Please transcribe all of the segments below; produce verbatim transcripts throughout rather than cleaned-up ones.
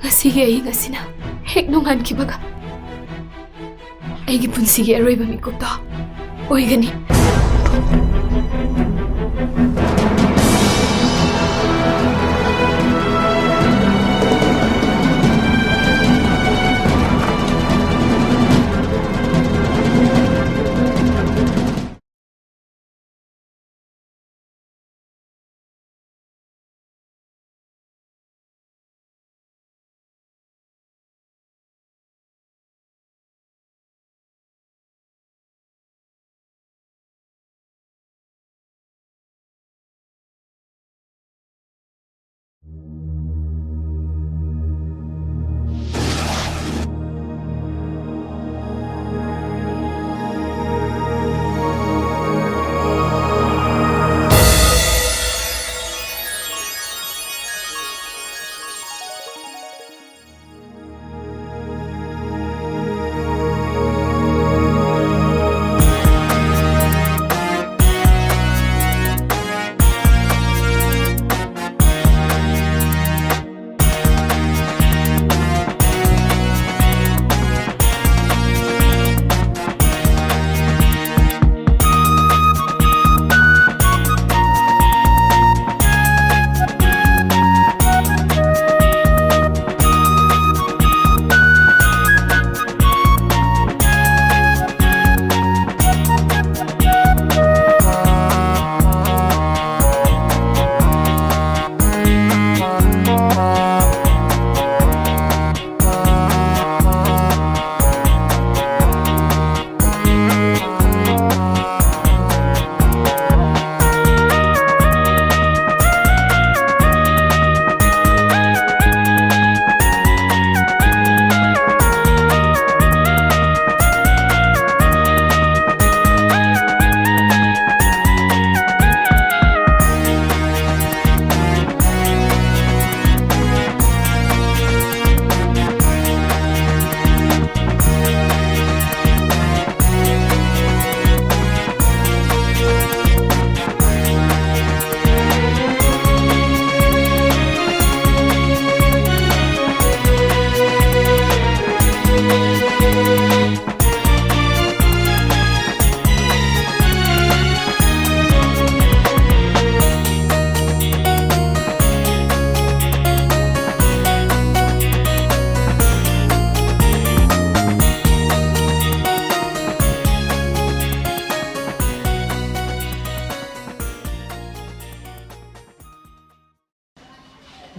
ꯉꯁꯤꯒꯤ ꯑꯏꯪ ꯑꯁꯤꯅ ꯍꯦꯛ ꯅꯣꯡꯉꯥꯟꯈꯤꯕꯒ ꯑꯩꯒꯤ ꯄꯨꯟꯁꯤꯒꯤ ꯑꯔꯣꯏꯕ ꯃꯤꯀꯨꯞꯇꯣ ꯑꯣꯏꯒꯅꯤ꯫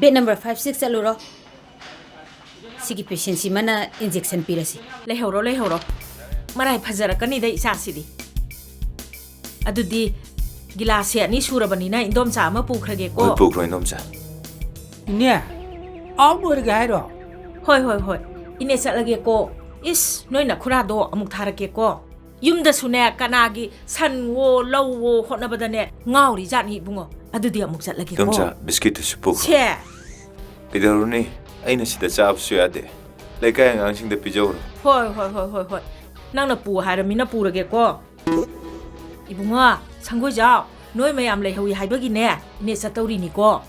Bed number five six ꯆꯠꯂꯨꯔꯣ꯫ ꯁꯤꯒꯤ patientꯁꯤꯃꯅ injection ꯄꯤꯔꯁꯤ꯫ ꯂꯩꯍꯧꯔꯣ, ꯂꯩꯍꯧꯔꯣ꯫ ꯃꯔꯥꯏ ꯐꯖꯔꯛꯀꯅꯤꯗ ꯏꯆꯥꯁꯤꯗꯤ꯫ ꯑꯗꯨꯗꯤ ꯒꯤꯂꯥꯁꯁꯦ ꯑꯅꯤ ꯁꯨꯔꯕꯅꯤꯅ ꯏꯟꯗꯣꯝꯆꯥ ꯑꯃ ꯄꯨꯈ꯭ꯔꯒꯦꯀꯣ꯫ ꯍꯣꯏ, ꯄꯨꯈ꯭ꯔꯣ, ꯏꯟꯗꯣꯝꯆꯥ꯫ ꯏꯅꯦ, out ꯑꯣꯏꯔꯒꯦ ꯍꯥꯏꯔꯣ? ꯍꯣꯏ, ꯍꯣꯏ, ꯍꯣꯏ꯫ ꯏꯅꯦ ꯆꯠꯂꯒꯦꯀꯣ꯫ ꯏꯁ, ꯅꯣꯏ ꯅꯈꯨꯔꯥꯗꯣ ꯑꯃꯨꯛ ꯊꯥꯔꯛꯀꯦꯀꯣ꯫ ꯌꯨꯝꯗꯁꯨꯅꯦ, ꯀꯅꯥꯒꯤ ꯁꯟꯋꯣ, ꯂꯧꯋꯣ ꯍꯣꯠꯅꯕꯗꯅꯦ, ꯉꯥꯎꯔꯤ ꯖꯥꯠꯅꯤ ꯏꯕꯨꯡꯉꯣ꯫ ꯑꯗꯨꯗꯤ ꯑꯃꯨꯛ ꯆꯠꯂꯒꯦꯀꯣ꯫ ꯏꯟꯗꯣꯝꯆꯥ, ꯕꯤꯁꯀꯤꯠꯇꯨꯁꯨ ꯄꯨꯈ꯭ꯔꯣ꯫ ꯁꯦ꯫ ꯀꯩꯗꯧꯔꯨꯅꯤ? ꯑꯩꯅ ꯁꯤꯗ ꯆꯥꯕꯁꯨ ꯌꯥꯗꯦ꯫ ꯂꯩꯀꯥꯏ ꯑꯉꯥꯡꯁꯤꯡꯗ ꯄꯤꯖꯧꯔꯣ꯫ ꯍꯣꯏ, ꯍꯣꯏ, ꯍꯣꯏ, ꯍꯣꯏ, ꯍꯣꯏ꯫ ꯅꯪꯅ ꯄꯨ ꯍꯥꯏꯔꯃꯤꯅ ꯄꯨꯔꯒꯦꯀꯣ꯫ ꯏꯕꯨꯡꯉꯣ, ꯁꯪꯒꯣꯏꯖꯥꯎ, ꯅꯣꯏ ꯃꯌꯥꯝ ꯂꯩꯍꯧꯏ ꯍꯥꯏꯕꯒꯤꯅꯦ, ꯏꯅꯦ ꯆꯠꯇꯧꯔꯤꯅꯤꯀꯣ꯫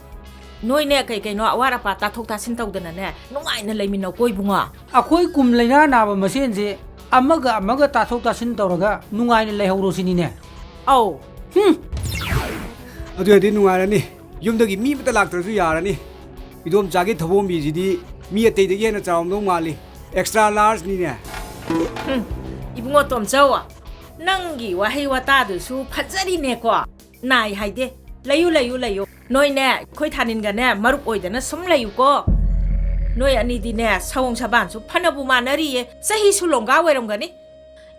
ꯅꯣꯏꯅꯦ, ꯀꯩ ꯀꯩꯅꯣ ꯑꯋꯥꯠ ꯑꯄꯥ ꯇꯥꯊꯣꯛ ꯇꯥꯁꯤꯟ ꯇꯧꯗꯅꯅꯦ, ꯅꯨꯡꯉꯥꯏꯅ ꯂꯩꯃꯤꯟꯅꯧꯀꯣ ꯏꯕꯨꯡꯉꯣ꯫ ꯑꯩꯈꯣꯏ ꯀꯨꯝ ꯂꯥꯏꯅꯥ ꯅꯥꯕ ꯃꯁꯦꯟꯁꯦ ꯑꯃꯒ ꯑꯃꯒ ꯇꯥꯊꯣꯛ ꯇꯥꯁꯤꯟ ꯇꯧꯔꯒ ꯅꯨꯡꯉꯥꯏꯅ ꯂꯩꯍꯧꯔꯣ ꯁꯤꯅꯤꯅꯦ꯫ ꯑꯧ꯫ ꯍꯨꯝ꯫ ꯑꯗꯨ ꯑꯣꯏꯔꯗꯤ ꯅꯨꯡꯉꯥꯏꯔꯅꯤ꯫ ꯌꯨꯝꯗꯒꯤ ꯃꯤ ꯑꯃꯠꯇ ꯂꯥꯛꯇ꯭ꯔꯁꯨ ꯌꯥꯔꯅꯤ꯫ ꯏꯗꯣꯝꯆꯥꯒꯤ ꯊꯕꯣꯝꯕꯤꯁꯤꯗꯤ ꯃꯤ ꯑꯇꯩꯗꯒꯤ ꯍꯦꯟꯅ ꯆꯥꯎꯔꯝꯗꯧ ꯃꯥꯜꯂꯤ꯫ Extra largeꯅꯤꯅꯦ꯫ ꯍꯨꯝ꯫ ꯏꯕꯨꯡꯉꯣ ꯇꯣꯝꯆꯧ, ꯅꯪꯒꯤ ꯋꯥꯍꯩ ꯋꯥꯇꯥꯗꯨꯁꯨ ꯐꯖꯔꯤꯅꯦꯀꯣ꯫ ꯅꯥꯏ ꯍꯥꯏꯗꯦ꯫ ꯂꯩꯌꯨ, ꯂꯩꯌꯨ, ꯂꯩꯌꯨ꯫ ꯅꯣꯏꯅꯦ, ꯑꯩꯈꯣꯏ ꯊꯥꯅꯤꯟꯒꯅꯦ ꯃꯔꯨꯞ ꯑꯣꯏꯗꯅ ꯁꯨꯝ ꯂꯩꯌꯨꯀꯣ꯫ ꯅꯣꯏ ꯑꯅꯤꯗꯤꯅꯦ, ꯁꯑꯣꯡ ꯁꯕꯥꯟꯁꯨ ꯐꯅꯕꯨ ꯃꯥꯟꯅꯔꯤꯌꯦ꯫ ꯆꯍꯤꯁꯨ ꯂꯣꯡꯒꯥ ꯑꯣꯏꯔꯝꯒꯅꯤ꯫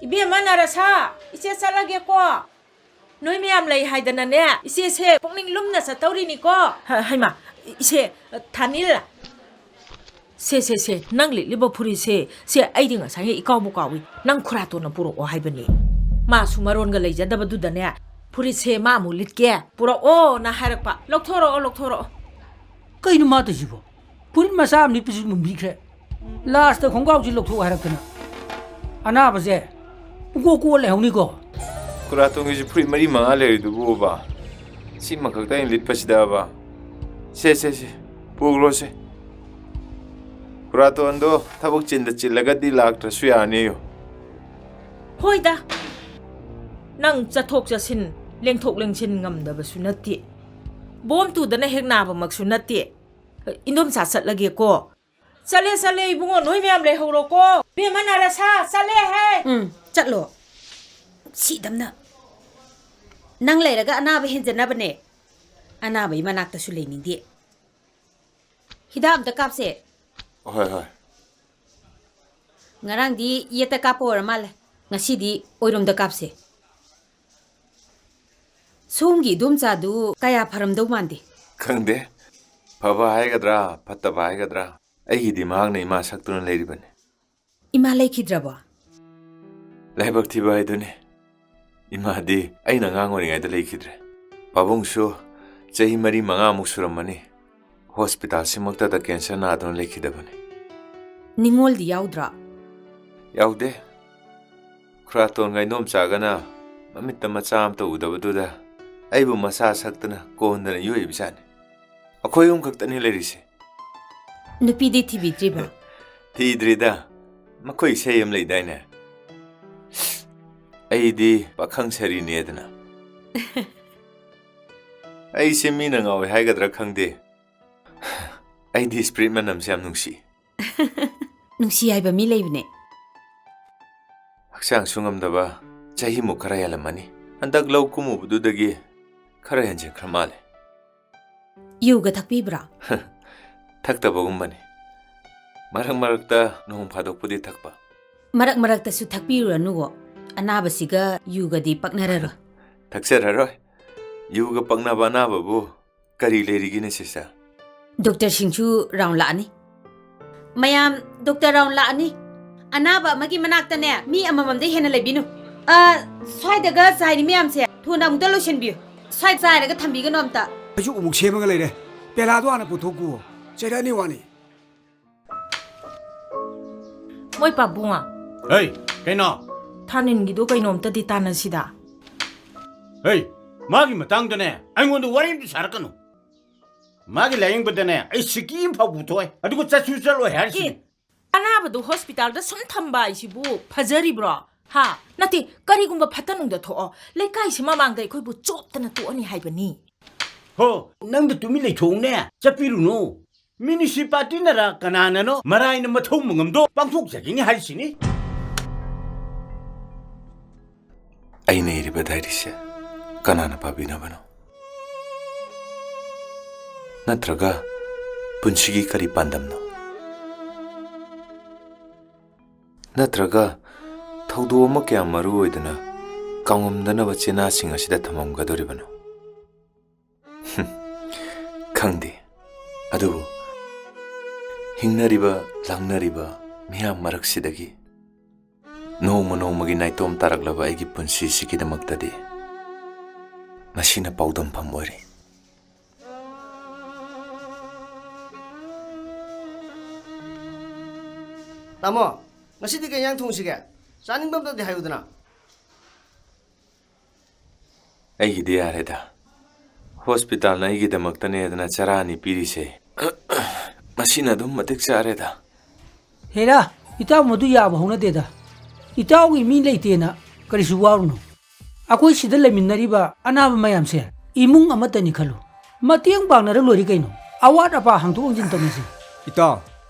ꯏꯕꯦꯝꯃ ꯅꯔꯁꯥ, ꯏꯆꯦ ꯆꯠꯂꯒꯦꯀꯣ꯫ ꯅꯣꯏ ꯃꯌꯥꯝ ꯂꯩ ꯍꯥꯏꯗꯅꯅꯦ, ꯏꯆꯦꯁꯦ ꯄꯨꯛꯅꯤꯡ ꯂꯨꯝꯅ ꯆꯠꯇꯧꯔꯤꯅꯤꯀꯣ꯫ ꯍ-, ꯍꯩꯃꯥ, ꯏꯆꯦ, ꯊꯥꯅꯤꯜ꯫ ꯁꯦ, ꯁꯦ, ꯁꯦ, ꯅꯪ ꯂꯤꯠꯂꯤꯕ ꯐꯨꯔꯤꯠꯁꯦ, ꯁꯦ, ꯑꯩꯗꯤ ꯉꯁꯥꯏ ꯏꯀꯥꯎꯕꯨ ꯀꯥꯎꯏ꯫ ꯅꯪ ꯈꯨꯔꯥꯇꯣꯟꯅ ꯄꯨꯔꯛꯑꯣ ꯍꯥꯏꯕꯅꯤ꯫ ꯃꯥꯁꯨ ꯃꯔꯣꯟꯒ ꯂꯩꯖꯗꯕꯗꯨꯗꯅꯦ, "ꯐꯨꯔꯤꯠꯁꯦ ꯃꯥ ꯑꯃꯨꯛ ꯂꯤꯠꯀꯦ, ꯄꯨꯔꯛꯑꯣꯅ" ꯍꯥꯏꯔꯛꯄ꯫ "ꯂꯧꯊꯣꯔꯛꯑꯣ, ꯂꯧꯊꯣꯔꯛꯑꯣ"꯫ ꯀꯩꯅꯣ ꯃꯥ ꯇꯧꯏꯁꯤꯕꯣ? ꯐꯨꯔꯤꯠ ꯃꯆꯥ ꯑꯃ ꯂꯤꯠꯄꯁꯤ ꯃꯨꯟꯕꯤꯈ꯭ꯔꯦ꯫ Lastꯇ ꯈꯣꯡꯒ꯭ꯔꯥꯎꯁꯤ ꯂꯧꯊꯣꯛ ꯍꯥꯏꯔꯛꯇꯅ꯫ ꯑꯅꯥꯕꯁꯦ ꯄꯨꯡꯀꯣꯛ ꯀꯣꯛꯑ ꯂꯩꯍꯧꯅꯤꯀꯣ꯫ ꯈꯨꯔꯥꯇꯣꯟꯒꯤꯁꯨ ꯐꯨꯔꯤꯠ ꯃꯔꯤ ꯃꯉꯥ ꯂꯩꯔꯤꯗꯨꯕꯨꯕ꯫ ꯁꯤꯃꯈꯛꯇ ꯑꯩꯅ ꯂꯤꯠꯄꯁꯤꯗꯕ꯫ ꯁꯦ, ꯁꯦ, ꯁꯦ, ꯄꯨꯈ꯭ꯔꯣꯁꯦ꯫ ꯈꯨꯔꯥꯇꯣꯟꯗꯣ ꯊꯕꯛ ꯆꯤꯟꯗ ꯆꯤꯜꯂꯒꯗꯤ ꯂꯥꯛꯇ꯭ꯔꯁꯨ ꯌꯥꯅꯤꯌꯣ꯫ ꯍꯣꯏꯗ, ꯅꯪ ꯆꯠꯊꯣꯛ ꯆꯠꯁꯤꯟ, ꯂꯦꯡꯊꯣꯛ ꯂꯦꯡꯁꯤꯟ ꯉꯝꯗꯕꯁꯨ ꯅꯠꯇꯦ꯫ ꯕꯣꯝ ꯇꯨꯗꯅ ꯍꯦꯛ ꯅꯥꯕꯃꯛꯁꯨ ꯅꯠꯇꯦ꯫ ꯏꯟꯗꯣꯝꯆꯥ ꯆꯠꯂꯒꯦꯀꯣ꯫ ꯆꯠꯂꯦ, ꯆꯠꯂꯦ, ꯏꯕꯨꯡꯉꯣ, ꯅꯣꯏ ꯃꯌꯥꯝ ꯂꯩꯍꯧꯔꯣꯀꯣ꯫ ꯏꯕꯦꯝꯃ ꯅꯔꯁꯥ, ꯆꯠꯂꯦ ꯍꯦ꯫ ꯎꯝ, ꯆꯠꯂꯣ꯫ ꯁꯤꯗꯝꯅ꯫ ꯅꯪ ꯂꯩꯔꯒ ꯑꯅꯥꯕ ꯍꯦꯟꯖꯅꯕꯅꯦ꯫ ꯑꯅꯥꯕꯒꯤ ꯃꯅꯥꯛꯇꯁꯨ ꯂꯩꯅꯤꯡꯗꯦ꯫ ꯍꯤꯗꯥꯛ ꯑꯝꯇ ꯀꯥꯞꯁꯦ꯫ ꯍꯣꯏ, ꯍꯣꯏ꯫ ꯉꯔꯥꯡꯗꯤ ꯌꯦꯠꯇ ꯀꯥꯞꯄ ꯑꯣꯏꯔ ꯃꯥꯜꯂꯦ, ꯉꯁꯤꯗꯤ ꯑꯣꯏꯔꯣꯝꯗ ꯀꯥꯞꯁꯦ꯫ ꯁꯣꯝꯒꯤ ꯏꯗꯣꯝꯆꯥꯗꯨ ꯀꯌꯥ ꯐꯔꯝꯗꯧ ꯃꯥꯟꯗꯦ꯫ ꯈꯪꯗꯦ, ꯐꯕ ꯍꯥꯏꯒꯗ꯭ꯔꯥ, ꯐꯠꯇꯕ ꯍꯥꯏꯒꯗ꯭ꯔꯥ, ꯑꯩꯒꯤꯗꯤ ꯃꯍꯥꯛꯅ ꯏꯃꯥ ꯁꯛꯇꯨꯅ ꯂꯩꯔꯤꯕꯅꯤ꯫ ꯏꯃꯥ ꯂꯩꯈꯤꯗ꯭ꯔꯕꯣ? ꯂꯥꯏꯕꯛ ꯊꯤꯕ ꯍꯥꯏꯗꯨꯅꯤ꯫ ꯏꯃꯥꯗꯤ ꯑꯩꯅ ꯑꯉꯥꯡ ꯑꯣꯏꯔꯤꯉꯩꯗ ꯂꯩꯈꯤꯗ꯭ꯔꯦ꯫ ꯄꯥꯕꯨꯡꯁꯨ ꯆꯍꯤ ꯃꯔꯤ ꯃꯉꯥꯃꯨꯛ ꯁꯨꯔꯝꯃꯅꯤ ꯍꯣꯁꯄꯤꯇꯥꯜꯁꯤꯃꯛꯇꯗ ꯀꯦꯟꯁꯔ ꯅꯥꯗꯨꯅ ꯂꯩꯈꯤꯗꯕꯅꯤ꯫ ꯅꯤꯡꯉꯣꯜꯗꯤ ꯌꯥꯎꯗ꯭ꯔꯣ? ꯌꯥꯎꯗꯦ꯫ ꯈꯨꯔꯥꯇꯣꯟꯒ ꯏꯗꯣꯝꯆꯥꯒꯅ ꯃꯃꯤꯠꯇ ꯃꯆꯥ ꯑꯝꯇ ꯎꯗꯕꯗꯨꯗ ꯑꯩꯕꯨ ꯃꯆꯥ ꯁꯛꯇꯅ ꯀꯣꯟꯗꯅ ꯌꯣꯛꯏꯕꯖꯥꯠꯅꯤ꯫ ꯑꯩꯈꯣꯏ ꯑꯍꯨꯝ ꯈꯛꯇꯅꯤ ꯂꯩꯔꯤꯁꯦ꯫ ꯅꯨꯄꯤꯗꯤ ꯊꯤꯕꯤꯗ꯭ꯔꯤꯕ? ꯊꯤꯗ꯭ꯔꯤꯗ꯫ ꯃꯈꯣꯏ ꯏꯁꯩ ꯑꯃ ꯂꯩꯗꯥꯏꯅꯦ? "ꯑꯩꯗꯤ ꯄꯥꯈꯪ ꯁꯥꯔꯤꯅꯦꯗꯅ"꯫ ꯑꯩꯁꯦ ꯃꯤꯅ ꯉꯥꯎꯋꯦ ꯍꯥꯏꯒꯗ꯭ꯔꯥ ꯈꯪꯗꯦ꯫ ꯑꯩꯗꯤ ꯁ꯭ꯄꯤꯔꯤꯠ ꯃꯅꯝꯁꯦ ꯌꯥꯝ ꯅꯨꯡꯁꯤ꯫ ꯅꯨꯡꯁꯤ ꯍꯥꯏꯕ ꯃꯤ ꯂꯩꯕꯅꯦ꯫ ꯍꯛꯆꯥꯡꯁꯨ ꯉꯝꯗꯕ, ꯆꯍꯤꯃꯨꯛ ꯈꯔ ꯍꯦꯜꯂꯝꯃꯅꯤ꯫ ꯍꯟꯗꯛ ꯂꯧ ꯀꯨꯝꯃꯨꯕꯗꯨꯗꯒꯤ ꯈꯔ ꯍꯦꯟꯖꯤꯟꯈ꯭ꯔ ꯃꯥꯜꯂꯦ꯫ ꯌꯨꯒ ꯊꯛꯄꯤꯕ꯭ꯔꯥ? ꯊꯛꯇꯕꯒꯨꯝꯕꯅꯤ꯫ ꯃꯔꯛ ꯃꯔꯛꯇ ꯅꯣꯡ ꯐꯥꯗꯣꯛꯄꯨꯗꯤ ꯊꯛꯄ꯫ ꯃꯔꯛ ꯃꯔꯛꯇꯁꯨ ꯊꯛꯄꯤꯔꯨꯔꯅꯨꯋꯣ꯫ ꯑꯅꯥꯕꯁꯤꯒ ꯌꯨꯒꯗꯤ ꯄꯛꯅꯔꯔꯣꯏ꯫ ꯊꯛꯆꯔꯔꯣꯏ꯫ ꯌꯨꯒ ꯄꯛꯅꯕ ꯑꯅꯥꯕꯕꯨ ꯀꯔꯤ ꯂꯩꯔꯤꯒꯦꯅꯦ, ꯁꯤꯁꯇꯔ? ꯗꯣꯛꯇꯔꯁꯤꯡꯁꯨ ꯔꯥꯎꯟ ꯂꯥꯛꯑꯅꯤ꯫ ꯃꯌꯥꯝ, ꯗꯣꯛꯇꯔ ꯔꯥꯎꯟ ꯂꯥꯛꯑꯅꯤ꯫ ꯑꯅꯥꯕ ꯑꯃꯒꯤ ꯃꯅꯥꯛꯇꯅꯦ, ꯃꯤ ꯑꯃꯃꯝꯗꯩ ꯍꯦꯟꯅ ꯂꯩꯕꯤꯅꯨ꯫ ꯑ, ꯁ꯭ꯋꯥꯏꯗꯒ ꯆꯥꯏꯔꯤ ꯃꯌꯥꯝꯁꯦ, ꯊꯨꯅ ꯑꯃꯨꯛꯇ ꯂꯣꯏꯁꯤꯟꯕꯤꯌꯨ꯫ ꯁ꯭ꯋꯥꯏ ꯆꯥꯏꯔꯒ ꯊꯝꯕꯤꯒꯅꯨ ꯑꯝꯇ꯫ ꯑꯩꯁꯨ ꯑꯃꯨꯛ ꯁꯦꯝꯃꯒ ꯂꯩꯔꯦ꯫ ꯄꯦꯂꯥꯗꯣ ꯍꯥꯟꯅ ꯄꯨꯊꯣꯛꯈꯣ꯫ ꯆꯩꯔꯛꯑꯅꯤ ꯋꯥꯅꯤ꯫ ꯃꯣꯏ ꯄꯥꯕꯨꯡ꯫ ꯍꯩ, ꯀꯩꯅꯣ? ꯊꯥꯅꯤꯟꯒꯤꯗꯣ ꯀꯩꯅꯣꯝꯇꯗꯤ ꯇꯥꯟꯅꯁꯤꯗ꯫ ꯍꯩ, ꯃꯥꯒꯤ ꯃꯇꯥꯡꯗꯅꯦ ꯑꯩꯉꯣꯟꯗ ꯋꯥꯔꯤ ꯑꯝꯇ ꯁꯥꯔꯛꯀꯅꯨ꯫ ꯃꯥꯒꯤ ꯂꯥꯌꯦꯡꯕꯗꯅꯦ ꯑꯩ ꯁꯤꯀꯤ ꯑꯃ ꯐꯥꯎ ꯄꯨꯊꯣꯛꯑꯣꯏ, ꯑꯗꯨꯒ ꯆꯠꯁꯨ ꯆꯠꯂꯣꯏ ꯍꯥꯏꯔꯤꯁꯤꯅꯤ꯫ ꯑꯦ, ꯑꯅꯥꯕꯗꯣ ꯍꯣꯁꯄꯤꯇꯥꯜꯗ ꯁꯨꯝ ꯊꯝꯕ ꯍꯥꯏꯁꯤꯕꯨ ꯐꯖꯔꯤꯕ꯭ꯔꯣ? ꯍꯥ? ꯅꯠꯇꯦ, ꯀꯔꯤꯒꯨꯝꯕ ꯐꯠꯇ ꯅꯨꯡꯗ ꯊꯣꯛꯑꯣ, ꯂꯩꯀꯥꯏꯁꯤ ꯃꯃꯥꯡꯗ ꯑꯩꯈꯣꯏꯕꯨ ꯆꯣꯞꯇꯅ ꯇꯣꯛꯑꯅꯤ ꯍꯥꯏꯕꯅꯤ꯫ ꯍꯣ, ꯅꯪꯗ ꯇꯨꯃꯤꯟ ꯂꯩꯊꯣꯛꯎꯅꯦ, ꯆꯠꯄꯤꯔꯨꯅꯨ꯫ ꯃ꯭ꯌꯨꯅꯤꯁꯤꯄꯥꯂꯤꯇꯤꯅꯔ ꯀꯅꯥꯅꯅꯣ ꯃꯔꯥꯏꯅ ꯃꯊꯧ ꯃꯉꯝꯗꯣ ꯄꯥꯡꯊꯣꯛꯆꯈꯤꯅꯤ ꯍꯥꯏꯔꯤꯁꯤꯅꯤ꯫ ꯑꯩꯅ ꯏꯔꯤꯕ ꯗꯥꯏꯔꯤꯁꯦ ꯀꯅꯥꯅ ꯄꯥꯕꯤꯅꯕꯅꯣ? ꯅꯠꯇ꯭ꯔꯒ ꯄꯨꯟꯁꯤꯒꯤ ꯀꯔꯤ ꯄꯥꯟꯗꯝꯅꯣ? ꯅꯠꯇ꯭ꯔꯒ ꯊꯧꯗꯣꯛ ꯑꯃ ꯀꯌꯥꯝ ꯃꯔꯨ ꯑꯣꯏꯗꯅ ꯀꯥꯎꯉꯝꯗꯅꯕ ꯆꯦꯅꯥꯁꯤꯡ ꯑꯁꯤꯗ ꯊꯝꯃꯝꯒꯗꯧꯔꯤꯕꯅꯣ? ꯍꯨꯝ, ꯈꯪꯗꯦ꯫ ꯑꯗꯨꯕꯨ ꯍꯤꯡꯅꯔꯤꯕ, ꯂꯥꯡꯅꯔꯤꯕ ꯃꯤꯌꯥꯝ ꯃꯔꯛꯁꯤꯗꯒꯤ ꯅꯣꯡꯃ ꯅꯣꯡꯃꯒꯤ ꯅꯥꯏꯇꯣꯝ ꯇꯥꯔꯛꯂꯕ ꯑꯩꯒꯤ ꯄꯨꯟꯁꯤꯁꯤꯒꯤꯗꯃꯛꯇꯗꯤ ꯃꯁꯤꯅ ꯄꯥꯎꯗꯝꯐꯝ ꯑꯣꯏꯔꯦ꯫ ꯇꯥꯃꯣ, ꯉꯁꯤꯗꯤ ꯀꯩ ꯏꯟꯖꯥꯡ ꯊꯣꯡꯁꯤꯒꯦ? ꯆꯥꯅꯤꯡꯕ ꯑꯝꯇꯗꯤ ꯍꯥꯏꯌꯨꯗꯅ꯫ ꯑꯩꯒꯤꯗꯤ ꯌꯥꯔꯦꯗ꯫ ꯍꯣꯁꯄꯤꯇꯥꯜꯅ ꯑꯩꯒꯤꯗꯃꯛꯇꯅꯦꯗꯅ ꯆꯔꯥ ꯑꯅꯤ ꯄꯤꯔꯤꯁꯦ꯫ ꯃꯁꯤꯅ ꯑꯗꯨꯝ ꯃꯇꯤꯛ ꯆꯥꯔꯦꯗ꯫ ꯍꯦꯔꯥ, ꯏꯇꯥꯎ ꯃꯗꯨ ꯌꯥꯕ ꯍꯧꯅꯗꯦꯗ꯫ ꯏꯇꯥꯎꯒꯤ ꯃꯤ ꯂꯩꯇꯦꯅ ꯀꯔꯤꯁꯨ ꯋꯥꯔꯨꯅꯨ꯫ ꯑꯩꯈꯣꯏ ꯁꯤꯗ ꯂꯩꯃꯤꯟꯅꯔꯤꯕ ꯑꯅꯥꯕ ꯃꯌꯥꯝꯁꯦ ꯏꯃꯨꯡ ꯑꯃꯠꯇꯅꯤ ꯈꯜꯂꯨ꯫ ꯃꯇꯦꯡ ꯄꯥꯡꯅꯔ ꯂꯣꯏꯔꯦ ꯀꯩꯅꯣ꯫ ꯑꯋꯥꯠ ꯑꯄꯥ ꯍꯪꯗꯣꯛ ꯍꯪꯖꯤꯟ ꯇꯧꯅꯁꯤ꯫ ꯏꯇꯥꯎ,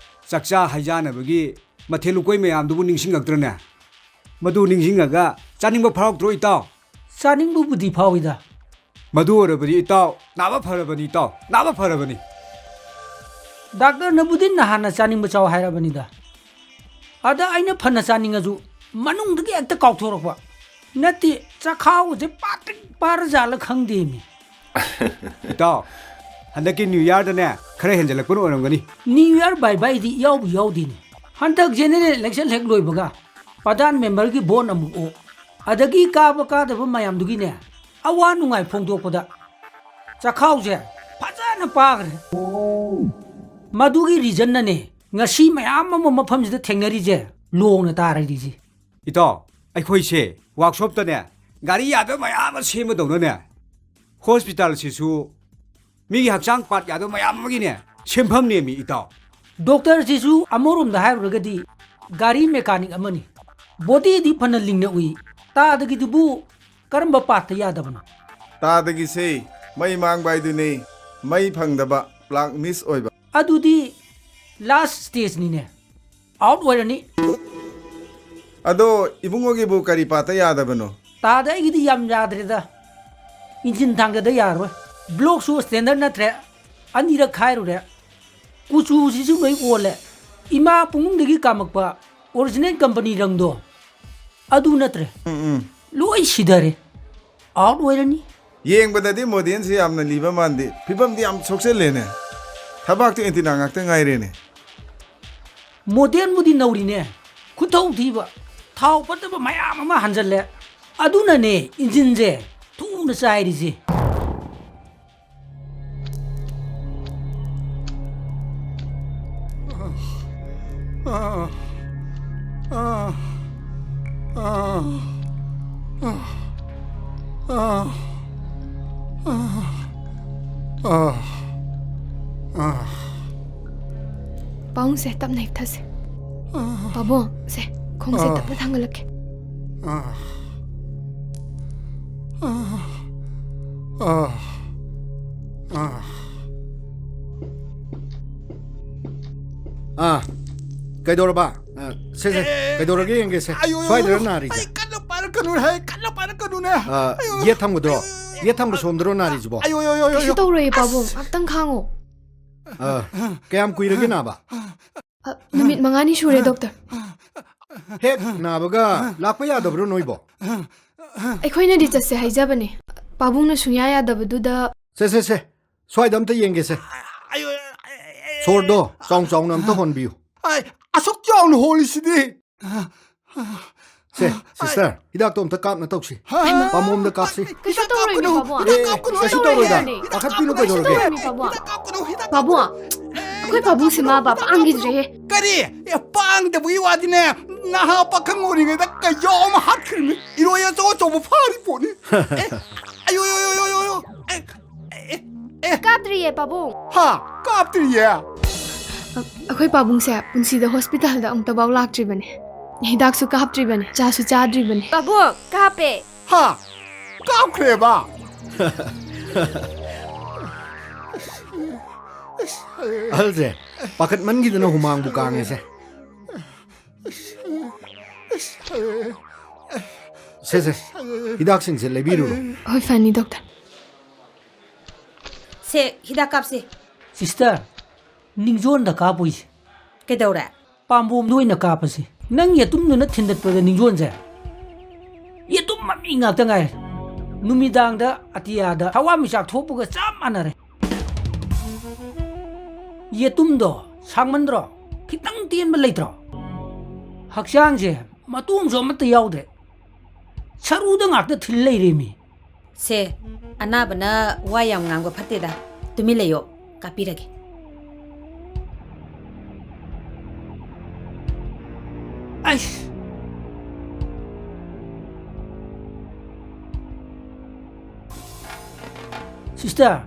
ꯆꯥꯛꯆꯥ ꯍꯩꯖꯥꯅꯕꯒꯤ ꯃꯊꯦꯜ ꯂꯨꯀꯣꯏ ꯃꯌꯥꯝꯗꯨꯕꯨ ꯅꯤꯡꯁꯤꯡꯉꯛꯇ꯭ꯔꯅꯦ? ꯃꯗꯨ ꯅꯤꯡꯁꯤꯡꯉꯒ ꯆꯥꯅꯤꯡꯕ ꯐꯥꯎꯔꯛꯇ꯭ꯔꯣ, ꯏꯇꯥꯎ? ꯆꯥꯅꯤꯡꯕꯕꯨꯗꯤ ꯐꯥꯎꯏꯗ꯫ ꯃꯗꯨ ꯑꯣꯏꯔꯕꯗꯤ, ꯏꯇꯥꯎ, ꯅꯥꯕ ꯐꯔꯕꯅꯤ, ꯏꯇꯥꯎ, ꯅꯥꯕ ꯐꯔꯕꯅꯤ꯫ ꯗꯥꯛꯇꯔꯅꯕꯨꯗꯤ ꯅꯍꯥꯟꯅ ꯆꯥꯅꯤꯡꯕ ꯆꯥꯎ ꯍꯥꯏꯔꯕꯅꯤꯗ꯫ ꯑꯗ ꯑꯩꯅ ꯐꯅ ꯆꯥꯅꯤꯡꯉꯁꯨ ꯃꯅꯨꯡꯗꯒꯤ ꯍꯦꯛꯇ ꯀꯥꯎꯊꯣꯔꯛꯄ꯫ ꯅꯠꯇꯦ, ꯆꯈꯥꯎꯁꯦ ꯄꯥꯇ꯭ꯔꯤꯛ ꯄꯥꯔꯖꯥꯠꯂ ꯈꯪꯗꯦꯃꯤ꯫ ꯏꯇꯥꯎ, ꯍꯟꯗꯛꯀꯤ ꯅ꯭ꯌꯨ ꯌꯥꯔꯗꯅꯦ ꯈꯔ ꯍꯦꯟꯖꯜꯂꯛꯄꯅ ꯑꯣꯏꯔꯝꯒꯅꯤ꯫ ꯅ꯭ꯌꯨ ꯌꯥꯔ ꯕꯥꯏ ꯕꯥꯏꯗꯤ ꯏꯌꯥꯎꯕꯨ ꯌꯥꯎꯗꯦꯅꯦ꯫ ꯍꯟꯗꯛ ꯖꯦꯅꯦꯔꯦꯜ ꯏꯂꯦꯛꯁꯟ ꯍꯦꯛ ꯂꯣꯏꯕꯒ ꯄ꯭ꯔꯙꯥꯟ ꯃꯦꯝꯕꯔꯒꯤ ꯚꯣꯠ ꯑꯃꯨꯛ ꯑꯣꯛ꯫ ꯑꯗꯒꯤ ꯀꯥꯕ ꯀꯥꯗꯕ ꯃꯌꯥꯝꯗꯨꯒꯤꯅꯦ ꯑꯋꯥ ꯅꯨꯡꯉꯥꯏ ꯐꯣꯡꯗꯣꯛꯄꯗ ꯆꯈꯥꯎꯁꯦ ꯐꯖꯅ ꯄꯥꯈ꯭ꯔꯦ꯫ ꯃꯗꯨꯒꯤ ꯔꯤꯖꯟꯅꯅꯦ ꯉꯁꯤ ꯃꯌꯥꯝ ꯑꯃ ꯃꯐꯝꯁꯤꯗ ꯊꯦꯡꯅꯔꯤꯁꯦ, ꯂꯣꯡꯅ ꯇꯥꯔꯤꯁꯦ꯫ ꯏꯇꯥꯎ, ꯑꯩꯈꯣꯏꯁꯦ ꯋꯥꯔꯛꯁꯣꯞꯇꯅꯦ ꯒꯥꯔꯤ ꯌꯥꯗꯕ ꯃꯌꯥꯝ ꯑꯃ ꯁꯦꯝꯕꯗꯧꯅꯅꯦ, ꯍꯣꯁꯄꯤꯇꯥꯜꯁꯤꯁꯨ ꯃꯤꯒꯤ ꯍꯛꯆꯥꯡ ꯄꯥꯔꯠ ꯌꯥꯗꯕ ꯃꯌꯥꯝ ꯑꯃꯒꯤꯅꯦ ꯁꯦꯝꯐꯝꯅꯦꯃꯤ, ꯏꯇꯥꯎ꯫ ꯗꯣꯛꯇꯔꯁꯤꯁꯨ ꯑꯃꯔꯣꯝꯗ ꯍꯥꯏꯔꯨꯔꯒꯗꯤ ꯒꯥꯔꯤ ꯃꯦꯀꯥꯅꯤꯛ ꯑꯃꯅꯤ꯫ ꯕꯣꯗꯤꯗꯤ ꯐꯅ ꯂꯤꯡꯅ ꯎꯏ, ꯇꯥꯗꯒꯤꯗꯨꯕꯨ ꯀꯔꯝꯕ ꯄꯥꯔꯠꯇ ꯌꯥꯗꯕꯅꯣ? ꯇꯥꯗꯒꯤꯁꯦ ꯃꯩ ꯃꯥꯡꯕ ꯍꯥꯏꯗꯨꯅꯤ, ꯃꯩ ꯐꯪꯗꯕ, ꯄ꯭ꯂꯥꯛ ꯃꯤꯁ ꯑꯣꯏꯕ꯫ ꯑꯗꯨꯗꯤ ꯂꯥꯁ ꯁ꯭ꯇꯦꯖꯅꯤꯅꯦ, ꯑꯥꯎꯠ ꯑꯣꯏꯔꯅꯤ꯫ ꯑꯗꯣ ꯏꯕꯨꯡꯉꯣꯒꯤꯕꯨ ꯀꯔꯤ ꯄꯥꯔꯠꯇ ꯌꯥꯗꯕꯅꯣ? ꯇꯥꯗ ꯑꯩꯒꯤꯗꯤ ꯌꯥꯝ ꯌꯥꯗ꯭ꯔꯦꯗ, ꯏꯟꯖꯤꯟ ꯊꯥꯡꯒꯗ ꯌꯥꯔꯣꯏ꯫ ꯕ꯭ꯂꯣꯛꯁꯨ ꯁ꯭ꯇꯦꯟꯗꯔꯠ ꯅꯠꯇ꯭ꯔꯦ, ꯑꯅꯤꯔꯛ ꯈꯥꯏꯔꯨꯔꯦ꯫ ꯀꯨꯆꯨꯁꯤꯁꯨ ꯂꯣꯏ ꯑꯣꯜꯂꯦ꯫ ꯏꯃꯥ ꯄꯨꯡꯗꯒꯤ ꯀꯥꯝꯃꯛꯄ original company ꯔꯪꯗꯣ ꯑꯗꯨ ꯅꯠꯇ꯭ꯔꯦ꯫ ꯎꯝ, ꯎꯝ꯫ ꯂꯣꯏ ꯁꯤꯊꯔꯦ꯫ Out ꯑꯣꯏꯔꯅꯤ꯫ ꯌꯦꯡꯕꯗꯗꯤ model ꯁꯤ ꯌꯥꯝꯅ ꯂꯤꯕ ꯃꯥꯟꯗꯦ꯫ ꯐꯤꯕꯝꯗꯤ ꯌꯥꯝ ꯁꯣꯛꯆꯜꯂꯦꯅꯦ꯫ ꯊꯕꯥꯛꯇꯤ antenna ꯉꯥꯛꯇ ꯉꯥꯏꯔꯦꯅꯦ꯫ Model ꯕꯨꯗꯤ ꯅꯧꯔꯤꯅꯦ꯫ ꯈꯨꯊꯧ ꯊꯤꯕ꯫ ꯊꯥꯎ ꯐꯠꯇꯕ ꯃꯌꯥꯝ ꯑꯃ ꯍꯥꯟꯖꯜꯂꯦ꯫ ꯑꯗꯨꯅꯅꯦ engine ꯁꯦ ꯊꯨꯅ ꯆꯥꯏꯔꯤꯁꯦ꯫ ꯄꯥꯕꯨꯡꯁꯦ, ꯇꯞꯅ ꯍꯤꯞꯊꯁꯦ꯫ ꯄꯥꯕꯨꯡ, ꯁꯦ, ꯈꯣꯡꯁꯦ ꯇꯞꯅ ꯊꯥꯡꯒꯠꯂꯛꯀꯦ꯫ ꯑꯥ, ꯀꯩꯗꯧꯔꯕ? ꯑ, ꯁꯦ, ꯁꯦ, ꯑꯦ, ꯀꯩꯗꯧꯔꯒꯦ ꯌꯦꯡꯒꯦꯁꯦ꯫ ꯑꯌꯣ, ꯑꯌꯣ, ꯁ꯭ꯋꯥꯏꯗꯔ ꯑꯌꯣ, ꯅꯥꯔꯤꯁꯦ? ꯑꯩ ꯀꯟꯅ ꯄꯥꯏꯔꯛꯀꯅꯨ ꯍꯥꯏ, ꯀꯟꯅ ꯄꯥꯏꯔꯛꯀꯅꯨꯅꯦ꯫ ꯑ, ꯑꯌꯣ, ꯌꯦꯠ ꯊꯪꯕꯗꯨꯔꯣ? ꯑꯌꯣ, ꯌꯦꯠ ꯊꯪꯕ ꯁꯣꯝꯗꯔꯣ ꯅꯥꯔꯤꯁꯤꯕꯣ? ꯑꯌꯣ, ꯑꯌꯣ, ꯑꯌꯣ, ꯀꯩꯁꯨ ꯑꯌꯣ꯫ ꯇꯧꯔꯣꯏꯌꯦ, ꯄꯥꯕꯨꯡ꯫ ꯑꯁ! ꯉꯥꯛꯇꯪ ꯈꯥꯡꯉꯣ꯫ ꯑ, ꯀꯌꯥꯝ ꯀꯨꯏꯔꯒꯦ ꯅꯥꯕ? ꯑ, ꯅꯨꯃꯤꯠ ꯃꯉꯥꯅꯤ ꯁꯨꯔꯦ, ꯗꯣꯛꯇꯔ꯫ ꯍꯦꯛ ꯅꯥꯕꯒ ꯂꯥꯛꯄ ꯌꯥꯗꯕ꯭ꯔꯣ ꯅꯣꯏꯕꯣ? ꯑꯩꯈꯣꯏꯅꯗꯤ ꯆꯠꯁꯦ ꯍꯥꯏꯖꯕꯅꯦ, ꯄꯥꯕꯨꯡꯅ ꯁꯨꯡꯌꯥ ꯌꯥꯗꯕꯗꯨꯗ꯫ ꯁꯦ, ꯁꯦ, ꯁꯦ, ꯁ꯭ꯋꯥꯏꯗ ꯑꯝꯇ ꯌꯦꯡꯒꯦꯁꯦ꯫ ꯑꯌꯣ, ꯑꯩ, ꯑꯩ, ꯑꯩ, ꯁꯣꯔꯗꯣ ꯑꯩ, ꯆꯥꯎ ꯆꯥꯎꯅ ꯑꯝꯇ ꯍꯣꯟꯕꯤꯌꯨ꯫ ꯑꯩ, ꯑꯁꯨꯛ ꯆꯥꯎꯅ ꯍꯣꯜꯂꯤꯁꯤꯗꯤ꯫ ꯁꯦ, ꯑꯩ, ꯁꯤꯁꯇꯔ, ꯍꯤꯗꯥꯛꯇꯣ ꯑꯝꯇ ꯀꯥꯞꯅ ꯇꯧꯁꯤ꯫ ꯍꯥ? ꯄꯥꯝꯕꯣꯝꯗ ꯀꯥꯞꯁꯤ꯫ ꯀꯩꯁꯨ ꯍꯤꯗꯥꯛ ꯇꯧꯔꯣꯏꯃꯤ, ꯀꯥꯞꯀꯅꯨ, ꯄꯥꯕꯨꯡ꯫ ꯍꯤꯗꯥꯛ ꯑꯦ, ꯀꯥꯞꯀꯅꯨ, ꯀꯩꯁꯨ ꯍꯤꯗꯥꯛ ꯇꯧꯔꯣꯏ, ꯀꯥꯞꯀꯅꯨ, ꯀꯩꯗꯧꯔꯒꯦ? ꯍꯤꯗꯥꯛ ꯀꯩꯁꯨ ꯀꯥꯞꯀꯅꯨ, ꯇꯧꯔꯣꯏꯃꯤ, ꯄꯥꯕꯨꯡ꯫ ꯍꯤꯗꯥꯛ ꯀꯥꯞꯀꯅꯨ, ꯍꯤꯗꯥꯛ ꯄꯥꯕꯨꯡ, ꯀꯥꯞꯀꯅꯨ꯫ ꯑꯩꯈꯣꯏ ꯄꯥꯕꯨꯡꯁꯦ ꯃꯥ ꯕꯥꯞ ꯍꯤꯗꯥꯛ ꯀꯥꯞꯀꯅꯨ꯫ ꯄꯥꯡꯈꯤꯗ꯭ꯔꯦꯍꯦ꯫ ꯀꯔꯤ? ꯑꯦ, ꯄꯥꯡꯗꯕꯒꯤ ꯋꯥꯗꯤꯅꯦ, ꯅꯍꯥ ꯄꯥꯈꯪ ꯑꯣꯏꯔꯤꯉꯩꯗ ꯀꯩꯖꯥꯎ ꯑꯃ ꯍꯥꯠꯈ꯭ꯔꯤꯅꯤ꯫ ꯏꯔꯣꯏ ꯑꯆꯧ ꯑꯆꯧꯕ ꯐꯥꯔꯤ ꯄꯣꯠꯅꯤ꯫ ꯑꯦ, ꯑꯌꯣ, ꯑꯌꯣ, ꯑꯌꯣ, ꯑꯌꯣ, ꯑꯌꯣ꯫ ꯑꯦ, ꯑꯦ, ꯑꯦ꯫ ꯀꯥꯞꯇ꯭ꯔꯤꯌꯦ, ꯄꯥꯕꯨꯡ꯫ ꯍꯥ? ꯀꯥꯞꯇ꯭ꯔꯤꯌꯦ? ꯑ-, ꯑꯩꯈꯣꯏ ꯄꯥꯕꯨꯡꯁꯦ ꯄꯨꯟꯁꯤꯗ ꯍꯣꯁꯄꯤꯇꯥꯜꯗ ꯑꯃꯨꯛꯇꯐꯥꯎ ꯂꯥꯛꯇ꯭ꯔꯤꯕꯅꯦ꯫ ꯍꯤꯗꯥꯛꯁꯨ ꯀꯥꯞꯇ꯭ꯔꯤꯕꯅꯦ, ꯆꯥꯁꯨ ꯆꯥꯗ꯭ꯔꯤꯕꯅꯦ꯫ ꯄꯥꯕꯨꯡ, ꯀꯥꯞꯄꯦ꯫ ꯍꯥ? ꯀꯥꯞꯈ꯭ꯔꯦꯕ? ꯑꯍꯜꯁꯦ ꯄꯥꯈꯠꯃꯟꯈꯤꯗꯅ ꯍꯨꯃꯥꯡꯕꯨ ꯀꯥꯡꯉꯦꯁꯦ꯫ ꯁꯦ, ꯁꯦ, ꯍꯤꯗꯥꯛꯁꯤꯡꯁꯦ ꯂꯩꯕꯤꯔꯨꯔꯣ꯫ ꯍꯣꯏ, ꯐꯅꯤ, ꯗꯣꯛꯇꯔ꯫ ꯁꯦ, ꯍꯤꯗꯥꯛ ꯀꯥꯞꯁꯦ꯫ ꯁꯤꯁꯇꯔ, ꯅꯤꯡꯖꯣꯟꯗ ꯀꯥꯞꯄꯣꯏꯁꯦ꯫ ꯀꯩꯗꯧꯔꯦ? ꯄꯥꯝꯕꯣꯝꯗ ꯑꯣꯏꯅ ꯀꯥꯞꯄꯁꯤ꯫ ꯅꯪ ꯌꯦꯇꯨꯝꯗꯨꯅ ꯊꯤꯟꯗꯠꯄꯗ ꯅꯤꯡꯖꯣꯟꯁꯦ ꯌꯦꯇꯨꯝ ꯃꯃꯤ ꯉꯥꯛꯇ ꯉꯥꯏꯔꯦ꯫ ꯅꯨꯃꯤꯗꯥꯡꯗ ꯑꯇꯤꯌꯥꯗ ꯊꯋꯥꯟꯃꯤꯆꯥꯛ ꯊꯣꯛꯄꯒ ꯆꯞ ꯃꯥꯟꯅꯔꯦ꯫ ꯌꯦꯇꯨꯝꯗꯣ ꯁꯥꯡꯃꯟꯗ꯭ꯔꯣ? ꯈꯤꯇꯪ ꯇꯦꯟꯕ ꯂꯩꯇ꯭ꯔꯣ? ꯍꯛꯆꯥꯡꯁꯦ ꯃꯇꯣꯡꯁꯨ ꯑꯃꯠꯇ ꯌꯥꯎꯗ꯭ꯔꯦ꯫ ꯁꯔꯨꯗ ꯉꯥꯛꯇ ꯊꯤꯜ ꯂꯩꯔꯦꯃꯤ꯫ ꯁꯦ, ꯑꯅꯥꯕꯅ ꯋꯥ ꯌꯥꯝ ꯉꯥꯡꯕ ꯐꯠꯇꯦꯗ꯫ ꯇꯨꯃꯤꯟ ꯂꯩꯌꯣ, ꯀꯥꯞꯄꯤꯔꯒꯦ꯫ ꯑꯩꯁ! ꯁꯤꯁꯇꯔ,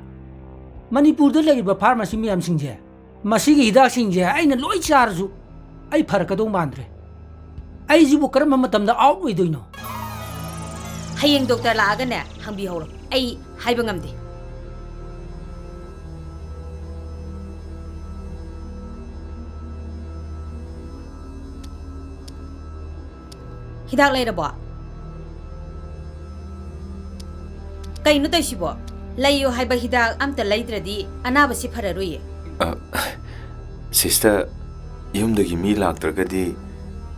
ꯃꯅꯤꯄꯨꯔꯗ ꯂꯩꯔꯤꯕ ꯐꯥꯔꯃꯥꯁꯤ ꯃꯌꯥꯝꯁꯤꯡꯁꯦ, ꯃꯁꯤꯒꯤ ꯍꯤꯗꯥꯛꯁꯤꯡꯁꯦ ꯑꯩꯅ ꯂꯣꯏ ꯆꯥꯔꯁꯨ ꯑꯩ ꯐꯔꯛꯀꯗꯧ ꯃꯥꯟꯗ꯭ꯔꯦ꯫ ꯑꯩꯁꯤꯕꯨ ꯀꯔꯝꯕ ꯃꯇꯝꯗ ꯑꯥꯎꯠ ꯑꯣꯏꯗꯣꯏꯅꯣ? ꯍꯌꯦꯡ ꯗꯣꯛꯇꯔ ꯂꯥꯛꯑꯒꯅꯦ, ꯍꯪꯕꯤꯍꯧꯔꯣ꯫ ꯑꯩ ꯍꯥꯏꯕ ꯉꯝꯗꯦ꯫ ꯍꯤꯗꯥꯛ ꯂꯩꯔꯕꯣ? ꯀꯩꯅꯣ ꯇꯧꯏꯁꯤꯕꯣ? ꯂꯩꯌꯨ ꯍꯥꯏꯕ ꯍꯤꯗꯥꯛ ꯑꯝꯇ ꯂꯩꯗ꯭ꯔꯗꯤ ꯑꯅꯥꯕꯁꯤ ꯐꯔꯔꯣꯏꯌꯦ꯫ ꯑ, ꯁꯤꯁꯇꯔ, ꯌꯨꯝꯗꯒꯤ ꯃꯤ ꯂꯥꯛꯇ꯭ꯔꯒꯗꯤ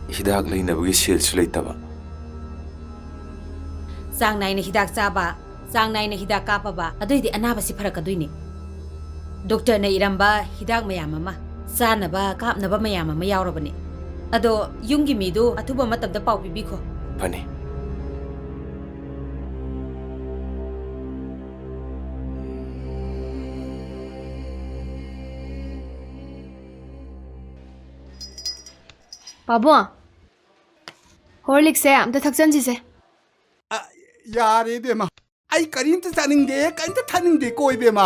ꯍꯤꯗꯥꯛ ꯂꯩꯅꯕꯒꯤ ꯁꯦꯜꯁꯨ ꯂꯩꯇꯕ꯫ ꯆꯥꯡ ꯅꯥꯏꯅ ꯍꯤꯗꯥꯛ ꯆꯥꯕ, ꯆꯥꯡ ꯅꯥꯏꯅ ꯍꯤꯗꯥꯛ ꯀꯥꯞꯄꯕ, ꯑꯗꯨꯏꯗꯤ ꯑꯅꯥꯕꯁꯤ ꯐꯔꯛꯀꯗꯣꯏꯅꯦ꯫ ꯗꯣꯛꯇꯔꯅ ꯏꯔꯝꯕ ꯍꯤꯗꯥꯛ ꯃꯌꯥꯝ ꯑꯃ, ꯆꯥꯅꯕ, ꯀꯥꯞꯅꯕ ꯃꯌꯥꯝ ꯑꯃ ꯌꯥꯎꯔꯕꯅꯦ꯫ ꯑꯗꯣ ꯌꯨꯝꯒꯤ ꯃꯤꯗꯨ ꯑꯊꯨꯕ ꯃꯇꯝꯗ ꯄꯥꯎ ꯄꯤꯕꯤꯈꯣ꯫ ꯐꯅꯤ꯫ ꯄꯥꯕꯨꯡ, ꯍꯣꯔꯂꯤꯛꯁꯦ ꯑꯝꯇ ꯊꯛꯆꯟꯁꯤꯁꯦ꯫ ꯑ, ꯌꯥꯔꯦ ꯏꯕꯦꯝꯃ, ꯑꯩ ꯀꯔꯤꯝꯇ ꯆꯥꯅꯤꯡꯗꯦ, ꯀꯔꯤꯝꯇ ꯊꯛꯅꯤꯡꯗꯦꯀꯣ ꯏꯕꯦꯝꯃ꯫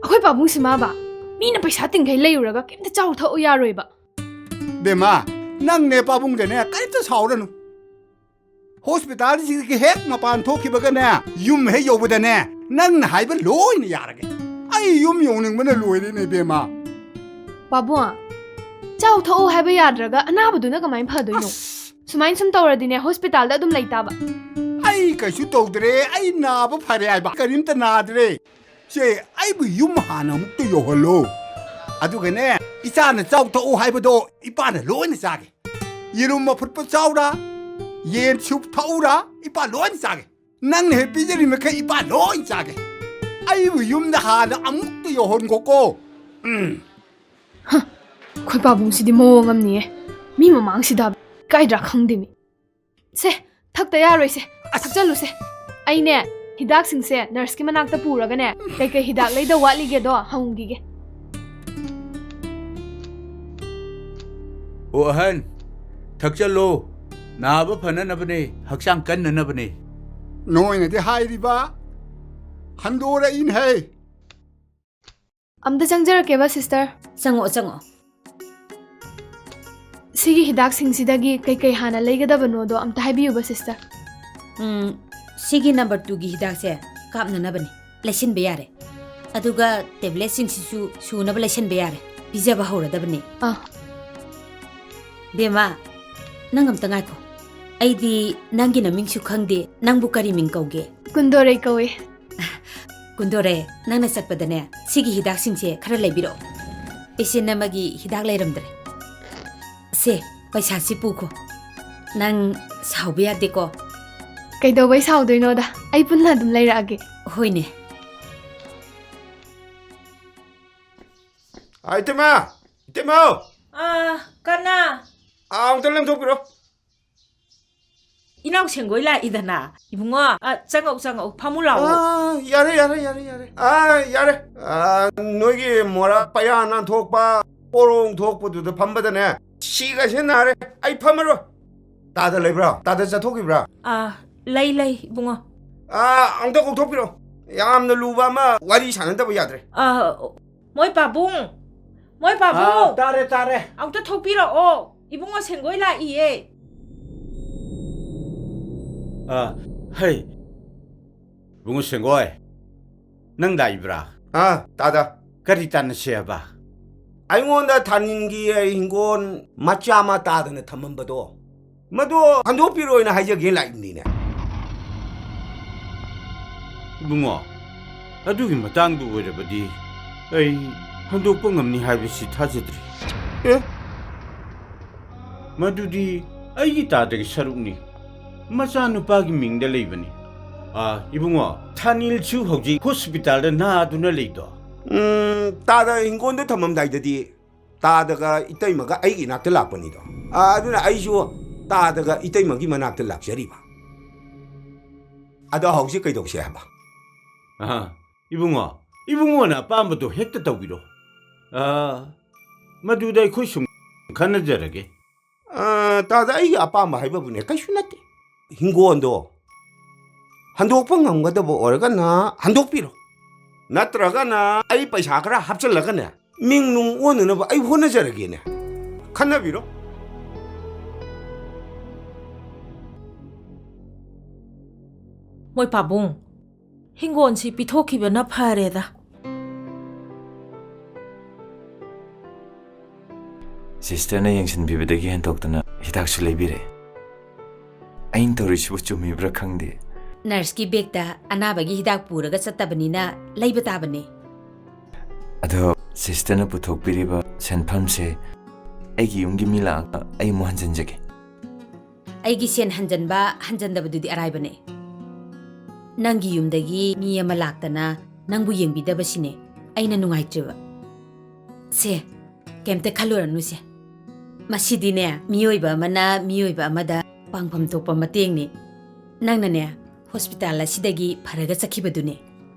ꯑꯩꯈꯣꯏ ꯄꯥꯕꯨꯡꯁꯤ ꯃꯥꯕ, ꯃꯤꯅ ꯄꯩꯁꯥ ꯇꯤꯡꯈꯩ ꯂꯩꯔꯨꯔꯒ ꯀꯩꯝꯇ ꯆꯥꯎ ꯊꯛꯎ ꯌꯥꯔꯣꯏꯕ꯫ ꯏꯕꯦꯝꯃ, ꯅꯪꯅꯦ ꯄꯥꯕꯨꯡꯗꯅꯦ ꯀꯔꯤꯝꯇ ꯁꯥꯎꯔꯅꯨ꯫ ꯍꯣꯁꯄꯤꯇꯥꯜꯁꯤꯗꯒꯤ ꯍꯦꯛ ꯃꯄꯥꯟ ꯊꯣꯛꯈꯤꯕꯒꯅꯦ, ꯌꯨꯝ ꯍꯦꯛ ꯌꯧꯕꯗꯅꯦ, ꯅꯪꯅ ꯍꯥꯏꯕ ꯂꯣꯏꯅ ꯌꯥꯔꯒꯦ꯫ ꯑꯩ ꯌꯨꯝ ꯌꯧꯅꯤꯡꯕꯅ ꯂꯣꯏꯔꯦꯅꯦ ꯏꯕꯦꯝꯃ꯫ ꯄꯥꯕꯨꯡ, ꯆꯥꯎ ꯊꯛꯎ ꯍꯥꯏꯕ ꯌꯥꯗ꯭ꯔꯒ ꯑꯅꯥꯕꯗꯨꯅ ꯀꯃꯥꯏꯅ ꯐꯗꯣꯏꯅꯣ? ꯑꯁ! ꯁꯨꯃꯥꯏꯅ ꯁꯨꯝ ꯇꯧꯔꯗꯤꯅꯦ, ꯍꯣꯁꯄꯤꯇꯥꯜꯗ ꯑꯗꯨꯝ ꯂꯩꯇꯥꯕ꯫ ꯑꯩ ꯀꯩꯁꯨ ꯇꯧꯗ꯭ꯔꯦ, ꯑꯩ ꯅꯥꯕ ꯐꯔꯦ ꯍꯥꯏꯕ, ꯀꯔꯤꯝꯇ ꯅꯥꯗ꯭ꯔꯦ꯫ ꯁꯦ, ꯑꯩꯕꯨ ꯌꯨꯝ ꯍꯥꯟꯅ ꯑꯃꯨꯛꯇ ꯌꯧꯍꯜꯂꯣ꯫ ꯑꯗꯨꯒꯅꯦ, ꯏꯆꯥꯅ ꯆꯥꯎ ꯊꯛꯎ ꯍꯥꯏꯕꯗꯣ ꯏꯄꯥꯅ ꯂꯣꯏꯅ ꯆꯥꯒꯦ꯫ ꯌꯦꯔꯨꯝ ꯑꯐꯨꯠꯄ ꯆꯥꯎꯔꯥ, ꯌꯦꯟ ꯁꯨꯞ ꯊꯛꯎꯔꯥ, ꯏꯄꯥ ꯂꯣꯏꯅ ꯆꯥꯒꯦ꯫ ꯅꯪꯅ ꯍꯦꯛ ꯄꯤꯖꯔꯤ ꯃꯈꯩ ꯏꯄꯥ ꯂꯣꯏ ꯆꯥꯒꯦ꯫ ꯑꯩꯕꯨ ꯌꯨꯝꯗ ꯍꯥꯟꯅ ꯑꯃꯨꯛꯇ ꯌꯧꯍꯟꯈꯣꯀꯣ꯫ ꯎꯝ꯫ ꯑꯩꯈꯣꯏ ꯄꯥꯕꯨꯡꯁꯤꯗꯤ ꯃꯑꯣꯡ ꯑꯃꯅꯤꯌꯦ꯫ ꯃꯤ ꯃꯃꯥꯡꯁꯤꯗ ꯏꯀꯥꯏꯗ꯭ꯔꯥ ꯈꯪꯗꯦꯃꯤ꯫ ꯁꯦ, ꯊꯛꯇ ꯌꯥꯔꯣꯏꯁꯦ꯫ ꯊꯛꯆꯜꯂꯨꯁꯦ꯫ ꯑꯩꯅꯦ, ꯍꯤꯗꯥꯛꯁꯤꯡꯁꯦ ꯅꯔꯁꯀꯤ ꯃꯅꯥꯛꯇ ꯄꯨꯔꯒꯅꯦ, ꯀꯩꯀꯩ ꯍꯤꯗꯥꯛ ꯂꯩꯗꯧ ꯋꯥꯠꯂꯤꯒꯦꯗꯣ ꯍꯪꯉꯨꯈꯤꯒꯦ꯫ ꯑꯣ ꯑꯍꯟ, ꯊꯛꯆꯜꯂꯣ꯫ ꯅꯥꯕ ꯐꯅꯅꯕꯅꯦ, ꯍꯛꯆꯥꯡ ꯀꯟꯅꯅꯕꯅꯦ꯫ ꯅꯣꯏꯅꯗꯤ ꯍꯥꯏꯔꯤꯕ, ꯍꯟꯗꯣꯔꯛꯏꯅꯦꯍꯦ꯫ ꯑꯝꯇ ꯆꯪꯖꯔꯛꯀꯦꯕ, ꯁꯤꯁꯇꯔ꯫ ꯆꯪꯉꯛꯑꯣ, ꯆꯪꯉꯛꯑꯣ꯫ ꯁꯤꯒꯤ ꯍꯤꯗꯥꯛꯁꯤꯡꯁꯤꯗꯒꯤ ꯀꯩꯀꯩ ꯍꯥꯟꯅ ꯂꯩꯒꯗꯕꯅꯣꯗꯣ ꯑꯝꯇ ꯍꯥꯏꯕꯤꯌꯨꯕ, ꯁꯤꯁꯇꯔ꯫ ꯎꯝ, ꯁꯤꯒꯤ ꯅꯝꯕꯔ ꯇꯨꯒꯤ ꯍꯤꯗꯥꯛꯁꯦ ꯀꯥꯞꯅꯅꯕꯅꯤ, ꯂꯩꯁꯤꯟꯕ ꯌꯥꯔꯦ꯫ ꯑꯗꯨꯒ ꯇꯦꯕ꯭ꯂꯦꯠꯁꯤꯡꯁꯤꯁꯨ ꯁꯨꯅꯕ ꯂꯩꯁꯤꯟꯕ ꯌꯥꯔꯦ꯫ ꯄꯤꯖꯕ ꯍꯧꯔꯗꯕꯅꯤ꯫ ꯑꯥ꯫ ꯕꯦꯝꯃ, ꯅꯪ ꯑꯝꯇ ꯉꯥꯏꯈꯣ꯫ ꯑꯩꯗꯤ ꯅꯪꯒꯤ ꯅꯃꯤꯡꯁꯨ ꯈꯪꯗꯦ꯫ ꯅꯪꯕꯨ ꯀꯔꯤ ꯃꯤꯡ ꯀꯧꯒꯦ? ꯀꯨꯟꯗꯣꯔꯩ ꯀꯧꯏ꯫ ꯀꯨꯟꯗꯣꯔꯩ, ꯅꯪꯅ ꯆꯠꯄꯗꯅꯦ, ꯁꯤꯒꯤ ꯍꯤꯗꯥꯛꯁꯤꯡꯁꯦ ꯈꯔ ꯂꯩꯕꯤꯔꯛꯑꯣ꯫ ꯄꯦꯁꯦꯟ ꯑꯃꯒꯤ ꯍꯤꯗꯥꯛ ꯂꯩꯔꯝꯗ꯭ꯔꯦ꯫ ꯁꯦ, ꯄꯩꯁꯥꯁꯤ ꯄꯨꯈꯣ꯫ ꯅꯪ ꯁꯥꯎꯕ ꯌꯥꯗꯦꯀꯣ꯫ ꯀꯩꯗꯧꯕꯩ ꯁꯥꯎꯗꯣꯏꯅꯣꯗ? ꯑꯩ ꯄꯨꯟꯅ ꯑꯗꯨꯝ ꯂꯩꯔꯛꯑꯒꯦ꯫ ꯍꯣꯏꯅꯦ꯫ ꯑꯥ, ꯏꯇꯩꯃ! ꯏꯇꯩꯃꯧ! ꯑꯥ, ꯀꯅꯥ? ꯑꯥ, ꯑꯃꯨꯛꯇ ꯂꯦꯡꯊꯣꯛꯄꯤꯔꯣ꯫ ꯏꯅꯥꯎ ꯁꯦꯡꯒꯣꯏ ꯂꯥꯛꯏꯗꯅ꯫ ꯏꯕꯨꯡꯉꯣ, ꯑ, ꯆꯪꯉꯛꯎ, ꯆꯪꯉꯛꯎ, ꯐꯝꯃꯨ ꯂꯥꯛꯑꯣ꯫ ꯑꯥ, ꯌꯥꯔꯦ, ꯌꯥꯔꯦ, ꯌꯥꯔꯦ, ꯌꯥꯔꯦ꯫ ꯑꯥ, ꯌꯥꯔꯦ꯫ ꯑꯥ, ꯅꯣꯏꯒꯤ ꯃꯣꯔꯥ ꯄꯌꯥ ꯅꯥꯟꯊꯣꯛꯄ, ꯄꯣꯔꯣꯡ ꯊꯣꯛꯄꯗꯨꯗ ꯐꯝꯕꯗꯅꯦ, ꯁꯤꯒꯁꯦ ꯅꯥꯔꯦ꯫ ꯑꯩ ꯐꯝꯃꯔꯣꯏ꯫ ꯇꯥꯗ ꯂꯩꯕ꯭ꯔꯥ? ꯇꯥꯗ ꯆꯠꯊꯣꯛꯈꯤꯕ꯭ꯔꯥ? ꯑꯥ, ꯂꯩ, ꯂꯩ, ꯏꯕꯨꯡꯉꯣ꯫ ꯑꯥ, ꯑꯝꯇ ꯀꯧꯊꯣꯛꯄꯤꯔꯣ꯫ ꯌꯥꯝꯅ ꯂꯨꯕ ꯑꯃ ꯋꯥꯔꯤ ꯁꯥꯟꯅꯗꯕ ꯌꯥꯗ꯭ꯔꯦ꯫ ꯑꯥ, ꯃꯣꯏ ꯄꯥꯕꯨꯡ! ꯃꯣꯏ ꯄꯥꯕꯨꯡ! ꯑꯥ, ꯇꯥꯔꯦ, ꯇꯥꯔꯦ꯫ ꯑꯃꯨꯛꯇ ꯊꯣꯛꯄꯤꯔꯛꯑꯣ꯫ ꯏꯕꯨꯡꯉꯣ ꯁꯦꯡꯒꯣꯏ ꯂꯥꯛꯏꯌꯦ꯫ ꯑꯥ, ꯍꯩ, ꯏꯕꯨꯡꯉꯣ ꯁꯦꯡꯒꯣꯏ, ꯅꯪ ꯂꯥꯛꯏꯕ꯭ꯔꯥ? ꯑꯥ, ꯇꯥꯗ꯫ ꯀꯔꯤ ꯇꯥꯟꯅꯁꯦ ꯍꯥꯏꯕ? ꯑꯩꯉꯣꯟꯗ ꯊꯥꯅꯤꯡꯒꯤ ꯍꯤꯡꯒꯣꯜ ꯃꯆꯥ ꯑꯃ ꯇꯥꯗꯅ ꯊꯝꯃꯝꯕꯗꯣ, ꯃꯗꯨ ꯍꯟꯗꯣꯛꯄꯤꯔꯣꯅ ꯍꯥꯏꯖꯒꯦ ꯂꯥꯛꯏꯕꯅꯤꯅꯦ꯫ ꯏꯕꯨꯡꯉꯣ, ꯑꯗꯨꯒꯤ ꯃꯇꯥꯡꯗꯨ ꯑꯣꯏꯔꯕꯗꯤ ꯑꯩ ꯍꯟꯗꯣꯛꯄ ꯉꯝꯅꯤ ꯍꯥꯏꯕꯁꯤ ꯊꯥꯖꯗ꯭ꯔꯤ꯫ ꯑꯦ? ꯃꯗꯨꯗꯤ ꯑꯩꯒꯤ ꯇꯥꯗꯒꯤ ꯁꯔꯨꯛꯅꯤ꯫ ꯃꯆꯥꯅꯨꯄꯥꯒꯤ ꯃꯤꯡꯗ ꯂꯩꯕꯅꯤ꯫ ꯑꯥ, ꯏꯕꯨꯡꯉꯣ, ꯊꯥꯅꯤꯜꯁꯨ ꯍꯧꯖꯤꯛ ꯍꯣꯁꯄꯤꯇꯥꯜꯗ ꯅꯥꯗꯨꯅ ꯂꯩꯗꯣ꯫ ꯎꯝ, ꯇꯥꯗ ꯍꯤꯡꯒꯣꯜꯗ ꯊꯝꯃꯝꯗꯥꯏꯗꯗꯤ ꯇꯥꯗꯒ ꯏꯇꯩꯃꯒ ꯑꯩꯒꯤ ꯏꯅꯥꯛꯇ ꯂꯥꯛꯄꯅꯤꯗꯣ꯫ ꯑꯥ, ꯑꯗꯨꯅ ꯑꯩꯁꯨ ꯇꯥꯗꯒ ꯏꯇꯩꯃꯒꯤ ꯃꯅꯥꯛꯇ ꯂꯥꯛꯆꯔꯤꯕ꯫ ꯑꯗꯣ ꯍꯧꯖꯤꯛ ꯀꯩꯗꯧꯁꯦ ꯍꯥꯏꯕ? ꯑꯍꯥ, ꯏꯕꯨꯡꯉꯣ, ꯏꯕꯨꯡꯉꯣꯅ ꯑꯄꯥꯝꯕꯗꯣ ꯍꯦꯛꯇ ꯇꯧꯕꯤꯔꯣ꯫ ꯑꯥ, ꯃꯗꯨꯗ ꯑꯩꯈꯣꯏ ꯁꯨꯝ ꯈꯟꯅꯖꯔꯒꯦ꯫ ꯑꯥ, ꯇꯥꯗ, ꯑꯩꯒꯤ ꯑꯄꯥꯝꯕ ꯍꯥꯏꯕꯕꯨꯅꯦ, ꯀꯩꯁꯨ ꯅꯠꯇꯦ꯫ ꯍꯤꯡꯒꯣꯜꯗꯣ ꯍꯟꯗꯣꯛꯄ ꯉꯝꯒꯗꯕ ꯑꯣꯏꯔꯒꯅ ꯍꯟꯗꯣꯛꯄꯤꯔꯣ, ꯅꯠꯇ꯭ꯔꯒꯅ ꯑꯩ ꯄꯩꯁꯥ ꯈꯔ ꯍꯥꯞꯆꯤꯜꯂꯒꯅꯦ, ꯃꯤꯡ ꯅꯨꯡ ꯑꯣꯟꯅꯅꯕ ꯑꯩ ꯍꯣꯠꯅꯖꯔꯒꯦꯅꯦ꯫ ꯈꯟꯅꯕꯤꯔꯣ꯫ ꯃꯣꯏ ꯄꯥꯕꯨꯡ, ꯍꯤꯡꯒꯣꯜꯁꯤ ꯄꯤꯊꯣꯛꯈꯤꯕꯅ ꯐꯔꯦꯗ꯫ ꯁꯤꯁꯇꯔꯅ ꯌꯦꯡꯁꯤꯟꯕꯤꯕꯗꯒꯤ ꯍꯦꯟꯗꯣꯛꯇꯅ ꯍꯤꯗꯥꯛꯁꯨ ꯂꯩꯕꯤꯔꯦ꯫ ꯑꯩꯅ ꯇꯧꯔꯤꯁꯤꯕꯨ ꯆꯨꯝꯃꯤꯕ꯭ꯔꯥ ꯈꯪꯗꯦ꯫ ꯅꯔꯁꯀꯤ ꯕꯦꯒꯇ ꯑꯅꯥꯕꯒꯤ ꯍꯤꯗꯥꯛ ꯄꯨꯔꯒ ꯆꯠꯇꯕꯅꯤꯅ ꯂꯩꯕ ꯇꯥꯕꯅꯦ꯫ ꯑꯗꯣ ꯁꯤꯁꯇꯔꯅ ꯄꯨꯊꯣꯛꯄꯤꯔꯤꯕ ꯁꯦꯟꯐꯝꯁꯦ ꯑꯩꯒꯤ ꯌꯨꯝꯒꯤ ꯃꯤ ꯂꯥꯛꯑꯒ ꯑꯩ ꯑꯃꯨꯛ ꯍꯟꯖꯤꯟꯖꯒꯦ꯫ ꯑꯩꯒꯤ ꯁꯦꯟ ꯍꯟꯖꯟꯕ ꯍꯟꯖꯟꯗꯕꯗꯨꯗꯤ ꯑꯔꯥꯏꯕꯅꯦ꯫ ꯅꯪꯒꯤ ꯌꯨꯝꯗꯒꯤ ꯃꯤ ꯑꯃ ꯂꯥꯛꯇꯅ ꯅꯪꯕꯨ ꯌꯦꯡꯕꯤꯗꯕꯁꯤꯅꯦ ꯑꯩꯅ ꯅꯨꯡꯉꯥꯏꯇ꯭ꯔꯤꯕ꯫ ꯁꯦ, ꯀꯩꯝꯇ ꯈꯜꯂꯨꯔꯅꯨꯁꯦ꯫ ꯃꯁꯤꯗꯤꯅꯦ, ꯃꯤꯑꯣꯏꯕ ꯑꯃꯅ ꯃꯤꯑꯣꯏꯕ ꯑꯃꯗ ꯄꯥꯡꯐꯝ ꯊꯣꯛꯄ ꯃꯇꯦꯡꯅꯤ꯫ ꯅꯪꯅꯅꯦ, ꯍꯣꯁꯄꯤꯇꯥꯜ ꯑꯁꯤꯗꯒꯤ ꯐꯔꯒ ꯆꯠꯈꯤꯕꯗꯨꯅꯦ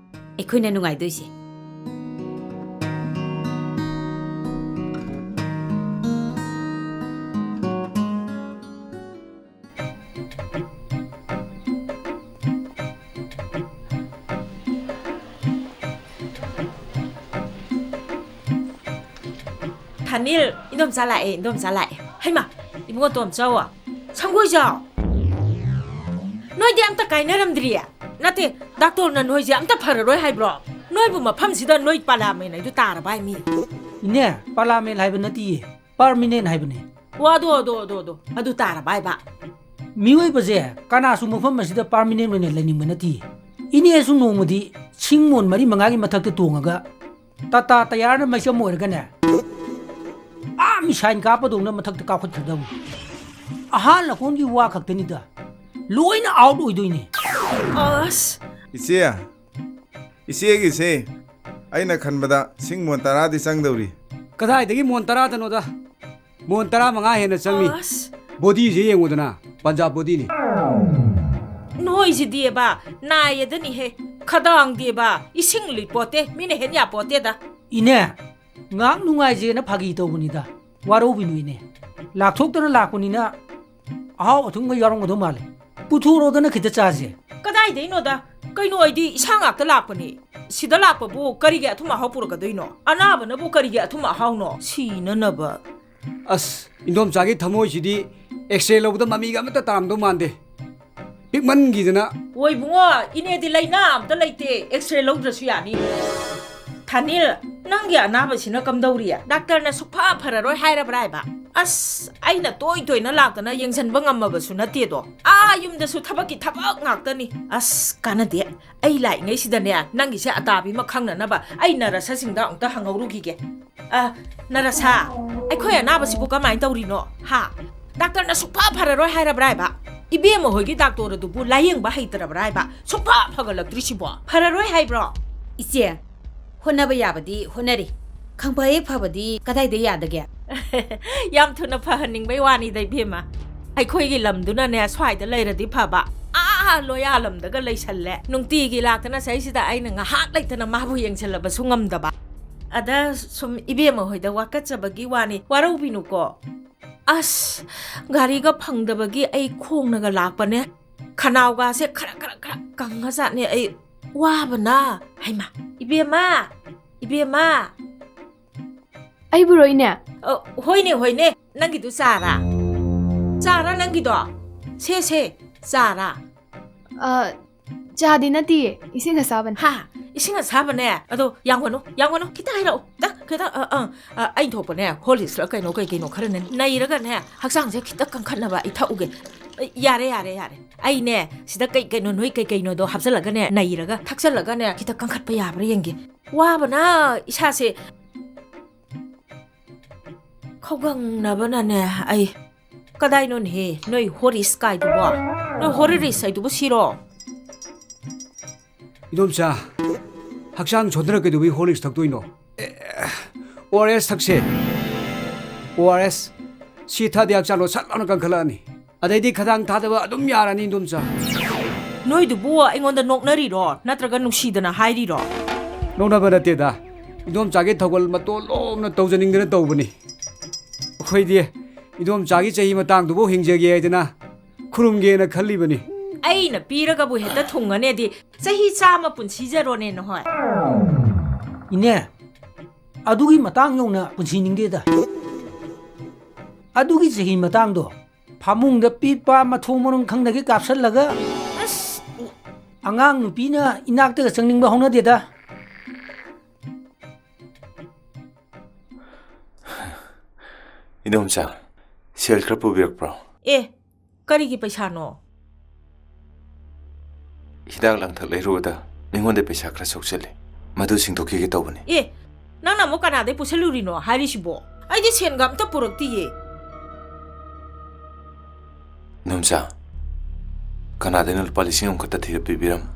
ꯑꯩꯈꯣꯏꯅ ꯅꯨꯡꯉꯥꯏꯗꯣꯏꯁꯦ꯫ ꯊꯥꯅꯤꯜ, ꯏꯟꯗꯣꯝꯆꯥ ꯂꯥꯛꯑꯦ, ꯏꯟꯗꯣꯝꯆꯥ ꯂꯥꯛꯑꯦ꯫ ꯍꯩꯃꯥ, ꯏꯕꯨꯡꯉꯣ ꯇꯣꯝꯆꯧ, ꯁꯪꯒꯣꯏꯖꯥꯎ꯫ ꯅꯣꯏꯗꯤ ꯑꯝꯇ ꯀꯥꯏꯅꯔꯝꯗ꯭ꯔꯤꯌꯦ? ꯅꯠꯇꯦ, ꯗꯥꯛꯇꯔꯅ ꯅꯣꯏꯁꯦ ꯑꯝꯇ ꯐꯔꯔꯣꯏ ꯍꯥꯏꯕ꯭ꯔꯣ? ꯅꯣꯏꯕꯨ ꯃꯐꯝꯁꯤꯗ ꯅꯣꯏ ꯄꯥꯂꯥꯃꯦꯟ ꯍꯥꯏꯗꯨ ꯇꯥꯔꯕ ꯍꯥꯏ ꯃꯤ? ꯏꯅꯦ, ꯄꯥꯂꯥꯃꯦꯟ ꯍꯥꯏꯕ ꯅꯠꯇꯤꯌꯦ, ꯄꯥꯔꯃꯤꯅꯦꯟ ꯍꯥꯏꯕꯅꯦ꯫ ꯑꯣ, ꯑꯗꯣ, ꯑꯗꯣ, ꯑꯗꯣ, ꯑꯗꯣ, ꯑꯗꯨ ꯇꯥꯔꯕ ꯍꯥꯏꯕ? ꯃꯤꯑꯣꯏꯕꯁꯦ ꯀꯅꯥꯁꯨ ꯃꯐꯝ ꯑꯁꯤꯗ ꯄꯥꯔꯃꯤꯅꯦꯟ ꯑꯣꯏꯅ ꯂꯩꯅꯤꯡꯕ ꯅꯠꯇꯤꯌꯦ꯫ ꯏꯅꯦꯁꯨ ꯅꯣꯡꯃꯗꯤ ꯁꯤꯡ ꯃꯣꯟ ꯃꯔꯤ ꯃꯉꯥꯒꯤ ꯃꯊꯛꯇ ꯇꯣꯡꯉꯒ ꯇꯥꯇꯥ ꯇꯌꯥꯔꯅ ꯃꯩꯆꯝ ꯑꯣꯏꯔꯒꯅꯦ, ꯑꯥ ꯃꯤꯁꯥꯏꯟ ꯀꯥꯞꯄꯗꯧꯅ ꯃꯊꯛꯇ ꯀꯥꯞꯈꯠꯈ꯭ꯔꯗꯧꯅꯤ꯫ ꯑꯍꯥꯟ ꯂꯀꯣꯟꯒꯤ ꯋꯥ ꯈꯛꯇꯅꯤꯗ, ꯂꯣꯏꯅ ꯑꯥꯎꯠ ꯑꯣꯏꯗꯣꯏꯅꯦ꯫ ꯑꯁ! ꯏꯆꯦ, ꯏꯆꯦꯒꯤꯁꯦ ꯑꯩꯅ ꯈꯟꯕꯗ ꯁꯤꯡ ꯃꯣꯟ ꯇꯔꯥꯗꯤ ꯆꯪꯗꯧꯔꯤ꯫ ꯀꯗꯥꯏꯗꯒꯤ ꯃꯣꯟ ꯇꯔꯥꯗꯅꯣꯗ? ꯃꯣꯟ ꯇꯔꯥꯃꯉꯥ ꯍꯦꯟꯅ ꯆꯪꯅꯤ꯫ ꯑꯁ! ꯕꯣꯗꯤꯁꯦ ꯌꯦꯡꯉꯨꯗꯅ, ꯄꯟꯖꯥꯕ ꯕꯣꯗꯤꯅꯤ꯫ ꯅꯣꯏꯁꯤꯗꯤꯕ, ꯅꯥꯏꯌꯦꯗꯅꯤꯍꯦ꯫ ꯈꯗꯥꯡꯗꯤꯕ, ꯏꯁꯤꯡ ꯂꯨꯏꯄꯣꯠꯇꯦ, ꯃꯤꯅ ꯍꯦꯟ ꯌꯥꯄꯣꯠꯇꯦꯗ꯫ ꯏꯅꯦ, ꯉꯥꯏꯍꯥꯛ ꯅꯨꯡꯉꯥꯏꯁꯦꯅ ꯐꯥꯒꯤ ꯇꯧꯕꯅꯤꯗ꯫ ꯋꯥꯔꯧꯕꯤꯅꯨ ꯏꯅꯦ꯫ ꯂꯥꯛꯊꯣꯛꯇꯅ ꯂꯥꯛꯄꯅꯤꯅ ꯑꯍꯥꯎ ꯑꯊꯨꯝꯒ ꯌꯥꯎꯔꯝꯒꯗꯧ ꯃꯥꯜꯂꯦ꯫ ꯄꯨꯊꯣꯔꯛꯑꯣꯗꯅ ꯈꯤꯇ ꯆꯥꯁꯦ꯫ ꯀꯗꯥꯏꯗꯩꯅꯣꯗ? ꯀꯩꯅꯣ, ꯑꯩꯗꯤ ꯏꯁꯥ ꯉꯥꯛꯇ ꯂꯥꯛꯄꯅꯤ꯫ ꯁꯤꯗ ꯂꯥꯛꯄꯕꯨ ꯀꯔꯤꯒꯤ ꯑꯊꯨꯝ ꯑꯍꯥꯎ ꯄꯨꯔꯛꯀꯗꯣꯏꯅꯣ? ꯑꯅꯥꯕꯅꯕꯨ ꯀꯔꯤꯒꯤ ꯑꯊꯨꯝ ꯑꯍꯥꯎꯅꯣ? ꯁꯤꯅꯅꯕ꯫ ꯑꯁ, ꯏꯟꯗꯣꯝꯆꯥꯒꯤ ꯊꯃꯣꯏꯁꯤꯗꯤ X-ray ꯂꯧꯕꯗ ꯃꯃꯤꯒ ꯑꯃꯠꯇ ꯇꯥꯔꯝꯗꯧ ꯃꯥꯟꯗꯦ꯫ ꯄꯤꯛꯃꯟꯈꯤꯗꯅ꯫ ꯍꯣꯏ ꯏꯕꯨꯡꯉꯣ, ꯏꯅꯦꯗꯤ ꯂꯩꯅꯥ ꯑꯝꯇ ꯂꯩꯇꯦ, X-ray ꯂꯧꯗ꯭ꯔꯁꯨ ꯌꯥꯅꯤ꯫ ꯊꯥꯅꯤꯜ, ꯅꯪꯒꯤ ꯑꯅꯥꯕꯁꯤꯅ ꯀꯝꯗꯧꯔꯤ? ꯗꯥꯛꯇꯔꯅ ꯁꯨꯛꯐ ꯐꯔꯔꯣꯏ ꯍꯥꯏꯔꯕ꯭ꯔꯥ ꯍꯥꯏꯕ? ꯑꯁ, ꯑꯩꯅ ꯇꯣꯏ ꯇꯣꯏꯅ ꯂꯥꯛꯇꯅ ꯌꯦꯡꯁꯤꯟꯕ ꯉꯝꯃꯕꯁꯨ ꯅꯠꯇꯦꯗꯣ꯫ ꯑꯥ ꯌꯨꯝꯗꯁꯨ ꯊꯕꯛꯀꯤ ꯊꯕꯛ ꯉꯥꯛꯇꯅꯤ꯫ ꯑꯁ, ꯀꯥꯟꯅꯗꯦ꯫ ꯑꯩ ꯂꯥꯛꯏꯉꯩꯁꯤꯗꯅꯦ, ꯅꯪꯒꯤꯁꯦ ꯑꯇꯥꯕꯤ ꯑꯃ ꯈꯪꯅꯅꯕ ꯑꯩ ꯅꯔꯁꯁꯤꯡꯗ ꯑꯃꯨꯛꯇ ꯍꯪꯍꯧꯔꯨꯈꯤꯒꯦ꯫ ꯑ, ꯅꯔꯁꯥ, ꯑꯩꯈꯣꯏ ꯑꯅꯥꯕꯁꯤꯕꯨ ꯀꯃꯥꯏꯅ ꯇꯧꯔꯤꯅꯣ? ꯍꯥ? ꯗꯥꯛꯇꯔꯅ ꯁꯨꯛꯐ ꯐꯔꯔꯣꯏ ꯍꯥꯏꯔꯕ꯭ꯔꯥ ꯍꯥꯏꯕ? ꯏꯕꯦꯝꯃ ꯍꯣꯏꯒꯤ ꯗꯥꯛꯇꯔ ꯑꯗꯨꯕꯨ ꯂꯥꯌꯦꯡꯕ ꯍꯩꯇ꯭ꯔꯕ꯭ꯔꯥ ꯍꯥꯏꯕ? ꯁꯨꯛꯐ ꯐꯒꯠꯂꯛꯇ꯭ꯔꯤꯁꯤꯕꯣ? ꯐꯔꯔꯣꯏ ꯍꯥꯏꯕ꯭ꯔꯣ? ꯏꯆꯦ, ꯍꯣꯠꯅꯕ ꯌꯥꯕꯗꯤ ꯍꯣꯠꯅꯔꯤ꯫ ꯈꯪꯐ ꯍꯦꯛ ꯐꯕꯗꯤ ꯀꯗꯥꯏꯗ ꯌꯥꯗꯒꯦ? ꯌꯥꯝ ꯊꯨꯅ ꯐꯍꯟꯅꯤꯡꯕꯩ ꯋꯥꯅꯤꯗ, ꯏꯕꯦꯝꯃ꯫ ꯑꯩꯈꯣꯏꯒꯤ ꯂꯝꯗꯨꯅꯅꯦ, ꯁ꯭ꯋꯥꯏꯗ ꯂꯩꯔꯗꯤ ꯐꯕ꯫ ꯑꯥ, ꯂꯣꯌꯥ ꯂꯝꯗꯒ ꯂꯩꯁꯜꯂꯦ꯫ ꯅꯨꯡꯇꯤꯒꯤ ꯂꯥꯛꯇꯅ ꯁꯩꯁꯤꯗ ꯑꯩꯅ ꯉꯥꯏꯍꯥꯛ ꯂꯩꯇꯅ ꯃꯥꯕꯨ ꯌꯦꯡꯁꯤꯜꯂꯕꯁꯨ ꯉꯝꯗꯕ꯫ ꯑꯗ ꯁꯨꯝ ꯏꯕꯦꯝꯃ ꯍꯣꯏꯗ ꯋꯥꯀꯠꯆꯕꯒꯤ ꯋꯥꯅꯤ, ꯋꯥꯔꯧꯕꯤꯅꯨꯀꯣ꯫ ꯑꯁ, ꯒꯥꯔꯤꯒ ꯐꯪꯗꯕꯒꯤ ꯑꯩ ꯈꯣꯡꯅꯒ ꯂꯥꯛꯄꯅꯦ꯫ ꯈꯅꯥꯎꯒꯥꯁꯦ ꯈꯔ, ꯈꯔ, ꯈꯔ ꯀꯪꯉꯖꯥꯠꯅꯦ ꯑꯩ꯫ ꯋꯥꯕꯅ꯫ ꯍꯩꯃꯥ, ꯏꯕꯦꯝꯃ! ꯏꯕꯦꯝꯃ! ꯑꯩꯕꯨꯔꯣ, ꯏꯅꯦ? ꯑ, ꯍꯣꯏꯅꯦ, ꯍꯣꯏꯅꯦ꯫ ꯅꯪꯒꯤꯗꯨ ꯆꯥꯔꯥ? ꯆꯥꯔꯥ ꯅꯪꯒꯤꯗꯣ? ꯁꯦ, ꯁꯦ, ꯆꯥꯔꯥ? ꯑ, ꯆꯥꯗꯤ ꯅꯠꯇꯤꯌꯦ, ꯏꯁꯤꯡ ꯑꯁꯥꯕꯅꯦ꯫ ꯍꯥ? ꯏꯁꯤꯡ ꯑꯁꯥꯕꯅꯦ? ꯑꯗꯣ ꯌꯥꯡꯒꯅꯨ, ꯌꯥꯡꯒꯅꯨ, ꯈꯤꯇ ꯍꯥꯏꯔꯛꯑꯣ꯫ ꯈꯤꯇ, ꯈꯤꯇ, ꯑ, ꯑ, ꯑ, ꯑꯩ ꯊꯣꯛꯄꯅꯦ, Horlicks ꯂ ꯀꯩꯅꯣ, ꯀꯩ ꯀꯩꯅꯣ ꯈꯔꯅꯦ ꯅꯩꯔꯒꯅꯦ, ꯍꯛꯆꯥꯡꯁꯦ ꯈꯤꯇ ꯀꯟꯈꯠꯅꯕ ꯑꯩ ꯊꯛꯎꯒꯦ꯫ ꯑꯩ, ꯌꯥꯔꯦ, ꯌꯥꯔꯦ, ꯌꯥꯔꯦ꯫ ꯑꯩꯅꯦ, ꯁꯤꯗ ꯀꯩ ꯀꯩꯅꯣ, ꯅꯣꯏ ꯀꯩ ꯀꯩꯅꯣꯗꯣ ꯍꯥꯞꯆꯜꯂꯒꯅꯦ, ꯅꯩꯔꯒ ꯊꯛꯆꯜꯂꯒꯅꯦ, ꯈꯤꯇ ꯀꯟꯈꯠꯄ ꯌꯥꯕ꯭ꯔꯥ ꯌꯦꯡꯒꯦ꯫ ꯋꯥꯕꯅ ꯏꯁꯥꯁꯦ ꯈꯧꯒꯪꯅꯕꯅꯅꯦ꯫ ꯑꯩ, ꯀꯗꯥꯏꯅꯣꯅꯦꯍꯦ, ꯅꯣꯏ ꯍꯣꯔꯤꯁ ꯀꯥꯏꯗꯨꯕꯣ? ꯅꯣꯏ ꯍꯣꯔꯤꯁ ꯍꯥꯏꯗꯨꯕꯨ ꯁꯤꯔꯣ? ꯏꯗꯣꯝꯆꯥ, ꯍꯛꯆꯥꯡ ꯁꯣꯟꯊꯔ ꯀꯩꯗꯧꯕꯩ ꯍꯣꯔꯤꯁ ꯊꯛꯇꯣꯏꯅꯣ? ꯑꯦ, ꯑꯣ ꯑꯥꯔ ꯑꯦꯁ ꯊꯛꯁꯦ꯫ ꯑꯣ ꯑꯥꯔ ꯑꯦꯁ꯫ ꯁꯤ ꯊꯛꯑꯗꯤ ꯍꯛꯆꯥꯡꯗꯣ ꯁꯠ ꯂꯥꯎꯅ ꯀꯟꯈꯠꯂꯛꯑꯅꯤ꯫ ꯑꯗꯩꯗꯤ ꯈꯗꯥꯡ ꯊꯥꯗꯕ ꯑꯗꯨꯝ ꯌꯥꯔꯅꯤ, ꯏꯗꯣꯝꯆꯥ꯫ ꯅꯣꯏꯗꯨꯕꯨ ꯑꯩꯉꯣꯟꯗ ꯅꯣꯛꯅꯔꯤꯔꯣ, ꯅꯠꯇ꯭ꯔꯒ ꯅꯨꯡꯁꯤꯗꯅ ꯍꯥꯏꯔꯤꯔꯣ? ꯅꯣꯛꯅꯕ ꯅꯠꯇꯦꯗ꯫ ꯏꯗꯣꯝꯆꯥꯒꯤ ꯊꯧꯒꯜ ꯃꯇꯣꯟ ꯂꯣꯝꯅ ꯇꯧꯖꯅꯤꯡꯗꯅ ꯇꯧꯕꯅꯤ꯫ ꯑꯩꯈꯣꯏꯗꯤ ꯏꯗꯣꯝꯆꯥꯒꯤ ꯆꯍꯤ ꯃꯇꯥꯡꯗꯨꯕꯨ ꯍꯤꯡꯖꯒꯦ ꯍꯥꯏꯗꯅ ꯈꯨꯔꯨꯝꯒꯦꯅ ꯈꯜꯂꯤꯕꯅꯤ꯫ ꯑꯩꯅ ꯄꯤꯔꯒꯕꯨ ꯍꯦꯛꯇ ꯊꯨꯡꯉꯅꯦꯗꯤ, ꯆꯍꯤ ꯆꯥꯝꯃ ꯄꯨꯟꯁꯤꯖꯔꯣꯅꯦ ꯅꯍꯣꯏ꯫ ꯏꯅꯦ, ꯑꯗꯨꯒꯤ ꯃꯇꯥꯡ ꯌꯧꯅ ꯄꯨꯟꯁꯤ ꯅꯤꯡꯗꯦꯗ꯫ ꯑꯗꯨꯒꯤ ꯆꯍꯤ ꯃꯇꯥꯡꯗꯣ ꯐꯃꯨꯡꯗ ꯄꯤꯄꯥ ꯃꯊꯣꯡ ꯃꯔꯝ ꯈꯪꯗꯒꯩ ꯀꯥꯞꯁꯜꯂꯒ, ꯑꯁ, ꯑꯉꯥꯡ ꯅꯨꯄꯤꯅ ꯏꯅꯥꯛꯇꯒ ꯆꯪꯅꯤꯡꯕ ꯍꯧꯅꯗꯦꯗ꯫ ꯏꯗꯣꯝꯆꯥ, ꯁꯦꯜ ꯈꯔ ꯄꯨꯕꯤꯔꯛꯄ꯭ꯔꯣ? ꯑꯦ, ꯀꯔꯤꯒꯤ ꯄꯩꯁꯥꯅꯣ? ꯍꯤꯗꯥꯛ ꯂꯥꯡꯊꯛ ꯂꯩꯔꯨꯕꯗ ꯃꯤꯉꯣꯟꯗ ꯄꯩꯁꯥ ꯈꯔ ꯁꯣꯛꯆꯜꯂꯦ, ꯃꯗꯨ ꯁꯤꯡꯗꯣꯛꯈꯤꯒꯦ ꯇꯧꯕꯅꯤ꯫ ꯑꯦ, ꯅꯪꯅ ꯑꯃꯨꯛ ꯀꯅꯥꯗꯩ ꯄꯨꯁꯜꯂꯨꯔꯤꯅꯣ ꯍꯥꯏꯔꯤꯁꯤꯕꯣ? ꯑꯩꯗꯤ ꯁꯦꯟꯒ ꯑꯝꯇ ꯄꯨꯔꯛꯇꯤꯌꯦ꯫ ꯏꯗꯣꯝꯆꯥ, ꯀꯅꯥꯗꯩꯅꯣ ꯂꯨꯄꯥ ꯂꯤꯁꯤꯡ ꯑꯃꯈꯛꯇ ꯊꯤꯔ ꯄꯤꯕꯤꯔꯝꯃꯨ꯫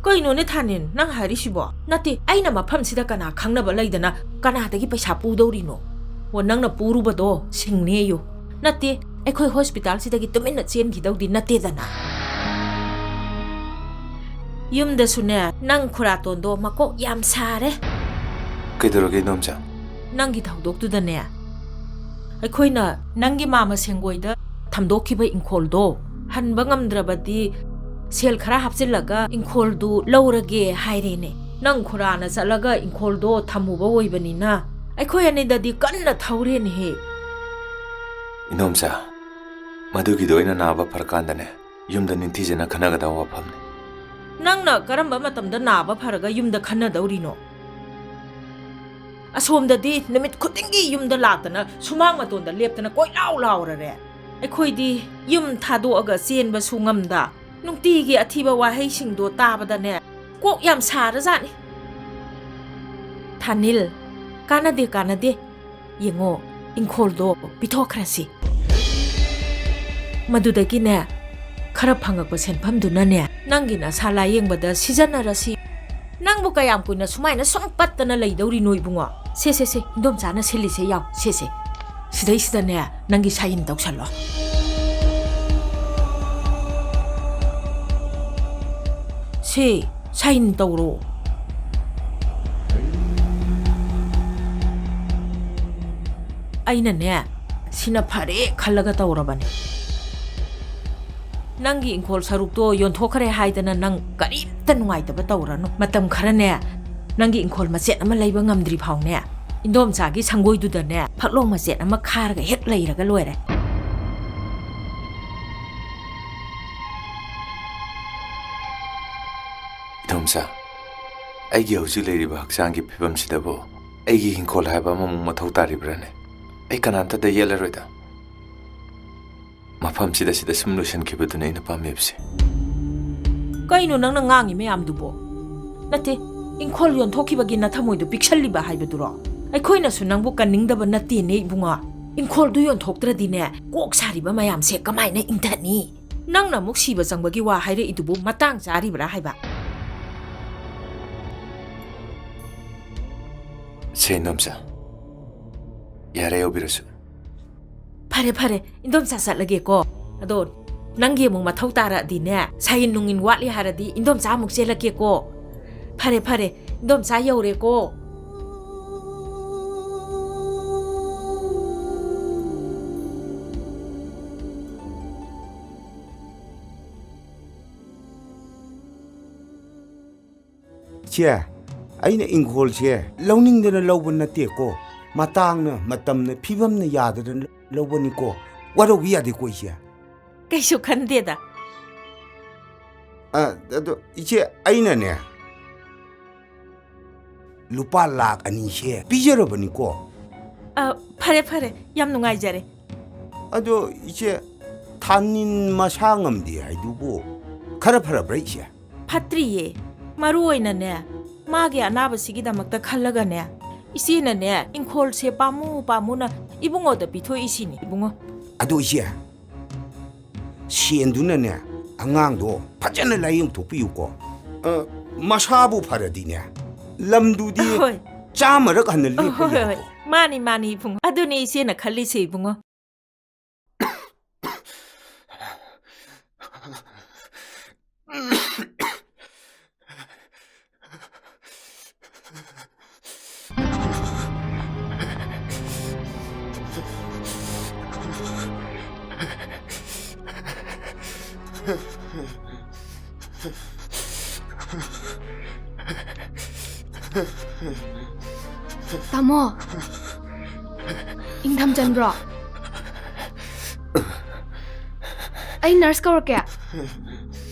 ꯀꯩꯅꯣꯅꯦ ꯊꯥꯅꯤꯟ, ꯅꯪ ꯍꯥꯏꯔꯤꯁꯤꯕꯣ? ꯅꯠꯇꯦ, ꯑꯩꯅ ꯃꯐꯝꯁꯤꯗ ꯀꯅꯥ ꯈꯪꯅꯕ ꯂꯩꯗꯅ ꯀꯅꯥꯗꯒꯤ ꯄꯩꯁꯥ ꯄꯨꯗꯧꯔꯤꯅꯣ? ꯑꯣ, ꯅꯪꯅ ꯄꯨꯔꯨꯕꯗꯣ ꯁꯤꯡꯅꯦꯌꯨ꯫ ꯅꯠꯇꯦ, ꯑꯩꯈꯣꯏ ꯍꯣꯁꯄꯤꯇꯥꯜꯁꯤꯗꯒꯤ ꯇꯨꯃꯤꯟꯅ ꯆꯦꯟꯈꯤꯗꯧꯗꯤ ꯅꯠꯇꯦꯗꯅ꯫ ꯌꯨꯝꯗꯁꯨꯅꯦ, ꯅꯪ ꯈꯨꯔꯥꯇꯣꯟꯗꯣ ꯃꯀꯣꯛ ꯌꯥꯝ ꯁꯥꯔꯦ꯫ ꯀꯩꯗꯧꯔꯒꯦ, ꯏꯗꯣꯝꯆꯥ? ꯅꯪꯒꯤ ꯊꯧꯗꯣꯛꯇꯨꯗꯅꯦ, ꯑꯩꯈꯣꯏꯅ ꯅꯪꯒꯤ ꯃꯥꯃ ꯁꯦꯡꯒꯣꯏꯗ ꯊꯝꯗꯣꯛꯈꯤꯕ ꯏꯪꯈꯣꯜꯗꯣ ꯍꯟꯕ ꯉꯝꯗ꯭ꯔꯕꯗꯤ ꯁꯦꯜ ꯈꯔ ꯍꯥꯞꯆꯤꯜꯂꯒ ꯏꯪꯈꯣꯜꯗꯨ ꯂꯧꯔꯒꯦ ꯍꯥꯏꯔꯦꯅꯦ꯫ ꯅꯪ ꯈꯨꯔꯥꯅ ꯆꯠꯂꯒ ꯏꯪꯈꯣꯜꯗꯣ ꯊꯝꯃꯨꯕ ꯑꯣꯏꯕꯅꯤꯅ ꯑꯩꯈꯣꯏ ꯑꯅꯤꯗꯗꯤ ꯀꯟꯅ ꯊꯧꯔꯦꯅꯦꯍꯦ꯫ ꯏꯗꯣꯝꯆꯥ, ꯃꯗꯨꯒꯤꯗꯣ ꯑꯩꯅ ꯅꯥꯕ ꯐꯔꯀꯥꯟꯗꯅꯦ, ꯌꯨꯝꯗ ꯅꯤꯡꯊꯤꯖꯅ ꯈꯟꯅꯒꯗꯕ ꯋꯥꯐꯝꯅꯤ꯫ ꯅꯪꯅ ꯀꯔꯝꯕ ꯃꯇꯝꯗ ꯅꯥꯕ ꯐꯔꯒ ꯌꯨꯝꯗ ꯈꯟꯅꯗꯧꯔꯤꯅꯣ? ꯑꯁꯣꯝꯗꯗꯤ ꯅꯨꯃꯤꯠ ꯈꯨꯗꯤꯡꯒꯤ ꯌꯨꯝꯗ ꯂꯥꯛꯇꯅ ꯁꯨꯃꯥꯡ ꯃꯇꯣꯟꯗ ꯂꯦꯞꯇꯅ ꯀꯣꯏꯂꯥꯎ ꯂꯥꯎꯔꯔꯦ꯫ ꯑꯩꯈꯣꯏꯗꯤ ꯌꯨꯝ ꯊꯥꯗꯣꯛꯑꯒ ꯆꯦꯟꯕꯁꯨ ꯉꯝꯗ, ꯅꯨꯡꯇꯤꯒꯤ ꯑꯊꯤꯕ ꯋꯥꯍꯩꯁꯤꯡꯗꯣ ꯇꯥꯕꯗꯅꯦ, ꯀꯣꯛ ꯌꯥꯝ ꯁꯥꯔꯖꯥꯠꯅꯤ꯫ ꯊꯥꯅꯤꯜ, ꯀꯥꯟꯅꯗꯦ, ꯀꯥꯟꯅꯗꯦ꯫ ꯌꯦꯡꯉꯣ, ꯏꯪꯈꯣꯜꯗꯣ ꯄꯤꯊꯣꯛꯈ꯭ꯔꯁꯤ꯫ ꯃꯗꯨꯗꯒꯤꯅꯦ, ꯈꯔ ꯐꯪꯉꯛꯄ ꯁꯦꯟꯐꯝꯗꯨꯅꯅꯦ, ꯅꯪꯒꯤ ꯅꯁꯥ ꯂꯥꯌꯦꯡꯕꯗ ꯁꯤꯖꯤꯟꯅꯔꯁꯤ꯫ ꯅꯪꯕꯨ ꯀꯌꯥꯝ ꯀꯨꯏꯅ ꯁꯨꯃꯥꯏꯅ ꯁꯨꯝ ꯄꯠꯇꯅ ꯂꯩꯗꯧꯔꯤꯅꯣ, ꯏꯕꯨꯡꯉꯣ? ꯁꯦ, ꯁꯦ, ꯁꯦ, ꯏꯟꯗꯣꯝꯆꯥꯅ ꯁꯤꯜꯂꯤꯁꯦ ꯌꯥꯎ, ꯁꯦ, ꯁꯦ꯫ ꯁꯤꯗꯩꯁꯤꯗꯅꯦ, ꯅꯪꯒꯤ ꯁꯥꯏꯟ ꯇꯧꯁꯜꯂꯣ꯫ ꯁꯦ, ꯁꯥꯏꯟ ꯇꯧꯔꯣ꯫ ꯑꯩꯅꯅꯦ, ꯁꯤꯅ ꯐꯔꯦ ꯈꯜꯂꯒ ꯇꯧꯔꯕꯅꯦ꯫ ꯅꯪꯒꯤ ꯏꯪꯈꯣꯜ ꯁꯔꯨꯛꯇꯣ ꯌꯣꯟꯊꯣꯛꯈ꯭ꯔꯦ ꯍꯥꯏꯗꯅ ꯅꯪ ꯀꯔꯤꯝꯇ ꯅꯨꯡꯉꯥꯏꯇꯕ ꯇꯧꯔꯅꯨ꯫ ꯃꯇꯝ ꯈꯔꯅꯦ, ꯅꯪꯒꯤ ꯏꯪꯈꯣꯜ ꯃꯆꯦꯠ ꯑꯃ ꯂꯩꯕ ꯉꯝꯗ꯭ꯔꯤ ꯐꯥꯎꯅꯦ, ꯏꯟꯗꯣꯝꯆꯥꯒꯤ ꯁꯪꯒꯣꯏꯗꯨꯗꯅꯦ, ꯐꯛꯂꯣꯡ ꯃꯆꯦꯠ ꯑꯃ ꯈꯥꯔꯒ ꯍꯦꯛ ꯂꯩꯔꯒ ꯂꯣꯏꯔꯦ꯫ ꯏꯗꯣꯝꯆꯥ, ꯑꯩꯒꯤ ꯍꯧꯖꯤꯛ ꯂꯩꯔꯤꯕ ꯍꯛꯆꯥꯡꯒꯤ ꯐꯤꯕꯝꯁꯤꯗꯕꯨ ꯑꯩꯒꯤ ꯍꯤꯡꯈꯣꯜ ꯍꯥꯏꯕ ꯑꯃꯃꯨꯛ ꯃꯊꯧ ꯇꯥꯔꯤꯕ꯭ꯔꯥꯅꯦ? ꯑꯩ ꯀꯅꯥꯝꯇꯗ ꯌꯦꯠꯂꯔꯣꯏꯗ꯫ ꯃꯐꯝꯁꯤꯗ ꯁꯤꯗ ꯁꯨꯝ ꯂꯣꯏꯁꯤꯟꯈꯤꯕꯗꯨꯅ ꯑꯩꯅ ꯄꯥꯝꯃꯤꯕꯁꯦ꯫ ꯀꯩꯅꯣ ꯅꯪꯅ ꯉꯥꯡꯉꯤ ꯃꯌꯥꯝꯗꯨꯕꯣ? ꯅꯠꯇꯦ, ꯏꯪꯈꯣꯜ ꯌꯣꯟꯊꯣꯛꯈꯤꯕꯒꯤ ꯅꯊꯃꯣꯏꯗꯣ ꯄꯤꯛꯁꯜꯂꯤꯕ ꯍꯥꯏꯕꯗꯨꯔꯣ? ꯑꯩꯈꯣꯏꯅꯁꯨ ꯅꯪꯕꯨ ꯀꯟꯅꯤꯡꯗꯕ ꯅꯠꯇꯦꯅꯦ, ꯏꯕꯨꯡꯉꯣ꯫ ꯏꯪꯈꯣꯜꯗꯨ ꯌꯣꯟꯊꯣꯛꯇ꯭ꯔꯗꯤꯅꯦ, ꯀꯣꯛ ꯁꯥꯔꯤꯕ ꯃꯌꯥꯝꯁꯦ ꯀꯃꯥꯏꯅ ꯏꯪꯊꯅꯤ? ꯅꯪꯅ ꯑꯃꯨꯛ ꯁꯤꯕ ꯆꯪꯕꯒꯤ ꯋꯥ ꯍꯥꯏꯔꯛꯏꯗꯨꯕꯨ ꯃꯇꯥꯡ ꯆꯥꯔꯤꯕ꯭ꯔꯥ ꯍꯥꯏꯕ? ꯁꯦ, ꯏꯟꯗꯣꯝꯆꯥ, ꯌꯥꯔꯦ, ꯌꯧꯕꯤꯔꯁꯨ꯫ ꯐꯔꯦ, ꯐꯔꯦ, ꯏꯟꯗꯣꯝꯆꯥ ꯆꯠꯂꯒꯦꯀꯣ꯫ ꯑꯗꯣ ꯅꯪꯒꯤ ꯑꯃꯨꯛ ꯃꯊꯧ ꯇꯥꯔꯛꯑꯗꯤꯅꯦ, ꯁꯥꯏꯟ ꯅꯨꯡꯏꯟ ꯋꯥꯠꯂꯤ ꯍꯥꯏꯔꯗꯤ ꯏꯟꯗꯣꯝꯆꯥ ꯑꯃꯨꯛ ꯆꯦꯜꯂꯛꯀꯦꯀꯣ꯫ ꯐꯔꯦ, ꯐꯔꯦ, ꯏꯟꯗꯣꯝꯆꯥ ꯌꯧꯔꯦꯀꯣ꯫ ꯏꯆꯦ, ꯑꯩꯅ ꯏꯪꯈꯣꯜꯁꯦ ꯂꯧꯅꯤꯡꯗꯅ ꯂꯧꯕ ꯅꯠꯇꯦꯀꯣ꯫ ꯃꯇꯥꯡꯅ, ꯃꯇꯝꯅ, ꯐꯤꯕꯝꯅ ꯌꯥꯗꯗꯅ ꯂꯧꯕꯅꯤꯀꯣ꯫ ꯋꯥꯔꯧꯕꯤ ꯌꯥꯗꯦꯀꯣ, ꯏꯆꯦ꯫ ꯀꯩꯁꯨ ꯈꯟꯗꯦꯗ꯫ ꯑ, ꯑꯗꯣ ꯏꯆꯦ, ꯑꯩꯅꯅꯦ, ꯂꯨꯄꯥ ꯂꯥꯛ ꯑꯅꯤꯁꯦ ꯄꯤꯖꯔꯕꯅꯤꯀꯣ꯫ ꯑ, ꯐꯔꯦ, ꯐꯔꯦ, ꯌꯥꯝ ꯅꯨꯡꯉꯥꯏꯖꯔꯦ꯫ ꯑꯗꯣ ꯏꯆꯦ, ꯊꯥꯅꯤꯟ ꯃꯁꯥ ꯉꯝꯗꯦ ꯍꯥꯏꯗꯨꯕꯨ ꯈꯔ ꯐꯔꯕ꯭ꯔꯥ ꯏꯆꯦ? ꯐꯠꯇ꯭ꯔꯤꯌꯦ꯫ ꯃꯔꯨ ꯑꯣꯏꯅꯅꯦ, ꯃꯥꯒꯤ ꯑꯅꯥꯕꯁꯤꯒꯤꯗꯃꯛꯇ ꯈꯜꯂꯒꯅꯦ, ꯏꯆꯦꯅꯅꯦ, ꯏꯪꯈꯣꯜꯁꯦ ꯄꯥꯝꯃꯨ ꯄꯥꯝꯃꯨꯅ ꯏꯕꯨꯡꯉꯣꯗ ꯄꯤꯊꯣꯛꯏꯁꯤꯅꯤ, ꯏꯕꯨꯡꯉꯣ꯫ ꯑꯗꯣ ꯏꯆꯦ, ꯁꯦꯟꯗꯨꯅꯅꯦ, ꯑꯉꯥꯡꯗꯣ ꯐꯖꯅ ꯂꯥꯌꯦꯡꯊꯣꯛꯄꯤꯌꯨꯀꯣ꯫ ꯑ, ꯃꯁꯥꯕꯨ ꯐꯔꯗꯤꯅꯦ, ꯂꯝꯗꯨꯗꯤ ꯍꯣꯏ꯫ ꯆꯥꯝꯃꯔꯛ ꯍꯟꯅ ꯂꯦꯞꯄ ꯍꯣꯏ, ꯍꯣꯏ, ꯌꯥꯏꯀꯣ꯫ ꯍꯣꯏ꯫ ꯃꯥꯅꯤ, ꯃꯥꯅꯤ, ꯏꯕꯨꯡꯉꯣ꯫ ꯑꯗꯨꯅꯤ ꯏꯆꯦꯅ ꯈꯜꯂꯤꯁꯦ, ꯏꯕꯨꯡꯉꯣ꯫ ꯇꯥꯃꯣ, ꯏꯪꯊꯝꯆꯟꯕ꯭ꯔꯣ? ꯑꯩ ꯅꯔꯁ ꯀꯧꯔꯛꯀꯦ꯫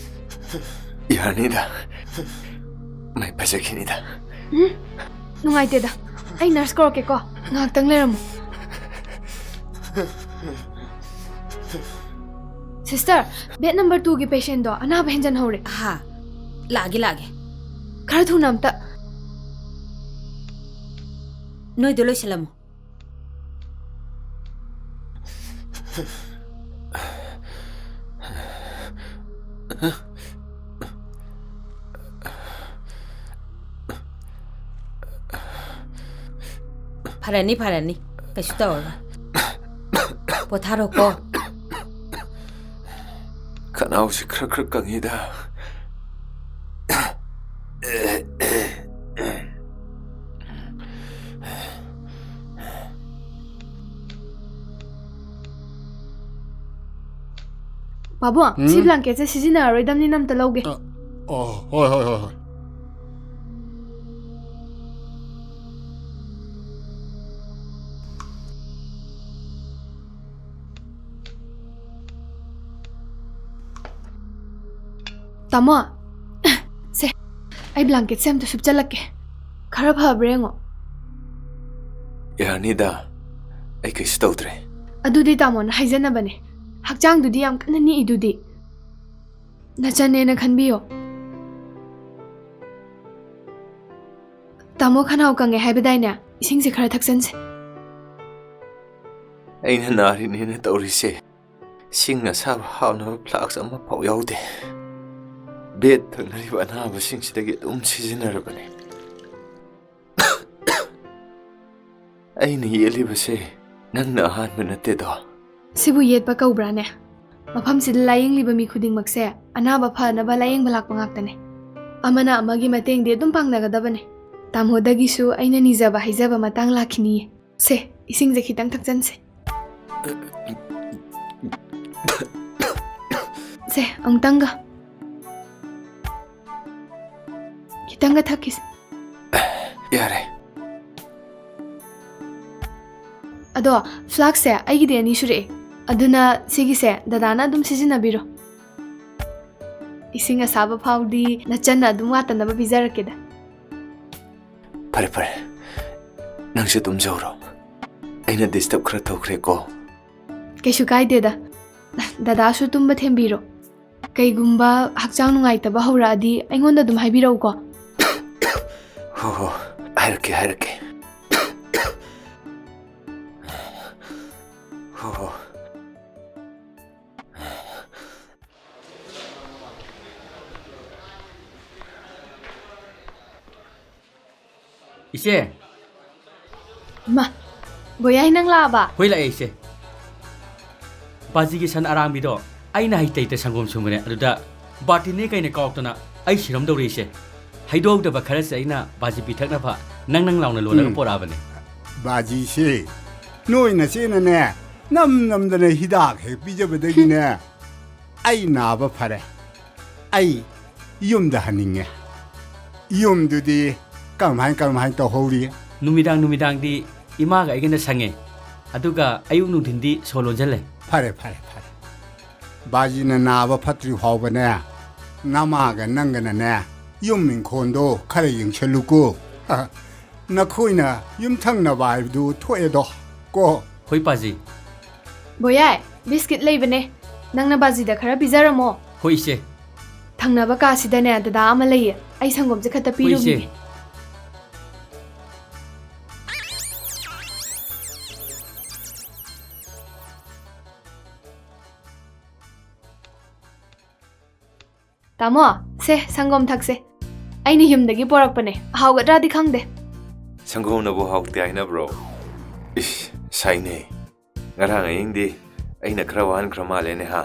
ꯌꯥꯔꯅꯤꯗ꯫ ꯃꯥꯏ ꯐꯖꯈꯤꯅꯤꯗ꯫ ꯎꯝ, ꯅꯨꯡꯉꯥꯏꯇꯦꯗ꯫ ꯑꯩ ꯅꯔꯁ ꯀꯧꯔꯛꯀꯦꯀꯣ꯫ ꯉꯥꯏꯍꯥꯛꯇꯪ ꯂꯩꯔꯝꯃꯨ꯫ ꯁꯤꯁꯇꯔ, ꯕꯦꯗ ꯅꯝꯕꯔ ꯇꯨꯒꯤ ꯄꯦꯁꯦꯟꯗꯣ ꯑꯅꯥꯕ ꯍꯦꯟꯖꯟꯍꯧꯔꯦ꯫ ꯍꯥ, ꯂꯥꯛꯑꯒꯦ, ꯂꯥꯛꯑꯒꯦ꯫ ꯈꯔ ꯊꯨꯅ ꯑꯝꯇ꯫ ꯅꯣꯏꯗꯣ ꯂꯣꯏꯁꯤꯜꯂꯝꯃꯣ꯫ ꯐꯔꯅꯤ, ꯐꯔꯅꯤ꯫ ꯀꯩꯁꯨ ꯇꯧꯔꯔꯣꯏ꯫ ꯄꯣꯊꯥꯔꯣꯀꯣ꯫ ꯈꯅꯥꯎꯁꯤ ꯈꯔ ꯈꯔ ꯀꯪꯉꯤꯗ꯫ ꯄꯥꯕꯨꯡ, ꯁꯤ ꯎꯝ? ꯕ꯭ꯂꯥꯡꯀꯦꯠꯁꯦ ꯁꯤꯖꯤꯟꯅꯔꯔꯣꯏꯗꯕꯅꯤꯅ ꯑꯝꯇ ꯂꯧꯒꯦ꯫ ꯑ, ꯑꯣ, ꯍꯣꯏ, ꯍꯣꯏ, ꯍꯣꯏ, ꯍꯣꯏ꯫ ꯇꯥꯃꯣ, ꯁꯦ, ꯑꯩ ꯕ꯭ꯂꯥꯡꯀꯦꯠꯁꯦ ꯑꯝꯇ ꯁꯨꯞꯆꯜꯂꯛꯀꯦ꯫ ꯈꯔ ꯐꯕ꯭ꯔꯥ ꯌꯦꯡꯉꯣ꯫ ꯌꯥꯔꯅꯤꯗ, ꯑꯩ ꯀꯩꯁꯨ ꯇꯧꯗ꯭ꯔꯦ꯫ ꯑꯗꯨꯗꯤ ꯇꯥꯃꯣꯅ ꯍꯥꯏꯖꯅꯕꯅꯦ꯫ ꯍꯛꯆꯥꯡꯗꯨꯗꯤ ꯌꯥꯝ ꯀꯟꯅ ꯅꯤꯛꯏꯗꯨꯗꯤ꯫ ꯅꯆꯟꯅꯦꯅ ꯈꯟꯕꯤꯌꯣ꯫ ꯇꯥꯃꯣ ꯈꯅꯥꯎ ꯀꯪꯉꯦ ꯍꯥꯏꯕꯗꯥꯏꯅꯦ? ꯏꯁꯤꯡꯁꯦ ꯈꯔ ꯊꯛꯆꯟꯁꯦ꯫ ꯑꯩꯅ ꯅꯥꯔꯤꯅꯦꯅ ꯇꯧꯔꯤꯁꯦ꯫ ꯏꯁꯤꯡ ꯑꯁꯥꯕ ꯍꯥꯞꯅꯕ ꯐ꯭ꯂꯥꯛꯁ ꯑꯃꯐꯥꯎ ꯌꯥꯎꯗꯦ꯫ ꯕꯦꯗ ꯊꯪꯅꯔꯤꯕ ꯑꯅꯥꯕꯁꯤꯡꯁꯤꯗꯒꯤ ꯑꯗꯨꯝ ꯁꯤꯖꯤꯟꯅꯔꯕꯅꯤ꯫ ꯑꯩꯅ ꯌꯦꯠꯂꯤꯕꯁꯦ ꯅꯪꯅ ꯑꯍꯥꯟꯕ ꯅꯠꯇꯦꯗꯣ꯫ ꯁꯤꯕꯨ ꯌꯦꯠꯄ ꯀꯧꯕ꯭ꯔꯥꯅꯦ? ꯃꯐꯝꯁꯤꯗ ꯂꯥꯌꯦꯡꯂꯤꯕ ꯃꯤ ꯈꯨꯗꯤꯡꯃꯛꯁꯦ ꯑꯅꯥꯕ ꯐꯅꯕ ꯂꯥꯌꯦꯡꯕ ꯂꯥꯛꯄ ꯉꯥꯛꯇꯅꯦ꯫ ꯑꯃꯅ ꯑꯃꯒꯤ ꯃꯇꯦꯡꯗꯤ ꯑꯗꯨꯝ ꯄꯥꯡꯅꯒꯗꯕꯅꯦ꯫ ꯇꯥꯃꯣꯗꯒꯤꯁꯨ ꯑꯩꯅ ꯅꯤꯖꯕ ꯍꯥꯏꯖꯕ ꯃꯇꯥꯡ ꯂꯥꯛꯈꯤꯅꯤꯌꯦ꯫ ꯁꯦ, ꯏꯁꯤꯡꯁꯦ ꯈꯤꯇꯪ ꯊꯛꯆꯟꯁꯦ꯫ ꯁꯦ, ꯑꯃꯨꯛꯇꯪꯒ꯫ ꯈꯤꯇꯪꯒ ꯊꯛꯈꯤꯁꯦ꯫ ꯌꯥꯔꯦ꯫ ꯑꯗꯣ, ꯐ꯭ꯂꯥꯛꯁꯁꯦ ꯑꯩꯒꯤꯗꯤ ꯑꯅꯤ ꯁꯨꯔꯛꯑꯦ꯫ ꯑꯗꯨꯅ ꯁꯤꯒꯤꯁꯦ ꯗꯗꯥꯅ ꯑꯗꯨꯝ ꯁꯤꯖꯤꯟꯅꯕꯤꯔꯣ꯫ ꯏꯁꯤꯡ ꯑꯁꯥꯕ ꯐꯥꯎꯗꯤ ꯅꯆꯟꯅ ꯑꯗꯨꯝ ꯋꯥꯠꯇꯅꯕ ꯄꯤꯖꯔꯛꯀꯦꯗ꯫ ꯐꯔꯦ, ꯐꯔꯦ꯫ ꯅꯪꯁꯨ ꯇꯨꯝꯖꯍꯧꯔꯣ꯫ ꯑꯩꯅ ꯗꯤꯁꯇꯔꯕ ꯈꯔ ꯇꯧꯈ꯭ꯔꯦꯀꯣ꯫ ꯀꯩꯁꯨ ꯀꯥꯏꯗꯦꯗ꯫ ꯗꯗꯥꯁꯨ ꯇꯨꯝꯕ ꯊꯦꯝꯕꯤꯔꯣ꯫ ꯀꯩꯒꯨꯝꯕ ꯍꯛꯆꯥꯡ ꯅꯨꯡꯉꯥꯏꯇꯕ ꯍꯧꯔꯛꯑꯗꯤ ꯑꯩꯉꯣꯟꯗ ꯑꯗꯨꯝ ꯍꯥꯏꯕꯤꯔꯛꯎꯀꯣ꯫ ꯍꯣ, ꯍꯣ꯫ ꯍꯥꯏꯔꯛꯀꯦ, ꯍꯥꯏꯔꯛꯀꯦ꯫ ꯍꯣ, ꯍꯣ꯫ ꯏꯆꯦ꯫ ꯃꯥ, ꯕꯣꯌꯥꯏ, ꯅꯪ ꯂꯥꯛꯑꯕ? ꯍꯣꯏ, ꯂꯥꯛꯑꯦ, ꯏꯆꯦ꯫ ꯕꯥꯖꯤꯒꯤ ꯁꯟ ꯑꯔꯥꯡꯕꯤꯗꯣ ꯑꯩꯅ ꯍꯩꯇ ꯍꯩꯇ ꯁꯪꯒꯣꯝ ꯁꯨꯝꯕꯅꯦ, ꯑꯗꯨꯗ ꯕꯥꯔꯇꯤꯟꯅꯦ ꯀꯩꯅ ꯀꯥꯎꯗꯅ ꯑꯩ ꯁꯤꯔꯝꯗꯧꯔꯦ, ꯏꯆꯦ꯫ ꯍꯩꯗꯣꯛꯍꯧꯗꯕ ꯈꯔꯁꯦ ꯑꯩꯅ ꯕꯥꯖꯤ ꯄꯤꯊꯛꯅꯕ ꯅꯪ ꯅꯪ ꯂꯥꯎꯅ ꯂꯣꯜꯂꯒ ꯎꯝ꯫ ꯄꯣꯔꯛꯑꯕꯅꯦ꯫ ꯕꯥꯖꯤꯁꯦ ꯅꯣꯏ ꯅꯆꯦꯅꯅꯦ ꯅꯝ ꯅꯝꯗꯅ ꯍꯤꯗꯥꯛ ꯍꯦꯛ ꯄꯤꯖꯕꯗꯒꯤꯅꯦ ꯑꯩ ꯅꯥꯕ ꯐꯔꯦ꯫ ꯑꯩ ꯌꯨꯝꯗ ꯍꯟꯅꯤꯡꯉꯦ꯫ ꯌꯨꯝꯗꯨꯗꯤ ꯀꯔꯝꯍꯥꯏ ꯀꯔꯝꯍꯥꯏ ꯇꯧꯍꯧꯔꯤ? ꯅꯨꯃꯤꯗꯥꯡ ꯅꯨꯃꯤꯗꯥꯡꯗꯤ ꯏꯃꯥꯒ ꯑꯩꯒꯅ ꯁꯪꯉꯦ, ꯑꯗꯨꯒ ꯑꯌꯨꯛ ꯅꯨꯡꯊꯤꯟꯗꯤ ꯁꯣ ꯂꯣꯟꯖꯜꯂꯦ꯫ ꯐꯔꯦ, ꯐꯔꯦ, ꯐꯔꯦ꯫ ꯕꯥꯖꯤꯅ ꯅꯥꯕ ꯐꯠꯇ꯭ꯔꯤ ꯐꯥꯎꯕꯅꯦ, ꯅꯃꯥꯒ ꯅꯪꯒꯅꯅꯦ ꯌꯨꯝ ꯏꯪꯈꯣꯜꯗꯣ ꯈꯔ ꯌꯦꯡꯁꯜꯂꯨꯀꯣ꯫ ꯅꯈꯣꯏꯅ ꯌꯨꯝꯊꯪꯅꯕ ꯍꯥꯏꯕꯗꯨ ꯊꯣꯛꯑꯦꯗꯣ ꯀꯣ꯫ ꯍꯣꯏ ꯄꯥꯖꯤ꯫ ꯕꯣꯌꯥꯏ, ꯕꯤꯁꯀꯤꯠ ꯂꯩꯕꯅꯦ꯫ ꯅꯪꯅ ꯕꯥꯖꯤꯗ ꯈꯔ ꯄꯤꯖꯔꯝꯃꯣ꯫ ꯍꯣꯏ, ꯏꯆꯦ꯫ ꯊꯪꯅꯕ ꯀꯥꯁꯤꯗꯅꯦ, ꯗꯗꯥ ꯑꯃ ꯂꯩꯌꯦ꯫ ꯑꯩ ꯁꯪꯒꯣꯝꯁꯦ ꯈꯛꯇ ꯍꯣꯏ, ꯏꯆꯦ꯫ ꯄꯤꯔꯨꯈꯤꯒꯦ꯫ ꯇꯥꯃꯣ, ꯁꯦ, ꯁꯪꯒꯣꯝ ꯊꯛꯁꯦ꯫ ꯑꯩꯅ ꯌꯨꯝꯗꯒꯤ ꯄꯣꯔꯛꯄꯅꯦ꯫ ꯍꯥꯎꯒꯗ꯭ꯔꯥꯗꯤ ꯈꯪꯗꯦ꯫ ꯁꯪꯒꯣꯝꯅꯕꯨ ꯍꯥꯎꯇꯦ ꯍꯥꯏꯅꯕ꯭ꯔꯣ? ꯏꯁ, ꯁꯥꯏꯅꯦ꯫ ꯉꯔꯥꯡ ꯑꯍꯤꯡꯗꯤ ꯑꯩꯅ ꯈꯔ ꯋꯥꯍꯟꯈ꯭ꯔ ꯃꯥꯜꯂꯦꯅꯦ, ꯍꯥ?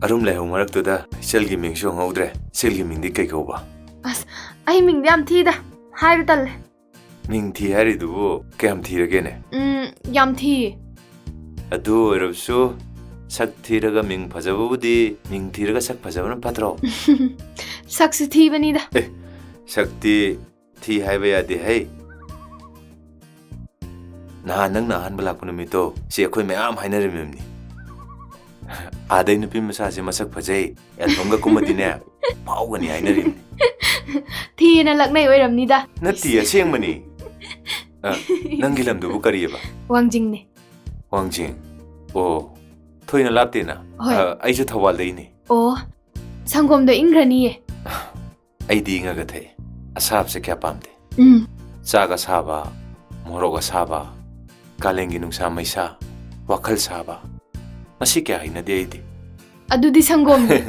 ꯑꯔꯨꯝ ꯂꯥꯏꯍꯧ ꯃꯔꯛꯇꯨꯗ ꯏꯆꯜꯒꯤ ꯃꯤꯡꯁꯨ ꯍꯪꯍꯧꯗ꯭ꯔꯦ꯫ ꯏꯆꯜꯒꯤ ꯃꯤꯡꯗꯤ ꯀꯩ ꯀꯧꯕ? ꯑꯁ, ꯑꯩ ꯃꯤꯡꯗꯤ ꯌꯥꯝ ꯊꯤꯗ꯫ ꯍꯥꯏꯕ ꯇꯜꯂꯦ꯫ ꯃꯤꯡ ꯊꯤ ꯍꯥꯏꯔꯤꯗꯨꯕꯨ ꯀꯌꯥꯝ ꯊꯤꯔꯒꯦꯅꯦ? ꯎꯝ, ꯌꯥꯝ ꯊꯤꯌꯦ꯫ ꯑꯗꯨ ꯑꯣꯏꯔꯕꯁꯨ, ꯁꯛ ꯊꯤꯔꯒ ꯃꯤꯡ ꯐꯖꯕꯕꯨꯗꯤ ꯃꯤꯡ ꯊꯤꯔꯒ ꯁꯛ ꯐꯖꯕꯅ ꯐꯠꯇ꯭ꯔꯣ? ꯁꯛꯁꯨ ꯊꯤꯕꯅꯤꯗ꯫ ꯑꯦ, ꯁꯛꯇꯤ ꯊꯤ ꯍꯥꯏꯕ ꯌꯥꯗꯦ ꯍꯩ꯫ ꯅꯍꯥꯟ ꯅꯪꯅ ꯑꯍꯥꯟꯕ ꯂꯥꯛꯄ ꯅꯨꯃꯤꯠꯇꯣ, ꯁꯤ ꯑꯩꯈꯣꯏ ꯃꯌꯥꯝ ꯍꯥꯏꯅꯔꯤꯕꯅꯤ꯫ "ꯑꯥꯗꯩ ꯅꯨꯄꯤ ꯃꯆꯥꯁꯦ ꯃꯁꯛ ꯐꯖꯩ, ꯑꯦꯜꯕꯝꯒ ꯀꯨꯝꯃꯗꯤꯅꯦ, ꯐꯥꯎꯒꯅꯤ" ꯍꯥꯏꯅꯔꯤꯕꯅꯤ꯫ ꯊꯤꯌꯦꯅ ꯂꯛꯅꯩ ꯑꯣꯏꯔꯝꯅꯤꯗ꯫ ꯅꯠꯇꯦ, ꯑꯁꯦꯡꯕꯅꯤ꯫ ꯑ, ꯅꯪꯒꯤ ꯂꯝꯗꯨꯕꯨ ꯀꯔꯤꯑꯕ? ꯋꯥꯡꯖꯤꯡꯅꯦ꯫ ꯋꯥꯡꯖꯤꯡ? ꯑꯣ, ꯊꯣꯏꯅ ꯂꯥꯞꯇꯦꯅ꯫ ꯍꯣꯏ꯫ ꯑ, ꯑꯩꯁꯨ ꯊꯧꯕꯥꯜꯗꯩꯅꯤ꯫ ꯑꯣ, ꯁꯪꯒꯣꯝꯗꯣ ꯏꯪꯈ꯭ꯔꯅꯤꯌꯦ꯫ ꯑꯩꯗꯤ ꯏꯪꯉꯒ ꯊꯛꯑꯦ꯫ ꯑꯁꯥꯕꯁꯦ ꯀꯌꯥ ꯄꯥꯝꯗꯦ꯫ ꯎꯝ꯫ ꯆꯥꯛ ꯑꯁꯥꯕ, ꯃꯣꯔꯣꯛ ꯑꯁꯥꯕ, ꯀꯥꯂꯦꯟꯒꯤ ꯅꯨꯡꯁꯥ ꯃꯩꯁꯥ, ꯋꯥꯈꯜ ꯁꯥꯕ, ꯃꯁꯤ ꯀꯌꯥ ꯍꯩꯅꯗꯦ ꯑꯩꯗꯤ꯫ ꯑꯗꯨꯗꯤ ꯁꯪꯒꯣꯝꯅꯤ꯫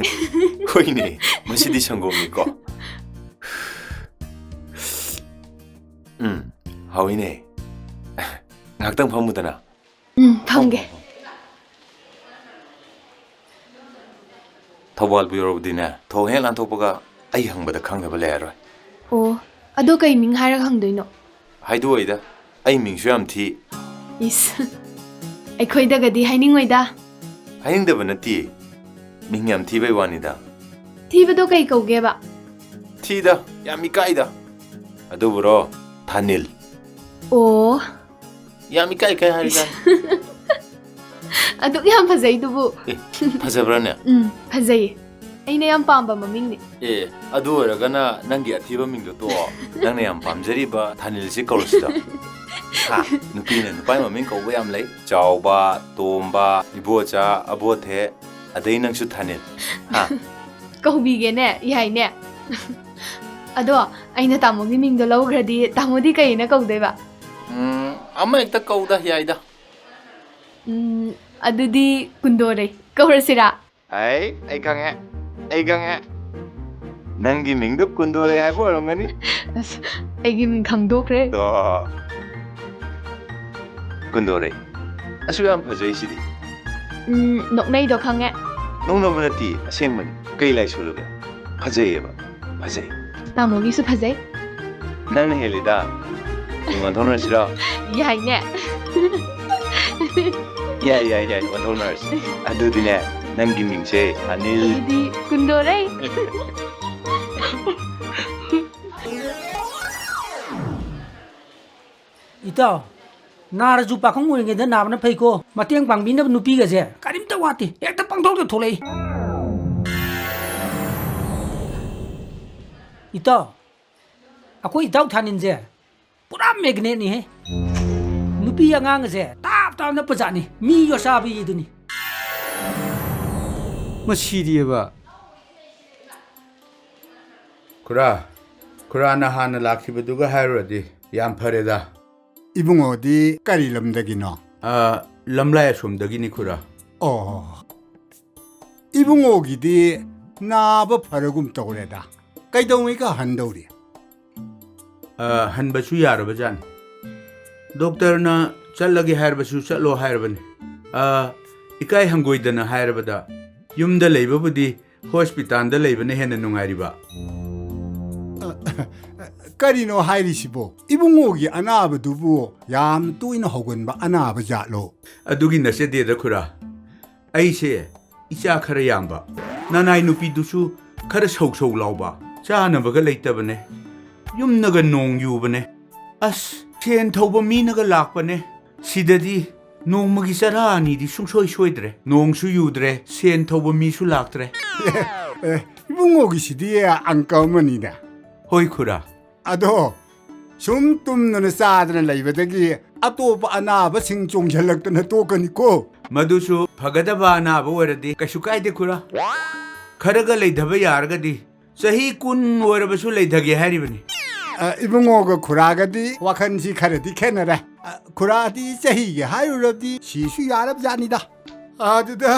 ꯍꯣꯏꯅꯦ, ꯃꯁꯤꯗꯤ ꯁꯪꯒꯣꯝꯅꯤꯀꯣ꯫ ꯎꯝ, ꯍꯥꯎꯏꯅꯦ꯫ ꯉꯥꯏꯍꯥꯛꯇꯪ ꯐꯝꯃꯨꯗꯅ꯫ ꯎꯝ, ꯐꯝꯒꯦ꯫ ꯊꯧꯕꯥꯜꯕꯨ ꯌꯧꯔꯕꯗꯤꯅꯦ, ꯊꯣꯡ ꯍꯦꯛ ꯂꯥꯟꯊꯣꯛꯄꯒ ꯑꯩ ꯍꯪꯕꯗ ꯈꯪꯗꯕ ꯂꯩꯔꯔꯣꯏ꯫ ꯑꯣ, ꯑꯗꯣ ꯀꯩ ꯃꯤꯡ ꯍꯥꯏꯔꯒ ꯍꯪꯗꯣꯏꯅꯣ? ꯍꯥꯏꯗꯣꯛꯑꯣꯏꯗ, ꯑꯩ ꯃꯤꯡꯁꯨ ꯌꯥꯝ ꯊꯤ꯫ ꯏꯁ, ꯑꯩꯈꯣꯏꯗꯒꯗꯤ ꯍꯥꯏꯅꯤꯡꯉꯣꯏꯗ꯫ ꯍꯥꯏꯅꯤꯡꯗꯕ ꯅꯠꯇꯤꯌꯦ, ꯃꯤꯡ ꯌꯥꯝ ꯊꯤꯕꯩ ꯋꯥꯅꯤꯗ꯫ ꯊꯤꯕꯗꯣ ꯀꯩ ꯀꯧꯒꯦꯕ? ꯊꯤꯗ, ꯌꯥꯝ ꯏꯀꯥꯏꯗ꯫ ꯑꯗꯨꯕꯨꯔꯣ, ꯊꯥꯅꯤꯜ꯫ ꯑꯣ꯫ ꯌꯥꯝ ꯏꯀꯥꯏ ꯏꯀꯥꯏ ꯍꯥꯏꯔꯤꯖꯥꯠꯅꯤ꯫ ꯑꯗꯨꯛ ꯌꯥꯝ ꯐꯖꯩꯗꯨꯕꯨ꯫ ꯑꯦ, ꯐꯖꯕ꯭ꯔꯥꯅꯦ? ꯎꯝ, ꯐꯖꯩꯌꯦ꯫ ꯑꯩꯅ ꯌꯥꯝ ꯄꯥꯝꯕ ꯃꯃꯤꯡꯅꯦ꯫ ꯑꯦ, ꯑꯗꯨ ꯑꯣꯏꯔꯒꯅ ꯅꯪꯒꯤ ꯑꯊꯤꯕ ꯃꯤꯡꯗꯣ ꯇꯣꯛꯑꯣ꯫ ꯅꯪꯅ ꯌꯥꯝ ꯄꯥꯝꯖꯔꯤꯕ ꯊꯥꯅꯤꯜꯁꯤ ꯀꯧꯔꯁꯤꯗ꯫ ꯍꯥ? ꯅꯨꯄꯤꯅ ꯅꯨꯄꯥꯒꯤ ꯃꯃꯤꯡ ꯀꯧꯕ ꯌꯥꯝ ꯂꯩ꯫ ꯆꯥꯎꯕ, ꯇꯣꯝꯕ, ꯏꯕꯣꯆꯥ, ꯑꯕꯣꯊꯦ, ꯑꯗꯩ ꯅꯪꯁꯨ ꯊꯥꯅꯤꯜ꯫ ꯍꯥ? ꯀꯧꯕꯤꯒꯦꯅꯦ, ꯌꯥꯏꯅꯦ꯫ ꯑꯗꯣ ꯑꯩꯅ ꯇꯥꯃꯣꯒꯤ ꯃꯤꯡꯗꯣ ꯂꯧꯈ꯭ꯔꯗꯤ ꯇꯥꯃꯣꯗꯤ ꯀꯩꯅ ꯀꯧꯗꯣꯏꯕ? ꯎꯝ, ꯑꯃ ꯍꯦꯛꯇ ꯀꯧꯗ ꯌꯥꯏꯗ꯫ ꯎꯝ, ꯑꯗꯨꯗꯤ ꯀꯨꯟꯗꯣꯔꯩ ꯀꯧꯔꯁꯤꯔꯥ? ꯑꯩ, ꯑꯩ ꯈꯪꯉꯦ꯫ ꯑꯩ ꯈꯪꯉꯦ꯫ ꯅꯪꯒꯤ ꯃꯤꯡꯗꯣ ꯀꯨꯟꯗꯣꯔꯩ ꯍꯥꯏꯕ ꯑꯣꯏꯔꯝꯒꯅꯤ꯫ ꯑꯁ, ꯑꯩꯒꯤ ꯃꯤꯡ ꯈꯪꯗꯣꯛꯈ꯭ꯔꯦ꯫ ꯑꯣ꯫ ꯀꯨꯟꯗꯣꯔꯩ꯫ ꯑꯁꯨꯛ ꯌꯥꯝ ꯐꯖꯩꯁꯤꯗꯤ꯫ ꯎꯝ, ꯅꯣꯛꯅꯩꯗꯣ ꯈꯪꯉꯦ꯫ ꯅꯣꯛꯅꯕ ꯅꯠꯇꯦ, ꯑꯁꯦꯡꯕꯅꯤ꯫ ꯀꯩ ꯂꯥꯏ ꯁꯨꯔꯒꯦ? ꯐꯖꯩꯌꯦꯕ꯫ ꯐꯖꯩ꯫ ꯇꯥꯃꯣꯒꯤꯁꯨ ꯐꯖꯩ꯫ ꯅꯪꯅ ꯍꯦꯜꯂꯤꯗ꯫ ꯃꯤꯡ ꯑꯣꯟꯊꯣꯛꯅꯔꯁꯤꯔꯣ? ꯌꯥꯏꯅꯦ꯫ ꯌꯥꯏ, ꯌꯥꯏ, ꯌꯥꯏ, ꯑꯣꯟꯊꯣꯛꯅꯔꯁꯤ꯫ ꯑꯗꯨꯗꯤꯅꯦ, ꯅꯪꯒꯤ ꯃꯤꯡꯁꯦ ꯑꯅꯤꯜ꯫ ꯑꯗꯨꯗꯤ ꯀꯨꯟꯗꯣꯔꯩ꯫ ꯏꯇꯥꯎ, ꯅꯥꯔꯁꯨ ꯄꯥꯈꯪ ꯑꯣꯏꯔꯤꯉꯩꯗ ꯅꯥꯕꯅ ꯐꯩꯀꯣ꯫ ꯃꯇꯦꯡ ꯄꯥꯡꯕꯤꯅꯕ ꯅꯨꯄꯤꯒꯁꯦ ꯀꯔꯤꯝꯇ ꯋꯥꯠꯇꯦ, ꯍꯦꯛꯇ ꯄꯪꯊꯣꯛꯇ ꯊꯣꯛꯂꯛꯏ꯫ ꯏꯇꯥꯎ, ꯑꯩꯈꯣꯏ ꯏꯇꯥꯎ ꯊꯥꯅꯤꯟꯁꯦ ꯄꯨꯔꯥ ꯃꯦꯒꯅꯦꯠꯅꯤꯍꯦ꯫ ꯅꯨꯄꯤ ꯑꯉꯥꯡꯒꯁꯦ ꯇꯥꯞ ꯇꯥꯞ ꯅꯞꯄꯖꯥꯠꯅꯤ, ꯃꯤ ꯌꯣꯠꯁꯥꯕꯤꯗꯨꯅꯤ꯫ ꯃꯁꯤꯗꯤꯕ꯫ ꯈꯨꯔꯥ, ꯈꯨꯔꯥꯅ ꯍꯥꯟꯅ ꯂꯥꯛꯈꯤꯕꯗꯨꯒ ꯍꯥꯏꯔꯨꯔꯗꯤ ꯌꯥꯝ ꯐꯔꯦꯗ꯫ ꯏꯕꯨꯡꯉꯣꯗꯤ ꯀꯔꯤ ꯂꯝꯗꯒꯤꯅꯣ? ꯑ, ꯂꯝꯂꯥꯏ ꯑꯁꯣꯝꯗꯒꯤꯅꯤ, ꯈꯨꯔꯥ꯫ ꯑꯣ, ꯏꯕꯨꯡꯉꯣꯒꯤꯗꯤ ꯅꯥꯕ ꯐꯔꯒꯨꯝ ꯇꯧꯔꯦꯗ꯫ ꯀꯩꯗꯧꯉꯩꯒ ꯍꯟꯗꯧꯔꯤ? ꯑ, ꯍꯟꯕꯁꯨ ꯌꯥꯔꯕꯖꯥꯠꯅꯤ꯫ ꯗꯣꯛꯇꯔꯅ ꯆꯠꯂꯒꯦ ꯍꯥꯏꯔꯕꯁꯨ ꯆꯠꯂꯣ ꯍꯥꯏꯔꯕꯅꯤ꯫ ꯑ, ꯏꯀꯥꯏ ꯍꯪꯒꯣꯏꯗꯅ ꯍꯥꯏꯔꯕꯗ, ꯌꯨꯝꯗ ꯂꯩꯕꯕꯨꯗꯤ ꯍꯣꯁꯄꯤꯇꯥꯜꯗ ꯂꯩꯕꯅ ꯍꯦꯟꯅ ꯅꯨꯡꯉꯥꯏꯔꯤꯕ꯫ ꯀꯔꯤꯅꯣ ꯍꯥꯏꯔꯤꯁꯤꯕꯣ? ꯏꯕꯨꯡꯉꯣꯒꯤ ꯑꯅꯥꯕꯗꯨꯕꯨ ꯌꯥꯝ ꯇꯣꯏꯅ ꯍꯧꯒꯟꯕ ꯑꯅꯥꯕ ꯖꯥꯠꯂꯣ? ꯑꯗꯨꯒꯤ ꯅꯠꯆꯗꯦꯗ, ꯈꯨꯔꯥ꯫ ꯑꯩꯁꯦ ꯏꯆꯥ ꯈꯔ ꯌꯥꯝꯕ, ꯅꯅꯥꯏ ꯅꯨꯄꯤꯗꯨꯁꯨ ꯈꯔ ꯁꯧ ꯁꯧ ꯂꯥꯎꯕ, ꯆꯥꯅꯕꯒ ꯂꯩꯇꯕꯅꯦ꯫ ꯌꯨꯝꯅꯒ ꯅꯣꯡ ꯌꯨꯕꯅꯦ꯫ ꯑꯁ, ꯁꯦꯟ ꯊꯧꯕ ꯃꯤꯅꯒ ꯂꯥꯛꯄꯅꯦ꯫ ꯁꯤꯗꯗꯤ ꯅꯣꯡꯃꯒꯤ ꯆꯔꯥ ꯑꯅꯤꯗꯤ ꯁꯨꯡꯁꯣꯏ ꯁꯣꯏꯗ꯭ꯔꯦ꯫ ꯅꯣꯡꯁꯨ ꯌꯨꯗ꯭ꯔꯦ, ꯁꯦꯟ ꯊꯧꯕ ꯃꯤꯁꯨ ꯂꯥꯛꯇ꯭ꯔꯦ꯫ ꯑꯦ, ꯏꯕꯨꯡꯉꯣꯒꯤꯁꯤꯗꯤ ꯑꯪꯀ ꯑꯃꯅꯤꯅꯦ꯫ ꯍꯣꯏ, ꯈꯨꯔꯥ꯫ ꯑꯗꯣ, ꯁꯨꯝ ꯇꯨꯝꯗꯅ ꯆꯥꯗꯅ ꯂꯩꯕꯗꯒꯤ ꯑꯇꯣꯞꯄ ꯑꯅꯥꯕꯁꯤꯡ ꯆꯣꯡꯁꯤꯜꯂꯛꯇꯅ ꯇꯣꯛꯀꯅꯤꯀꯣ꯫ ꯃꯗꯨꯁꯨ ꯐꯒꯗꯕ ꯑꯅꯥꯕ ꯑꯣꯏꯔꯗꯤ ꯀꯩꯁꯨ ꯀꯥꯏꯗꯦ, ꯈꯨꯔꯥ꯫ ꯈꯔꯒ ꯂꯩꯊꯕ ꯌꯥꯔꯒꯗꯤ ꯆꯍꯤ ꯀꯨꯟ ꯑꯣꯏꯔꯕꯁꯨ ꯂꯩꯊꯒꯦ ꯍꯥꯏꯔꯤꯕꯅꯤ꯫ ꯑ, ꯏꯕꯨꯡꯉꯣꯒ ꯈꯨꯔꯥꯒꯗꯤ ꯋꯥꯈꯜꯁꯤ ꯈꯔꯗꯤ ꯈꯦꯠꯅꯔꯦ꯫ ꯑ, ꯈꯨꯔꯥꯗꯤ ꯆꯍꯤꯒꯤ ꯍꯥꯏꯔꯨꯔꯗꯤ ꯁꯤꯁꯨ ꯌꯥꯔꯕ ꯖꯥꯠꯅꯤꯗ꯫ ꯑꯗꯨꯗ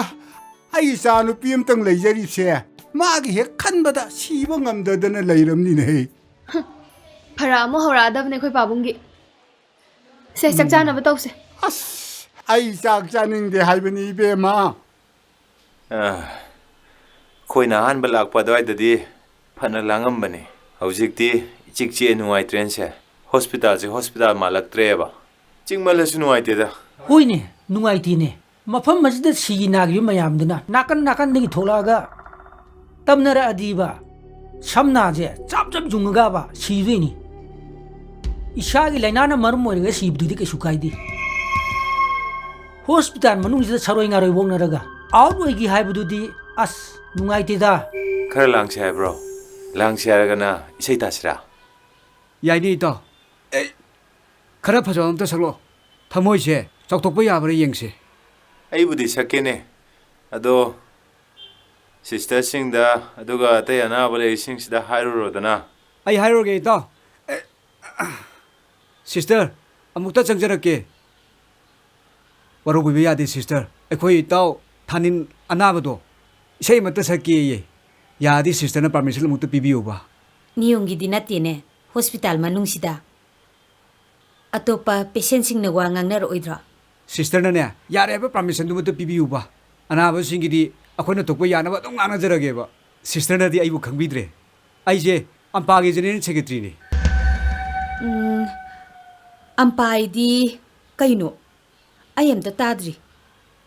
ꯑꯩ ꯏꯆꯥ ꯅꯨꯄꯤ ꯑꯃꯇꯪ ꯂꯩꯖꯔꯤꯕꯁꯦ ꯃꯥꯒꯤ ꯍꯦꯛ ꯈꯟꯕꯗ ꯁꯤꯕ ꯉꯝꯗꯗꯅ ꯂꯩꯔꯝꯅꯤꯅꯦꯍꯦ꯫ ꯐꯔꯛ ꯑꯃꯨꯛ ꯍꯧꯔꯛꯑꯗꯕꯅꯦ ꯑꯩꯈꯣꯏ ꯄꯥꯕꯨꯡꯒꯤ꯫ ꯁꯦ, ꯆꯥꯛ ꯆꯥꯅꯕ ꯇꯧꯁꯦ꯫ ꯑꯁ, ꯑꯩ ꯆꯥꯛ ꯆꯥꯅꯤꯡꯗꯦ ꯍꯥꯏꯕꯅꯤ, ꯏꯕꯦꯝꯃ꯫ ꯑ, ꯑꯩꯈꯣꯏꯅ ꯑꯍꯥꯟꯕ ꯂꯥꯛꯄ ꯑꯗꯨꯋꯥꯏꯗꯗꯤ ꯐꯅ ꯂꯥꯡꯉꯝꯕꯅꯤ꯫ ꯍꯧꯖꯤꯛꯇꯤ ꯏꯆꯤꯛ ꯆꯤꯛꯑꯦ, ꯅꯨꯡꯉꯥꯏꯇ꯭ꯔꯦꯅꯦ ꯁꯦ꯫ ꯍꯣꯁꯄꯤꯇꯥꯜꯁꯦ ꯍꯣꯁꯄꯤꯇꯥꯜ ꯃꯥꯜꯂꯛꯇ꯭ꯔꯦꯕ꯫ ꯆꯤꯛꯃꯜꯂꯁꯨ ꯅꯨꯡꯉꯥꯏꯇꯦꯗ꯫ ꯍꯣꯏꯅꯦ, ꯅꯨꯡꯉꯥꯏꯇꯦꯅꯦ꯫ ꯃꯐꯝ ꯑꯁꯤꯗ ꯁꯤꯒꯤ ꯅꯥꯈꯤꯕ ꯃꯌꯥꯝꯗꯨꯅ ꯅꯥꯀꯟ ꯅꯥꯀꯟꯗꯒꯤ ꯊꯣꯛꯂꯛꯑꯒ ꯇꯝꯅꯔꯛꯑꯗꯤꯕ, ꯁꯝꯅꯥꯁꯦ ꯆꯞ ꯆꯞ ꯌꯨꯡꯉꯒꯕ ꯁꯤꯗꯣꯏꯅꯤ꯫ ꯏꯁꯥꯒꯤ ꯂꯥꯏꯅꯥꯅ ꯃꯔꯝ ꯑꯣꯏꯔꯒ ꯁꯤꯕꯗꯨꯗꯤ ꯀꯩꯁꯨ ꯀꯥꯏꯗꯦ꯫ ꯍꯣꯁꯄꯤꯇꯥꯜ ꯃꯅꯨꯡꯁꯤꯗ ꯁꯔꯣꯏ ꯉꯥꯔꯣꯏ ꯑꯣꯛꯅꯔꯒ ꯑꯥꯎꯠ ꯑꯣꯏꯒꯤ ꯍꯥꯏꯕꯗꯨꯗꯤ ꯑꯁ ꯅꯨꯡꯉꯥꯏꯇꯦꯗ꯫ ꯈꯔ ꯂꯥꯡꯁꯦ ꯍꯥꯏꯕ꯭ꯔꯣ? ꯂꯥꯡꯁꯦ ꯍꯥꯏꯔꯒꯅ ꯏꯁꯩ ꯇꯥꯁꯤꯔꯥ? ꯌꯥꯏꯅꯦ, ꯏꯇꯥꯎ꯫ ꯑꯦ, ꯈꯔ ꯐꯖꯕ ꯑꯝꯇ ꯁꯛꯂꯛꯑꯣ꯫ ꯊꯃꯣꯏꯁꯦ ꯆꯥꯎꯊꯣꯛꯄ ꯌꯥꯕ꯭ꯔꯥ ꯌꯦꯡꯁꯦ꯫ ꯑꯩꯕꯨꯗꯤ ꯁꯛꯀꯦꯅꯦ, ꯑꯗꯣ ꯁꯤꯁꯇꯔꯁꯤꯡꯗ ꯑꯗꯨꯒ ꯑꯇꯩ ꯑꯅꯥꯕ ꯂꯩꯔꯤꯁꯤꯡꯁꯤꯗ ꯍꯥꯏꯔꯨꯔꯣꯗꯅ꯫ ꯑꯩ ꯍꯥꯏꯔꯨꯔꯒꯦ, ꯏꯇꯥꯎ꯫ ꯑꯦ, ꯁꯤꯁꯇꯔ, ꯑꯃꯨꯛꯇ ꯆꯪꯖꯔꯛꯀꯦ꯫ ꯋꯥꯔꯧꯕꯤꯕ ꯌꯥꯗꯦ, ꯁꯤꯁꯇꯔ꯫ ꯑꯩꯈꯣꯏ ꯏꯇꯥꯎ ꯊꯥꯅꯤꯟ ꯑꯅꯥꯕꯗꯣ ꯏꯁꯩ ꯑꯃꯠꯇ ꯁꯛꯀꯦꯌꯦ꯫ ꯌꯥꯔꯗꯤ ꯁꯤꯁꯇꯔꯅ ꯄꯥꯔꯃꯤꯁꯟ ꯑꯃꯨꯛꯇ ꯄꯤꯕꯤꯌꯨꯕ꯫ ꯅꯤꯌꯣꯝꯒꯤꯗꯤ ꯅꯠꯇꯦꯅꯦ, ꯍꯣꯁꯄꯤꯇꯥꯜ ꯃꯅꯨꯡꯁꯤꯗ꯫ ꯑꯇꯣꯞꯄ ꯄꯦꯁꯦꯟꯁꯤꯡꯅ ꯋꯥ ꯉꯥꯡꯅꯔꯛꯑꯣꯏꯗ꯭ꯔꯣ? ꯁꯤꯁꯇꯔꯅꯅꯦ, ꯌꯥꯔꯦ ꯍꯥꯏꯕ ꯄꯥꯔꯃꯤꯁꯟꯗꯨꯃꯇ ꯄꯤꯕꯤꯌꯨꯕ꯫ ꯑꯅꯥꯕꯁꯤꯡꯒꯤꯗꯤ ꯑꯩꯈꯣꯏꯅ ꯊꯣꯛꯄ ꯌꯥꯅꯕ ꯑꯗꯨꯝ ꯉꯥꯡꯅꯖꯔꯒꯦꯕ꯫ ꯁꯤꯁꯇꯔꯅꯗꯤ ꯑꯩꯕꯨ ꯈꯪꯕꯤꯗ꯭ꯔꯦ꯫ ꯑꯩꯁꯦ ꯑꯝꯄꯥꯒꯤ ꯖꯦꯅꯔꯦꯜ ꯁꯦꯀ꯭ꯔꯦꯇꯔꯤꯅꯤ꯫ ꯎꯝ, ꯑꯝꯄꯥꯏꯗꯤ ꯀꯩꯅꯣ? ꯑꯩ ꯑꯝꯇ ꯇꯥꯗ꯭ꯔꯤ꯫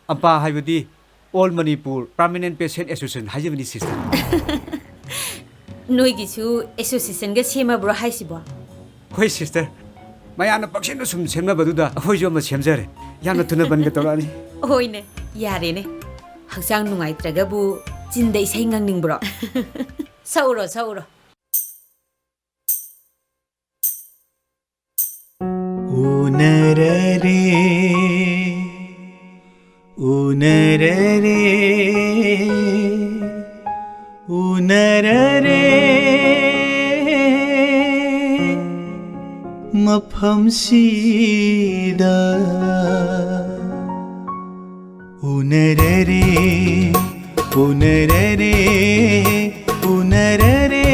ꯑꯝꯄꯥ ꯍꯥꯏꯕꯗꯤ All Manipur Permanent Patient Association ꯍꯥꯏꯖꯕꯅꯤ, ꯁꯤꯁꯇꯔ꯫ ꯅꯣꯏꯒꯤꯁꯨ ꯑꯦꯁꯣꯁꯤꯌꯦꯁꯟꯒ ꯁꯦꯝꯃꯕ꯭ꯔꯣ ꯍꯥꯏꯁꯤꯕꯣ? ꯍꯣꯏ, ꯁꯤꯁꯇꯔ꯫ ꯃꯌꯥꯝꯅ ꯄꯪꯁꯦꯝꯗ ꯁꯨꯝ ꯁꯦꯝꯅꯕꯗꯨꯗ ꯑꯩꯈꯣꯏꯁꯨ ꯑꯃ ꯁꯦꯝꯖꯔꯦ꯫ ꯌꯥꯝꯅ ꯊꯨꯅ ꯕꯟꯒ ꯇꯧꯔꯛꯑꯅꯤ꯫ ꯍꯣꯏꯅꯦ, ꯌꯥꯔꯦꯅꯦ꯫ ꯍꯛꯆꯥꯡ ꯅꯨꯡꯉꯥꯏꯇ꯭ꯔꯒꯕꯨ ꯆꯤꯟꯗ ꯏꯁꯩ ꯉꯪꯅꯤꯡꯕ꯭ꯔꯣ? ꯁꯛꯎꯔꯣ, ꯁꯛꯎꯔꯣ꯫ ꯎꯅꯔꯔꯦ, ꯎꯅꯔꯔꯦ, ꯎꯅꯔꯔꯦ ꯃꯐꯝꯁꯤꯗ꯫ ꯎꯅꯔꯔꯦ, ꯎꯅꯔꯔꯦ, ꯎꯅꯔꯔꯦ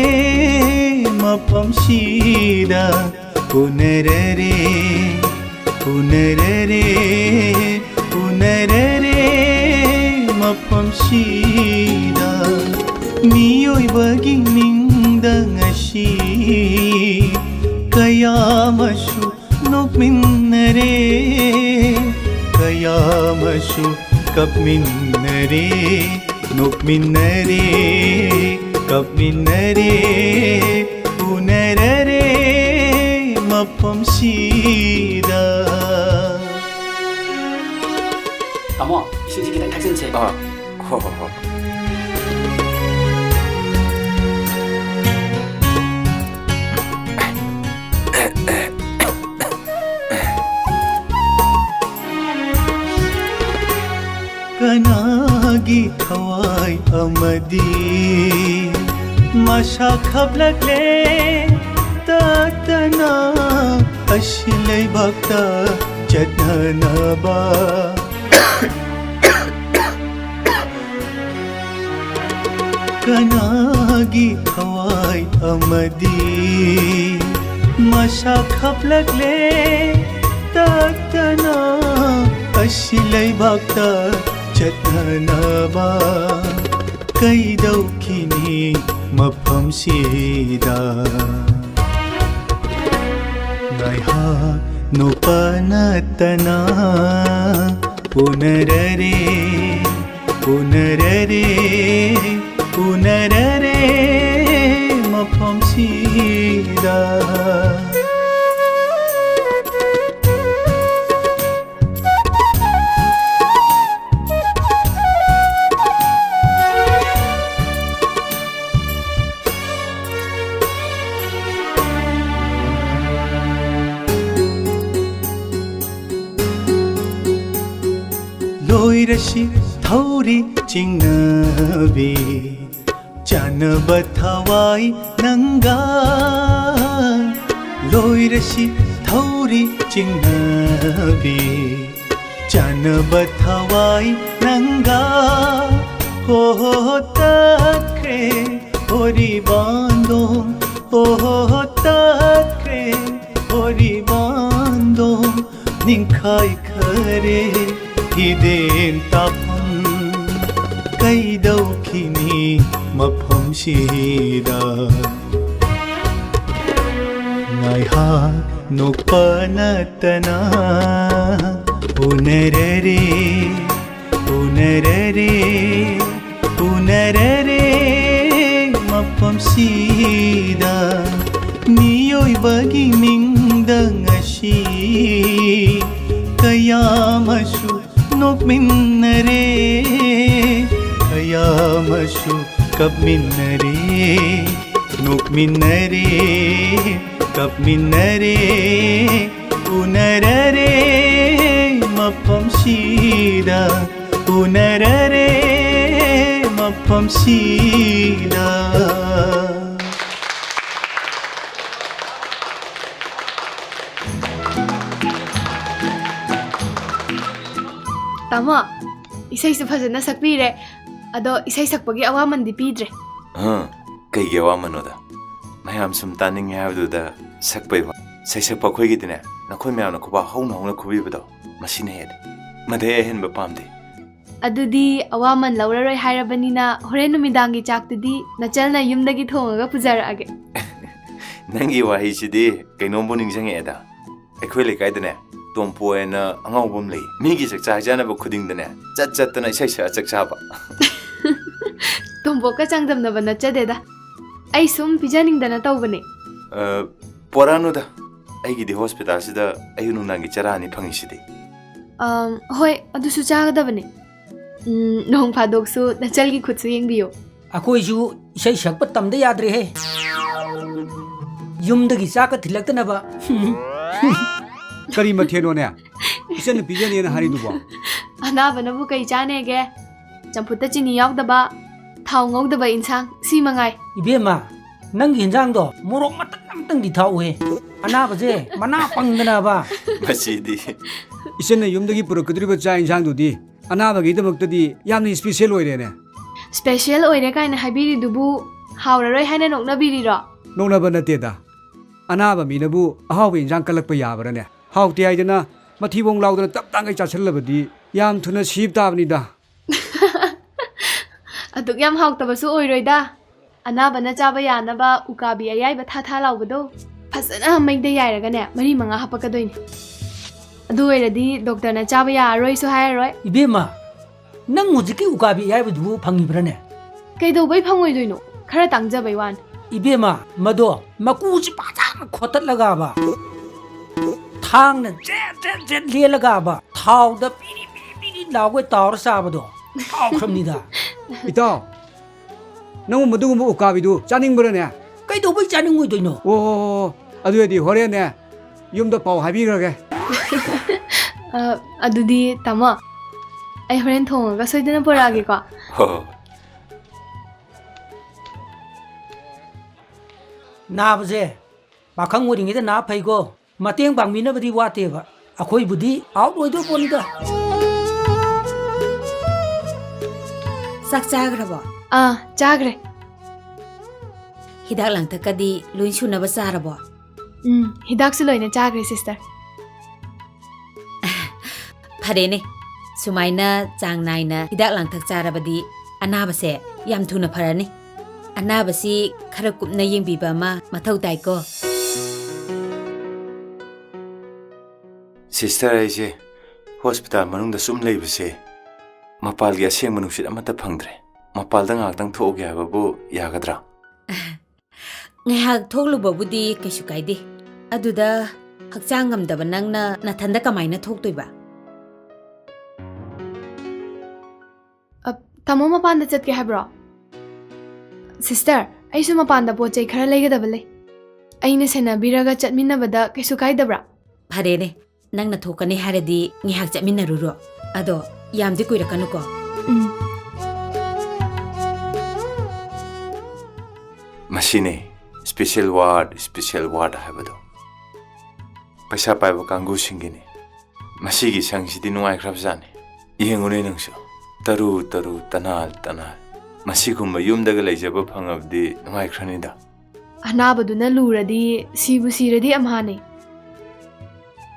ꯃꯐꯝꯁꯤꯗ꯫ ꯎꯅꯔꯔꯦ, ꯎꯅꯔꯔꯦ, ꯎꯅꯔꯔꯦ ꯃꯐꯝꯁꯤꯗ꯫ ꯃꯤꯑꯣꯏꯕꯒꯤ ꯅꯤꯡꯗ ꯉꯁꯤ ꯀꯌꯥ ꯑꯃꯁꯨ ꯅꯣꯛꯃꯤꯟꯅꯔꯦ, ꯀꯌꯥ ꯑꯃꯁꯨ ꯀꯞꯃꯤꯟꯅꯔꯦ, ꯅꯣꯛꯃꯤꯟꯅꯔꯦ, ꯀꯞꯃꯤꯟꯅꯔꯦ, ꯎꯅꯔꯔꯦ ꯃꯐꯝꯁꯤꯗ꯫ ꯇꯥꯃꯣ, ꯏꯁꯤꯡꯁꯤ ꯈꯤꯇꯪ ꯊꯛꯆꯤꯟꯁꯦ꯫ ꯑꯥ, ꯍꯣ, ꯍꯣ, ꯍꯣ꯫ ꯀꯅꯥꯒꯤ ꯊꯋꯥꯏ ꯑꯃꯗꯤ ꯃꯁꯥ ꯈꯞꯂꯛꯂꯦ ꯇꯠꯇꯅ ꯑꯁꯤ ꯂꯩꯕꯥꯛꯇ ꯆꯠꯅꯅꯕ? ꯀꯅꯥꯒꯤ ꯊꯋꯥꯏ ꯑꯃꯗꯤ ꯃꯁꯥ ꯈꯞꯂꯛꯂꯦ ꯇꯠꯇꯅ ꯑꯁꯤ ꯂꯩꯕꯥꯛꯇ ꯆꯠꯅꯅꯕ? ꯀꯩꯗꯧꯈꯤꯅꯤ ꯃꯐꯝꯁꯤꯗ? ꯉꯥꯏꯍꯥꯛ ꯅꯣꯛꯄ ꯅꯠꯇꯅ ꯎꯅꯔꯔꯦ, ꯎꯅꯔꯔꯦ, ꯎꯅꯔꯔꯦ ꯃꯐꯝꯁꯤꯗ꯫ ꯊꯧꯔꯤ ꯆꯤꯡꯅꯕꯤ, ꯆꯥꯟꯅꯕ ꯊꯋꯥꯏ ꯅꯪꯒ꯫ ꯂꯣꯏꯔꯁꯤ ꯊꯧꯔꯤ ꯆꯤꯡꯅꯕꯤ, ꯆꯥꯟꯅꯕ ꯊꯋꯥꯏ ꯅꯪꯒ꯫ ꯍꯣ ꯍꯣ ꯍꯣ ꯇꯠꯈ꯭ꯔꯦ ꯍꯣꯔꯤꯕꯥꯟꯗꯣ, ꯍꯣ ꯍꯣ ꯍꯣ ꯇꯠꯈ꯭ꯔꯦ ꯍꯣꯔꯤꯕꯥꯟꯗꯣ꯫ ꯅꯤꯡꯈꯥꯏꯈꯔꯦ ꯍꯤꯗꯦꯟ ꯇꯥꯐꯝ꯫ ꯀꯩꯗꯧꯈꯤꯅꯤ ꯃꯐꯝꯁꯤꯗ? ꯉꯥꯏꯍꯥꯛ ꯅꯣꯛꯄ ꯅꯠꯇꯅ ꯎꯅꯔꯔꯦ, ꯎꯅꯔꯔꯦ, ꯎꯅꯔꯔꯦ ꯃꯐꯝꯁꯤꯗ꯫ ꯃꯤꯑꯣꯏꯕꯒꯤ ꯃꯤꯡꯗ ꯉꯁꯤ ꯀꯌꯥꯃꯁꯨ ꯅꯣꯛꯃꯤꯟꯅꯔꯦ, ꯀꯌꯥꯃꯁꯨ ꯀꯞꯃꯤꯟꯅꯔꯦ, ꯅꯣꯛꯃꯤꯟꯅꯔꯦ, ꯀꯞꯃꯤꯟꯅꯔꯦ꯫ ꯎꯅꯔꯔꯦ ꯃꯐꯝꯁꯤꯗ, ꯎꯅꯔꯔꯦ ꯃꯐꯝꯁꯤꯗ꯫ ꯇꯥꯃꯣ, ꯏꯁꯩꯁꯨ ꯐꯖꯅ ꯁꯛꯄꯤꯔꯦ, ꯑꯗꯣ ꯏꯁꯩ ꯁꯛꯄꯒꯤ ꯑꯋꯥꯃꯟꯗꯤ ꯄꯤꯗ꯭ꯔꯦ꯫ ꯑ, ꯀꯩꯒꯤ ꯑꯋꯥꯃꯟꯅꯣꯗ? ꯃꯌꯥꯝ ꯁꯨꯝ ꯇꯥꯅꯤꯡꯉꯦ ꯍꯥꯏꯕꯗꯨꯗ ꯁꯛꯄꯩ ꯋꯥ꯫ ꯁꯩꯁꯛꯄ ꯑꯩꯈꯣꯏꯒꯤꯗꯤꯅꯦ, ꯅꯈꯣꯏ ꯃꯌꯥꯝꯅ ꯈꯨꯕꯥꯛ ꯍꯧꯅ ꯍꯧꯅ ꯈꯨꯕꯤꯕꯗꯣ, ꯃꯁꯤꯅ ꯍꯦꯜꯂꯦ꯫ ꯃꯗꯩ ꯑꯍꯦꯟꯕ ꯄꯥꯝꯗꯦ꯫ ꯑꯗꯨꯗꯤ ꯑꯋꯥꯃꯟ ꯂꯧꯔꯔꯣꯏ ꯍꯥꯏꯔꯕꯅꯤꯅ, ꯍꯣꯔꯦꯟ ꯅꯨꯃꯤꯗꯥꯡꯒꯤ ꯆꯥꯛꯇꯨꯗꯤ ꯅꯆꯜꯅ ꯌꯨꯝꯗꯒꯤ ꯊꯣꯡꯉꯒ ꯄꯨꯖꯔꯛꯑꯒꯦ꯫ ꯅꯪꯒꯤ ꯋꯥꯍꯩꯁꯤꯗꯤ ꯀꯩꯅꯣꯝꯕꯨ ꯅꯤꯡꯁꯤꯡꯉꯛꯑꯦꯗ꯫ ꯑꯩꯈꯣꯏ ꯂꯩꯀꯥꯏꯗꯅꯦ, ꯇꯣꯝꯄꯣ ꯍꯥꯏꯅ ꯑꯉꯥꯎꯕ ꯑꯃ ꯂꯩ꯫ ꯃꯤꯒꯤ ꯆꯥꯛꯆꯥ ꯍꯩꯖꯥꯟꯅꯕ ꯈꯨꯗꯤꯡꯗꯅꯦ, ꯆꯠ ꯆꯠꯇꯅ ꯏꯁꯩ ꯁꯛꯑ ꯆꯥꯛ ꯆꯥꯕ꯫ ꯇꯣꯝꯄꯣꯛꯀ ꯆꯥꯡꯗꯝꯅꯕ ꯅꯠꯆꯗꯦꯗ꯫ ꯑꯩ ꯁꯨꯝ ꯄꯤꯖꯅꯤꯡꯗꯅ ꯇꯧꯕꯅꯦ꯫ ꯑ, ꯄꯣꯔꯥꯅꯨꯗ꯫ ꯑꯩꯒꯤꯗꯤ ꯍꯣꯁꯄꯤꯇꯥꯜꯁꯤꯗ ꯑꯌꯨꯛ ꯅꯨꯡꯗꯥꯡꯒꯤ ꯆꯔꯥ ꯑꯅꯤ ꯐꯪꯉꯤꯁꯤꯗꯤ꯫ ꯑꯝ, ꯍꯣꯏ, ꯑꯗꯨꯁꯨ ꯆꯥꯒꯗꯕꯅꯦ꯫ ꯎꯝ, ꯅꯣꯡ ꯐꯥꯗꯣꯛꯁꯨ ꯅꯆꯜꯒꯤ ꯈꯨꯠꯁꯨ ꯌꯦꯡꯕꯤꯌꯨ꯫ ꯑꯩꯈꯣꯏꯁꯨ ꯏꯁꯩ ꯁꯛꯄ ꯇꯝꯗ ꯌꯥꯗ꯭ꯔꯦꯍꯦ꯫ ꯌꯨꯝꯗꯒꯤ ꯆꯥꯛꯀ ꯊꯤꯜꯂꯛꯇꯅꯕ꯫ ꯀꯔꯤ ꯃꯊꯦꯜꯅꯣꯅꯦ ꯏꯆꯟꯅꯨꯄꯤꯒꯅꯦꯅ ꯍꯥꯏꯔꯤꯗꯨꯕꯣ? ꯑ, ꯑꯅꯥꯕꯅꯕꯨ ꯀꯩ ꯆꯥꯅꯦꯒꯦ? ꯆꯝꯐꯨꯠꯇ ꯆꯤꯅꯤ ꯌꯥꯎꯗꯕ, ꯊꯥꯎ ꯉꯧꯗꯕ ꯏꯟꯁꯥꯡ, ꯁꯤ ꯃꯉꯥꯏ꯫ ꯏꯕꯦꯝꯃ, ꯅꯪꯒꯤ ꯏꯟꯖꯥꯡꯗꯣ ꯃꯣꯔꯣꯛ ꯃꯇꯠ ꯑꯝꯇꯪꯗꯤ ꯊꯥꯛꯎꯍꯦ꯫ ꯑꯅꯥꯕꯁꯦ ꯃꯅꯥ ꯄꯪꯗꯅꯕ꯫ ꯃꯁꯤꯗꯤ꯫ ꯏꯆꯟꯅ ꯌꯨꯝꯗꯒꯤ ꯄꯨꯔꯛꯀꯗꯧꯔꯤꯕ ꯆꯥꯛ ꯏꯟꯁꯥꯡꯗꯨꯗꯤ ꯑꯅꯥꯕꯒꯤꯗꯃꯛꯇꯗꯤ ꯌꯥꯝꯅ special ꯑꯣꯏꯔꯦꯅꯦ꯫ Special ꯑꯣꯏꯔꯦ ꯀꯥꯏꯅ ꯍꯥꯏꯕꯤꯔꯤꯗꯨꯕꯨ ꯍꯥꯎꯔꯔꯣꯏ ꯍꯥꯏꯅ ꯅꯣꯛꯅꯕꯤꯔꯤꯔꯣ? ꯅꯣꯛꯅꯕ ꯅꯠꯇꯦꯗ꯫ ꯑꯅꯥꯕ ꯃꯤꯅꯕꯨ ꯑꯍꯥꯎꯕ ꯏꯟꯁꯥꯡ ꯀꯜꯂꯛꯄ ꯌꯥꯕ꯭ꯔꯥꯅꯦ? ꯍꯥꯎꯇꯦ ꯍꯥꯏꯗꯅ ꯃꯊꯤꯕꯣꯡ ꯂꯥꯎꯗꯅ ꯇꯞ ꯇꯥꯡꯒꯩ ꯆꯥꯁꯤꯜꯂꯕꯗꯤ ꯌꯥꯝ ꯊꯨꯅ ꯁꯤꯕ ꯇꯥꯕꯅꯤꯗ꯫ ꯑꯗꯨꯛ ꯌꯥꯝ ꯍꯥꯎꯇꯕꯁꯨ ꯑꯣꯏꯔꯣꯏꯗ꯫ ꯑꯅꯥꯕꯅ ꯆꯥꯕ ꯌꯥꯅꯕ ꯎꯀꯥꯕꯤ ꯑꯌꯥꯏꯕ ꯊꯥ ꯊꯥ ꯂꯥꯎꯕꯗꯣ ꯐꯖꯅ ꯃꯩꯗ ꯌꯥꯏꯔꯒꯅꯦ, ꯃꯔꯤ ꯃꯉꯥ ꯍꯥꯄꯛꯀꯗꯣꯏꯅꯦ꯫ ꯑꯗꯨ ꯑꯣꯏꯔꯗꯤ ꯗꯣꯛꯇꯔꯅ ꯆꯥꯕ ꯌꯥꯔꯔꯣꯏꯁꯨ ꯍꯥꯏꯔꯔꯣꯏ꯫ ꯏꯕꯦꯝꯃ, ꯅꯪ ꯍꯧꯖꯤꯛꯀꯤ ꯎꯀꯥꯕꯤ ꯑꯌꯥꯏꯕꯗꯨꯕꯨ ꯐꯪꯉꯤꯕ꯭ꯔꯥꯅꯦ? ꯀꯩꯗꯧꯕꯩ ꯐꯪꯉꯣꯏꯗꯣꯏꯅꯣ? ꯈꯔ ꯇꯥꯡꯖꯕꯩ ꯋꯥꯅꯤ꯫ ꯏꯕꯦꯝꯃ, ꯃꯗꯣ ꯃꯀꯨꯁꯤ ꯐꯖꯅ ꯈꯣꯠꯇꯠꯂꯒꯕ, ꯊꯥꯡꯅ ꯖꯦꯠ ꯖꯦꯠ ꯖꯦꯠ ꯂꯦꯜꯂꯒꯕ, ꯊꯥꯎꯗ ꯄꯤꯔꯤ ꯄꯤꯔꯤ ꯄꯤꯔꯤ ꯂꯥꯎꯒꯩ ꯇꯥꯎꯔ ꯆꯥꯕꯗꯣ ꯍꯥꯎꯈ꯭ꯔꯕꯅꯤꯗ꯫ ꯏꯇꯥꯎ, ꯅꯪꯕꯨ ꯃꯗꯨꯒꯨꯝꯕ ꯎꯀꯥꯕꯤꯗꯨ ꯆꯥꯅꯤꯡꯕ꯭ꯔꯥꯅꯦ? ꯀꯩꯗꯧꯕꯩ ꯆꯥꯅꯤꯡꯉꯣꯏꯗꯣꯏꯅꯣ? ꯑꯣ, ꯑꯗꯨ ꯑꯣꯏꯔꯗꯤ ꯍꯣꯔꯦꯟꯅꯦ ꯌꯨꯝꯗ ꯄꯥꯎ ꯍꯥꯏꯕꯤꯈ꯭ꯔꯒꯦ꯫ ꯑ, ꯑꯗꯨꯗꯤ ꯇꯥꯃꯣ, ꯑꯩ ꯍꯣꯔꯦꯟ ꯊꯣꯡꯉꯒ ꯁꯣꯏꯗꯅ ꯄꯨꯔꯛꯑꯒꯦꯀꯣ꯫ ꯍꯣ, ꯍꯣ꯫ ꯅꯥꯕꯁꯦ ꯄꯥꯈꯪ ꯑꯣꯏꯔꯤꯉꯩꯗ ꯅꯥ ꯐꯩꯀꯣ꯫ ꯃꯇꯦꯡ ꯄꯥꯡꯕꯤꯅꯕꯗꯤ ꯋꯥꯠꯇꯦꯕ꯫ ꯑꯩꯈꯣꯏꯕꯨꯗꯤ out ꯑꯣꯏꯗꯣꯏ ꯄꯣꯠꯅꯤꯗ꯫ ꯆꯥꯛ ꯆꯥꯈ꯭ꯔꯕꯣ? ꯑꯥ, ꯆꯥꯈ꯭ꯔꯦ꯫ ꯍꯤꯗꯥꯛ ꯂꯥꯡꯊꯛꯀꯗꯤ ꯂꯣꯏ ꯁꯨꯅꯕ ꯆꯥꯔꯕꯣ? ꯎꯝ, ꯍꯤꯗꯥꯛꯁꯨ ꯂꯣꯏꯅ ꯆꯥꯈ꯭ꯔꯦ, sister꯫ ꯐꯔꯦꯅꯦ, ꯁꯨꯃꯥꯏꯅ ꯆꯥꯡ ꯅꯥꯏꯅ ꯍꯤꯗꯥꯛ ꯂꯥꯡꯊꯛ ꯆꯥꯔꯕꯗꯤ ꯑꯅꯥꯕꯁꯦ ꯌꯥꯝ ꯊꯨꯅ ꯐꯔꯅꯤ꯫ ꯑꯅꯥꯕꯁꯤ ꯈꯔ ꯀꯨꯞꯅ ꯌꯦꯡꯕꯤꯕ ꯑꯃ ꯃꯊꯧ ꯇꯥꯏꯀꯣ꯫ Sister, ꯑꯩꯁꯦ hospital ꯃꯅꯨꯡꯗ ꯁꯨꯝ ꯂꯩꯕꯁꯦ ꯃꯄꯥꯜꯒꯤ ꯑꯁꯦꯡꯕ ꯅꯨꯡꯁꯤꯠ ꯑꯃꯠꯇ ꯐꯪꯗ꯭ꯔꯦ꯫ ꯃꯄꯥꯜꯗ ꯉꯥꯏꯍꯥꯛꯇꯪ ꯊꯣꯛꯎꯒꯦ ꯍꯥꯏꯕꯕꯨ ꯌꯥꯒꯗ꯭ꯔꯥ? ꯉꯥꯏꯍꯥꯛ ꯊꯣꯛꯂꯨꯕꯕꯨꯗꯤ ꯀꯩꯁꯨ ꯀꯥꯏꯗꯦ꯫ ꯑꯗꯨꯗ ꯍꯛꯆꯥꯡ ꯉꯝꯗꯕ ꯅꯪꯅ ꯅꯊꯟꯗ ꯀꯃꯥꯏꯅ ꯊꯣꯛꯇꯣꯏꯕ? ꯑ, ꯇꯥꯃꯣ ꯃꯄꯥꯟꯗ ꯆꯠꯀꯦ ꯍꯥꯏꯕ꯭ꯔꯣ? Sister, ꯑꯩꯁꯨ ꯃꯄꯥꯟꯗ ꯄꯣꯠ ꯆꯩ ꯈꯔ ꯂꯩꯒꯗꯕ ꯂꯩ꯫ ꯑꯩꯅ ꯁꯦꯟꯅꯕꯤꯔꯒ ꯆꯠꯃꯤꯟꯅꯕꯗ ꯀꯩꯁꯨ ꯀꯥꯏꯗꯕ꯭ꯔꯥ? ꯐꯔꯦꯅꯦ, ꯅꯪꯅ ꯊꯣꯛꯀꯅꯤ ꯍꯥꯏꯔꯗꯤ ꯉꯥꯏꯍꯥꯛ ꯆꯠꯃꯤꯟꯅꯔꯨꯔꯣ꯫ ꯑꯗꯣ ꯌꯥꯝꯗꯤ ꯀꯨꯏꯔꯛꯀꯅꯨꯀꯣ꯫ ꯎꯝ꯫ ꯃꯁꯤꯅꯤ special ward, special ward ꯍꯥꯏꯕꯗꯣ꯫ ꯄꯩꯁꯥ ꯄꯥꯏꯕ ꯀꯥꯡꯕꯨꯁꯤꯡꯒꯤꯅꯤ꯫ ꯃꯁꯤꯒꯤ ꯁꯪꯁꯤꯗꯤ ꯅꯨꯡꯉꯥꯏꯈ꯭ꯔꯕꯖꯥꯠꯅꯤ꯫ ꯌꯦꯡꯉꯨꯅꯦ ꯅꯪꯁꯨ, ꯇꯔꯨ ꯇꯔꯨ, ꯇꯅꯥꯜ ꯇꯅꯥꯜ꯫ ꯃꯁꯤꯒꯨꯝꯕ ꯌꯨꯝꯗꯒ ꯂꯩꯖꯕ ꯐꯪꯉꯕꯗꯤ ꯅꯨꯡꯉꯥꯏꯈ꯭ꯔꯅꯤꯗ꯫ ꯑꯅꯥꯕꯗꯨꯅ ꯂꯨꯔꯗꯤ ꯁꯤꯕꯨ ꯁꯤꯔꯗꯤ ꯑꯝꯍꯥꯅꯦ꯫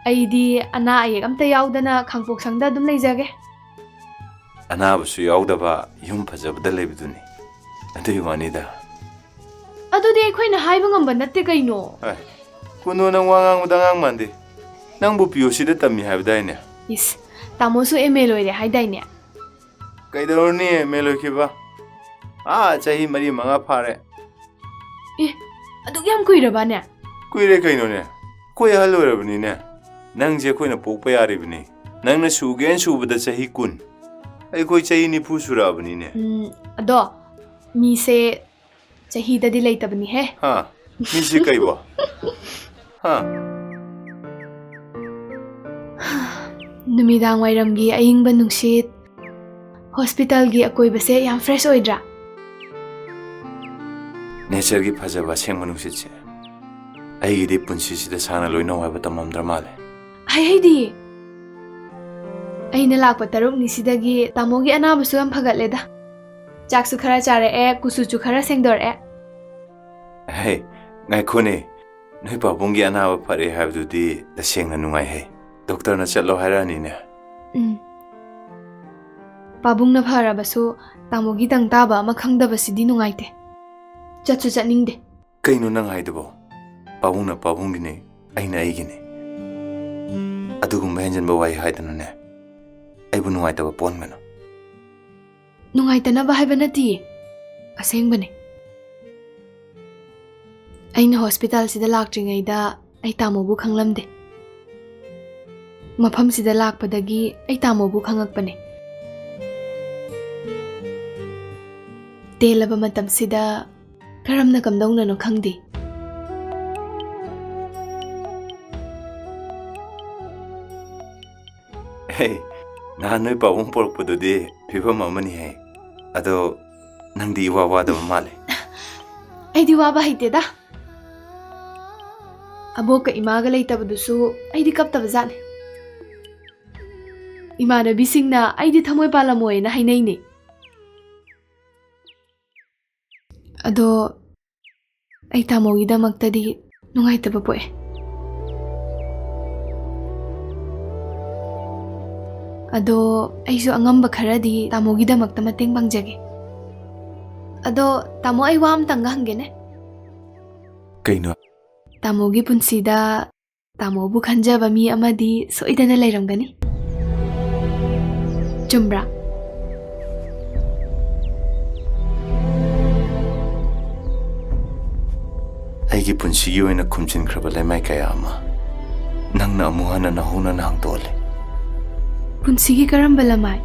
ꯑꯩꯗꯤ ꯑꯅꯥ ꯑꯌꯦꯛ ꯑꯝꯇ ꯌꯥꯎꯗꯅ ꯈꯥꯡꯄꯣꯛꯁꯪꯗ ꯑꯗꯨꯝ ꯂꯩꯖꯒꯦ꯫ ꯑꯅꯥꯕꯁꯨ ꯌꯥꯎꯗꯕ ꯌꯨꯝ ꯐꯖꯕꯗ ꯂꯩꯕꯗꯨꯅꯤ꯫ ꯑꯗꯨꯒꯤ ꯋꯥꯅꯤꯗ꯫ ꯑꯗꯨꯗꯤ ꯑꯩꯈꯣꯏꯅ ꯍꯥꯏꯕ ꯉꯝꯕ ꯅꯠꯇꯦ ꯀꯩꯅꯣ꯫ ꯀꯨꯟꯗꯣ, ꯅꯪ ꯋꯥ ꯉꯥꯡꯕꯗ ꯑꯉꯥꯡ ꯃꯥꯟꯗꯦ꯫ ꯅꯪꯕꯨ ꯄꯤ ꯑꯣ ꯁꯤꯗ ꯇꯝꯃꯤ ꯍꯥꯏꯕꯗꯥꯏꯅꯦ? ꯏꯁ, ꯇꯥꯃꯣꯁꯨ ꯑꯦꯝ ꯑꯦ ꯂꯣꯏꯔꯦ ꯍꯥꯏꯗꯥꯏꯅꯦ? ꯀꯩꯗꯧꯔꯨꯅꯤ, ꯑꯦꯝ ꯑꯦ ꯂꯣꯏꯈꯤꯕ? ꯑꯥ, ꯆꯍꯤ ꯃꯔꯤ ꯃꯉꯥ ꯐꯥꯔꯦ꯫ ꯑꯦ, ꯑꯗꯨꯛ ꯌꯥꯝ ꯀꯨꯏꯔꯕꯅꯦ? ꯀꯨꯏꯔꯦ ꯀꯩꯅꯣꯅꯦ, ꯑꯩꯈꯣꯏ ꯑꯍꯜ ꯑꯣꯏꯔꯕꯅꯤꯅꯦ꯫ ꯅꯪꯁꯦ ꯑꯩꯈꯣꯏꯅ ꯄꯣꯛꯄ ꯌꯥꯔꯤꯕꯅꯤ꯫ ꯅꯪꯅ ꯁꯨꯒꯦꯅ ꯁꯨꯕꯗ ꯆꯍꯤ ꯀꯨꯟ꯫ ꯑꯩꯈꯣꯏ ꯆꯍꯤ ꯅꯤꯐꯨ ꯁꯨꯔꯛꯑꯕꯅꯤꯅꯦ꯫ ꯎꯝ, ꯑꯗꯣ ꯃꯤꯁꯦ ꯆꯍꯤꯗꯗꯤ ꯂꯩꯇꯕꯅꯤꯍꯦ꯫ ꯍꯥ? ꯃꯤꯁꯦ ꯀꯩꯕꯣ? ꯍꯥ? ꯅꯨꯃꯤꯗꯥꯡ ꯋꯥꯏꯔꯝꯒꯤ ꯑꯏꯪꯕ ꯅꯨꯡꯁꯤꯠ, ꯍꯣꯁꯄꯤꯇꯥꯜꯒꯤ ꯑꯀꯣꯏꯕꯁꯦ ꯌꯥꯝ ꯐ꯭ꯔꯦꯁ ꯑꯣꯏꯗ꯭ꯔꯥ? ꯅꯦꯆꯔꯒꯤ ꯐꯖꯕ ꯑꯁꯦꯡꯕ ꯅꯨꯡꯁꯤꯠꯁꯦ ꯑꯩꯒꯤꯗꯤ ꯄꯨꯟꯁꯤꯁꯤꯗ ꯁꯥꯡꯅ ꯂꯣꯏꯅꯧ ꯍꯥꯏꯕ ꯇꯝꯃꯝꯗ꯭ꯔ ꯃꯥꯜꯂꯦ꯫ ꯍꯩ ꯍꯩꯗꯤ, ꯑꯩꯅ ꯂꯥꯛꯄ ꯇꯔꯨꯛꯅꯤꯁꯤꯗꯒꯤ ꯇꯥꯃꯣꯒꯤ ꯑꯅꯥꯕꯁꯨ ꯌꯥꯝ ꯐꯒꯠꯂꯦꯗ꯫ ꯆꯥꯛꯁꯨ ꯈꯔ ꯆꯥꯔꯛꯑꯦ, ꯀꯨꯆꯨꯁꯨ ꯈꯔ ꯁꯦꯡꯗꯣꯔꯛꯑꯦ꯫ ꯍꯦ, ꯉꯥꯏꯈꯣꯅꯦ, ꯅꯣꯏ ꯄꯥꯕꯨꯡꯒꯤ ꯑꯅꯥꯕ ꯐꯔꯦ ꯍꯥꯏꯕꯗꯨꯗꯤ ꯇꯁꯦꯡꯅ ꯅꯨꯡꯉꯥꯏꯍꯦ꯫ ꯗꯣꯛꯇꯔꯅ ꯆꯠꯂꯣ ꯍꯥꯏꯔꯛꯑꯅꯤꯅꯦ꯫ ꯎꯝ꯫ ꯄꯥꯕꯨꯡꯅ ꯐꯔꯕꯁꯨ ꯇꯥꯃꯣꯒꯤ ꯇꯪ ꯇꯥꯕ ꯑꯃ ꯈꯪꯗꯕꯁꯤꯗꯤ ꯅꯨꯡꯉꯥꯏꯇꯦ꯫ ꯆꯠꯁꯨ ꯆꯠꯅꯤꯡꯗꯦ꯫ ꯀꯩꯅꯣ ꯅꯪ ꯍꯥꯏꯗꯨꯕꯣ? ꯄꯥꯕꯨꯡꯅ ꯄꯥꯕꯨꯡꯒꯤꯅꯤ, ꯑꯩꯅ ꯑꯩꯒꯤꯅꯤ꯫ ꯑꯗꯨꯒꯨꯝꯕ ꯍꯦꯟꯖꯟꯕ ꯋꯥꯍꯩ ꯍꯥꯏꯗꯅꯅꯦ ꯑꯩꯕꯨ ꯅꯨꯡꯉꯥꯏꯇꯕ ꯄꯣꯛꯍꯟꯒꯅꯨ꯫ ꯅꯨꯡꯉꯥꯏꯇꯅꯕ ꯍꯥꯏꯕ ꯅꯠꯇꯤꯌꯦ, ꯑꯁꯦꯡꯕꯅꯦ꯫ ꯑꯩꯅ ꯍꯣꯁꯄꯤꯇꯥꯜꯁꯤꯗ ꯂꯥꯛꯇ꯭ꯔꯤꯉꯩꯗ ꯑꯩ ꯇꯥꯃꯣꯕꯨ ꯈꯪꯂꯝꯗꯦ꯫ ꯃꯐꯝꯁꯤꯗ ꯂꯥꯛꯄꯗꯒꯤ ꯑꯩ ꯇꯥꯃꯣꯕꯨ ꯈꯪꯉꯛꯄꯅꯦ꯫ ꯇꯦꯜꯂꯕ ꯃꯇꯝꯁꯤꯗ ꯀꯔꯝꯅ ꯀꯝꯗꯧꯅꯅꯣ ꯈꯪꯗꯦ꯫ ꯍꯦ, ꯅꯍꯥꯟ ꯅꯣꯏ ꯄꯥꯕꯨꯡ ꯄꯣꯔꯛꯄꯗꯨꯗꯤ ꯐꯤꯕꯝ ꯑꯃꯅꯤꯍꯦ꯫ ꯑꯗꯣ ꯅꯪꯗꯤ ꯏꯋꯥ ꯋꯥꯗꯕ ꯃꯥꯜꯂꯦ꯫ ꯑꯩꯗꯤ ꯋꯥꯕ ꯍꯩꯇꯦꯗ꯫ ꯑꯕꯣꯛꯀ ꯏꯃꯥꯒ ꯂꯩꯇꯕꯗꯨꯁꯨ ꯑꯩꯗꯤ ꯀꯞꯇꯕ ꯖꯥꯠꯅꯤ꯫ ꯏꯃꯥꯟꯅꯕꯤꯁꯤꯡꯅ ꯑꯩꯗꯤ ꯊꯃꯣꯏ ꯄꯥꯜꯂꯝꯃꯣꯏꯅ ꯍꯥꯏꯅꯩꯅꯦ꯫ ꯑꯗꯣ ꯑꯩ ꯇꯥꯃꯣꯒꯤꯗꯃꯛꯇꯗꯤ ꯅꯨꯡꯉꯥꯏꯇꯕ ꯄꯣꯛꯑꯦ꯫ ꯑꯗꯣ ꯑꯩꯁꯨ ꯑꯉꯝꯕ ꯈꯔꯗꯤ ꯇꯥꯃꯣꯒꯤꯗꯃꯛꯇ ꯃꯇꯦꯡ ꯄꯥꯡꯖꯒꯦ꯫ ꯑꯗꯣ ꯇꯥꯃꯣ, ꯑꯩ ꯋꯥ ꯑꯝꯇꯪꯒ ꯍꯪꯒꯦꯅꯦ꯫ ꯀꯩꯅꯣ? ꯇꯥꯃꯣꯒꯤ ꯄꯨꯟꯁꯤꯗ ꯇꯥꯃꯣꯕꯨ ꯈꯟꯖꯕ ꯃꯤ ꯑꯃꯗꯤ ꯁꯣꯏꯗꯅ ꯂꯩꯔꯝꯒꯅꯤ꯫ ꯆꯨꯝꯕ꯭ꯔꯥ? ꯑꯩꯒꯤ ꯄꯨꯟꯁꯤꯒꯤ ꯑꯣꯏꯅ ꯈꯨꯝꯖꯤꯟꯈ꯭ꯔꯕ ꯂꯩꯃꯥꯏ ꯀꯌꯥ ꯑꯃ ꯅꯪꯅ ꯑꯃꯨꯛ ꯍꯟꯅ ꯅꯧꯍꯧꯅꯅ ꯍꯥꯡꯗꯣꯛꯍꯜꯂꯦ꯫ ꯄꯨꯟꯁꯤꯒꯤ ꯀꯔꯝꯕ ꯂꯃꯥꯏ?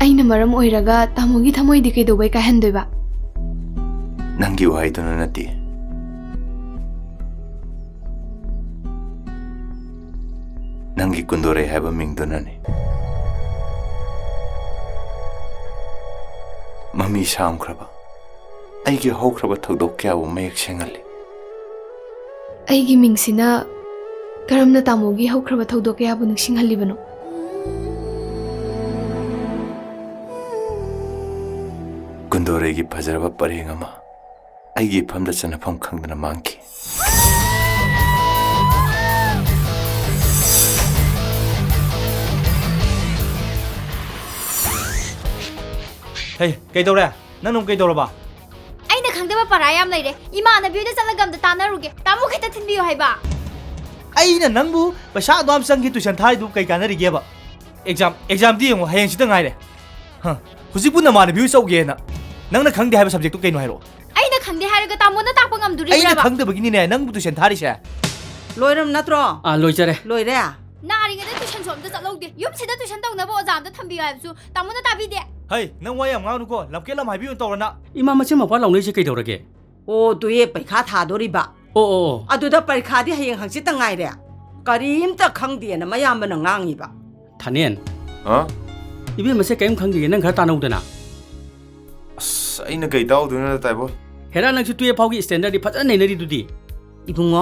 ꯑꯩꯅ ꯃꯔꯝ ꯑꯣꯏꯔꯒ ꯇꯥꯃꯣꯒꯤ ꯊꯃꯣꯏꯗꯤ ꯀꯩꯗꯧꯕꯩ ꯀꯥꯏꯍꯟꯗꯣꯏꯕ? ꯅꯪꯒꯤ ꯋꯥꯍꯩꯗꯨꯅ ꯅꯠꯇꯦ꯫ ꯅꯪꯒꯤ ꯀꯨꯟꯗꯣꯔꯩ ꯍꯥꯏꯕ ꯃꯤꯡꯗꯨꯅꯅꯤ꯫ ꯃꯃꯤ ꯁꯥꯝꯈ꯭ꯔꯕ ꯑꯩꯒꯤ ꯍꯧꯈ꯭ꯔꯕ ꯊꯧꯗꯣꯛ ꯀꯌꯥꯕꯨ ꯃꯌꯦꯛ ꯁꯦꯡꯍꯜꯂꯤ꯫ ꯑꯩꯒꯤ ꯃꯤꯡꯁꯤꯅ ꯀꯔꯝꯅ ꯇꯥꯃꯣꯒꯤ ꯍꯧꯈ꯭ꯔꯕ ꯊꯧꯗꯣꯛ ꯀꯌꯥꯕꯨ ꯅꯤꯡꯁꯤꯡꯍꯜꯂꯤꯕꯅꯣ? ꯀꯨꯟꯗꯣꯔꯩꯒꯤ ꯐꯖꯔꯕ ꯄꯔꯦꯡ ꯑꯃ ꯑꯩꯒꯤ ꯏꯐꯝꯗ ꯆꯟꯅꯐꯝ ꯈꯪꯗꯅ ꯃꯥꯡꯈꯤ꯫ ꯍꯩ, ꯀꯩꯗꯧꯔꯦ? ꯅꯪꯅ ꯑꯃꯨꯛ ꯀꯩꯗꯧꯔꯕ? ꯑꯩꯅ ꯈꯪꯗꯕ ꯄꯔꯥ ꯌꯥꯝ ꯂꯩꯔꯦ꯫ ꯏꯃꯥꯟꯅꯕꯤ ꯍꯣꯏꯗ ꯆꯠꯂꯒ ꯑꯝꯇ ꯇꯥꯟꯅꯔꯨꯒꯦ꯫ ꯇꯥꯃꯣ ꯈꯤꯇ ꯊꯤꯟꯕꯤꯌꯨ ꯍꯥꯏꯕ꯫ ꯑꯩꯅ ꯅꯪꯕꯨ ꯄꯩꯁꯥ ꯑꯗꯨꯌꯥꯝ ꯆꯪꯒꯤ tuition ꯊꯥꯔꯤꯗꯨ ꯀꯩ ꯀꯥꯟꯅꯔꯤꯒꯦꯕ? Exam, examꯗꯤ ꯌꯦꯡꯉꯣ, ꯍꯌꯦꯡ ꯁꯤꯗ ꯉꯥꯏꯔꯦ꯫ ꯍ, ꯍꯧꯖꯤꯛꯄꯨ ꯅꯃꯥꯟꯅꯕꯤ ꯍꯣꯏ ꯆꯧꯒꯦꯅ? ꯅꯪꯅ ꯈꯪꯗꯦ ꯍꯥꯏꯕ subjectꯇꯨ ꯀꯩꯅꯣ ꯍꯥꯏꯔꯛꯑꯣ꯫ ꯑꯩꯅ ꯈꯪꯗꯦ ꯍꯥꯏꯔꯒ ꯇꯥꯃꯣꯅ ꯇꯥꯛꯄ ꯉꯝꯗꯣꯔꯤꯕ꯭ꯔꯕ? ꯑꯩꯅ ꯈꯪꯗꯕꯒꯤꯅꯤꯅꯦ ꯅꯪꯕꯨ tuition ꯊꯥꯔꯤꯁꯦ꯫ ꯂꯣꯏꯔꯝ ꯅꯠꯇ꯭ꯔꯣ? ꯑꯥ, ꯂꯣꯏꯖꯔꯦ꯫ ꯂꯣꯏꯔꯦ? ꯅꯥꯔꯤꯉꯩꯗ tuitionꯁꯨ ꯑꯝꯇ ꯆꯠꯍꯧꯗꯦ꯫ ꯌꯨꯝꯁꯤꯗ tuition ꯇꯧꯅꯕ ꯑꯣꯖꯥ ꯑꯝꯇ ꯊꯝꯕꯤꯌꯨ ꯍꯥꯏꯕꯁꯨ ꯇꯥꯃꯣꯅ ꯇꯥꯕꯤꯗꯦ꯫ ꯍꯩ, ꯅꯪ ꯋꯥ ꯌꯥꯝ ꯉꯥꯡꯅꯨꯀꯣ꯫ ꯂꯝꯀꯦꯠ ꯂꯝ ꯍꯥꯏꯕꯤ ꯑꯣꯏꯅ ꯇꯧꯔ ꯅꯪ꯫ ꯏꯃꯥ, ꯃꯆꯤꯟ ꯃꯧꯄꯥ ꯂꯥꯎꯅꯩꯁꯦ ꯀꯩꯗꯧꯔꯒꯦ? ꯑꯣ, ꯇꯨꯌꯦ ꯄꯩꯈꯥ ꯊꯥꯗꯣꯔꯤꯕ꯫ ꯑꯣ, ꯑꯣ, ꯑꯣ꯫ ꯑꯗꯨꯗ ꯄꯔꯤꯈꯥꯗꯤ ꯍꯌꯦꯡ ꯍꯪꯆꯤꯠꯇ ꯉꯥꯏꯔꯦ꯫ ꯀꯔꯤꯝꯇ ꯈꯪꯗꯦꯅ ꯃꯌꯥꯝꯕꯅ ꯉꯥꯡꯉꯤꯕ꯫ ꯊꯥꯅꯦꯟ꯫ ꯍꯥ? ꯏꯕꯦꯝꯃꯁꯦ ꯀꯔꯤꯝ ꯈꯪꯗꯦ, ꯅꯪ ꯈꯔ ꯇꯥꯟꯅꯧꯗꯅ꯫ ꯑꯁ, ꯑꯩꯅ ꯀꯩ ꯇꯥꯍꯧꯗꯣꯏꯅꯣꯗ, ꯇꯥꯏꯕꯣ? ꯍꯦꯔꯥ, ꯅꯪꯁꯨ twelve ꯐꯥꯎꯒꯤ standardꯗꯤ ꯐꯖꯅ ꯅꯩꯅꯔꯤꯗꯨꯗꯤ꯫ ꯏꯕꯨꯡꯉꯣ,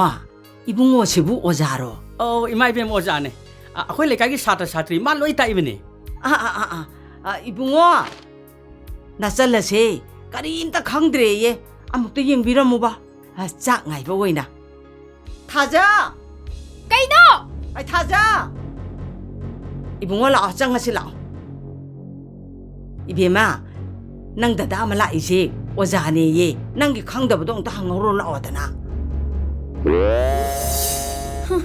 ꯏꯕꯨꯡꯉꯣꯁꯤꯕꯨ ꯑꯣꯖꯥꯔꯣ? ꯑꯧ, ꯏꯃꯥ ꯏꯕꯦꯝꯃ, ꯑꯣꯖꯥꯅꯦ꯫ ꯑ, ꯑꯩꯈꯣꯏ ꯂꯩꯀꯥꯏꯒꯤ ꯁꯥꯇ꯭ꯔ ꯁꯥꯇ꯭ꯔꯤ ꯃꯥ ꯂꯣꯏ ꯇꯥꯛꯏꯕꯅꯦ꯫ ꯑꯥ, ꯑꯥ, ꯑꯥ, ꯑꯥ꯫ ꯑ, ꯏꯕꯨꯡꯉꯣ, ꯅꯆꯜ ꯑꯁꯦ ꯀꯔꯤꯝꯇ ꯈꯪꯗ꯭ꯔꯦꯌꯦ꯫ ꯑꯃꯨꯛꯇ ꯌꯦꯡꯕꯤꯔꯝꯃꯨꯕ꯫ ꯑ, ꯆꯥꯛ ꯉꯥꯏꯕ ꯑꯣꯏꯅ꯫ ꯊꯥꯖ! ꯀꯩꯅꯣ? ꯑꯩ ꯊꯥꯖ! ꯏꯕꯨꯡꯉꯣ, ꯂꯥꯛꯑꯣ, ꯆꯪꯉꯁꯤ ꯂꯥꯛꯑꯣ꯫ ꯏꯕꯦꯝꯃ, ꯅꯪ ꯗꯗꯥ ꯑꯃ ꯂꯥꯛꯏꯁꯦ ꯑꯣꯖꯥꯅꯦꯌꯦ꯫ ꯅꯪꯒꯤ ꯈꯪꯗꯕꯗꯣ ꯑꯝꯇ ꯍꯪꯍꯧꯔꯣ ꯂꯥꯛꯑꯣꯗꯅ꯫ ꯍꯨꯝ꯫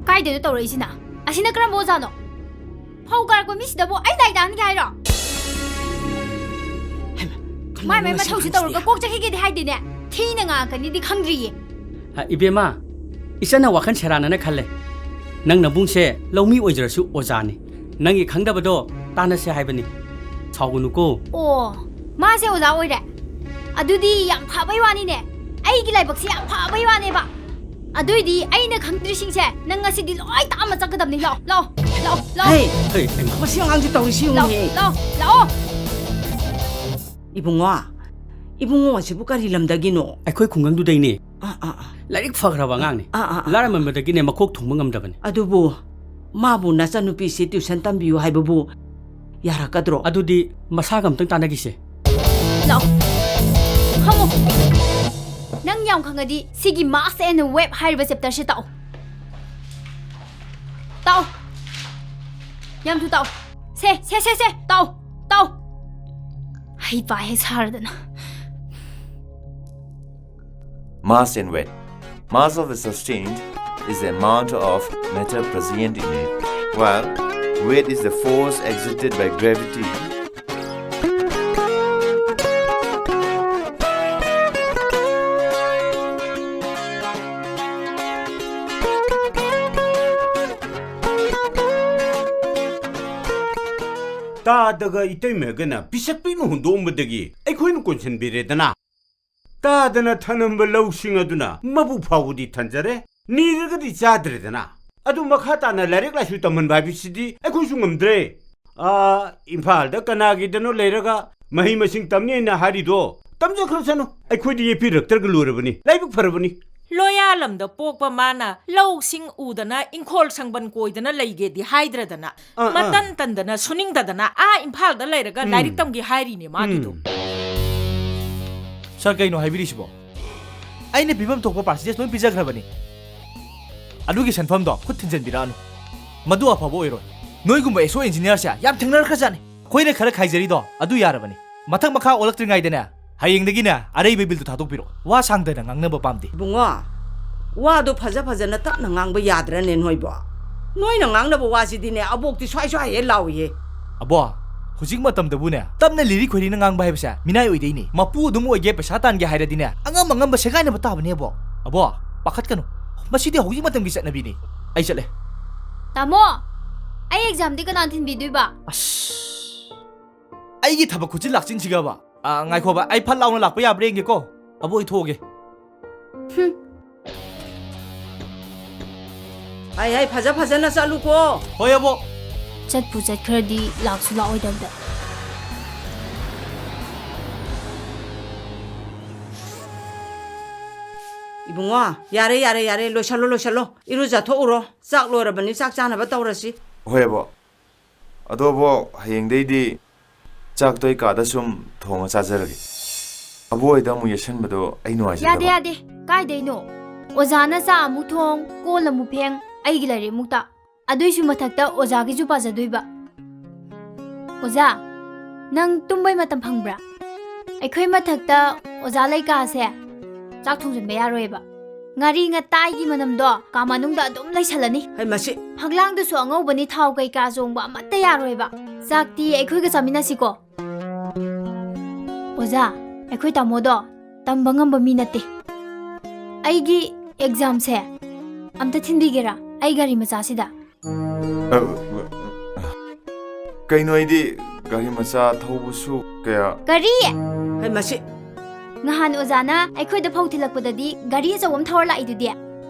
ꯀꯥꯏꯗꯩꯅꯣ ꯇꯧꯔꯛꯏꯁꯤꯅ? ꯑꯁꯤꯅ ꯀꯔꯝꯕ ꯑꯣꯖꯥꯅꯣ? ꯐꯧ ꯀꯥꯔꯛꯄ ꯃꯤꯁꯤꯗꯕꯨ ꯑꯩ ꯂꯥꯏꯔꯤꯛ ꯇꯥꯛꯍꯟꯒꯦ ꯍꯥꯏꯔꯣ? ꯍꯩꯃꯥ, ꯃꯥꯏ ꯃꯥꯏ ꯀꯅꯥꯅꯣ ꯃꯊꯧꯁꯤ ꯁꯤꯕꯨ ꯇꯧꯔꯒ ꯍꯥꯏꯁꯤꯗꯤ? ꯀꯣꯛ ꯆꯠꯈꯤꯒꯦꯗꯤ ꯍꯥꯏꯗꯦꯅꯦ꯫ ꯊꯤꯅ ꯉꯥꯡꯉꯛꯀꯅꯤꯗꯤ ꯈꯪꯗ꯭ꯔꯤꯌꯦ꯫ ꯑ, ꯏꯕꯦꯝꯃ, ꯏꯆꯟꯅ ꯋꯥꯈꯜ ꯁꯦꯔꯥꯟꯅꯅ ꯈꯜꯂꯦ꯫ ꯅꯪ ꯅꯕꯨꯡꯁꯦ ꯂꯧꯃꯤ ꯑꯣꯏꯖꯔꯁꯨ ꯑꯣꯖꯥꯅꯤ꯫ ꯅꯪꯒꯤ ꯈꯪꯗꯕꯗꯣ ꯇꯥꯟꯅꯁꯦ ꯍꯥꯏꯕꯅꯤ꯫ ꯁꯥꯎꯒꯅꯨꯀꯣ꯫ ꯑꯣ, ꯃꯥꯁꯦ ꯑꯣꯖꯥ ꯑꯣꯏꯔꯦ? ꯑꯗꯨꯗꯤ ꯌꯥꯝ ꯐꯕꯩ ꯋꯥꯅꯤꯅꯦ꯫ ꯑꯩꯒꯤ ꯂꯥꯏꯕꯛꯁꯦ ꯌꯥꯝ ꯐꯕꯩ ꯋꯥꯅꯦꯕ꯫ ꯑꯗꯨꯏꯗꯤ ꯑꯩꯅ ꯈꯪꯗ꯭ꯔꯤꯁꯤꯡꯁꯦ ꯅꯪ ꯉꯁꯤꯗꯤ ꯂꯣꯏ ꯇꯥꯛꯑꯝꯃ ꯆꯠꯀꯗꯕꯅꯤ꯫ ꯂꯥꯛꯑꯣ, ꯂꯥꯛꯑꯣ, ꯂꯥꯛꯑꯣ, ꯂꯥꯛꯑꯣ꯫ ꯍꯦ! ꯍꯩ, ꯍꯩꯃꯥ꯫ ꯃꯁꯤ ꯑꯉꯥꯡꯁꯤ ꯇꯧꯔꯤꯁꯤ ꯂꯥꯛꯑꯣ, ꯌꯦꯡꯉꯨꯅꯦ꯫ ꯂꯥꯛꯑꯣ, ꯂꯥꯛꯑꯣ꯫ ꯏꯕꯨꯡꯉꯣ, ꯏꯕꯨꯡꯉꯣ ꯑꯁꯤꯕꯨ ꯀꯔꯤ ꯂꯝꯗꯒꯤꯅꯣ? ꯑꯩꯈꯣꯏ ꯈꯨꯡꯒꯪꯗꯨꯗꯩꯅꯦ꯫ ꯑꯥ, ꯑꯥ, ꯑꯥ꯫ ꯂꯥꯏꯔꯤꯛ ꯐꯈ꯭ꯔꯕ ꯑꯉꯥꯡꯅꯤ꯫ ꯑꯥ, ꯑꯥ, ꯑꯥ꯫ ꯂꯥꯏꯔꯃꯟꯕꯗꯒꯤꯅꯦ ꯃꯀꯣꯛ ꯊꯣꯡꯕ ꯉꯝꯗꯕꯅꯤ꯫ ꯑꯗꯨꯕꯨ ꯃꯥꯕꯨ ꯅꯆꯟꯅꯨꯄꯤꯁꯤ tuition ꯇꯝꯕꯤꯌꯨ ꯍꯥꯏꯕꯕꯨ ꯌꯥꯔꯛꯀꯗ꯭ꯔꯣ? ꯑꯗꯨꯗꯤ ꯃꯁꯥꯒ ꯑꯝꯇꯪ ꯇꯥꯟꯅꯈꯤꯁꯦ꯫ ꯂꯥꯛꯑꯣ꯫ ꯐꯝꯃꯣ꯫ ꯅꯪ ꯌꯥꯝ ꯈꯪꯉꯗꯤ ꯁꯤꯒꯤ mass and web ꯍꯥꯏꯔꯤꯕ chapterꯁꯦ ꯇꯥꯛꯑꯣ꯫ ꯇꯥꯛꯑꯣ꯫ ꯌꯥꯝ ꯊꯨ ꯇꯥꯛꯑꯣ꯫ ꯁꯦ, ꯁꯦ, ꯁꯦ, ꯁꯦ, ꯇꯥꯛꯑꯣ꯫ ꯇꯥꯛꯑꯣ꯫ ꯍꯩꯄꯥ ꯍꯦꯛ ꯁꯥꯔꯗꯅ꯫ Mass and weight. Mass of the sustained is the amount of matter present in it, while weight is the force exerted by gravity. ꯇꯥꯗꯒ ꯏꯇꯩꯃꯒꯅ ꯄꯤꯁꯛ ꯄꯤꯛꯅ ꯍꯨꯟꯗꯣꯛꯑꯝꯕꯗꯒꯤ ꯑꯩꯈꯣꯏꯅ ꯀꯣꯟꯁꯤꯟꯕꯤꯔꯦꯗꯅ꯫ ꯇꯥꯗꯅ ꯊꯅꯝꯕ ꯂꯧꯁꯤꯡ ꯑꯗꯨꯅ ꯃꯕꯨꯛ ꯐꯥꯎꯕꯗꯤ ꯊꯟꯖꯔꯦ, ꯅꯤꯔꯒꯗꯤ ꯆꯥꯗ꯭ꯔꯦꯗꯅ꯫ ꯑꯗꯨ ꯃꯈꯥ ꯇꯥꯅ ꯂꯥꯏꯔꯤꯛ ꯂꯥꯏꯁꯨ ꯇꯝꯍꯟꯕ ꯍꯥꯏꯕꯁꯤꯗꯤ ꯑꯩꯈꯣꯏꯁꯨ ꯉꯝꯗ꯭ꯔꯦ꯫ ꯑꯥ, ꯏꯝꯐꯥꯜꯗ ꯀꯅꯥꯒꯤꯗꯅꯣ ꯂꯩꯔꯒ ꯃꯍꯩ ꯃꯁꯤꯡ ꯇꯝꯅꯤ ꯍꯥꯏꯅ ꯍꯥꯏꯔꯤꯗꯣ? ꯇꯝꯖꯈ꯭ꯔꯁꯅꯨ, ꯑꯩꯈꯣꯏꯗ ꯌꯦꯠꯄꯤꯔꯛꯇ꯭ꯔꯒ ꯂꯣꯏꯔꯕꯅꯤ꯫ ꯂꯥꯏꯕꯛ ꯐꯔꯕꯅꯤ꯫ ꯂꯣꯌꯥꯂꯝꯗ ꯄꯣꯛꯄ ꯃꯥꯅ ꯂꯧꯁꯤꯡ ꯎꯗꯅ ꯏꯪꯈꯣꯜ ꯁꯪꯕꯟ ꯀꯣꯏꯗꯅ ꯂꯩꯒꯦꯗꯤ ꯍꯥꯏꯗ꯭ꯔꯗꯅ, ꯑꯥ, ꯑꯥ꯫ ꯃꯇꯟ ꯇꯟꯗꯅ ꯁꯨꯅꯤꯡꯗꯗꯅ ꯑꯥ ꯏꯝꯐꯥꯜꯗ ꯂꯩꯔꯒ ꯎꯝ꯫ ꯂꯥꯏꯔꯤꯛ ꯇꯝꯒꯦ ꯍꯥꯏꯔꯤꯅꯦ ꯃꯥꯒꯤꯗꯣ꯫ ꯎꯝ꯫ ꯁꯥꯔ, ꯀꯩꯅꯣ ꯍꯥꯏꯕꯤꯔꯤꯁꯤꯕꯣ? ꯑꯩꯅ ꯄꯤꯐꯝ ꯊꯣꯛꯄ ꯄꯥꯔꯁꯦꯟꯇꯦꯖ ꯂꯣꯏ ꯄꯤꯖꯈ꯭ꯔꯕꯅꯤ꯫ ꯑꯗꯨꯒꯤ ꯁꯦꯟꯐꯝꯗꯣ ꯈꯨꯠ ꯊꯤꯟꯖꯤꯟꯕꯤꯔꯛꯑꯅꯨ꯫ ꯃꯗꯨ ꯑꯐꯕ ꯑꯣꯏꯔꯣꯏ꯫ ꯅꯣꯏꯒꯨꯝꯕ ꯑꯦꯁ ꯑꯣ ꯏꯟꯖꯤꯅꯤꯌꯥꯔꯁꯦ ꯌꯥꯝ ꯊꯦꯡꯅꯔꯈ꯭ꯔꯖꯥꯠꯅꯤ꯫ ꯑꯩꯈꯣꯏꯅ ꯈꯔ ꯈꯥꯏꯖꯔꯤꯗꯣ ꯑꯗꯨ ꯌꯥꯔꯕꯅꯤ꯫ ꯃꯊꯪ ꯃꯈꯥ ꯑꯣꯜꯂꯛꯇ꯭ꯔꯤꯉꯩꯗꯅꯦ, ꯍꯌꯦꯡꯗꯒꯤꯅꯦ ꯑꯔꯩꯕ ꯕꯤꯜꯗꯨ ꯊꯥꯗꯣꯛꯄꯤꯔꯣ꯫ ꯋꯥ ꯁꯥꯡꯗꯅ ꯉꯥꯡꯅꯕ ꯄꯥꯝꯗꯦ꯫ ꯏꯕꯨꯡꯉꯣ, ꯋꯥꯗꯣ ꯐꯖ ꯐꯖꯅ ꯇꯞꯅ ꯉꯥꯡꯕ ꯌꯥꯗ꯭ꯔꯅꯦ ꯅꯣꯏꯕꯣ? ꯅꯣꯏꯅ ꯉꯥꯡꯅꯕ ꯋꯥꯁꯤꯗꯤꯅꯦ ꯑꯕꯣꯛꯇꯤ ꯁ꯭ꯋꯥꯏ ꯁ꯭ꯋꯥꯏ ꯍꯦꯛ ꯂꯥꯎꯏꯍꯦ꯫ ꯑꯕꯣ, ꯍꯧꯖꯤꯛ ꯃꯇꯝꯗꯕꯨꯅꯦ ꯇꯞꯅ ꯂꯤꯔꯤ ꯈꯣꯏꯔꯤꯅ ꯉꯥꯡꯕ ꯍꯥꯏꯕꯁꯦ ꯃꯤꯅꯥꯏ ꯑꯣꯏꯗꯣꯏꯅꯤ꯫ ꯃꯄꯨ ꯑꯗꯨꯝ ꯑꯣꯏꯒꯦ, ꯄꯩꯁꯥ ꯇꯥꯟꯒꯦ ꯍꯥꯏꯔꯗꯤꯅꯦ ꯑꯉꯝ ꯑꯉꯝꯕ ꯁꯦꯒꯥꯏꯅꯕ ꯇꯥꯕꯅꯦ ꯑꯕꯣ꯫ ꯑꯕꯣ, ꯄꯥꯈꯠꯀꯅꯨ, ꯃꯁꯤꯗꯤ ꯍꯧꯖꯤꯛ ꯃꯇꯝꯒꯤ ꯆꯠꯅꯕꯤꯅꯤ꯫ ꯑꯩ ꯆꯠꯂꯦ꯫ ꯇꯥꯃꯣ, ꯑꯩ ꯑꯦꯛꯖꯥꯝꯗꯤ ꯀꯅꯥꯅ ꯊꯤꯟꯕꯤꯗꯣꯏꯕ? ꯑꯁ, ꯑꯩꯒꯤ ꯊꯕꯛ ꯈꯨꯠꯆꯤꯟ ꯂꯥꯛꯆꯤꯟꯁꯤꯒꯕ꯫ ꯑ, ꯉꯥꯏꯈꯣꯕ, ꯑꯩ ꯐꯠ ꯂꯥꯎꯅ ꯂꯥꯛꯄ ꯌꯥꯕ꯭ꯔꯥ ꯌꯦꯡꯒꯦꯀꯣ꯫ ꯑꯕꯣꯛ, ꯑꯩ ꯊꯣꯛꯑꯒꯦ꯫ ꯍꯨꯝ꯫ ꯍꯥꯏ, ꯍꯥꯏ, ꯐꯖ ꯐꯖꯅ ꯆꯠꯂꯨꯀꯣ꯫ ꯍꯣꯏ, ꯑꯕꯣꯛ꯫ ꯆꯠꯄꯨ ꯆꯠꯈ꯭ꯔꯗꯤ ꯂꯥꯛꯁꯨ ꯂꯥꯛꯑꯣꯏꯗꯕꯗ꯫ ꯏꯕꯨꯡꯉꯣ, ꯌꯥꯔꯦ, ꯌꯥꯔꯦ, ꯌꯥꯔꯦ, ꯂꯣꯏꯁꯜꯂꯣ, ꯂꯣꯏꯁꯜꯂꯣ꯫ ꯏꯔꯨꯖꯊꯣꯛꯎꯔꯣ꯫ ꯆꯥꯛ ꯂꯣꯏꯔꯕꯅꯤ, ꯆꯥꯛ ꯆꯥꯅꯕ ꯇꯧꯔꯁꯤ꯫ ꯍꯣꯏ, ꯑꯕꯣꯛ꯫ ꯑꯗꯣ, ꯑꯕꯣꯛ, ꯍꯌꯦꯡꯗꯩꯗꯤ ꯆꯥꯛꯇꯣ ꯑꯩ ꯀꯥꯗ ꯁꯨꯝ ꯊꯣꯡꯉ ꯆꯥꯖꯔꯒꯦ꯫ ꯑꯕꯣꯛ ꯍꯣꯏꯗ ꯑꯃꯨꯛ ꯌꯦꯠꯁꯟꯕꯗꯣ ꯑꯩ ꯅꯨꯡꯉꯥꯏꯖꯗꯕ꯫ ꯌꯥꯗꯦ, ꯌꯥꯗꯦ꯫ ꯀꯥꯏꯗꯩꯅꯣ? ꯑꯣꯖꯥꯅ ꯆꯥꯛ ꯑꯃꯨꯛ ꯊꯣꯡ, ꯀꯣꯜ ꯑꯃꯨꯛ ꯐꯦꯡ, ꯑꯩꯒꯤ ꯂꯥꯏꯔꯤꯛ ꯑꯃꯨꯛ ꯇꯥꯛ꯫ ꯑꯗꯨꯏꯁꯨ ꯃꯊꯛꯇ ꯑꯣꯖꯥꯒꯤꯁꯨ ꯄꯥꯖꯗꯣꯏꯕ꯫ ꯑꯣꯖꯥ, ꯅꯪ ꯇꯨꯝꯕꯩ ꯃꯇꯝ ꯐꯪꯕ꯭ꯔꯥ? ꯑꯩꯈꯣꯏ ꯃꯊꯛꯇ ꯑꯣꯖꯥ ꯂꯩꯀꯥꯁꯦ ꯆꯥꯛ ꯊꯣꯡꯖꯤꯟꯕ ꯌꯥꯔꯣꯏꯕ꯫ ꯉꯥꯔꯤ ꯉꯇꯥꯏꯒꯤ ꯃꯅꯝꯗꯣ ꯀꯥ ꯃꯅꯨꯡꯗ ꯑꯗꯨꯝ ꯂꯩꯁꯜꯂꯅꯤ꯫ ꯍꯩ, ꯃꯁꯤ꯫ ꯐꯛꯂꯥꯡꯗꯨꯁꯨ ꯑꯉꯧꯕꯅꯤ, ꯊꯥꯎ ꯀꯩꯀꯥ ꯆꯣꯡꯕ ꯑꯃꯠꯇ ꯌꯥꯔꯣꯏꯕ꯫ ꯆꯥꯛꯇꯤ ꯑꯩꯈꯣꯏꯒ ꯆꯥꯃꯤꯟꯅꯁꯤꯀꯣ꯫ ꯑꯣꯖꯥ, ꯑꯩꯈꯣꯏ ꯇꯥꯃꯣꯗꯣ ꯇꯝꯕ ꯉꯝꯕ ꯃꯤ ꯅꯠꯇꯦ꯫ ꯑꯩꯒꯤ ꯑꯦꯛꯖꯥꯝꯁꯦ ꯑꯝꯇ ꯊꯤꯟꯕꯤꯒꯦꯔꯥ ꯑꯩ ꯒꯥꯔꯤ ꯃꯆꯥꯁꯤꯗ? ꯑ, ꯀꯩꯅꯣ, ꯑꯩꯗꯤ ꯒꯥꯔꯤ ꯃꯆꯥ ꯊꯧꯕꯁꯨ ꯀꯌꯥ꯫ ꯀꯔꯤ? ꯍꯩ, ꯃꯁꯤ꯫ ꯉꯍꯥꯟ ꯑꯣꯖꯥꯅ ꯑꯩꯈꯣꯏꯗ ꯐꯧ ꯊꯤꯜꯂꯛꯄꯗꯗꯤ ꯒꯥꯔꯤ ꯑꯆꯧꯕ ꯑꯃ ꯊꯧꯔ ꯂꯥꯛꯏꯗꯨꯗꯤ꯫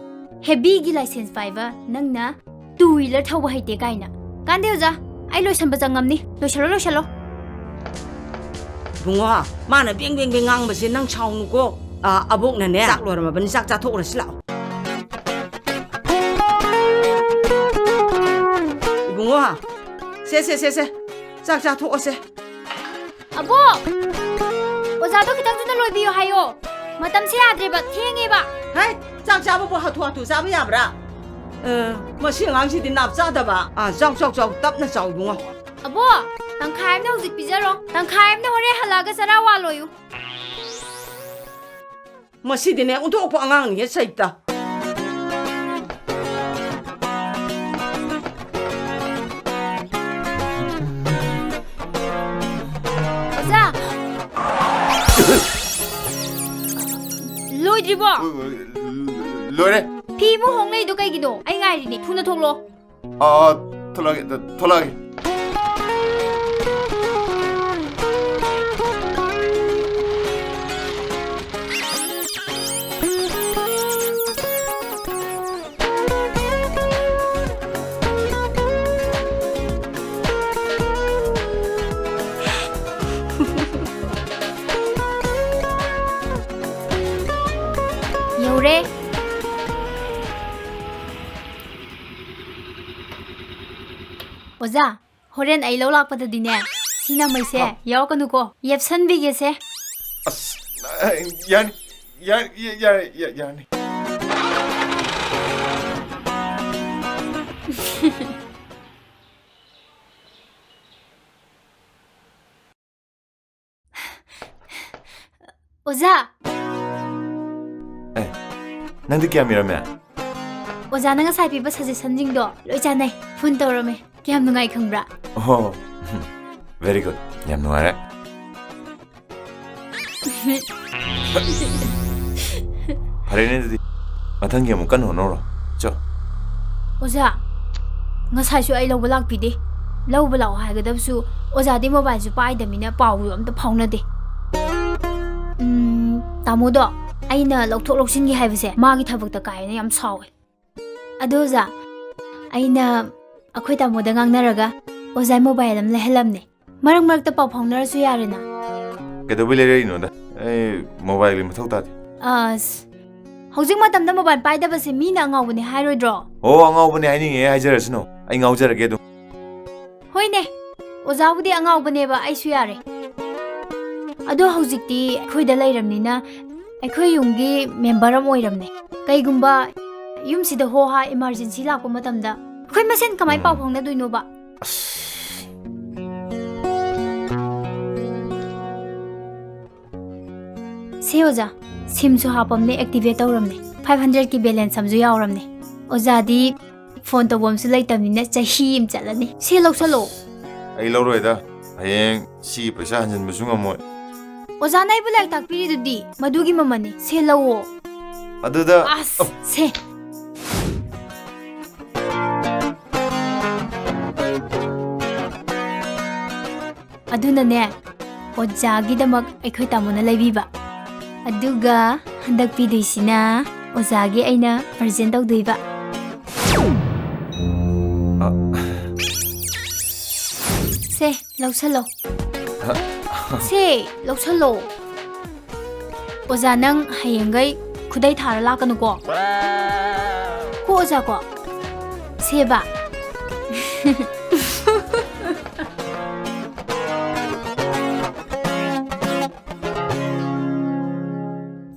ꯍꯦꯕꯤꯒꯤ ꯂꯥꯏꯁꯦꯟꯁ ꯄꯥꯏꯕ ꯅꯪꯅ ꯇꯨ ꯋꯤꯂꯔ ꯊꯧꯕ ꯍꯩꯇꯦ ꯀꯥꯏꯅ꯫ ꯀꯥꯟꯗꯦ ꯑꯣꯖꯥ, ꯑꯩ ꯂꯣꯏꯁꯟꯕ ꯆꯪꯉꯝꯅꯤ꯫ ꯂꯣꯏꯁꯜꯂꯣ, ꯂꯣꯏꯁꯜꯂꯣ꯫ ꯏꯕꯨꯡꯉꯣ, ꯃꯥꯅ ꯕꯦꯡ ꯕꯦꯡ ꯕꯦꯡ ꯉꯥꯡꯕꯁꯦ ꯅꯪ ꯁꯥꯎꯅꯨꯀꯣ꯫ ꯑ, ꯑꯕꯣꯛꯅꯅꯦ, ꯆꯥꯛ ꯂꯣꯏꯔꯝꯃꯕꯅꯤ, ꯆꯥꯛ ꯆꯥꯊꯣꯛꯎꯔꯁꯤ ꯂꯥꯛꯑꯣ꯫ ꯏꯕꯨꯡꯉꯣ, ꯁꯦ, ꯁꯦ, ꯁꯦ, ꯁꯦ, ꯆꯥꯛ ꯆꯥꯊꯣꯛꯑꯁꯦ꯫ ꯑꯕꯣꯛ! ꯑꯣꯖꯥꯗꯣ ꯈꯤꯇꯪ ꯊꯨꯅ ꯂꯣꯏꯕꯤꯌꯣ ꯍꯥꯏꯌꯣ꯫ ꯃꯇꯝꯁꯦ ꯌꯥꯗ꯭ꯔꯦꯕ, ꯊꯦꯡꯉꯦꯕ꯫ ꯍꯥꯏ, ꯆꯥꯛ ꯆꯥꯕꯕꯨ ꯍꯥꯊꯨ ꯍꯥꯊꯨ ꯆꯥꯕ ꯌꯥꯕ꯭ꯔꯥ? ꯑ, ꯃꯁꯤ ꯑꯉꯥꯡꯁꯤꯗꯤ ꯅꯥꯞ ꯆꯥꯗꯕ꯫ ꯑ, ꯆꯥꯎ, ꯆꯥꯎ, ꯆꯥꯎ, ꯇꯞꯅ ꯆꯥꯎ, ꯏꯕꯨꯡꯉꯣ꯫ ꯑꯕꯣꯛ, ꯇꯪꯈꯥꯏ ꯑꯃꯅ ꯍꯧꯖꯤꯛ ꯄꯤꯖꯔꯣ, ꯇꯪꯈꯥꯏ ꯑꯃꯅ ꯍꯣꯔꯦꯟ ꯍꯜꯂꯛꯑꯒ ꯆꯔꯥ ꯋꯥꯜꯂꯣꯌꯨ꯫ ꯃꯁꯤꯗꯤꯅꯦ, ꯑꯣꯟꯊꯣꯛꯄ ꯑꯉꯥꯡꯅꯤꯍꯦ, ꯁꯩꯇ꯫ ꯑꯣꯖꯥ! ꯂꯣꯏꯗ꯭ꯔꯤꯕꯣ? ꯂꯣꯏꯔꯦ꯫ ꯐꯤ ꯑꯃꯨꯛ ꯍꯣꯡ ꯂꯩꯗꯣ ꯀꯩꯒꯤꯅꯣ? ꯑꯩ ꯉꯥꯏꯔꯤꯅꯦ, ꯊꯨꯅ ꯊꯣꯛꯂꯛꯑꯣ꯫ ꯑꯥ, ꯊꯣꯛꯂꯛꯑꯒꯦ, ꯊꯣꯛꯂꯛꯑꯒꯦ꯫ ꯌꯧꯔꯦ꯫ ꯑꯣꯖꯥ, ꯍꯣꯔꯦꯟ ꯑꯩ ꯂꯧ ꯂꯥꯛꯄꯗꯗꯤꯅꯦ, ꯁꯤ ꯅꯃꯩꯁꯦ ꯍꯥ? ꯌꯥꯎꯔꯛꯀꯅꯨꯀꯣ, ꯌꯦꯞꯁꯟꯕꯤꯒꯦꯁꯦ꯫ ꯑꯁ, ꯌꯥꯅꯤ, ꯌꯥ-, ꯌꯥ-, ꯌꯥ-, ꯌꯥ-, ꯌꯥꯅꯤ꯫ ꯑꯣꯖꯥ! ꯑꯦ, ꯅꯪꯗꯤ ꯀꯌꯥꯝ ꯏꯔꯝꯃꯦ? ꯑꯣꯖꯥꯅ ꯉꯁꯥꯏ ꯄꯤꯕ ꯁꯖꯦꯁꯟꯁꯤꯡꯗꯣ ꯂꯣꯏ ꯆꯥꯟꯅꯩ꯫ ꯐꯣꯟ ꯇꯧꯔꯝꯃꯦ꯫ ꯀꯌꯥꯝ ꯅꯨꯡꯉꯥꯏ ꯈꯪꯕ꯭ꯔꯥ? ꯑꯣ, very good꯫ ꯌꯥꯝ ꯅꯨꯡꯉꯥꯏꯔꯦ꯫ ꯐꯔꯦꯅꯦ ꯑꯗꯨꯗꯤ, ꯃꯊꯪꯒꯤ ꯑꯃꯨꯛ ꯀꯟꯅ ꯍꯣꯠꯅꯧꯔꯣ꯫ ꯆꯣ꯫ ꯑꯣꯖꯥ, ꯉꯁꯥꯏꯁꯨ ꯑꯩ ꯂꯧꯕ ꯂꯥꯛꯄꯤꯗꯦ꯫ ꯂꯧꯕ ꯂꯥꯛꯑꯣ ꯍꯥꯏꯒꯗꯕꯁꯨ ꯑꯣꯖꯥꯗꯤ ꯃꯣꯕꯥꯏꯜꯁꯨ ꯄꯥꯏꯗꯕꯅꯤꯅ ꯄꯥꯎꯁꯨ ꯑꯝꯇ ꯐꯥꯎꯅꯗꯦ꯫ ꯎꯝ, ꯇꯥꯃꯣꯗꯣ ꯑꯩꯅ ꯂꯧꯊꯣꯛ ꯂꯧꯁꯤꯟꯒꯦ ꯍꯥꯏꯕꯁꯦ ꯃꯥꯒꯤ ꯊꯕꯛꯇ ꯀꯥꯏꯅ ꯌꯥꯝ ꯁꯥꯎꯋꯦ꯫ ꯑꯗꯣ ꯑꯣꯖꯥ, ꯑꯩꯅ ꯑꯩꯈꯣꯏ ꯇꯥꯃꯣꯗ ꯉꯥꯡꯅꯔꯒ ꯑꯣꯖꯥ ꯃꯣꯕꯥꯏꯜ ꯑꯃ ꯂꯩꯍꯜꯂꯝꯅꯦ꯫ ꯃꯔꯛ ꯃꯔꯛꯇ ꯄꯥꯎ ꯐꯥꯎꯅꯔꯁꯨ ꯌꯥꯔꯦꯅ꯫ ꯀꯩꯗꯧꯕꯩ ꯂꯩꯔꯛꯏꯅꯣꯗ? ꯑꯩ ꯃꯣꯕꯥꯏꯜꯒꯤ ꯃꯊꯧ ꯇꯥꯗꯦ꯫ ꯑꯁ, ꯍꯧꯖꯤꯛ ꯃꯇꯝꯗ ꯃꯣꯕꯥꯏꯜ ꯄꯥꯏꯗꯕꯁꯦ ꯃꯤꯅ ꯑꯉꯥꯎꯕꯅꯦ ꯍꯥꯏꯔꯣꯏꯗ꯭ꯔꯣ? ꯑꯣ, ꯑꯉꯥꯎꯕꯅꯦ ꯍꯥꯏꯅꯤꯡꯉꯦ ꯍꯥꯏꯖꯔꯁꯅꯨ, ꯑꯩ ꯉꯥꯎꯖꯔꯒꯦ ꯑꯗꯨꯝ꯫ ꯍꯣꯏꯅꯦ, ꯑꯣꯖꯥꯕꯨꯗꯤ ꯑꯉꯥꯎꯕꯅꯦꯕ, ꯑꯩꯁꯨ ꯌꯥꯔꯦ꯫ ꯑꯗꯣ ꯍꯧꯖꯤꯛꯇꯤ ꯑꯩꯈꯣꯏꯗ ꯂꯩꯔꯝꯅꯤꯅ ꯑꯩꯈꯣꯏ ꯌꯨꯝꯒꯤ ꯃꯦꯝꯕꯔ ꯑꯃ ꯑꯣꯏꯔꯝꯅꯦ꯫ ꯀꯩꯒꯨꯝꯕ ꯌꯨꯝꯁꯤꯗ ꯍꯣ ꯍꯥ ꯏꯃꯥꯔꯖꯦꯟꯁꯤ ꯂꯥꯛꯄ ꯃꯇꯝꯗ ꯑꯩꯈꯣꯏ ꯃꯁꯦꯟ ꯀꯃꯥꯏꯅ ꯄꯥꯎ ꯐꯥꯎꯅꯗꯣꯏꯅꯣꯕ? ꯁꯦ ꯑꯣꯖꯥ, ꯁꯤꯝꯁꯨ ꯍꯥꯞꯄꯝꯅꯦ, ꯑꯦꯛꯇꯤꯚꯦꯠ ꯇꯧꯔꯝꯅꯦ, ꯐꯥꯏꯚ ꯍꯟꯗ꯭ꯔꯦꯠꯀꯤ ꯕꯦꯂꯦꯟꯁ ꯑꯃꯁꯨ ꯌꯥꯎꯔꯝꯅꯦ꯫ ꯑꯣꯖꯥꯗꯤ ꯐꯣꯟ ꯇꯧꯕꯝꯁꯨ ꯂꯩꯇꯕꯅꯤꯅ ꯆꯍꯤ ꯑꯃ ꯆꯠꯂꯅꯤ꯫ ꯁꯦ ꯂꯧꯁꯜꯂꯣ꯫ ꯑꯩ ꯂꯧꯔꯣꯏꯗ, ꯍꯌꯦꯡ ꯁꯤꯒꯤ ꯄꯩꯁꯥ ꯍꯟꯖꯤꯟꯕꯁꯨ ꯉꯝꯃꯣꯏ꯫ ꯑꯣꯖꯥꯅ ꯑꯩꯕꯨ ꯂꯥꯏꯔꯤꯛ ꯇꯥꯛꯄꯤꯔꯤꯗꯨꯗꯤ, ꯃꯗꯨꯒꯤ ꯃꯃꯜꯅꯤ꯫ ꯁꯦ ꯂꯧꯑꯣ꯫ ꯑꯗꯨꯗ ꯑꯁ, ꯁꯦ꯫ ꯑꯗꯨꯅꯅꯦ, ꯑꯣꯖꯥꯒꯤꯗꯃꯛ ꯑꯩꯈꯣꯏ ꯇꯥꯃꯣꯅ ꯂꯩꯕꯤꯕ꯫ ꯑꯗꯨꯒ ꯍꯟꯗꯛ ꯄꯤꯗꯣꯏꯁꯤꯅ ꯑꯣꯖꯥꯒꯤ ꯑꯩꯅ ꯄ꯭ꯔꯖꯦꯟ ꯇꯧꯗꯣꯏꯕ꯫ ꯑ, ꯁꯦ, ꯂꯧꯁꯜꯂꯣ꯫ ꯁꯦ, ꯂꯧꯁꯜꯂꯣ꯫ ꯑꯣꯖꯥ, ꯅꯪ ꯍꯌꯦꯡꯈꯩ ꯈꯨꯗꯩ ꯊꯥꯔ ꯂꯥꯛꯀꯅꯨꯀꯣ꯫ ꯀꯣ ꯑꯣꯖꯥ ꯀꯣ꯫ ꯁꯦꯕ꯫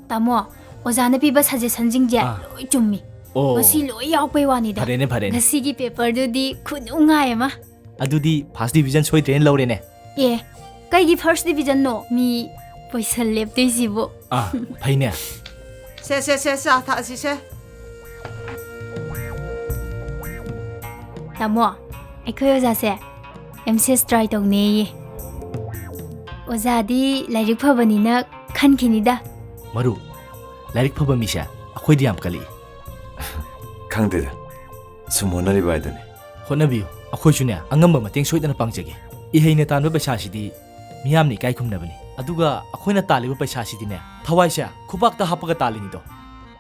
ꯇꯥꯃꯣ, ꯑꯣꯖꯥꯅ ꯄꯤꯕ ꯁꯖꯦꯁꯟꯁꯤꯡꯁꯦ ꯑꯥ꯫ ꯂꯣꯏ ꯆꯨꯝꯃꯤ꯫ ꯑꯣ꯫ ꯉꯁꯤ ꯂꯣꯏ ꯌꯥꯎꯔꯛꯄꯩ ꯋꯥꯅꯤꯗ꯫ ꯐꯔꯦꯅꯦ, ꯐꯔꯦꯅꯦ꯫ ꯉꯁꯤꯒꯤ ꯄꯦꯄꯔꯗꯨꯗꯤ ꯈꯨꯅꯨꯡꯉꯥꯏ ꯑꯃ꯫ ꯑꯗꯨꯗꯤ ꯐꯥꯔꯁ ꯗꯤꯕꯤꯖꯟ ꯁꯣꯏꯗ꯭ꯔꯦꯅ ꯂꯧꯔꯦꯅꯦ꯫ ꯑꯦ, ꯀꯩꯒꯤ ꯐꯥꯔꯁ ꯗꯤꯕꯤꯖꯟꯅꯣ? ꯃꯤ ꯄꯣꯏꯁꯟ ꯂꯦꯞꯇꯣꯏꯁꯤꯕꯨ꯫ ꯑꯥ, ꯐꯩꯅꯦ꯫ ꯁꯦ ꯁꯦ ꯁꯦ, ꯆꯥ ꯊꯛꯑꯁꯤ ꯁꯦ꯫ ꯇꯥꯃꯣ, ꯑꯩꯈꯣꯏ ꯑꯣꯖꯥꯁꯦ ꯑꯦꯝ ꯁꯤ ꯑꯦꯁ ꯇ꯭ꯔꯥꯏ ꯇꯧꯅꯦꯌꯦ꯫ ꯑꯣꯖꯥꯗꯤ ꯂꯥꯏꯔꯤꯛ ꯐꯕꯅꯤꯅ ꯈꯟꯈꯤꯅꯤꯗ꯫ ꯃꯔꯨꯞ, ꯂꯥꯏꯔꯤꯛ ꯐꯕ ꯃꯤꯁꯦ ꯑꯩꯈꯣꯏꯗꯤ ꯌꯥꯝ ꯀꯜꯂꯛꯏ꯫ ꯈꯪꯗꯦꯗ, ꯁꯨꯝ ꯍꯣꯠꯅꯔꯤꯕ ꯍꯥꯏꯗꯨꯅꯤ꯫ ꯍꯣꯠꯅꯕꯤꯌꯨ, ꯑꯩꯈꯣꯏꯁꯨꯅꯦ ꯑꯉꯝꯕ ꯃꯇꯦꯡ ꯁꯣꯏꯗꯅ ꯄꯥꯡꯖꯒꯦ꯫ ꯏꯍꯩꯅ ꯇꯥꯟꯕ ꯄꯩꯁꯥꯁꯤꯗꯤ ꯃꯤꯌꯥꯝꯅ ꯏꯀꯥꯏ ꯈꯨꯝꯅꯕꯅꯤ꯫ ꯑꯗꯨꯒ ꯑꯩꯈꯣꯏꯅ ꯇꯥꯜꯂꯤꯕ ꯄꯩꯁꯥꯁꯤꯗꯤꯅꯦ, ꯊꯋꯥꯏꯁꯦ ꯈꯨꯕꯥꯛꯇ ꯍꯥꯞꯄꯒ ꯇꯥꯜꯂꯤꯅꯤꯗꯣ꯫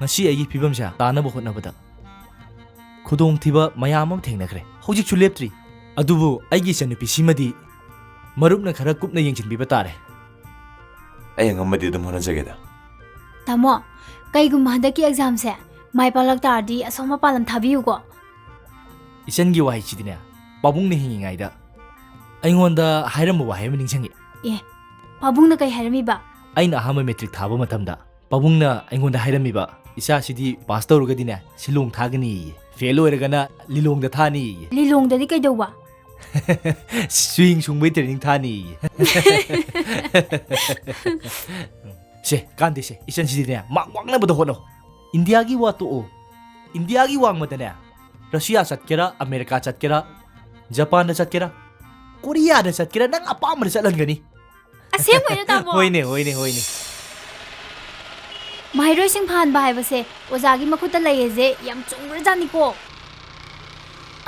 ꯉꯁꯤ ꯑꯩꯒꯤ ꯐꯤꯕꯝꯁꯦ ꯇꯥꯅꯕ ꯍꯣꯠꯅꯕꯗ ꯈꯨꯗꯣꯡꯊꯤꯕ ꯃꯌꯥꯝ ꯑꯃ ꯊꯦꯡꯅꯈ꯭ꯔꯦ꯫ ꯍꯧꯖꯤꯛꯁꯨ ꯂꯦꯞꯇ꯭ꯔꯤ꯫ ꯑꯗꯨꯕꯨ ꯑꯩꯒꯤ ꯏꯆꯟꯅꯨꯄꯤꯁꯤꯃꯗꯤ ꯃꯔꯨꯞꯅ ꯈꯔ ꯀꯨꯞꯅ ꯌꯦꯡꯁꯤꯟꯕꯤꯕ ꯇꯥꯔꯦ꯫ ꯑꯩ ꯑꯉꯝꯕꯗꯤ ꯑꯗꯨꯝ ꯍꯣꯠꯅꯖꯒꯦꯗ꯫ ꯇꯥꯃꯣ, ꯀꯩꯒꯨꯝꯕ ꯍꯟꯗꯛꯀꯤ ꯑꯦꯛꯖꯥꯝꯁꯦ ꯃꯥꯏ ꯄꯥꯛꯂꯛ ꯇꯥꯔꯗꯤ ꯑꯁꯣꯝ ꯃꯄꯥꯟ ꯂꯝ ꯊꯥꯕꯤꯌꯨꯀꯣ꯫ ꯏꯆꯟꯒꯤ ꯋꯥꯍꯩꯁꯤꯗꯤꯅꯦ, ꯄꯥꯕꯨꯡꯅ ꯍꯤꯡꯉꯤꯉꯩꯗ ꯑꯩꯉꯣꯟꯗ ꯍꯥꯏꯔꯝꯕ ꯋꯥꯍꯩ ꯑꯃ ꯅꯤꯡꯁꯤꯡꯉꯤ꯫ ꯑꯦ, ꯄꯥꯕꯨꯡꯅ ꯀꯩ ꯍꯥꯏꯔꯝꯃꯤꯕ? ꯑꯩꯅ ꯑꯍꯥꯟꯕ ꯃꯦꯇ꯭ꯔꯤꯛ ꯊꯥꯕ ꯃꯇꯝꯗ ꯄꯥꯕꯨꯡꯅ ꯑꯩꯉꯣꯟꯗ ꯍꯥꯏꯔꯝꯃꯤꯕ, "ꯏꯆꯥꯁꯤꯗꯤ ꯄꯥꯁ ꯇꯧꯔꯒꯗꯤꯅꯦ, ꯁꯤꯂꯣꯡ ꯊꯥꯒꯅꯤꯌꯦ, ꯐꯦꯜ ꯑꯣꯏꯔꯒꯅ ꯂꯤꯂꯣꯡꯗ ꯊꯥꯅꯤꯌꯦ"꯫ ꯂꯤꯂꯣꯡꯗꯗꯤ ꯀꯩꯗꯧꯕ? Sewing ꯁꯨꯡꯕꯩ training ꯊꯥꯅꯤꯌꯦ꯫ ꯁꯦ, ꯀꯥꯟꯗꯦꯁꯦ, ꯏꯆꯟꯁꯤꯗꯤꯅꯦ, ꯃꯥꯛ ꯋꯥꯡꯅꯕꯗ ꯍꯣꯠꯅꯧ꯫ ꯏꯟꯗꯤꯌꯥꯒꯤ ꯋꯥ ꯇꯣꯛꯑꯣ꯫ ꯏꯟꯗꯤꯌꯥꯒꯤ ꯋꯥꯡꯃꯗꯅꯦ, ꯔꯁꯤꯌꯥ ꯆꯠꯀꯦꯔꯥ, ꯑꯃꯦꯔꯤꯀꯥ ꯆꯠꯀꯦꯔꯥ, ꯖꯄꯥꯟꯗ ꯆꯠꯀꯦꯔꯥ, ꯀꯣꯔꯤꯌꯥꯗ ꯆꯠꯀꯦꯔꯥ, ꯅꯪ ꯑꯄꯥꯝꯕꯗ ꯆꯠꯍꯟꯒꯅꯤ꯫ ꯑꯁꯦꯡꯕꯩꯔꯣ, ꯇꯥꯃꯣ? ꯍꯣꯏꯅꯦ, ꯍꯣꯏꯅꯦ, ꯍꯣꯏꯅꯦ꯫ ꯃꯍꯩꯔꯣꯏꯁꯤꯡ ꯐꯍꯟꯕ ꯍꯥꯏꯕꯁꯦ ꯑꯣꯖꯥꯒꯤ ꯃꯈꯨꯠꯇ ꯂꯩꯌꯦꯁꯦ ꯌꯥꯝ ꯆꯨꯝꯈ꯭ꯔꯖꯥꯠꯅꯤꯀꯣ꯫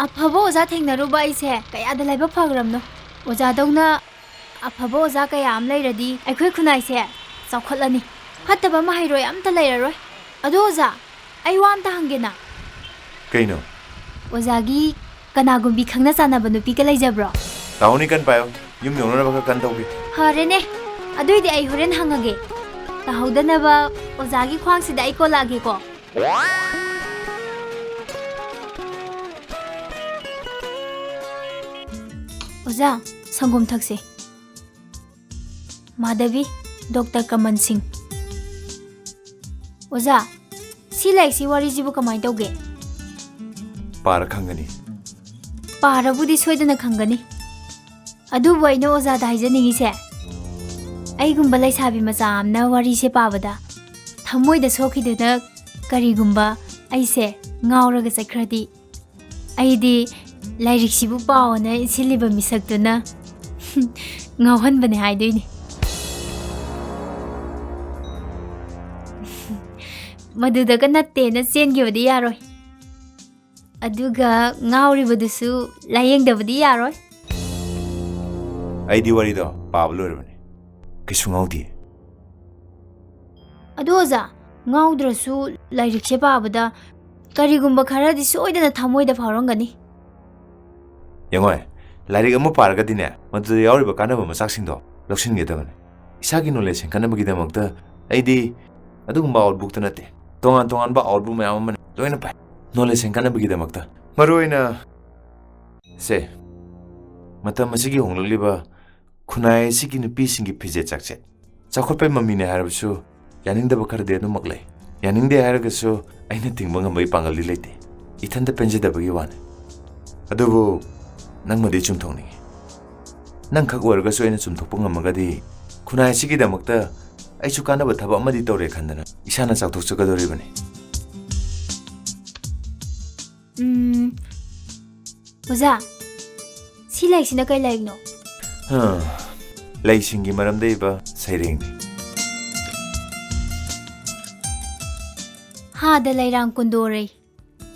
ꯑꯐꯕ ꯑꯣꯖꯥ ꯊꯦꯡꯅꯔꯨꯕ ꯑꯩꯁꯦ ꯀꯌꯥꯗ ꯂꯥꯏꯕꯛ ꯐꯈ꯭ꯔꯕꯅꯣ꯫ ꯑꯣꯖꯥꯗꯧꯅ ꯑꯐꯕ ꯑꯣꯖꯥ ꯀꯌꯥ ꯑꯃ ꯂꯩꯔꯗꯤ ꯑꯩꯈꯣꯏ ꯈꯨꯟꯅꯥꯏꯁꯦ ꯆꯥꯎꯈꯠꯂꯅꯤ꯫ ꯐꯠꯇꯕ ꯃꯍꯩꯔꯣꯏ ꯑꯝꯇ ꯂꯩꯔꯔꯣꯏ꯫ ꯑꯗꯣ ꯑꯣꯖꯥ, ꯑꯩ ꯋꯥ ꯑꯝꯇ ꯍꯪꯒꯦꯅ꯫ ꯀꯩꯅꯣ? ꯑꯣꯖꯥꯒꯤ ꯀꯅꯥꯒꯨꯝꯕꯤ ꯈꯪꯅ ꯆꯥꯟꯅꯕ ꯅꯨꯄꯤꯒ ꯂꯩꯖꯕ꯭ꯔꯣ? ꯇꯥꯃꯣꯅꯤ ꯀꯟ ꯄꯥꯏꯌꯣ꯫ ꯌꯨꯝ ꯌꯧꯅꯅꯕ ꯈꯔ ꯀꯟ ꯇꯧꯒꯦ꯫ ꯐꯔꯦꯅꯦ꯫ ꯑꯗꯨꯏꯗꯤ ꯑꯩ ꯍꯣꯔꯦꯟ ꯍꯪꯉꯒꯦ꯫ ꯇꯥꯍꯧꯗꯅꯕ ꯑꯣꯖꯥꯒꯤ ꯈ꯭ꯋꯥꯡꯁꯤꯗ ꯑꯩ ꯀꯣꯜꯂꯛꯑꯒꯦꯀꯣ꯫ ꯑꯣꯖꯥ, ꯁꯪꯒꯣꯝ ꯊꯛꯁꯦ꯫ ꯃꯥꯙꯕꯤ, ꯗꯣꯛꯇꯔ ꯀꯃꯟ ꯁꯤꯡ꯫ ꯑꯣꯖꯥ, ꯁꯤ ꯂꯥꯏꯔꯤꯛꯁꯤ ꯋꯥꯔꯤꯁꯤꯕꯨ ꯀꯃꯥꯏꯅ ꯇꯧꯒꯦ? ꯄꯥꯔ ꯈꯪꯒꯅꯤ꯫ ꯄꯥꯔꯕꯨꯗꯤ ꯁꯣꯏꯗꯅ ꯈꯪꯒꯅꯤ꯫ ꯑꯗꯨꯕꯨ ꯑꯩꯅ ꯑꯣꯖꯥꯗ ꯍꯥꯏꯖꯅꯤꯡꯉꯤꯁꯦ, ꯑꯩꯒꯨꯝꯕ ꯂꯩꯁꯥꯕꯤ ꯃꯆꯥ ꯑꯃꯅ ꯋꯥꯔꯤꯁꯦ ꯄꯥꯕꯗ ꯊꯃꯣꯏꯗ ꯁꯣꯛꯈꯤꯗꯨꯅ ꯀꯔꯤꯒꯨꯝꯕ ꯑꯩꯁꯦ ꯉꯥꯎꯔꯒ ꯆꯠꯈ꯭ꯔꯗꯤ, ꯑꯩꯗꯤ ꯂꯥꯏꯔꯤꯛꯁꯤꯕꯨ ꯄꯥꯎꯅ ꯏꯟꯁꯤꯜꯂꯤꯕ ꯃꯤꯁꯛꯇꯨꯅ ꯉꯥꯎꯍꯟꯕꯅꯦ ꯍꯥꯏꯗꯣꯏꯅꯤ꯫ ꯃꯗꯨꯗꯒ ꯅꯠꯇꯦꯅ ꯆꯦꯟꯈꯤꯕꯗꯤ ꯌꯥꯔꯣꯏ꯫ ꯑꯗꯨꯒ ꯉꯥꯎꯔꯤꯕꯗꯨꯁꯨ ꯂꯥꯌꯦꯡꯗꯕꯗꯤ ꯌꯥꯔꯣꯏ꯫ ꯑꯩꯗꯤ ꯋꯥꯔꯤꯗꯣ ꯄꯥꯕ ꯂꯣꯏꯔꯕꯅꯦ꯫ ꯀꯩꯁꯨ ꯉꯥꯎꯗꯦ꯫ ꯑꯗꯣ ꯑꯣꯖꯥ, ꯉꯥꯎꯗ꯭ꯔꯁꯨ ꯂꯥꯏꯔꯤꯛꯁꯦ ꯄꯥꯕꯗ ꯀꯔꯤꯒꯨꯝꯕ ꯈꯔꯗꯤ ꯁꯣꯏꯗꯅ ꯊꯃꯣꯏꯗ ꯐꯥꯎꯔꯝꯒꯅꯤ꯫ ꯌꯦꯡꯉꯣ, ꯂꯥꯏꯔꯤꯛ ꯑꯃ ꯄꯥꯔꯒꯗꯤꯅꯦ, ꯃꯗꯨꯗ ꯌꯥꯎꯔꯤꯕ ꯀꯥꯟꯅꯕ ꯃꯆꯥꯛꯁꯤꯡꯗꯣ ꯂꯧꯁꯤꯟꯒꯗꯕꯅꯤ꯫ ꯏꯁꯥꯒꯤ knowledge ꯍꯦꯟꯒꯠꯅꯕꯒꯤꯗꯃꯛꯇ ꯑꯩꯗꯤ ꯑꯗꯨꯒꯨꯝꯕ outbookꯇ ꯅꯠꯇꯦ, ꯇꯣꯉꯥꯟ ꯇꯣꯉꯥꯟꯕ outbook ꯃꯌꯥꯝ ꯑꯃ ꯂꯣꯏꯅ ꯄꯥꯏ꯫ Knowledge ꯍꯦꯟꯒꯠꯅꯕꯒꯤꯗꯃꯛꯇ꯫ ꯃꯔꯨꯑꯣꯏꯅ ꯁꯦ, ꯃꯇꯝ ꯑꯁꯤꯒꯤ ꯍꯣꯡꯂꯛꯂꯤꯕ ꯈꯨꯟꯅꯥꯏ ꯑꯁꯤꯒꯤ ꯅꯨꯄꯤꯁꯤꯡꯒꯤ ꯐꯤꯖꯦꯠ ꯆꯥꯛꯁꯦꯠ꯫ ꯆꯥꯎꯈꯠꯄꯩ ꯃꯃꯤꯅꯦ ꯍꯥꯏꯔꯕꯁꯨ ꯌꯥꯅꯤꯡꯗꯕ ꯈꯔꯗꯤ ꯑꯗꯨꯃꯛ ꯂꯩ꯫ ꯌꯥꯅꯤꯡꯗꯦ ꯍꯥꯏꯔꯒꯁꯨ ꯑꯩꯅ ꯊꯤꯡꯕ ꯉꯝꯕꯒꯤ ꯄꯥꯡꯒꯜꯗꯤ ꯂꯩꯇꯦ꯫ ꯏꯊꯟꯇ ꯄꯦꯟꯖꯗꯕꯒꯤ ꯋꯥꯅꯤ꯫ ꯑꯗꯨꯕꯨ ꯅꯪꯃꯗꯤ ꯆꯨꯝꯊꯣꯛꯅꯤꯡꯉꯤ꯫ ꯅꯪꯈꯛ ꯑꯣꯏꯔꯒꯁꯨ ꯑꯩꯅ ꯆꯨꯝꯊꯣꯛꯄ ꯉꯝꯃꯒꯗꯤ ꯈꯨꯟꯅꯥꯏ ꯑꯁꯤꯒꯤꯗꯃꯛꯇ ꯑꯩꯁꯨ ꯀꯥꯟꯅꯕ ꯊꯕꯛ ꯑꯃꯗꯤ ꯇꯧꯔꯦ ꯈꯟꯗꯅ ꯏꯁꯥꯅ ꯆꯥꯎꯊꯣꯛꯆꯒꯗꯧꯔꯤꯕꯅꯤ꯫ ꯎꯝ, ꯑꯣꯖꯥ, ꯁꯤ ꯂꯥꯏꯔꯤꯛꯁꯤꯅ ꯀꯩ ꯂꯥꯏꯔꯤꯛꯅꯣ? ꯍꯥ, ꯂꯩꯁꯤꯡꯒꯤ ꯃꯔꯝꯗ ꯏꯕ ꯁꯩꯔꯦꯡꯅꯤ꯫ ꯍꯥꯗ ꯂꯩꯔꯥꯡ ꯀꯨꯟꯗꯣꯔꯩ,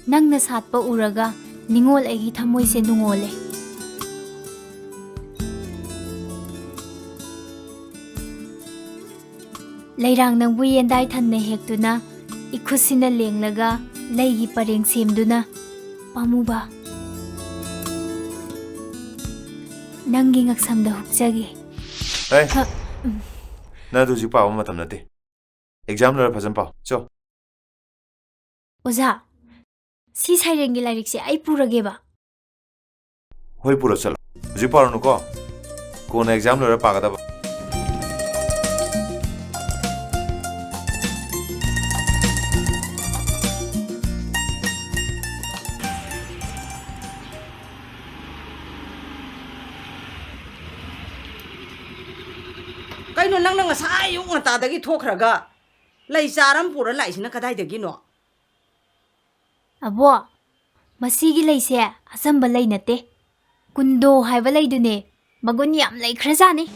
ꯅꯪꯅ ꯁꯥꯠꯄ ꯎꯔꯒ ꯅꯤꯡꯉꯣꯜ ꯑꯩꯒꯤ ꯊꯃꯣꯏꯁꯦ ꯅꯨꯡꯉꯣꯜꯂꯦ꯫ ꯂꯩꯔꯥꯡ ꯅꯪꯕꯨ ꯌꯦꯟꯗꯥꯏ ꯊꯟꯅ ꯍꯦꯛꯇꯨꯅ, ꯏꯈꯨꯠꯁꯤꯅ ꯂꯦꯡꯂꯒ ꯂꯩꯒꯤ ꯄꯔꯦꯡ ꯁꯦꯝꯗꯨꯅ, ꯄꯥꯝꯃꯨꯕ, ꯅꯪꯒꯤ ꯉꯛꯁꯝꯗ ꯍꯨꯛꯆꯒꯦ꯫ ꯍꯩ, ꯍ, ꯎꯝ꯫ ꯅꯪ ꯑꯗꯨ ꯍꯧꯖꯤꯛ ꯄꯥꯕ ꯃꯇꯝ ꯅꯠꯇꯦ꯫ Exam ꯂꯣꯏꯔ ꯐꯖꯅ ꯄꯥꯎ꯫ ꯆꯣ꯫ ꯑꯣꯖꯥ, ꯁꯤ ꯁꯩꯔꯦꯡꯒꯤ ꯂꯥꯏꯔꯤꯛꯁꯦ ꯑꯩ ꯄꯨꯔꯒꯦꯕ꯫ ꯍꯣꯏ, ꯄꯨꯔ ꯆꯠꯂꯣ꯫ ꯍꯧꯖꯤꯛ ꯄꯥꯔꯨꯅꯨꯀꯣ꯫ ꯀꯣꯟꯅ exam ꯂꯣꯏꯔ ꯄꯥꯒꯗꯕ꯫ ꯀꯩꯅꯣ, ꯅꯪꯅ ꯉꯁꯥꯏ ꯑꯌꯨꯛ ꯉꯟꯇꯥꯗꯒꯤ ꯊꯣꯛꯈ꯭ꯔꯒ ꯂꯩ ꯆꯥꯔ ꯑꯃ ꯄꯨꯔ ꯂꯥꯛꯏꯁꯤꯅ ꯀꯗꯥꯏꯗꯒꯤꯅꯣ? ꯑꯕꯣ, ꯃꯁꯤꯒꯤ ꯂꯩꯁꯦ ꯑꯆꯝꯕ ꯂꯩ ꯅꯠꯇꯦ꯫ ꯀꯨꯟꯗꯣ ꯍꯥꯏꯕ ꯂꯩꯗꯨꯅꯦ꯫ ꯃꯒꯨꯟ ꯌꯥꯝ ꯂꯩꯈ꯭ꯔꯖꯥꯠꯅꯤ꯫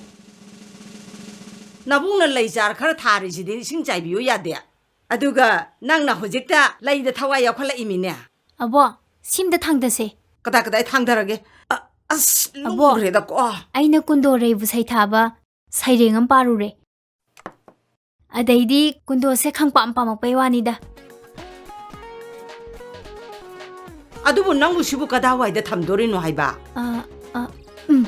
ꯅꯕꯨꯡꯅ ꯂꯩ ꯆꯥꯔ ꯈꯔ ꯊꯥꯔꯤꯁꯤꯗꯤ ꯏꯁꯤꯡ ꯆꯥꯏꯕꯤꯌꯨ ꯌꯥꯗꯦ? ꯑꯗꯨꯒ ꯅꯪꯅ ꯍꯧꯖꯤꯛꯇ ꯂꯩꯗ ꯊꯋꯥꯏ ꯌꯥꯎꯈꯠꯂꯛꯏꯃꯤꯅꯦ꯫ ꯑꯕꯣ, ꯁꯤꯝꯗ ꯊꯥꯡꯗꯁꯦ꯫ ꯀꯗꯥꯏ ꯀꯗꯥꯏ ꯊꯥꯡꯗꯔꯒꯦ? ꯑ-, ꯑꯁ, ꯑꯕꯣ, ꯂꯨꯈ꯭ꯔꯦꯗꯀꯣ꯫ ꯑꯩꯅ ꯀꯨꯟꯗꯣ ꯔꯩꯕꯨ ꯁꯩꯊꯥꯕ ꯁꯩꯔꯦꯡ ꯑꯃ ꯄꯥꯔꯨꯔꯦ꯫ ꯑꯗꯩꯗꯤ ꯀꯨꯟꯗꯣꯁꯦ ꯈꯪꯄꯥꯝ ꯄꯥꯝꯃꯛꯄꯩ ꯋꯥꯅꯤꯗ꯫ ꯑꯗꯨꯕꯨ ꯅꯪꯕꯨ ꯁꯤꯕꯨ ꯀꯗꯥꯏꯋꯥꯏꯗ ꯊꯝꯗꯣꯔꯤꯅꯣ ꯍꯥꯏꯕ? ꯑ, ꯑ, ꯎꯝ꯫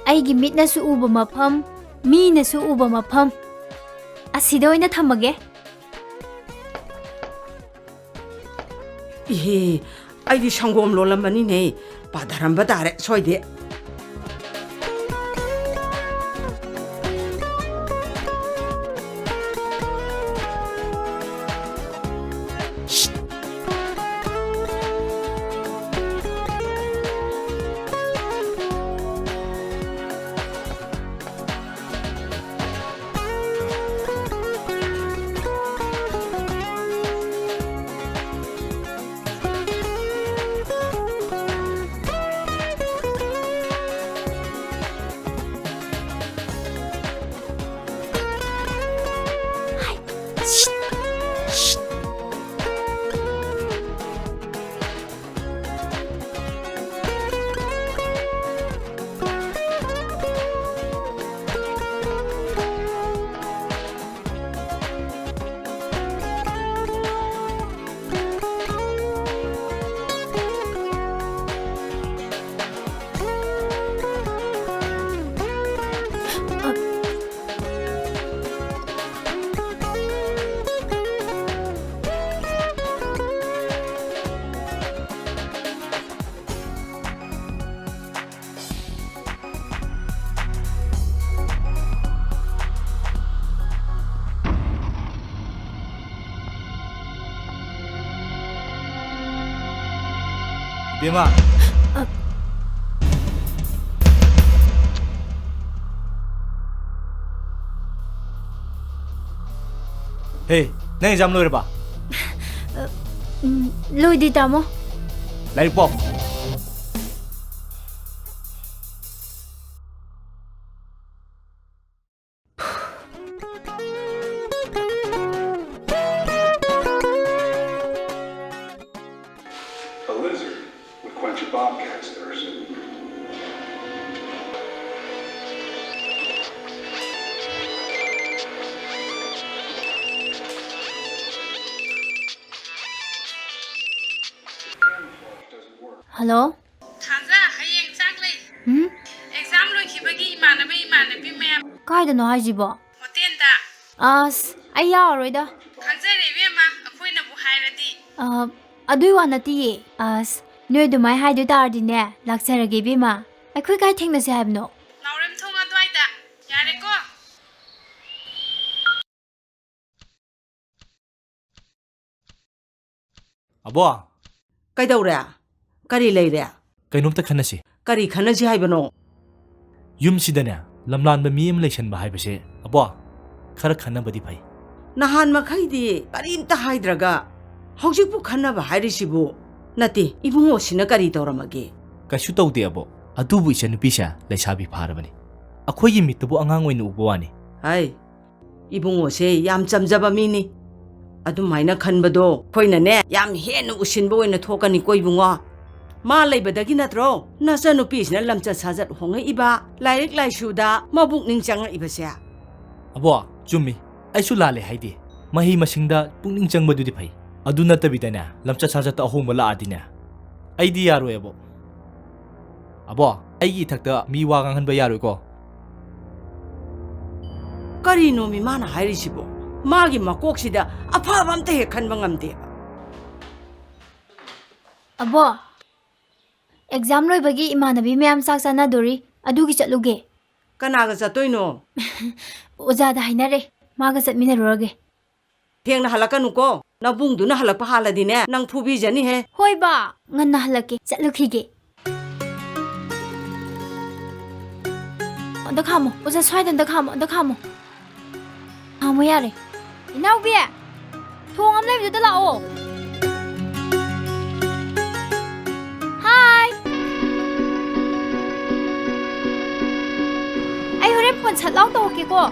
ꯑꯩꯒꯤ ꯃꯤꯠꯅꯁꯨ ꯎꯕ ꯃꯐꯝ, ꯃꯤꯅꯁꯨ ꯎꯕ ꯃꯐꯝ, ꯑꯁꯤꯗ ꯑꯣꯏꯅ ꯊꯝꯃꯒꯦ꯫ ꯏꯍꯦ, ꯑꯩꯗꯤ ꯁꯪꯒꯣꯝ ꯂꯣꯜꯂꯝꯕꯅꯤꯅꯦ꯫ ꯄꯥꯊꯔꯝꯕ ꯇꯥꯔꯦ ꯁꯣꯏꯗꯦ꯫ ꯏꯕꯦꯝꯃ꯫ ꯍꯦ, ꯅꯪ exam ꯂꯣꯏꯔꯕ? ꯎꯝ, ꯂꯣꯏꯗ꯭ꯔꯤ, ꯇꯥꯃꯣ꯫ ꯂꯥꯏꯔꯤꯛ ꯄꯥꯎ꯫ A lizard would quench a bobcat's thirst. Hello? ꯊꯥꯖ, ꯍꯌꯦꯡ ꯆꯥꯛ ꯂꯩ꯫ ꯎꯝ? ꯑꯦꯛꯖꯥꯝ ꯂꯣꯏꯈꯤꯕꯒꯤ ꯏꯃꯥꯟꯅꯕ ꯏꯃꯥꯟꯅꯕꯤ ꯃꯌꯥꯝ꯫ ꯀꯥꯏꯗꯅꯣ ꯍꯥꯏꯁꯤꯕꯣ? ꯍꯣꯇꯦꯜꯗ꯫ ꯑꯁ, ꯑꯩ ꯌꯥꯎꯔꯔꯣꯏꯗ꯫ ꯈꯪꯖꯔꯦ ꯏꯕꯦꯝꯃ, ꯑꯩꯈꯣꯏꯅꯕꯨ ꯍꯥꯏꯔꯗꯤ꯫ ꯑ, ꯑꯗꯨꯏ ꯋꯥ ꯅꯠꯇꯤꯌꯦ꯫ ꯑꯁ, ꯅꯣꯏ ꯑꯗꯨꯃꯥꯏ ꯍꯥꯏꯗꯣꯏ ꯇꯥꯔꯗꯤꯅꯦ, ꯂꯥꯛꯆꯔꯒꯦ ꯏꯕꯦꯝꯃ꯫ ꯑꯩꯈꯣꯏ ꯀꯥꯏ ꯊꯦꯡꯅꯁꯦ ꯍꯥꯏꯕꯅꯣ? ꯅꯥꯎꯔꯦꯝꯊꯣꯡ ꯑꯗꯨꯋꯥꯏꯗ꯫ ꯌꯥꯔꯦꯀꯣ? ꯑꯕꯣ! ꯀꯩꯗꯧꯔꯦ? ꯀꯔꯤ ꯂꯩꯔꯦ? ꯀꯩꯅꯣꯝꯇ ꯈꯟꯅꯁꯤ꯫ ꯀꯔꯤ ꯈꯟꯅꯁꯤ ꯍꯥꯏꯕꯅꯣ? ꯌꯨꯝꯁꯤꯗꯅꯦ, ꯂꯝꯂꯥꯟꯕ ꯃꯤ ꯑꯃ ꯂꯩꯁꯟꯕ ꯍꯥꯏꯕꯁꯦ, ꯑꯕꯣ, ꯈꯔ ꯈꯟꯅꯕꯗꯤ ꯐꯩ꯫ ꯅꯍꯥꯟ ꯃꯈꯩꯗꯤ ꯀꯔꯤꯝꯇ ꯍꯥꯏꯗ꯭ꯔꯒ ꯍꯧꯖꯤꯛꯄꯨ ꯈꯟꯅꯕ ꯍꯥꯏꯔꯤꯁꯤꯕꯨ? ꯅꯠꯇꯦ, ꯏꯕꯨꯡꯉꯣꯁꯤꯅ ꯀꯔꯤ ꯇꯧꯔꯝꯃꯒꯦ? ꯀꯩꯁꯨ ꯇꯧꯗꯦ, ꯑꯕꯣ꯫ ꯑꯗꯨꯕꯨ ꯏꯆꯟꯅꯨꯄꯤꯁꯦ ꯂꯩꯁꯥꯕꯤ ꯐꯥꯔꯕꯅꯤ꯫ ꯑꯩꯈꯣꯏꯒꯤ ꯃꯤꯠꯇꯕꯨ ꯑꯉꯥꯡ ꯑꯣꯏꯅ ꯎꯕ ꯋꯥꯅꯤ꯫ ꯍꯥꯏ, ꯏꯕꯨꯡꯉꯣꯁꯦ ꯌꯥꯝ ꯆꯝꯖꯕ ꯃꯤꯅꯤ꯫ ꯑꯗꯨꯃꯥꯏꯅ ꯈꯟꯕꯗꯣ ꯑꯩꯈꯣꯏꯅꯅꯦ, ꯌꯥꯝ ꯍꯦꯟꯅ ꯎꯁꯤꯟꯕ ꯑꯣꯏꯅ ꯊꯣꯛꯀꯅꯤꯀꯣ, ꯏꯕꯨꯡꯉꯣ꯫ ꯃꯥ ꯂꯩꯕꯗꯒꯤ ꯅꯠꯇ꯭ꯔꯣ ꯅꯆꯟꯅꯨꯄꯤꯁꯤꯅ ꯂꯝꯆꯠ ꯁꯥꯖꯠ ꯍꯣꯡꯉꯛꯏꯕ, ꯂꯥꯏꯔꯤꯛ ꯂꯥꯏꯁꯨꯗ ꯃꯄꯨꯛꯅꯤꯡ ꯆꯪꯉꯛꯏꯕꯁꯦ? ꯑꯕꯣ, ꯆꯨꯝꯃꯤ꯫ ꯑꯩꯁꯨ ꯂꯥꯜꯂꯦ ꯍꯥꯏꯗꯦ꯫ ꯃꯍꯩ ꯃꯁꯤꯡꯗ ꯄꯨꯛꯅꯤꯡ ꯆꯪꯕꯗꯨꯗꯤ ꯐꯩ꯫ ꯑꯗꯨ ꯅꯠꯇꯕꯤꯗꯅꯦ, ꯂꯝꯆꯠ ꯁꯥꯖꯠꯇ ꯑꯍꯣꯡꯕ ꯂꯥꯛꯑꯗꯤꯅꯦ, ꯑꯩꯗꯤ ꯌꯥꯔꯣꯏ, ꯑꯕꯣ꯫ ꯑꯕꯣ, ꯑꯩꯒꯤ ꯏꯊꯛꯇ ꯃꯤ ꯋꯥ ꯉꯥꯡꯍꯟꯕ ꯌꯥꯔꯣꯏꯀꯣ꯫ ꯀꯔꯤꯅꯣꯃꯤ ꯃꯥꯅ ꯍꯥꯏꯔꯤꯁꯤꯕꯣ? ꯃꯥꯒꯤ ꯃꯀꯣꯛꯁꯤꯗ ꯑꯐꯕ ꯑꯝꯇ ꯍꯦꯛ ꯈꯟꯕ ꯉꯝꯗꯦꯕ꯫ ꯑꯕꯣ, ꯑꯦꯛꯖꯥꯝ ꯂꯣꯏꯕꯒꯤ ꯏꯃꯥꯟꯅꯕꯤ ꯃꯌꯥꯝ ꯆꯥꯛ ꯆꯥꯅꯗꯣꯔꯤ, ꯑꯗꯨꯒꯤ ꯆꯠꯂꯨꯒꯦ꯫ ꯀꯅꯥꯒ ꯆꯠꯇꯣꯏꯅꯣ? ꯑꯣꯖꯥꯗ ꯍꯥꯏꯅꯔꯦ, ꯃꯥꯒ ꯆꯠꯃꯤꯟꯅꯔꯨꯔꯒꯦ꯫ ꯊꯦꯡꯅ ꯍꯜꯂꯛꯀꯅꯨꯀꯣ꯫ ꯅꯕꯨꯡꯗꯨꯅ ꯍꯜꯂꯛꯄ ꯍꯥꯜꯂꯗꯤꯅꯦ, ꯅꯪ ꯐꯨꯕꯤꯖꯅꯤꯍꯦ꯫ ꯍꯣꯏ ꯕꯥ, ꯉꯟꯅ ꯍꯜꯂꯛꯀꯦ, ꯆꯠꯂꯨꯈꯤꯒꯦ꯫ ꯑꯝꯇ ꯈꯥꯝꯃꯣ, ꯑꯣꯖꯥ, ꯁ꯭ꯋꯥꯏꯗ ꯑꯝꯇ ꯈꯥꯝꯃꯣ, ꯑꯝꯇ ꯈꯥꯝꯃꯣ꯫ ꯈꯥꯝꯃꯣ ꯌꯥꯔꯦ꯫ ꯏꯅꯥꯎꯕꯤ, ꯊꯣꯡ ꯑꯃ ꯂꯩꯕꯗꯨꯗ ꯂꯥꯛꯑꯣ꯫ ꯍꯥꯏ꯫ ꯑꯩ ꯍꯣꯔꯦꯟ ꯐꯣꯟ ꯁꯠ ꯂꯥꯎ ꯇꯧꯔꯛꯀꯦꯀꯣ꯫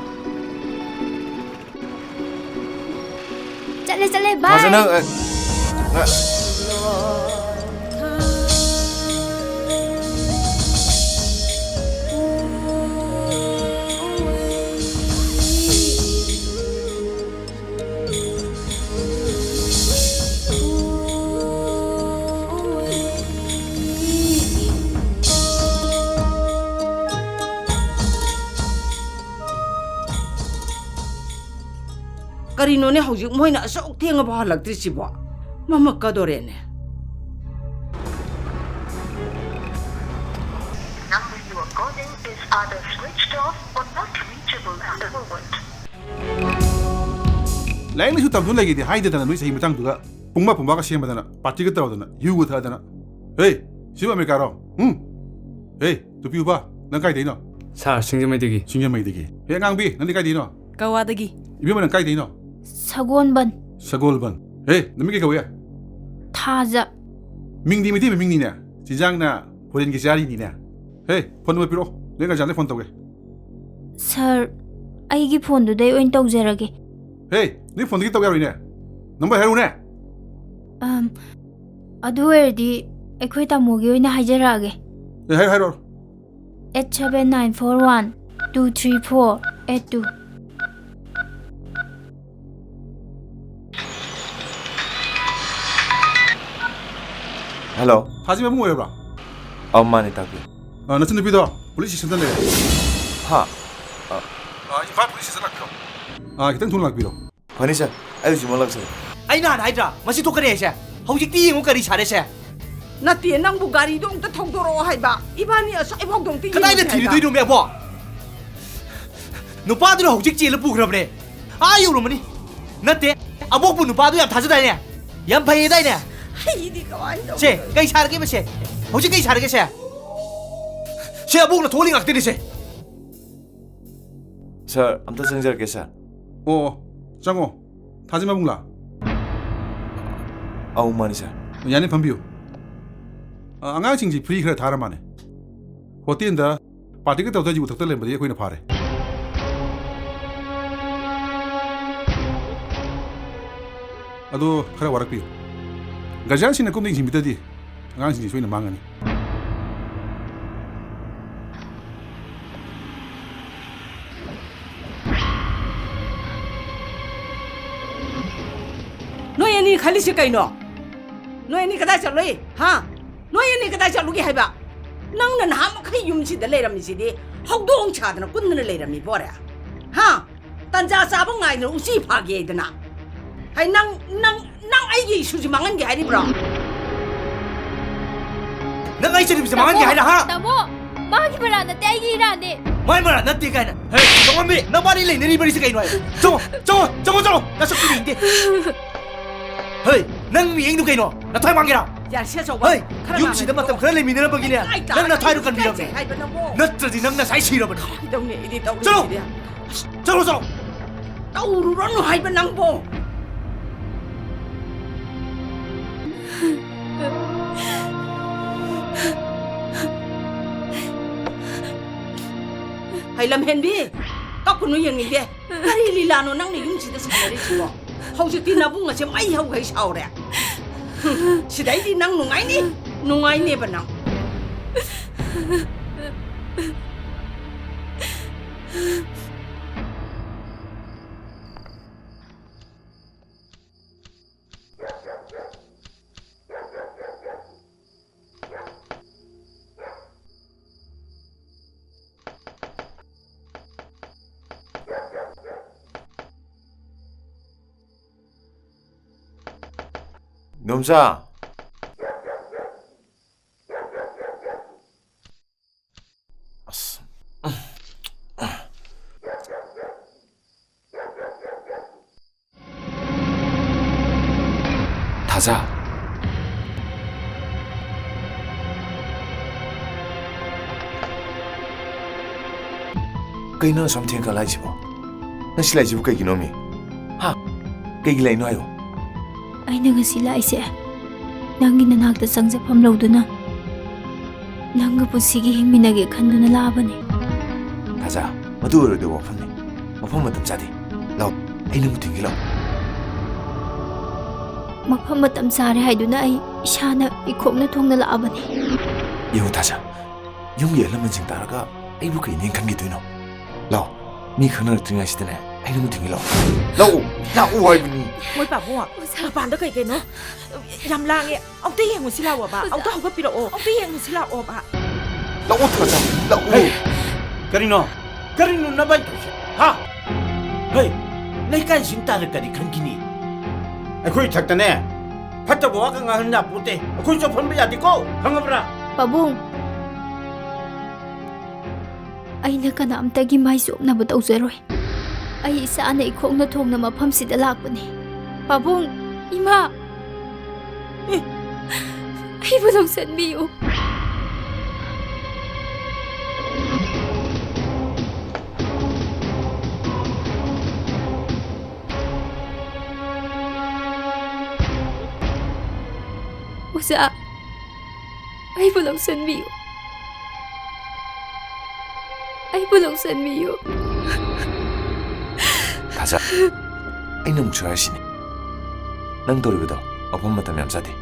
ꯆꯠꯂꯦ, ꯆꯠꯂꯦ, ꯕꯥꯏ꯫ ꯐꯖꯅ, ꯑ, ꯑ, ꯀꯔꯤꯅꯣꯅꯦ ꯍꯧꯖꯤꯛ ꯃꯣꯏꯅ ꯑꯁꯨꯛ ꯊꯦꯡꯉꯐꯥꯎ ꯍꯜꯂꯛꯇ꯭ꯔꯤꯁꯤꯕꯣ? ꯃꯝꯃꯛꯀꯗꯣꯔꯦꯅꯦ꯫ Number you are calling is either switched off or not reachable at the moment. ꯂꯥꯏꯔꯤꯛ ꯂꯥꯏꯁꯨ ꯇꯝꯗꯨꯅ ꯂꯩꯒꯦꯗꯤ ꯍꯥꯏꯗꯗꯅ ꯅꯣꯏ ꯆꯍꯤ ꯃꯇꯥꯡꯗꯨꯒ ꯄꯨꯡꯕꯥ ꯄꯨꯡꯕꯥꯒ ꯁꯦꯝꯕꯗꯅ ꯄꯥꯔꯇꯤꯒ ꯇꯧꯗꯅ ꯌꯨꯒ ꯊꯛꯗꯅ꯫ ꯍꯦ, ꯁꯤꯕꯨ ꯑꯃꯦꯔꯤꯀꯥꯔꯣ? ꯎꯝ? ꯍꯦ, ꯇꯨꯄꯤ ꯎꯞꯄ, ꯅꯪ ꯀꯥꯏꯗꯩꯅꯣ? ꯁꯥꯔ, ꯁꯤꯡꯖꯃꯩꯗꯒꯤ꯫ ꯁꯤꯡꯖꯃꯩꯗꯒꯤ꯫ ꯍꯦ, ꯑꯉꯥꯡꯕꯤ, ꯅꯪꯗꯤ ꯀꯥꯏꯗꯩꯅꯣ? ꯀꯛꯋꯥꯗꯒꯤ꯫ ꯏꯕꯦꯝꯃ, ꯅꯪ ꯀꯥꯏꯗꯩꯅꯣ? ꯁꯒꯣꯜꯕꯟ꯫ ꯁꯒꯣꯜꯕꯟ꯫ ꯍꯦ, ꯅꯃꯤꯡ ꯀꯩ ꯀꯧꯏ? ꯊꯥꯖ꯫ ꯃꯤꯡꯗꯤ ꯃꯩꯇꯩ ꯃꯃꯤꯡꯅꯤꯅꯦ꯫ ꯆꯤꯟꯖꯥꯡꯅ ꯐꯣꯔꯦꯟꯒꯤ ꯆꯥꯔꯤꯅꯤꯅꯦ꯫ ꯍꯦ, ꯐꯣꯟ ꯅꯝꯕꯔ ꯄꯤꯔꯛꯑꯣ꯫ ꯅꯣꯏ ꯒꯥꯔꯖꯤꯌꯥꯟꯗ ꯐꯣꯟ ꯇꯧꯒꯦ꯫ ꯁꯥꯔ, ꯑꯩꯒꯤ ꯐꯣꯟꯗꯨꯗꯩ ꯑꯣꯏꯅ ꯇꯧꯖꯔꯒꯦ꯫ ꯍꯦ, ꯅꯣꯏ ꯐꯣꯟꯗꯒꯤ ꯇꯧ ꯌꯥꯔꯣꯏꯅꯦ꯫ ꯅꯝꯕꯔ ꯍꯥꯏꯔꯛꯎꯅꯦ꯫ ꯑꯝ, ꯑꯗꯨ ꯑꯣꯏꯔꯗꯤ ꯑꯩꯈꯣꯏ ꯇꯥꯃꯣꯒꯤ ꯑꯣꯏꯅ ꯍꯥꯏꯖꯔꯛꯑꯒꯦ꯫ ꯑꯦ, ꯍꯥꯏꯔꯣ, ꯍꯥꯏꯔꯣ꯫ Eight seven nine four one two three four eight two꯫ Hello. ꯊꯥꯖꯤ ꯃꯕꯨꯡ ꯑꯣꯏꯔꯕ꯭ꯔꯥ? ꯑꯧ, ꯃꯥꯅꯦ, ꯇꯥꯛꯄꯤꯌꯨ꯫ ꯑ, ꯅꯆꯟꯅꯨꯄꯤꯗꯣ ꯄꯨꯂꯤꯁ ꯁ꯭ꯇꯦꯁꯟꯗ ꯂꯩꯔꯦ꯫ ꯍꯥ? ꯑ, ꯏꯝꯐꯥꯜ ꯄꯨꯂꯤꯁ ꯁ꯭ꯇꯦꯁꯟ ꯂꯥꯛꯄꯤꯔꯣ꯫ ꯑ, ꯈꯤꯇꯪ ꯊꯨꯅ ꯂꯥꯛꯄꯤꯔꯣ꯫ ꯐꯅꯤ, ꯁꯥꯔ꯫ ꯑꯩ ꯍꯧꯖꯤꯛꯃꯛ ꯂꯥꯛꯆꯒꯦ꯫ ꯑꯩ ꯅꯍꯥꯟ ꯍꯥꯏꯗ꯭ꯔꯥ, ꯃꯁꯤ ꯊꯣꯛꯀꯅꯤ ꯍꯥꯏꯁꯦ? ꯍꯧꯖꯤꯛꯇꯤ ꯌꯦꯡꯉꯨ ꯀꯔꯤ ꯁꯥꯔꯦ ꯁꯦ꯫ ꯅꯠꯇꯦ, ꯅꯪꯕꯨ ꯒꯥꯔꯤꯗꯣ ꯑꯝꯇ ꯊꯧꯗꯣꯔꯛꯑꯣ ꯍꯥꯏꯕ꯫ ꯏꯕꯥꯅꯤ ꯑꯁ ꯑꯩꯐꯥꯎꯗ ꯑꯝꯇ ꯀꯗꯥꯏꯗ ꯌꯦꯡꯉꯨꯁꯦ ꯍꯥꯏꯕ꯫ ꯊꯤꯔꯨꯗꯣꯏꯅꯣꯃꯦ, ꯑꯕꯣ? ꯅꯨꯄꯥꯗꯨꯅ ꯍꯧꯖꯤꯛ ꯆꯦꯜꯂ ꯄꯨꯈ꯭ꯔꯕꯅꯦ꯫ ꯑꯥ ꯌꯧꯔꯝꯃꯅꯤ꯫ ꯅꯠꯇꯦ, ꯑꯕꯣꯛꯄꯨ ꯅꯨꯄꯥꯗꯨ ꯌꯥꯝ ꯊꯥꯖꯗꯥꯏꯅꯦ? ꯌꯥꯝ ꯐꯩꯌꯦꯗꯥꯏꯅꯦ? ꯑꯩꯗꯤ ꯀꯃꯥꯏꯅ ꯇꯧ- ꯁꯦ, ꯀꯩ ꯁꯥꯔꯒꯦꯕ ꯁꯦ? ꯍꯧꯖꯤꯛ ꯀꯩ ꯁꯥꯔꯒꯦ ꯁꯦ? ꯁꯦ, ꯑꯕꯣꯛꯅ ꯊꯣꯛꯍꯜꯂꯤ ꯉꯥꯛꯇꯅꯤ ꯁꯦ꯫ ꯁꯥꯔ, ꯑꯝꯇ ꯆꯪꯖꯔꯛꯀꯦ, ꯁꯥꯔ꯫ ꯑꯣ, ꯑꯣ, ꯆꯪꯉꯣ꯫ ꯊꯥꯖꯤ ꯃꯕꯨꯡꯂꯥ? ꯑꯧ, ꯃꯥꯅꯤ, ꯁꯥꯔ꯫ ꯌꯥꯅꯤ, ꯐꯝꯕꯤꯌꯨ꯫ ꯑ, ꯑꯉꯥꯡꯁꯤꯡꯁꯤ ꯐ꯭ꯔꯤ ꯈꯔ ꯊꯥꯔ ꯃꯥꯅꯦ꯫ ꯍꯣꯇꯦꯜꯗ ꯄꯥꯔꯇꯤꯒ ꯇꯧꯗ ꯌꯨ ꯊꯛꯇ ꯂꯩꯔꯝꯕꯗꯤ ꯑꯩꯈꯣꯏꯅ ꯐꯥꯔꯦ꯫ ꯑꯗꯣ ꯈꯔ ꯋꯥꯔꯛꯄꯤꯌꯨ꯫ ꯒꯥꯔꯖꯤꯌꯥꯟꯁꯤꯡꯅ ꯀꯨꯞꯅ ꯌꯦꯡꯁꯤꯟꯕꯤꯗ꯭ꯔꯗꯤ ꯑꯉꯥꯡꯁꯤꯡꯁꯤ ꯁꯣꯏꯅ ꯃꯥꯡꯒꯅꯤ꯫ ꯅꯣꯏ ꯑꯅꯤ ꯈꯜꯂꯤꯁꯤ ꯀꯩꯅꯣ? ꯅꯣꯏ ꯑꯅꯤ ꯀꯗꯥꯏ ꯆꯠꯂꯨꯏ? ꯍꯥ? ꯅꯣꯏ ꯑꯅꯤ ꯀꯗꯥꯏ ꯆꯠꯂꯨꯒꯦ ꯍꯥꯏꯕ? ꯅꯪꯅ ꯅꯍꯥꯟ ꯃꯈꯩ ꯌꯨꯝꯁꯤꯗ ꯂꯩꯔꯝꯃꯤꯁꯤꯗꯤ ꯍꯧꯗꯣꯡ ꯁꯥꯗꯅ ꯀꯨꯟꯗꯅ ꯂꯩꯔꯝꯃꯤ ꯄꯣꯔꯦ꯫ ꯍꯥ? ꯇꯟꯖꯥ ꯆꯥꯕ ꯉꯥꯏꯗꯅ ꯎꯆꯤ ꯐꯥꯒꯦꯗꯅ꯫ ꯍꯩ, ꯅꯪ, ꯅꯪ, ꯅꯪ ꯑꯩꯒꯤ ꯏꯁꯨꯁꯤ ꯃꯥꯡꯍꯟꯒꯦ ꯍꯥꯏꯔꯤꯕ꯭ꯔꯣ? ꯅꯪ ꯑꯩ ꯆꯠꯂꯤꯕꯁꯦ ꯃꯥꯡꯍꯟꯒꯦ ꯍꯥꯏꯅ, ꯍꯥ? ꯇꯥꯃꯣ, ꯃꯥꯒꯤ ꯃꯔꯥ ꯅꯠꯇꯦ, ꯑꯩꯒꯤ ꯏꯔꯥꯅꯦ꯫ ꯃꯥꯏ ꯃꯔꯥ ꯅꯠꯇꯦ ꯀꯥꯏꯅ꯫ ꯍꯦ, ꯇꯣꯉꯝꯕꯤ, ꯅꯕꯥꯅꯤ ꯂꯩꯅꯔꯤꯕꯅꯤꯁꯦ ꯀꯩꯅꯣ ꯍꯥꯏ? ꯆꯪꯉꯣ, ꯆꯪꯉꯣ, ꯆꯪꯉꯣ, ꯆꯪꯉꯣ, ꯅꯁꯛꯇꯨ ꯌꯦꯡꯗꯦ꯫ ꯍꯦ, ꯅꯪ ꯃꯤꯠꯌꯦꯡꯗꯨ ꯀꯩꯅꯣ? ꯅꯊ꯭ꯋꯥꯏ ꯃꯥꯡꯒꯦꯔꯥ? ꯌꯥꯔꯦꯁꯦ, ꯑꯆꯧꯕ꯫ ꯍꯦ, ꯈꯔ ꯌꯨꯝꯁꯤꯗ ꯃꯥꯡꯍꯟꯕꯤꯌꯣ꯫ ꯃꯇꯝ ꯈꯔ ꯂꯩꯃꯤꯟꯅꯔꯝꯕꯒꯤꯅꯦ, ꯑꯩ ꯅꯪ ꯅꯊ꯭ꯋꯥꯏꯗꯨ ꯇꯥꯔꯒꯦ꯫ ꯀꯟꯕꯤꯔꯕꯅꯦ꯫ ꯏꯀꯥꯏꯖꯩ ꯍꯥꯏꯕ ꯅꯪꯕꯣ꯫ ꯅꯠꯇ꯭ꯔꯗꯤ ꯅꯪ ꯅꯁꯥꯏ ꯁꯤꯔꯕꯅꯦ꯫ ꯀꯩꯗꯧꯅꯤ ꯑꯩꯗꯤ ꯇꯧꯔꯤꯁꯤꯗꯤ꯫ ꯆꯠꯂꯣ꯫ ꯆꯠꯂꯣ, ꯆꯠꯂꯣ꯫ ꯇꯧꯔꯨꯔꯅꯨ ꯍꯥꯏꯕ ꯅꯪꯕꯣ꯫ ꯍꯩ, ꯂꯝꯍꯦꯟꯕꯤ, ꯀꯞꯀꯅꯨ, ꯌꯦꯡꯅꯤꯡꯗꯦ꯫ ꯀꯔꯤ ꯂꯤꯂꯥꯅꯣ ꯅꯪꯅ ꯌꯨꯝꯁꯤꯗ ꯁꯥꯟꯅꯔꯤꯁꯤꯕꯣ? ꯍꯧꯖꯤꯛꯇꯤ ꯅꯕꯨꯡ ꯑꯁꯦ ꯃꯩ ꯍꯧꯈꯩ ꯁꯥꯎꯔꯦ꯫ ꯍꯨꯝ, ꯁꯤꯗꯩꯗꯤ ꯅꯪ ꯅꯨꯡꯉꯥꯏꯅꯤ, ꯅꯨꯡꯉꯥꯏꯅꯦꯕ ꯅꯪ꯫ ꯅꯣꯝꯆꯥ꯫ ꯑꯁ꯫ ꯊꯥꯖ꯫ ꯀꯩꯅꯣ ꯑꯁꯨꯝ ꯊꯦꯡꯈꯠꯂꯛꯏꯁꯤꯕꯣ? ꯅꯪ ꯁꯤ ꯂꯥꯛꯏꯁꯤꯕꯨ ꯀꯩꯒꯤꯅꯣꯃꯤ? ꯍꯥ? ꯀꯩꯒꯤ ꯂꯥꯛꯏꯅꯣ ꯍꯥꯏꯌꯣ? ꯑꯩꯅ ꯉꯁꯤ ꯂꯥꯛꯏꯁꯦ ꯅꯪꯒꯤ ꯅꯅꯥꯛꯇ ꯆꯪꯖꯐꯝ ꯂꯧꯗꯨꯅ ꯅꯪꯒ ꯄꯨꯟꯁꯤꯒꯤ ꯍꯤꯡꯃꯤꯟꯅꯒꯦ ꯈꯟꯗꯨꯅ ꯂꯥꯛꯑꯕꯅꯤ꯫ ꯊꯥꯖ, ꯃꯗꯨ ꯑꯣꯏꯔꯣꯏꯗꯕ ꯋꯥꯐꯝꯅꯤ꯫ ꯃꯐꯝ ꯃꯇꯝ ꯆꯥꯗꯦ꯫ ꯂꯥꯛꯑꯣ, ꯑꯩ ꯅꯪꯕꯨ ꯊꯤꯟꯒꯦ, ꯂꯥꯛꯑꯣ꯫ ꯃꯐꯝ ꯃꯇꯝ ꯆꯥꯔꯦ ꯍꯥꯏꯗꯨꯅ ꯑꯩ ꯏꯁꯥꯅ ꯏꯈꯣꯡꯅ ꯊꯣꯡꯅ ꯂꯥꯛꯑꯕꯅꯤ꯫ ꯌꯦꯡꯉꯨ ꯊꯥꯖ, ꯌꯨꯝꯒꯤ ꯑꯍꯜ ꯂꯃꯟꯁꯤꯡ ꯇꯥꯔꯒ ꯑꯩꯕꯨ ꯀꯩꯅꯦꯅ ꯈꯟꯈꯤꯗꯣꯏꯅꯣ? ꯂꯥꯛꯑꯣ, ꯃꯤ ꯈꯪꯅꯔꯛꯇ꯭ꯔꯤꯉꯩꯁꯤꯗꯅꯦ ꯑꯩ ꯅꯪꯕꯨ ꯊꯤꯟꯒꯦ, ꯂꯥꯛꯑꯣ꯫ ꯂꯥꯛꯑꯣ, ꯂꯥꯛꯑꯣ ꯍꯥꯏꯕꯅꯤ꯫ ꯃꯣꯏ ꯄꯥꯕꯨꯡ, ꯃꯄꯥꯟꯗ ꯀꯩ ꯀꯩꯅꯣ ꯌꯥꯝ ꯂꯥꯡꯉꯦ꯫ ꯑꯝꯇ ꯌꯦꯡꯉꯨꯁꯤ ꯂꯥꯛꯑꯣꯕ꯫ ꯑꯣꯖꯥ꯫ ꯑꯝꯇ ꯍꯧꯒꯠꯄꯤꯔꯛꯑꯣ꯫ ꯑꯝꯇ ꯌꯦꯡꯉꯨꯁꯤ ꯂꯥꯛꯑꯣꯕ꯫ ꯂꯥꯛꯑꯣ ꯊꯥꯖ, ꯂꯥꯛꯑꯣ꯫ ꯍꯦ! ꯀꯔꯤꯅꯣ? ꯀꯔꯤꯅꯣ ꯅꯕꯥꯏ ꯇꯧꯔꯤꯁꯦ? ꯍꯥ? ꯍꯩ, ꯂꯩꯀꯥꯏꯁꯤꯡ ꯇꯥꯔ ꯀꯔꯤ ꯈꯟꯈꯤꯅꯤ? ꯑꯩꯈꯣꯏ ꯏꯊꯛꯇꯅꯦ ꯐꯠꯇꯕ ꯋꯥꯒ ꯉꯥꯡꯍꯟ ꯌꯥꯄꯣꯠꯇꯦ꯫ ꯑꯩꯈꯣꯏꯁꯨ ꯑꯐꯝꯕ ꯌꯥꯗꯦꯀꯣ, ꯈꯪꯉꯕ꯭ꯔꯥ? ꯄꯥꯕꯨꯡ, ꯑꯩꯅ ꯀꯅꯥꯝꯇꯒꯤ ꯃꯥꯏ ꯆꯣꯞꯅꯕ ꯇꯧꯖꯔꯣꯏ꯫ ꯑꯩ ꯏꯁꯥꯅ ꯏꯈꯣꯡꯅ ꯊꯣꯡꯅ ꯃꯐꯝꯁꯤꯗ ꯂꯥꯛꯄꯅꯤ꯫ ꯄꯥꯕꯨꯡ, ꯏꯃꯥ! ꯑꯦ, ꯑꯩꯕꯨ ꯂꯧꯁꯤꯟꯕꯤꯌꯨ꯫ ꯑꯣꯖꯥ, ꯑꯩꯕꯨ ꯂꯧꯁꯤꯟꯕꯤꯌꯨ꯫ ꯑꯩꯕꯨ ꯂꯧꯁꯤꯟꯕꯤꯌꯨ꯫ ꯊꯥꯖ, ꯑꯩꯅ ꯑꯃꯨꯛꯁꯨ ꯍꯥꯏꯔꯤꯁꯤꯅꯤ, ꯅꯪ ꯇꯧꯔꯤꯕꯗꯣ ꯃꯐꯝ ꯃꯇꯝ ꯌꯥꯝ ꯆꯥꯗꯦ꯫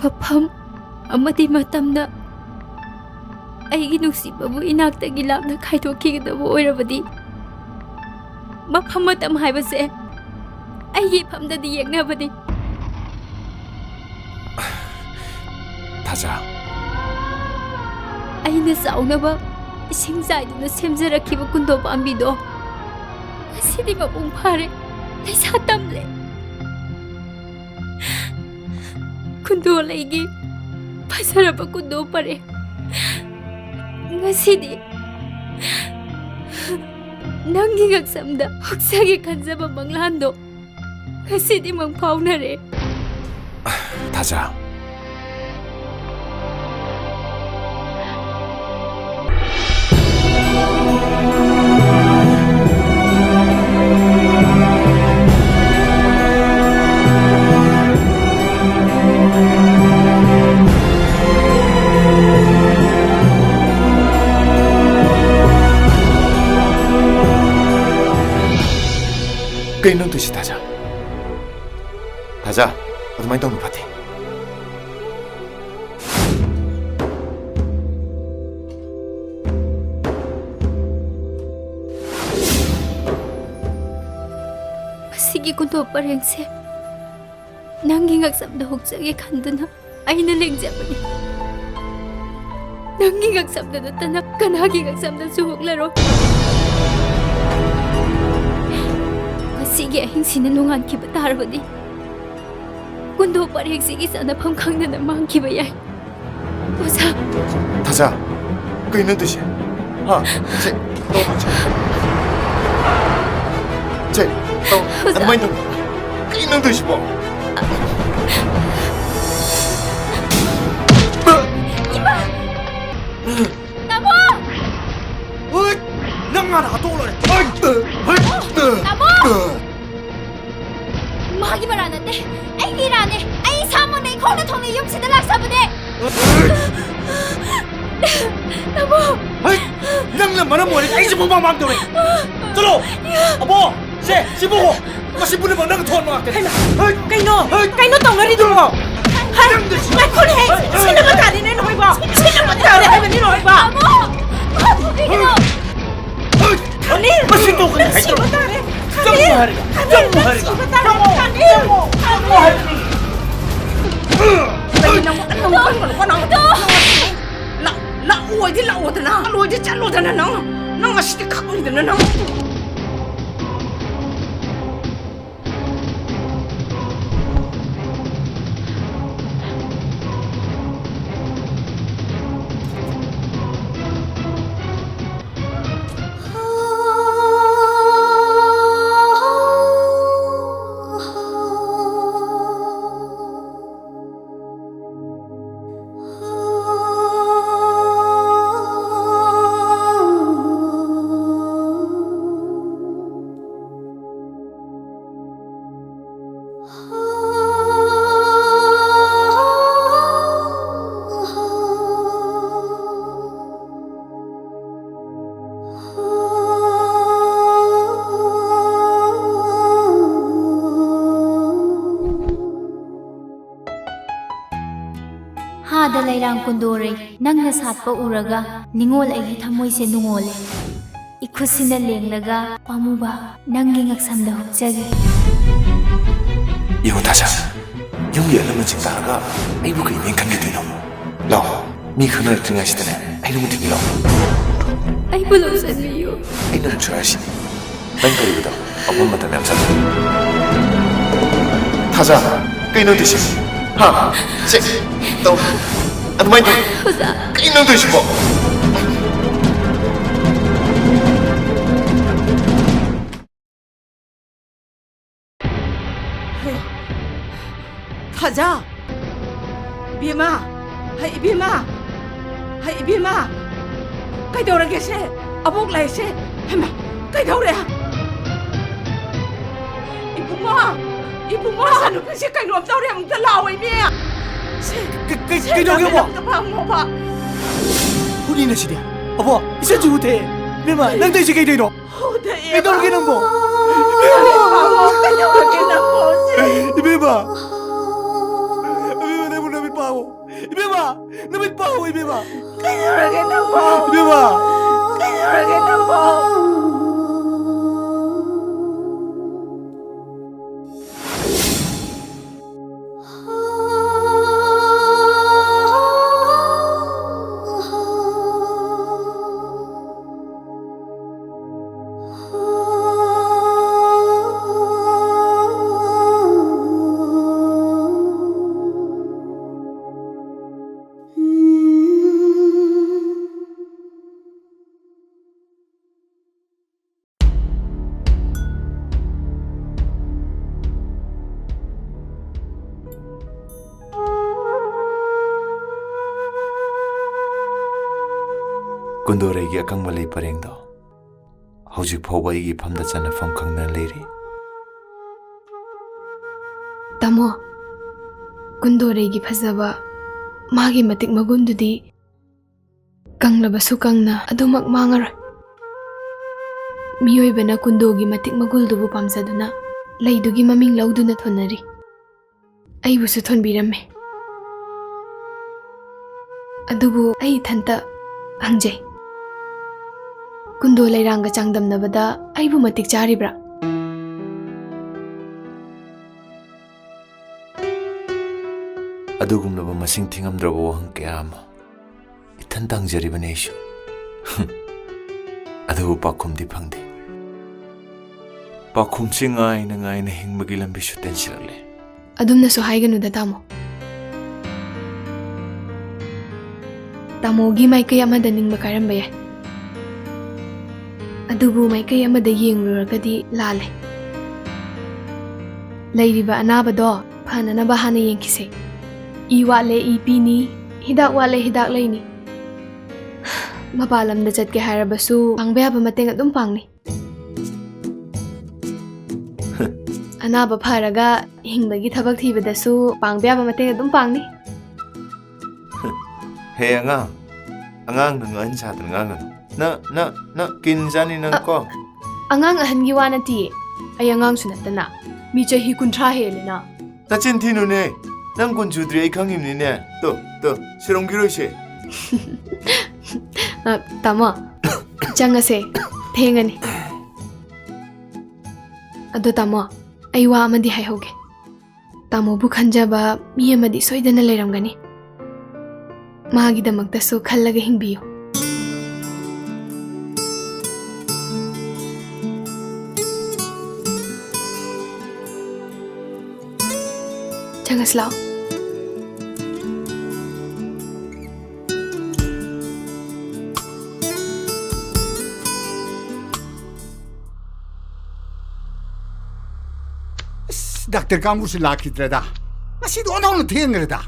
ꯃꯐꯝ ꯑꯃꯗꯤ ꯃꯇꯝꯅ ꯑꯩꯒꯤ ꯅꯨꯡꯁꯤꯕꯕꯨ ꯏꯅꯥꯛꯇꯒꯤ ꯂꯥꯞꯅ ꯈꯥꯏꯗꯣꯛꯈꯤꯒꯗꯕ ꯑꯣꯏꯔꯕꯗꯤ, ꯃꯐꯝ ꯃꯇꯝ ꯍꯥꯏꯕꯁꯦ ꯑꯩꯒꯤ ꯏꯐꯝꯗꯗꯤ ꯌꯦꯡꯅꯕꯅꯤ꯫ ꯊꯥꯖ꯫ ꯑꯩꯅ ꯆꯥꯎꯅꯕ ꯏꯁꯤꯡ ꯆꯥꯏꯗꯨꯅ ꯁꯦꯝꯖꯔꯛꯈꯤꯕ ꯀꯨꯟꯗꯣ ꯄꯥꯝꯕꯤꯗꯣ ꯉꯁꯤꯗꯤ ꯃꯄꯨꯡ ꯐꯥꯔꯦ, ꯂꯩꯁꯥ ꯇꯝꯂꯦ꯫ ꯀꯨꯟꯗꯣ ꯂꯩꯒꯤ ꯐꯖꯔꯕ ꯀꯨꯟꯗꯣ ꯄꯔꯦꯡ ꯉꯁꯤꯗꯤ ꯅꯪꯒꯤ ꯉꯛꯁꯝꯗ ꯍꯨꯛꯆꯒꯦ ꯈꯟꯖꯕ ꯃꯪꯂꯥꯟꯗꯣ ꯉꯁꯤꯗꯤ ꯃꯪ ꯐꯥꯎꯅꯔꯦ꯫ ꯊꯥꯖ꯫ ꯀꯩꯅꯣ ꯅꯪ ꯇꯧꯏꯁꯤ, ꯊꯥꯖ? ꯊꯥꯖ, ꯑꯗꯨꯃꯥꯏꯅ ꯇꯧꯅꯨ ꯐꯠꯇꯦ꯫ ꯃꯁꯤꯒꯤ ꯀꯨꯟꯗꯣ ꯄꯔꯦꯡꯁꯦ ꯅꯪꯒꯤ ꯉꯛꯁꯝꯗ ꯍꯨꯛꯆꯒꯦ ꯈꯟꯗꯨꯅ ꯑꯩꯅ ꯂꯦꯡꯖꯕꯅꯤ꯫ ꯅꯪꯒꯤ ꯉꯛꯁꯝꯗ ꯅꯠꯇꯅ ꯀꯅꯥꯒꯤ ꯉꯛꯁꯝꯗꯁꯨ ꯍꯨꯛꯂꯔꯣꯏ꯫ ꯉꯁꯤꯒꯤ ꯑꯍꯤꯡꯁꯤꯅ ꯅꯣꯡꯉꯥꯟꯈꯤꯕ ꯇꯥꯔꯕꯗꯤ, ꯀꯨꯟꯗꯣ ꯄꯔꯦꯡꯁꯤꯒꯤ ꯆꯥꯅꯐꯝ ꯈꯪꯗꯅ ꯃꯥꯡꯈꯤꯕ ꯌꯥꯏ꯫ ꯑꯣꯖꯥ꯫ ꯊꯥꯖ, ꯀꯩꯅꯣ ꯇꯧꯏꯁꯦ? ꯍꯥ? ꯁꯦ, ꯇꯧ, ꯁꯦ꯫ ꯁꯦ, ꯇꯧ꯫ ꯑꯣꯖꯥ꯫ ꯑꯗꯨꯃꯥꯏꯅ ꯇꯧ꯫ ꯀꯩꯅꯣ ꯇꯧꯏꯁꯤꯕꯣ? ꯏꯃꯥ! ꯇꯥꯃꯣ! ꯍꯣꯏ! ꯅꯪ ꯍꯥꯟꯅ ꯍꯥꯠꯇꯣꯛꯑ ꯂꯣꯏꯔꯦ꯫ ꯍꯣꯏ! ꯍꯣꯏ! ꯇꯥꯃꯣ! ꯃꯥꯒꯤ ꯃꯔꯥꯜ ꯅꯠꯇꯦ, ꯑꯩꯒꯤ ꯏꯔꯥꯟꯅꯦ꯫ ꯑꯩ ꯏꯁꯥꯃꯛꯅ ꯏꯈꯣꯡꯅ ꯊꯣꯡꯅ ꯌꯨꯝꯁꯤꯗ ꯂꯥꯛꯆꯕꯅꯦ꯫ ꯇꯥꯃꯣ! ꯍꯩ! ꯅꯪꯅ ꯃꯔꯝ ꯑꯣꯏꯔꯒ ꯑꯩꯁꯦ ꯄꯨꯡꯃꯥꯡ ꯃꯥꯡꯗꯧꯔꯦ꯫ ꯆꯠꯂꯣ! ꯑꯕꯣ! ꯁꯦ, ꯁꯤꯕꯨ! ꯃꯁꯤ ꯄꯨꯝꯅꯃꯛ ꯅꯪ ꯊꯣꯛꯍꯟꯕ ꯉꯥꯛꯇꯅꯤ꯫ ꯍꯩꯃꯥ! ꯍꯩ! ꯀꯩꯅꯣ? ꯍꯩ! ꯀꯩꯅꯣ ꯇꯧꯅꯔꯤꯗꯨꯕꯣ? ꯍꯩ! ꯉꯥꯏꯈꯣꯅꯦꯍꯦ! ꯍꯩ! ꯁꯤꯅꯕ ꯇꯥꯔꯦꯅꯦ ꯅꯣꯏꯕꯣ! ꯁꯤꯅꯕ ꯇꯥꯔꯦ ꯍꯥꯏꯕꯅꯤ ꯅꯣꯏꯕꯣ! ꯇꯥꯃꯣ! ꯃꯥ ꯐꯨꯕꯤꯒꯅꯨ! ꯍꯩ! ꯈꯥꯂꯤꯜ! ꯃꯁꯤ ꯇꯧꯒꯅꯨ ꯅꯪ ꯍꯥꯏꯗ꯭ꯔꯣ? ꯁꯤꯕ ꯇꯥꯔꯦ! ꯆꯪꯉꯣ ꯈꯥꯂꯤꯜ! ꯍꯥꯏꯔꯒ! ꯈꯥꯂꯤꯜ! ꯆꯪꯉꯣ ꯅꯪ ꯍꯥꯏꯔꯒ! ꯁꯤꯕ ꯇꯥꯔꯦ! ꯆꯪꯉꯣ! ꯈꯥꯂꯤꯜ! ꯆꯪꯉꯣ ꯍꯥꯏꯕꯅꯤ! ꯀꯩꯅꯣ ꯅꯪ ꯑꯗꯨꯝ ꯀꯟꯒꯅꯨꯀꯣ ꯅꯪ! ꯂꯥꯛ-, ꯂꯥꯛꯑꯣ ꯍꯥꯏꯗꯤ ꯂꯥꯛꯑꯣꯗꯅ! ꯆꯠꯂꯣ ꯍꯥꯏꯗꯤ ꯆꯠꯂꯣꯗꯅ ꯅꯪ! ꯅꯪ ꯉꯁꯤꯗꯤ ꯈꯪꯅꯤꯗꯅ ꯅꯪ! ꯍꯥꯗ ꯂꯩꯔꯥꯡ ꯀꯨꯟꯗꯣꯔꯩ, ꯅꯪꯅ ꯁꯥꯠꯄ ꯎꯔꯒ ꯅꯤꯡꯉꯣꯜ ꯑꯩꯒꯤ ꯊꯃꯣꯏꯁꯦ ꯅꯨꯡꯉꯣꯜꯂꯦ꯫ ꯏꯈꯨꯠꯁꯤꯅ ꯂꯦꯡꯂꯒ ꯄꯥꯝꯃꯨꯕ ꯅꯪꯒꯤ ꯉꯛꯁꯝꯗ ꯍꯨꯛꯆꯒꯦ꯫ ꯌꯦꯡꯉꯨ ꯊꯥꯖ, ꯌꯨꯝꯒꯤ ꯑꯍꯜ ꯂꯃꯟꯁꯤꯡ ꯇꯥꯔꯒ ꯑꯩꯕꯨ ꯀꯩꯅꯦꯅ ꯈꯟꯈꯤꯗꯣꯏꯅꯣ? ꯂꯥꯛꯑꯣ, ꯃꯤ ꯈꯪꯅꯔꯛꯇ꯭ꯔꯤꯉꯩꯁꯤꯗꯅꯦ ꯑꯩ ꯅꯉꯣꯟꯗ ꯊꯤꯡꯕꯤꯔꯣ? ꯑꯩꯕꯨ ꯂꯧꯁꯤꯟꯕꯤꯌꯨ꯫ ꯑꯩ ꯅꯪ ꯁꯣꯏꯔꯁꯤ꯫ ꯅꯪ ꯀꯔꯤꯕꯗꯣ ꯑꯄꯨꯟꯕ ꯃꯇꯝ ꯌꯥꯝ ꯆꯪꯉꯦ꯫ ꯊꯥꯖ, ꯀꯩꯅꯣ ꯇꯧꯏꯁꯦ? ꯍꯥ? ꯁꯦ, ꯇꯧ꯫ ꯑꯗꯨꯃꯥꯏꯅ ꯇꯧ꯫ ꯑꯣꯖꯥ꯫ ꯀꯩꯅꯣ ꯇꯧꯏꯁꯤꯕꯣ? ꯍꯩ, ꯊꯥꯖ! ꯏꯕꯦꯝꯃ! ꯍꯩ, ꯏꯕꯦꯝꯃ! ꯍꯩ, ꯏꯕꯦꯝꯃ! ꯀꯩꯗꯧꯔꯒꯦ ꯁꯦ? ꯑꯕꯣꯛ ꯂꯥꯛꯏꯁꯦ? ꯍꯩꯃꯥ, ꯀꯩꯗꯧꯔꯦ? ꯏꯕꯨꯡꯉꯣ! ꯏꯕꯨꯡꯉꯣ! ꯅꯆꯥꯅꯨꯄꯤꯁꯦ ꯀꯩꯅꯣꯝ ꯇꯧꯔꯦ, ꯑꯃꯨꯛꯇ ꯂꯥꯛꯑꯣ, ꯏꯃꯦ! ꯁꯦ, ꯀꯩ, ꯀꯩ, ꯁꯦ, ꯀꯩꯗꯧꯔꯒꯦ, ꯏꯕꯦꯝꯃ? ꯑꯝꯇ ꯐꯥ-, ꯐꯥ-, ꯐꯥ-, ꯎꯔꯤꯅ ꯁꯤꯗꯤ꯫ ꯑꯕꯣ, ꯏꯆꯟꯁꯤꯕꯨ ꯊꯦ꯫ ꯏꯕꯦꯝꯃ, ꯅꯪ ꯇꯧꯔꯤꯁꯤ ꯀꯩꯗꯧꯔꯤꯅꯣ? ꯍꯧꯗꯦ, ꯏꯕꯦꯝꯃ꯫ ꯀꯩꯗꯧꯔꯒꯦ ꯅꯪꯕꯣ? ꯏꯕꯦꯝꯃ! ꯀꯩꯗꯧꯔꯒꯦ ꯅꯪꯕꯣ? ꯏꯕꯦꯝꯃ! ꯏꯕꯦꯝꯃ, ꯅꯪꯕꯨ ꯅꯨꯃꯤꯠ ꯄꯥꯛꯑꯣ꯫ ꯏꯕꯦꯝꯃ! ꯅꯨꯃꯤꯠ ꯄꯥꯛꯑꯣ, ꯏꯕꯦꯝꯃ! ꯀꯩꯗꯧꯔꯒꯦ ꯅꯪꯕꯣ? ꯏꯕꯦꯝꯃ! ꯀꯩꯗꯧꯔꯒꯦ ꯅꯪꯕꯣ? ꯀꯨꯟꯗꯣꯔꯩꯒꯤ ꯑꯀꯪꯕ ꯂꯩ ꯄꯔꯦꯡꯗꯣ ꯍꯧꯖꯤꯛ ꯐꯥꯎꯕ ꯑꯩꯒꯤ ꯐꯝꯗ ꯆꯟꯅꯐꯝ ꯈꯪꯗꯅ ꯂꯩꯔꯤ꯫ ꯇꯥꯃꯣ, ꯀꯨꯟꯗꯣꯔꯩꯒꯤ ꯐꯖꯕ, ꯃꯥꯒꯤ ꯃꯇꯤꯛ ꯃꯒꯨꯟꯗꯨꯗꯤ ꯀꯪꯂꯕꯁꯨ ꯀꯪꯅ ꯑꯗꯨꯃꯛ ꯃꯥꯡꯉꯔꯣꯏ꯫ ꯃꯤꯑꯣꯏꯕꯅ ꯀꯨꯟꯗꯣꯒꯤ ꯃꯇꯤꯛ ꯃꯒꯨꯜꯗꯨꯕꯨ ꯄꯥꯝꯖꯗꯨꯅ ꯂꯩꯗꯨꯒꯤ ꯃꯃꯤꯡ ꯂꯧꯗꯨꯅ ꯊꯣꯟꯅꯔꯤ꯫ ꯑꯩꯕꯨꯁꯨ ꯊꯣꯟꯕꯤꯔꯝꯃꯤ꯫ ꯑꯗꯨꯕꯨ ꯑꯩ ꯏꯊꯟꯇ ꯍꯪꯖꯩ, ꯀꯨꯟꯗꯣ ꯂꯩꯔꯥꯡꯒ ꯆꯥꯡꯗꯝꯅꯕꯗ ꯑꯩꯕꯨ ꯃꯇꯤꯛ ꯆꯥꯔꯤꯕ꯭ꯔꯥ? ꯑꯗꯨꯒꯨꯝꯂꯕ ꯃꯁꯤꯡ ꯊꯤꯉꯝꯗ꯭ꯔꯕ ꯋꯥꯍꯪ ꯀꯌꯥ ꯑꯃ ꯇꯥꯡꯖꯔꯤꯕꯅꯤ ꯑꯩꯁꯨ꯫ ꯑꯗꯨꯕꯨ ꯄꯥꯎꯈꯨꯝꯗꯤ ꯐꯪꯗꯦ꯫ ꯄꯥꯎꯈꯨꯝꯁꯤ ꯉꯥꯏꯅ ꯉꯥꯏꯅ ꯍꯤꯡꯕꯒꯤ ꯂꯝꯕꯤꯁꯨ ꯇꯦꯟꯁꯤꯜꯂꯛꯂꯦ꯫ ꯑꯗꯨꯝꯅꯁꯨ ꯍꯥꯏꯒꯅꯨꯗ, ꯇꯥꯃꯣ꯫ ꯇꯥꯃꯣꯒꯤ ꯃꯥꯏꯀꯩ ꯑꯃꯗ ꯅꯤꯡꯕ ꯀꯥꯏꯔꯝꯕ ꯌꯥꯏ, ꯑꯗꯨꯕꯨ ꯃꯥꯏꯀꯩ ꯑꯃꯗ ꯌꯦꯡꯂꯨꯔꯒꯗꯤ ꯂꯥꯜꯂꯦ꯫ ꯂꯩꯔꯤꯕ ꯑꯅꯥꯕꯗꯣ ꯐꯅꯅꯕ ꯍꯥꯟꯅ ꯌꯦꯡꯈꯤꯁꯦ꯫ ꯏ ꯋꯥꯠꯂꯦ, ꯏ ꯄꯤꯅꯤ, ꯍꯤꯗꯥꯛ ꯋꯥꯠꯂꯦ, ꯍꯤꯗꯥꯛ ꯂꯩꯅꯤ꯫ ꯃꯄꯥꯟ ꯂꯝꯗ ꯆꯠꯀꯦ ꯍꯥꯏꯔꯕꯁꯨ ꯄꯥꯡꯕ ꯌꯥꯕ ꯃꯇꯦꯡ ꯑꯗꯨꯝ ꯄꯥꯡꯅꯤ꯫ ꯑꯅꯥꯕ ꯐꯔꯒ ꯍꯤꯡꯕꯒꯤ ꯊꯕꯛ ꯊꯤꯕꯗꯁꯨ ꯄꯥꯡꯕ ꯌꯥꯕ ꯃꯇꯦꯡ ꯑꯗꯨꯝ ꯄꯥꯡꯅꯤ꯫ ꯍꯦ ꯑꯉꯥꯡ, ꯑꯉꯥꯡ ꯅꯪ ꯑꯍꯟ ꯁꯥꯗꯅ ꯉꯥꯡꯒꯅꯨ꯫ ꯅ, ꯅ, ꯅ ꯀꯤꯟ ꯆꯥꯅꯤ ꯅꯪ ꯑ, ꯀꯣ꯫ ꯑꯉꯥꯡ ꯑꯍꯟꯒꯤ ꯋꯥ ꯅꯠꯇꯤꯌꯦ꯫ ꯑꯩ ꯑꯉꯥꯡꯁꯨ ꯅꯠꯇꯅ꯫ ꯃꯤ ꯆꯍꯤ ꯀꯨꯟꯊ꯭ꯔꯥ ꯍꯦꯜꯂꯦꯅ꯫ ꯅꯆꯤꯟ ꯊꯤꯅꯨꯅꯦ꯫ ꯅꯪ ꯀꯨꯟ ꯁꯨꯗ꯭ꯔꯤ ꯑꯩ ꯈꯪꯉꯤꯕꯅꯤꯅꯦ꯫ ꯇꯣ, ꯇꯣ, ꯁꯤꯔꯣꯝꯒꯤꯔꯣꯏꯁꯦ꯫ ꯑ, ꯇꯥꯃꯣ, ꯆꯪꯉꯁꯦ꯫ ꯊꯦꯡꯉꯅꯤ꯫ ꯑꯗꯣ ꯇꯥꯃꯣ, ꯑꯩ ꯋꯥ ꯑꯃꯗꯤ ꯍꯥꯏꯍꯧꯒꯦ꯫ ꯇꯥꯃꯣꯕꯨ ꯈꯟꯖꯕ ꯃꯤ ꯑꯃꯗꯤ ꯁꯣꯏꯗꯅ ꯂꯩꯔꯝꯒꯅꯤ꯫ ꯃꯥꯒꯤꯗꯃꯛꯇꯁꯨ ꯈꯜꯂꯒ ꯍꯤꯡꯕꯤꯌꯨ꯫ ꯆꯪꯉꯁꯤ ꯂꯥꯛꯑꯣ꯫ ꯑꯁ, ꯗꯥꯛꯇꯔ ꯀꯥꯡꯕꯨꯁꯨ ꯂꯥꯛꯈꯤꯗ꯭ꯔꯦꯗ꯫ ꯉꯁꯤꯗꯤ ꯑꯣꯟꯊꯣꯛꯅ ꯊꯦꯡꯈ꯭ꯔꯦꯗ꯫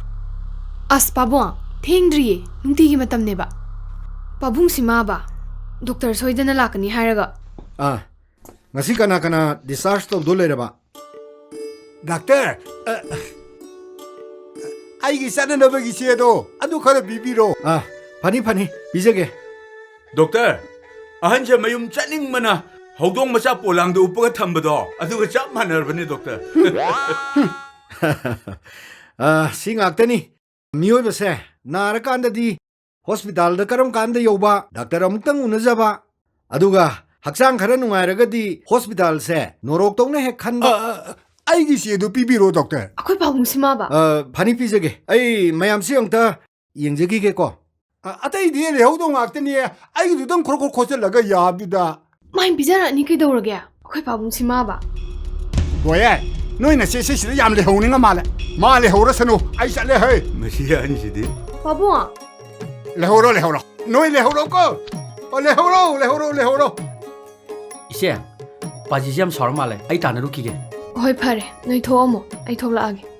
ꯑꯁ, ꯄꯥꯕꯨꯡ, ꯊꯦꯡꯗ꯭ꯔꯤꯌꯦ, ꯅꯨꯡꯇꯤꯒꯤ ꯃꯇꯝꯅꯦꯕ꯫ ꯄꯥꯕꯨꯡ ꯁꯤꯃꯥꯕ, ꯗꯣꯛꯇꯔ ꯁꯣꯏꯗꯅ ꯂꯥꯛꯀꯅꯤ ꯍꯥꯏꯔꯒ꯫ ꯑꯥ, ꯉꯁꯤ ꯀꯅꯥ ꯀꯅꯥ discharge ꯇꯧꯗꯣ ꯂꯩꯔꯕ? ꯗꯥꯛꯇꯔ, ꯑ, ꯑꯩꯒꯤ ꯆꯠꯅꯅꯕꯒꯤ ꯆꯦꯗꯣ ꯑꯗꯨ ꯈꯔ ꯄꯤꯕꯤꯔꯣ꯫ ꯑꯥ, ꯐꯅꯤ, ꯐꯅꯤ, ꯄꯤꯖꯒꯦ꯫ ꯗꯣꯛꯇꯔ, ꯑꯍꯟꯁꯦ ꯃꯌꯨꯝ ꯆꯠꯅꯤꯡꯕꯅ ꯍꯧꯗꯣꯡ ꯃꯆꯥ ꯄꯣꯂꯥꯡꯗ ꯎꯞꯄꯒ ꯊꯝꯕꯗꯣ ꯑꯗꯨꯒ ꯆꯞ ꯃꯥꯟꯅꯔꯕꯅꯦ, ꯗꯣꯛꯇꯔ꯫ ꯑꯥ, ꯁꯤ ꯉꯥꯛꯇꯅꯤ꯫ ꯃꯤꯑꯣꯏꯕꯁꯦ ꯅꯥꯔꯀꯥꯟꯗꯗꯤ ꯍꯣꯁꯄꯤꯇꯥꯜꯗ ꯀꯔꯝ ꯀꯥꯟꯗ ꯌꯧꯕ, ꯗꯥꯛꯇꯔ ꯑꯃꯨꯛꯇꯪ ꯎꯅꯖꯕ, ꯑꯗꯨꯒ ꯍꯛꯆꯥꯡ ꯈꯔ ꯅꯨꯡꯉꯥꯏꯔꯒꯗꯤ ꯍꯣꯁꯄꯤꯇꯥꯜꯁꯦ ꯅꯣꯔꯣꯛꯇꯧꯅ ꯍꯦꯛ ꯈꯟꯕ꯫ ꯑ, ꯑ, ꯑ, ꯑꯩꯒꯤ ꯆꯦꯗꯨ ꯄꯤꯕꯤꯔꯣ, ꯗꯣꯛꯇꯔ꯫ ꯑꯩꯈꯣꯏ ꯄꯥꯕꯨꯡ ꯁꯤꯃꯥꯕ꯫ ꯑ, ꯐꯅꯤ, ꯄꯤꯖꯒꯦ꯫ ꯑꯩ ꯃꯌꯥꯝꯁꯤ ꯑꯃꯨꯛꯇ ꯌꯦꯡꯖꯈꯤꯒꯦꯀꯣ꯫ ꯑ, ꯑꯇꯩꯗꯤ ꯂꯩꯍꯧꯗꯧ ꯉꯥꯛꯇꯅꯤ꯫ ꯑꯩꯒꯤꯗꯨꯗꯪ ꯈꯣꯔꯣ ꯈꯣꯔꯣ ꯈꯣꯠꯆꯜꯂꯒ ꯌꯥꯕꯗꯨꯗ꯫ ꯃꯥꯏ ꯄꯤꯖꯔꯛꯑꯅꯤ ꯀꯩꯗꯧꯔꯒꯦ? ꯑꯩꯈꯣꯏ ꯄꯥꯕꯨꯡ ꯁꯤꯃꯥꯕ꯫ ꯕꯣꯌꯦ, ꯅꯣꯏ ꯅꯆꯦꯁꯦ ꯁꯤꯗ ꯌꯥꯝ ꯂꯩꯍꯧꯅꯤꯡꯉ ꯃꯥꯜꯂꯦ꯫ ꯃꯥ ꯂꯩꯍꯧꯔꯁꯅꯨ, ꯑꯩ ꯆꯠꯂꯦ ꯍꯩ꯫ ꯃꯁꯤ ꯑꯍꯟꯁꯤꯗꯤ꯫ ꯄꯥꯕꯨꯡ꯫ ꯂꯩꯍꯧꯔꯣ, ꯂꯩꯍꯧꯔꯣ꯫ ꯅꯣꯏ ꯂꯩꯍꯧꯔꯣꯀꯣ꯫ ꯑꯣ, ꯂꯩꯍꯧꯔꯣ, ꯂꯩꯍꯧꯔꯣ, ꯂꯩꯍꯧꯔꯣ꯫ ꯏꯆꯦ, ꯄꯥꯖꯤꯁꯦ ꯌꯥꯝ ꯁꯥꯎꯔ ꯃꯥꯜꯂꯦ꯫ ꯑꯩ ꯇꯥꯟꯅꯔꯨꯈꯤꯒꯦ꯫ ꯍꯣꯏ, ꯐꯔꯦ꯫ ꯅꯣꯏ ꯊꯣꯛꯑꯝꯃꯣ꯫ ꯑꯩ ꯊꯣꯛꯂꯛꯑꯒꯦ꯫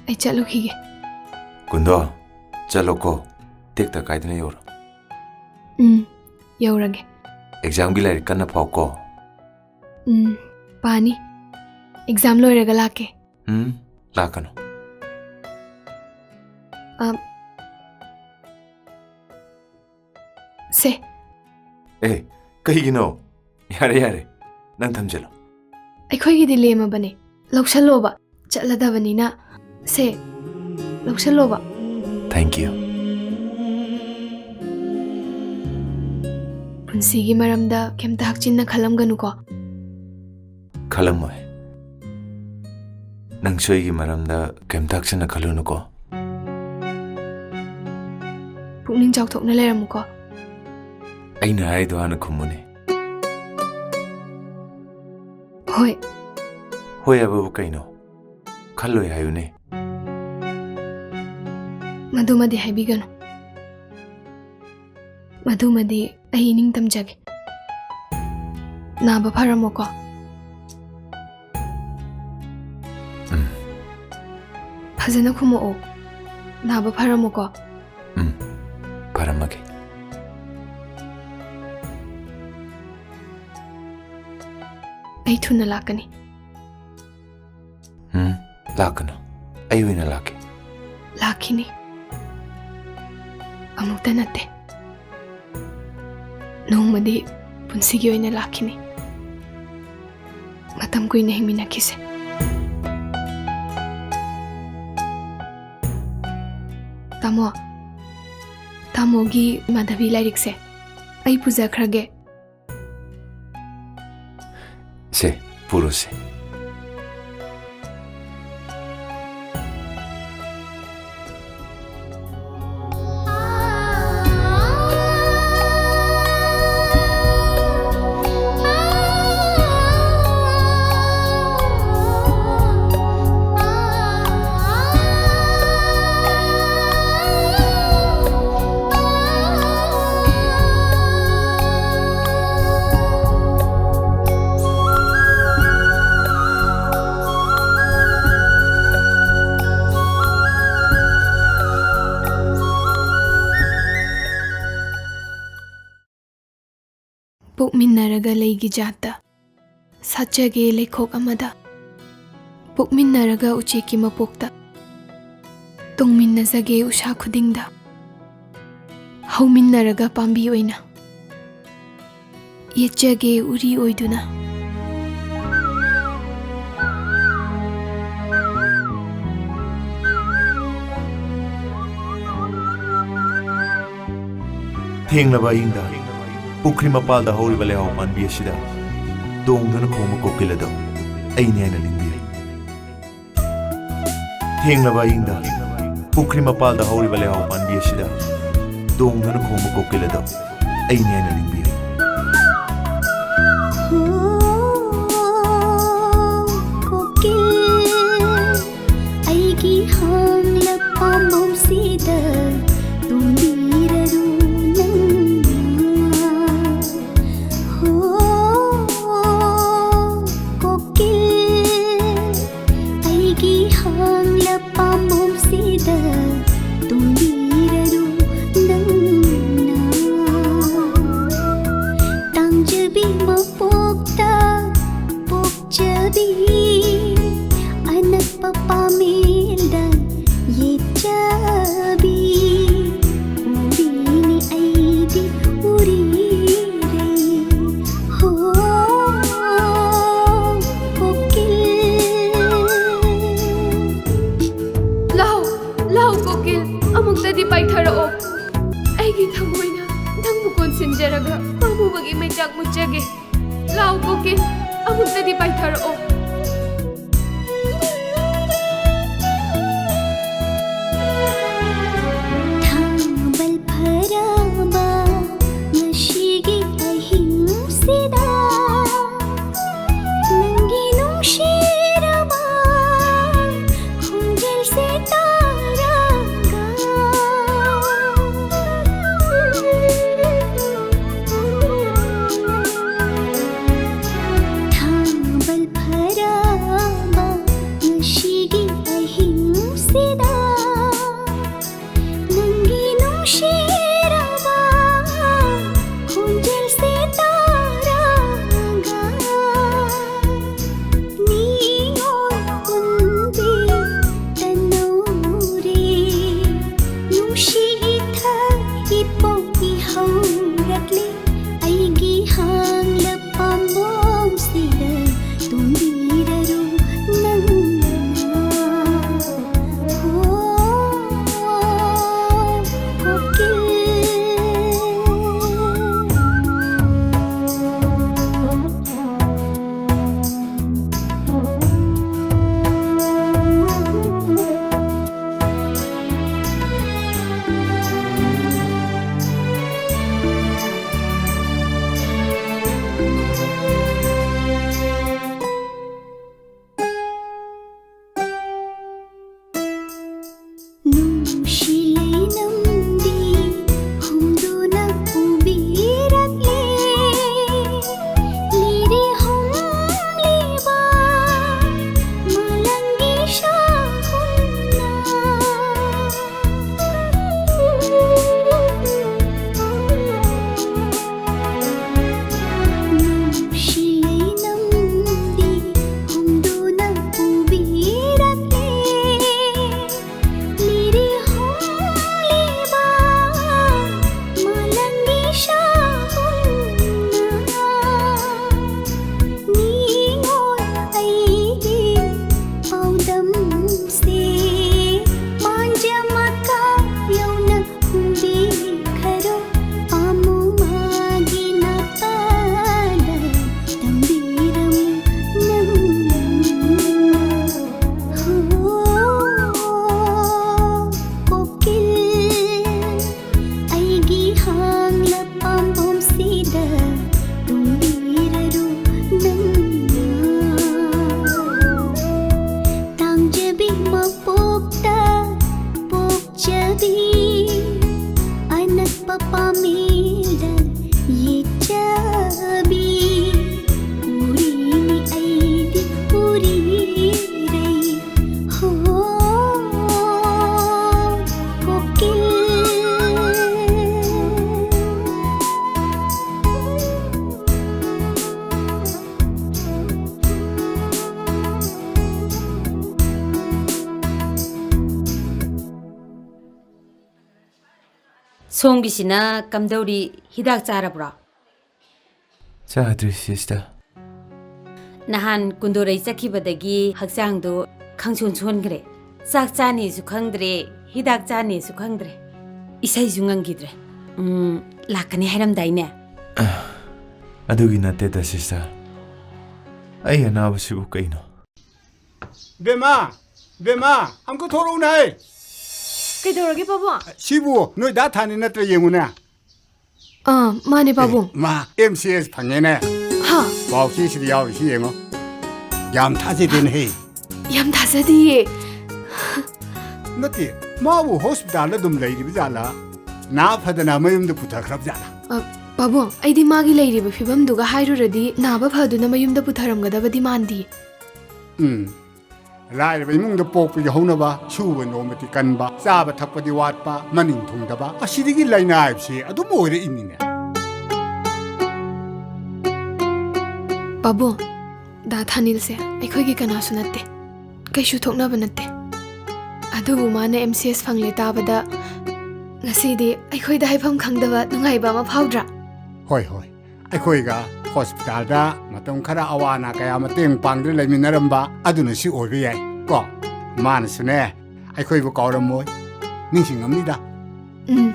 ꯑꯩ ꯆꯠꯂꯨꯈꯤꯒꯦ꯫ ꯀꯨꯟꯗꯣ, ꯆꯠꯂꯣꯀꯣ꯫ ꯇꯦꯛꯇ ꯀꯥꯏꯗꯅ ꯌꯧꯔꯣ꯫ ꯎꯝ, ꯌꯧꯔꯒꯦ꯫ ꯑꯦꯛꯖꯥꯝꯒꯤ ꯂꯥꯏꯔꯤꯛ ꯀꯟꯅ ꯄꯥꯎꯀꯣ꯫ ꯎꯝ, ꯄꯥꯅꯤ꯫ ꯑꯦꯛꯖꯥꯝ ꯂꯣꯏꯔꯒ ꯂꯥꯛꯀꯦ꯫ ꯎꯝ, ꯂꯥꯛꯀꯅꯨ꯫ ꯑ, ꯁꯦ꯫ ꯑꯦ, ꯀꯩꯒꯤꯅꯣ? ꯌꯥꯔꯦ, ꯌꯥꯔꯦ꯫ ꯅꯪ ꯊꯝꯖꯤꯜꯂꯣ꯫ ꯑꯩꯈꯣꯏꯒꯤꯗꯤ ꯂꯦꯝꯃꯕꯅꯦ꯫ ꯂꯧꯁꯜꯂꯣꯕ꯫ ꯆꯠꯂꯗꯕꯅꯤꯅ꯫ ꯁꯦ, ꯂꯧꯁꯜꯂꯣꯕ꯫ Thank you꯫ ꯄꯨꯟꯁꯤꯒꯤ ꯃꯔꯝꯗ ꯀꯩꯝꯇ ꯍꯛꯆꯤꯟꯅ ꯈꯜꯂꯝꯒꯅꯨꯀꯣ꯫ ꯈꯜꯂꯝꯃꯣꯏ꯫ ꯅꯪꯁꯨ ꯑꯩꯒꯤ ꯃꯔꯝꯗ ꯀꯩꯝꯇ ꯍꯛꯆꯤꯟꯅ ꯈꯜꯂꯨꯅꯨꯀꯣ꯫ ꯄꯨꯛꯅꯤꯡ ꯆꯥꯎꯊꯣꯛꯅ ꯂꯩꯔꯝꯃꯨꯀꯣ꯫ ꯑꯩꯅ ꯍꯥꯏꯗꯣ ꯍꯥꯟꯅ ꯈꯨꯝꯃꯨꯅꯦ꯫ ꯍꯣꯏ꯫ ꯍꯣꯏ ꯍꯥꯏꯕꯕꯨ ꯀꯩꯅꯣ? ꯈꯜꯂꯣꯏ ꯍꯥꯏꯌꯨꯅꯦ꯫ ꯃꯗꯨꯃꯗꯤ ꯍꯥꯏꯕꯤꯒꯅꯨ꯫ ꯃꯗꯨꯃꯗꯤ ꯑꯩ ꯏꯅꯤꯡ ꯇꯝꯖꯒꯦ꯫ ꯅꯥꯕ ꯐꯔꯝꯃꯣꯀꯣ꯫ ꯎꯝ꯫ ꯐꯖꯅ ꯈꯨꯝꯃꯛꯑꯣ꯫ ꯅꯥꯕ ꯐꯔꯝꯃꯣꯀꯣ꯫ ꯎꯝ꯫ ꯐꯔꯝꯃꯒꯦ꯫ ꯑꯩ ꯊꯨꯅ ꯂꯥꯛꯀꯅꯤ꯫ ꯎꯝ, ꯂꯥꯛꯀꯅꯨ꯫ ꯑꯩ ꯑꯣꯏꯅ ꯂꯥꯛꯀꯦ꯫ ꯂꯥꯛꯈꯤꯅꯤ꯫ ꯑꯃꯨꯛꯇ ꯅꯠꯇꯦ꯫ ꯅꯣꯡꯃꯗꯤ ꯄꯨꯟꯁꯤꯒꯤ ꯑꯣꯏꯅ ꯂꯥꯛꯈꯤꯅꯤ꯫ ꯃꯇꯝ ꯀꯨꯏꯅ ꯍꯤꯡꯃꯤꯟꯅꯈꯤꯁꯦ꯫ ꯇꯥꯃꯣ, ꯇꯥꯃꯣꯒꯤ ꯃꯥꯙꯕꯤ ꯂꯥꯏꯔꯤꯛꯁꯦ ꯑꯩ ꯄꯨꯖꯈ꯭ꯔꯒꯦ꯫ ꯁꯦ, ꯄꯨꯔꯣꯁꯦ꯫ ꯄꯣꯛꯃꯤꯟꯅꯔꯒ ꯂꯩꯒꯤ ꯖꯥꯠꯇ, ꯁꯥꯠꯆꯒꯦ ꯂꯩꯈꯣꯛ ꯑꯃꯗ꯫ ꯄꯣꯛꯃꯤꯟꯅꯔꯒ ꯎꯆꯦꯛꯀꯤ ꯃꯄꯣꯛꯇ, ꯇꯣꯡꯃꯤꯟꯅꯖꯒꯦ ꯎꯁꯥ ꯈꯨꯗꯤꯡꯗ꯫ ꯍꯧꯃꯤꯟꯅꯔꯒ ꯄꯥꯝꯕꯤ ꯑꯣꯏꯅ, ꯌꯦꯠꯆꯒꯦ ꯎꯔꯤ ꯑꯣꯏꯗꯨꯅ꯫ ꯊꯦꯡꯂꯕ ꯑꯍꯤꯡꯗ ꯄꯨꯈ꯭ꯔꯤ ꯃꯄꯥꯜꯗ ꯍꯧꯔꯤꯕ ꯂꯩꯍꯥꯎ ꯄꯥꯟꯕꯤ ꯑꯁꯤꯗ ꯇꯣꯡꯗꯨꯅ ꯈꯣꯡꯕ ꯀꯣꯀꯤꯜ ꯑꯗꯣ ꯑꯩꯅꯤ ꯍꯥꯏꯅ ꯅꯤꯡꯕꯤꯌꯨ꯫ ꯊꯦꯡꯂꯕ ꯑꯍꯤꯡꯗ ꯄꯨꯈ꯭ꯔꯤ ꯃꯄꯥꯜꯗ ꯍꯧꯔꯤꯕ ꯂꯩꯍꯥꯎ ꯄꯥꯟꯕꯤ ꯑꯁꯤꯗ ꯇꯣꯡꯗꯨꯅ ꯈꯣꯡꯕ ꯀꯣꯀꯤꯜ ꯑꯗꯣ ꯑꯩꯅꯤ ꯍꯥꯏꯅ ꯅꯤꯡꯕꯤꯌꯨ꯫ ꯍꯣ, ꯀꯣꯀꯤꯜ, ꯑꯩꯒꯤ ꯍꯥꯡꯂ ꯄꯥꯝꯕꯣꯝꯁꯤꯗ ꯇꯣꯡꯕꯤꯔꯔꯨ ꯅꯪꯅ꯫ ꯍꯣ, ꯀꯣꯀꯤꯜ, ꯑꯩꯒꯤ ꯍꯥꯡꯂ ꯄꯥꯝꯕꯣꯝꯁꯤꯗ ꯇꯣꯡꯕꯤꯔꯔꯨ ꯅꯪꯅ꯫ ꯑꯅꯛꯄ ꯄꯥꯃꯦꯜꯗ ꯌꯦꯠꯆꯕꯤ, ꯎꯔꯤꯅꯤ ꯑꯩꯗꯤ ꯎꯔꯤꯔꯦ꯫ ꯍꯣ, ꯀꯣꯀꯤꯜ꯫ ꯂꯥꯎ, ꯂꯥꯎ ꯀꯣꯀꯤꯜ, ꯑꯃꯨꯛꯇꯗꯤ ꯄꯥꯏꯊꯔꯛꯑꯣ꯫ ꯑꯩꯒꯤ ꯊꯃꯣꯏꯅ ꯅꯪꯕꯨ ꯀꯣꯟꯁꯤꯟꯖꯔꯒ ꯄꯥꯝꯃꯨꯕꯒꯤ ꯃꯩꯆꯥꯛ ꯃꯨꯠꯆꯒꯦ꯫ ꯂꯥꯎ ꯀꯣꯀꯤꯜ, ꯑꯃꯨꯛꯇꯗꯤ ꯄꯥꯏꯊꯔꯛꯑꯣ꯫ ꯊꯥꯕꯜ ꯐꯔꯕ ꯉꯁꯤꯒꯤ ꯑꯍꯤꯡꯁꯤꯗ, ꯅꯪꯒꯤ ꯅꯨꯡꯁꯤꯔꯕ ꯈꯣꯟꯖꯦꯜꯁꯦ ꯇꯥꯔꯒ, ꯊꯥꯕꯜ ꯐꯔꯕ ꯁꯣꯝꯒꯤꯁꯤꯅ ꯀꯝꯗꯧꯔꯤ? ꯍꯤꯗꯥꯛ ꯆꯥꯔꯕ꯭ꯔꯣ? ꯆꯥꯗ꯭ꯔꯤ, sister꯫ ꯅꯍꯥꯟ ꯀꯨꯟꯗꯣꯔꯩ ꯆꯠꯈꯤꯕꯗꯒꯤ ꯍꯛꯆꯥꯡꯗꯣ ꯈꯪꯁꯣꯟ ꯁꯣꯟꯈ꯭ꯔꯦ꯫ ꯆꯥꯛ ꯆꯥꯅꯤꯁꯨ ꯈꯪꯗ꯭ꯔꯦ, ꯍꯤꯗꯥꯛ ꯆꯥꯅꯤꯁꯨ ꯈꯪꯗ꯭ꯔꯦ꯫ ꯏꯁꯩꯁꯨ ꯉꯪꯈꯤꯗ꯭ꯔꯦ꯫ ꯎꯝ, ꯂꯥꯛꯀꯅꯤ ꯍꯥꯏꯔꯝꯗꯥꯏꯅꯦ? ꯑꯗꯨꯒꯤ ꯅꯠꯇꯦꯗ, sister꯫ ꯑꯩ ꯑꯅꯥꯕꯁꯤꯕꯨ ꯀꯩꯅꯣ? ꯕꯦꯝꯃ! ꯕꯦꯝꯃ! ꯑꯃꯨꯛꯇ ꯊꯣꯔꯛꯎꯅꯦ! ꯀꯩꯗꯧꯔꯒꯦ, ꯄꯥꯕꯨꯡ? ꯁꯤꯕꯨ ꯅꯣꯏ ꯗꯥ ꯊꯥꯅꯤ ꯅꯠꯇ꯭ꯔꯥ? ꯌꯦꯡꯉꯨꯅꯦ꯫ ꯑꯥ, ꯃꯥꯅꯦ, ꯄꯥꯕꯨꯡ꯫ ꯑꯦ, ꯃꯥ M C S ꯐꯪꯉꯦꯅꯦ꯫ ꯍꯥ? ꯄꯥꯎ ꯆꯦꯁꯤꯗ ꯌꯥꯎꯔꯤꯁꯤ ꯌꯦꯡꯉꯣ꯫ ꯌꯥꯝ ꯊꯥꯖꯗꯦꯅꯦꯍꯦ꯫ ꯌꯥꯝ ꯊꯥꯖꯗꯤꯌꯦ꯫ ꯅꯠꯇꯦ, ꯃꯥꯕꯨ hospitalꯗ ꯑꯗꯨꯝ ꯂꯩꯔꯤꯕ ꯖꯥꯠꯂꯥ? ꯅꯥ ꯐꯗꯅ ꯃꯌꯨꯝꯗ ꯄꯨꯊꯈ꯭ꯔꯕ ꯖꯥꯠꯂꯥ? ꯑ, ꯄꯥꯕꯨꯡ, ꯑꯩꯗꯤ ꯃꯥꯒꯤ ꯂꯩꯔꯤꯕ ꯐꯤꯕꯝꯗꯨꯒ ꯍꯥꯏꯔꯨꯔꯗꯤ ꯅꯥꯕ ꯐꯗꯨꯅ ꯃꯌꯨꯝꯗ ꯄꯨꯊꯔꯝꯒꯗꯕꯗꯤ ꯃꯥꯟꯗꯤꯌꯦ꯫ ꯎꯝ꯫ ꯂꯥꯏꯔꯕ ꯏꯃꯨꯡꯗ ꯄꯣꯛꯄꯒꯤ ꯍꯧꯅꯕ, ꯁꯨꯕ ꯅꯣꯝꯕꯗꯤ ꯀꯟꯕ, ꯆꯥꯕ ꯊꯛꯄꯗꯤ ꯋꯥꯠꯄ, ꯃꯅꯤꯡ ꯊꯨꯡꯗꯕ, ꯑꯁꯤꯗꯒꯤ ꯂꯥꯏꯅꯥ ꯍꯥꯏꯕꯁꯤ ꯑꯗꯨꯝ ꯑꯣꯏꯔꯛꯏꯅꯤꯅꯦ꯫ ꯄꯥꯕꯨꯡ, ꯗꯥ ꯊꯥꯅꯤꯜꯁꯦ ꯑꯩꯈꯣꯏꯒꯤ ꯀꯅꯥꯁꯨ ꯅꯠꯇꯦ, ꯀꯩꯁꯨ ꯊꯣꯛꯅꯕ ꯅꯠꯇꯦ꯫ ꯑꯗꯨꯕꯨ ꯃꯥꯅ M C S ꯐꯪꯂꯦ ꯇꯥꯕꯗ ꯉꯁꯤꯗꯤ ꯑꯩꯈꯣꯏꯗ ꯍꯥꯏꯐꯝ ꯈꯪꯗꯕ ꯅꯨꯡꯉꯥꯏꯕ ꯑꯃ ꯐꯥꯎꯗ꯭ꯔꯥ? ꯍꯣꯏ, ꯍꯣꯏ꯫ ꯑꯩꯈꯣꯏꯒ hospitalꯗ ꯃꯇꯝ ꯈꯔ ꯑꯋꯥ ꯑꯅꯥ ꯀꯌꯥ ꯃꯇꯦꯡ ꯄꯥꯡꯗꯨꯅ ꯂꯩꯃꯤꯟꯅꯔꯝꯕ ꯑꯗꯨꯅ ꯁꯤ ꯑꯣꯏꯕ ꯌꯥꯏ ꯀꯣ꯫ ꯃꯥꯅꯁꯨꯅꯦ ꯑꯩꯈꯣꯏꯕꯨ ꯀꯥꯎꯔꯝꯃꯣꯏ, ꯅꯤꯡꯁꯤꯡꯉꯝꯅꯤꯗ꯫ ꯎꯝ,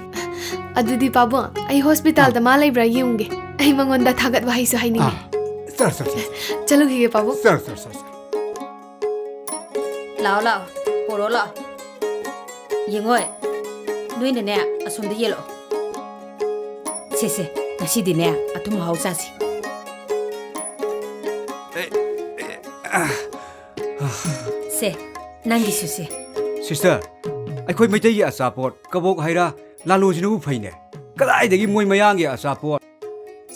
ꯑꯗꯨꯗꯤ ꯄꯥꯕꯨꯡ, ꯑꯩ hospitalꯗ ꯃꯥ ꯂꯩꯕ꯭ꯔꯥ ꯌꯦꯡꯉꯨꯒꯦ꯫ ꯑꯩ ꯃꯉꯣꯟꯗ ꯊꯥꯒꯠ ꯋꯥꯍꯩꯁꯨ ꯍꯥꯏꯅꯤꯡꯉꯤ꯫ ꯑꯥ, ꯆꯠꯂꯣ, ꯆꯠꯂꯣ, ꯆꯠꯂꯣ꯫ ꯆꯠꯂꯨꯈꯤꯒꯦ, ꯄꯥꯕꯨꯡ꯫ ꯆꯠꯂꯣ, ꯆꯠꯂꯣ, ꯆꯠꯂꯣ, ꯆꯠꯂꯣ꯫ ꯂꯥꯛꯑꯣ, ꯂꯥꯛꯑꯣ, ꯄꯣꯔꯛꯑꯣ, ꯂꯥꯛꯑꯣ꯫ ꯌꯦꯡꯉꯣꯏ, ꯅꯣꯏꯅꯅꯦ, ꯑꯁꯣꯝꯗ ꯌꯦꯜꯂꯛꯑꯣ꯫ ꯁꯦ, ꯁꯦ, ꯉꯁꯤꯗꯤꯅꯦ, ꯑꯊꯨꯝ ꯑꯍꯥꯎ ꯆꯥꯁꯤ꯫ ꯁꯦ, ꯅꯪꯒꯤꯁꯨ ꯁꯦ꯫ Sister, ꯑꯩꯈꯣꯏ ꯃꯩꯇꯩꯒꯤ ꯑꯆꯥꯄꯣꯠ, ꯀꯕꯣꯛ ꯍꯩꯔꯥ, ꯂꯥꯂꯨꯁꯤꯅꯕꯨ ꯐꯩꯅꯦ꯫ ꯀꯗꯥꯏꯗꯒꯤ ꯃꯣꯏ ꯃꯌꯥꯡꯒꯤ ꯑꯆꯥꯄꯣꯠ,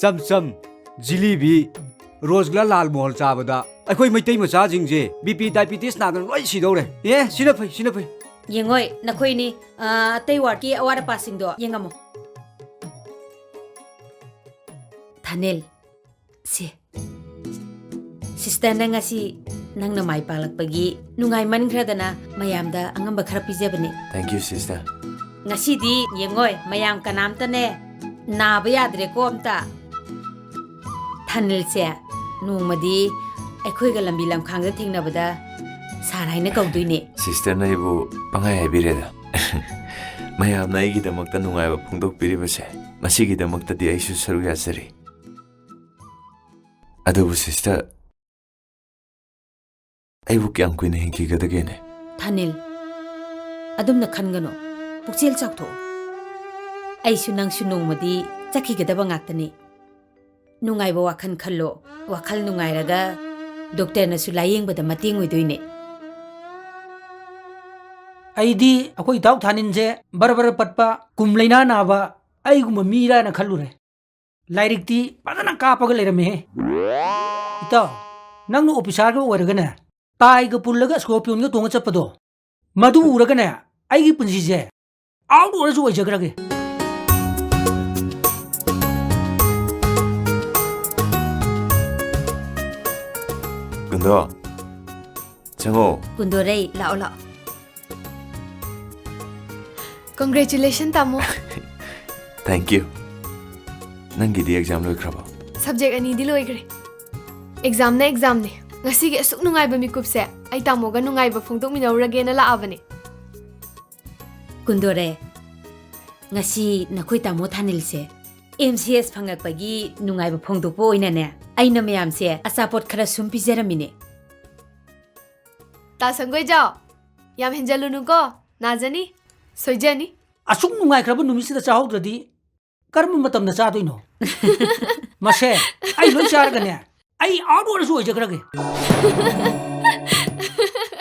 ꯆꯝ ꯆꯝ, ꯖꯤꯂꯤꯕꯤ, ꯔꯣꯁꯒꯨꯂꯥ, ꯂꯥꯜ ꯃꯣꯍꯣꯟ ꯆꯥꯕꯗ ꯑꯩꯈꯣꯏ ꯃꯩꯇꯩ ꯃꯆꯥꯁꯤꯡꯁꯦ B P diabetes ꯅꯥꯗꯅ ꯂꯣꯏ ꯁꯤꯗꯧꯔꯦ꯫ ꯑꯦ, ꯁꯤꯅ ꯐꯩ, ꯁꯤꯅ ꯐꯩ꯫ ꯌꯦꯡꯉꯣꯏ, ꯅꯈꯣꯏꯅꯤ, ꯑ, ꯑꯇꯩ wardꯀꯤ ꯑꯋꯥꯠ ꯑꯄꯥꯁꯤꯡꯗꯣ ꯌꯦꯡꯉꯝꯃꯣ꯫ ꯊꯥꯅꯤꯜ, ꯁꯦ꯫ Sisterꯅ ꯉꯁꯤ ꯅꯪꯅ ꯃꯥꯏ ꯄꯥꯛꯂꯛꯄꯒꯤ ꯅꯨꯡꯉꯥꯏꯃꯟꯈ꯭ꯔꯗꯅ ꯃꯌꯥꯝꯗ ꯑꯉꯝꯕ ꯈꯔ ꯄꯤꯖꯕꯅꯤ꯫ Thank you, sister꯫ ꯉꯁꯤꯗꯤ ꯌꯦꯡꯉꯣꯏ, ꯃꯌꯥꯝ ꯀꯅꯥꯝꯇꯅꯦ ꯅꯥꯕ ꯌꯥꯗ꯭ꯔꯦꯀꯣ ꯑꯝꯇ꯫ ꯊꯥꯅꯤꯜꯁꯦ ꯅꯣꯡꯃꯗꯤ ꯑꯩꯈꯣꯏꯒ ꯂꯝꯕꯤ ꯂꯝꯈꯥꯡꯗ ꯊꯦꯡꯅꯕꯗ ꯁꯥꯔ ꯍꯥꯏꯅ ꯀꯧꯗꯣꯏꯅꯦ꯫ ꯁꯤꯁꯇꯔꯅ ꯑꯩꯕꯨ ꯄꯪꯍꯥꯏ ꯍꯥꯏꯕꯤꯔꯦꯗ꯫ ꯃꯌꯥꯝꯅ ꯑꯩꯒꯤꯗꯃꯛꯇ ꯅꯨꯡꯉꯥꯏꯕ ꯐꯣꯡꯗꯣꯛꯄꯤꯔꯤꯕꯁꯦ, ꯃꯁꯤꯒꯤꯗꯃꯛꯇꯗꯤ ꯑꯩꯁꯨ ꯁꯔꯨꯛ ꯌꯥꯖꯔꯤ꯫ ꯑꯗꯨꯕꯨ ꯁꯤꯁꯇꯔ, ꯑꯩꯕꯨ ꯀꯌꯥꯝ ꯀꯨꯏꯅ ꯍꯤꯡꯈꯤꯒꯗꯒꯦꯅꯦ? ꯊꯥꯅꯤꯜ, ꯑꯗꯨꯝꯅ ꯈꯟꯒꯅꯨ꯫ ꯄꯨꯛꯆꯦꯜ ꯆꯥꯎꯊꯣꯛꯑꯣ꯫ ꯑꯩꯁꯨ ꯅꯪꯁꯨ ꯅꯣꯡꯃꯗꯤ ꯆꯠꯈꯤꯒꯗꯕ ꯉꯥꯛꯇꯅꯤ꯫ ꯅꯨꯡꯉꯥꯏꯕ ꯋꯥꯈꯜ ꯈꯜꯂꯣ꯫ ꯋꯥꯈꯜ ꯅꯨꯡꯉꯥꯏꯔꯒ ꯗꯣꯛꯇꯔꯅꯁꯨ ꯂꯥꯌꯦꯡꯕꯗ ꯃꯇꯦꯡ ꯑꯣꯏꯗꯣꯏꯅꯦ꯫ ꯑꯩꯗꯤ ꯑꯩꯈꯣꯏ ꯏꯇꯥꯎ ꯊꯥꯅꯤꯟꯁꯦ ꯕꯔ ꯕꯔ ꯄꯠꯄ, ꯀꯨꯝ ꯂꯩꯅꯥ ꯅꯥꯕ ꯑꯩꯒꯨꯝꯕ ꯃꯤꯔꯥꯅ ꯈꯜꯂꯨꯔꯦ꯫ ꯂꯥꯏꯔꯤꯛꯇꯤ ꯐꯖꯅ ꯀꯥꯞꯄꯒ ꯂꯩꯔꯝꯃꯦꯍꯦ꯫ ꯏꯇꯥꯎ, ꯅꯪꯅ ꯑꯣꯐꯤꯁꯥꯔꯒ ꯑꯣꯏꯔꯒꯅꯦ, ꯇꯥꯏꯒ ꯄꯨꯜꯂꯒ ꯁ꯭ꯀꯣꯔꯄꯤꯌꯣꯟꯒ ꯇꯣꯡꯉ ꯆꯠꯄꯗꯣ, ꯃꯗꯨ ꯎꯔꯒꯅꯦ, ꯑꯩꯒꯤ ꯄꯨꯟꯁꯤꯁꯦ ꯑꯥꯎꯠ ꯑꯣꯏꯔꯁꯨ ꯑꯣꯏꯖꯈ꯭ꯔꯒꯦ꯫ ꯀꯨꯟꯗꯣ, ꯆꯪꯉꯣ꯫ ꯀꯨꯟꯗꯣꯔꯩ, ꯂꯥꯛꯑꯣ, ꯂꯥꯛꯑꯣ꯫ Congratulation, ꯇꯥꯃꯣ꯫ Thank you꯫ ꯅꯪꯒꯤꯗꯤ ꯑꯦꯛꯖꯥꯝ ꯂꯣꯏꯈ꯭ꯔꯕꯣ? ꯁꯕꯖꯦꯛ ꯑꯅꯤꯗꯤ ꯂꯣꯏꯈ꯭ꯔꯦ꯫ ꯑꯦꯛꯖꯥꯝꯅ ꯑꯦꯛꯖꯥꯝꯅꯦ꯫ ꯉꯁꯤꯒꯤ ꯑꯁꯨꯛ ꯅꯨꯡꯉꯥꯏꯕ ꯃꯤꯀꯨꯞꯁꯦ ꯑꯩ ꯇꯥꯃꯣꯒ ꯅꯨꯡꯉꯥꯏꯕ ꯐꯣꯡꯗꯣꯛꯃꯤꯟꯅꯔꯨꯔꯒꯦꯅ ꯂꯥꯛꯑꯕꯅꯦ꯫ ꯀꯨꯟꯗꯣꯔꯦ, ꯉꯁꯤ ꯅꯈꯣꯏ ꯇꯥꯃꯣ ꯊꯥꯅꯤꯜꯁꯦ ꯑꯦꯝ ꯁꯤ ꯑꯦꯁ ꯐꯪꯉꯛꯄꯒꯤ ꯅꯨꯡꯉꯥꯏꯕ ꯐꯣꯡꯗꯣꯛꯄ ꯑꯣꯏꯅꯅꯦ, ꯑꯩꯅ ꯃꯌꯥꯝꯁꯦ ꯑꯆꯥꯄꯣꯠ ꯈꯔ ꯁꯨꯝ ꯄꯤꯖꯔꯝꯃꯤꯅꯦ꯫ ꯇꯥ ꯁꯪꯒꯣꯏꯖꯥꯎ, ꯌꯥꯝ ꯍꯦꯟꯖꯜꯂꯨꯅꯨꯀꯣ, ꯅꯥꯖꯅꯤ, ꯁꯣꯏꯖꯅꯤ꯫ ꯑꯁꯨꯛ ꯅꯨꯡꯉꯥꯏꯈ꯭ꯔꯕ ꯅꯨꯃꯤꯠꯁꯤꯗ ꯆꯥꯍꯧꯗ꯭ꯔꯗꯤ ꯀꯔꯝꯕ ꯃꯇꯝꯗ ꯆꯥꯗꯣꯏꯅꯣ? ꯃꯁꯦ ꯑꯩ ꯂꯣꯏ ꯆꯥꯔꯒꯅꯦ, ꯑꯩ ꯑꯥꯎꯠ ꯑꯣꯏꯔꯁꯨ ꯑꯣꯏꯖꯈ꯭ꯔꯒꯦ꯫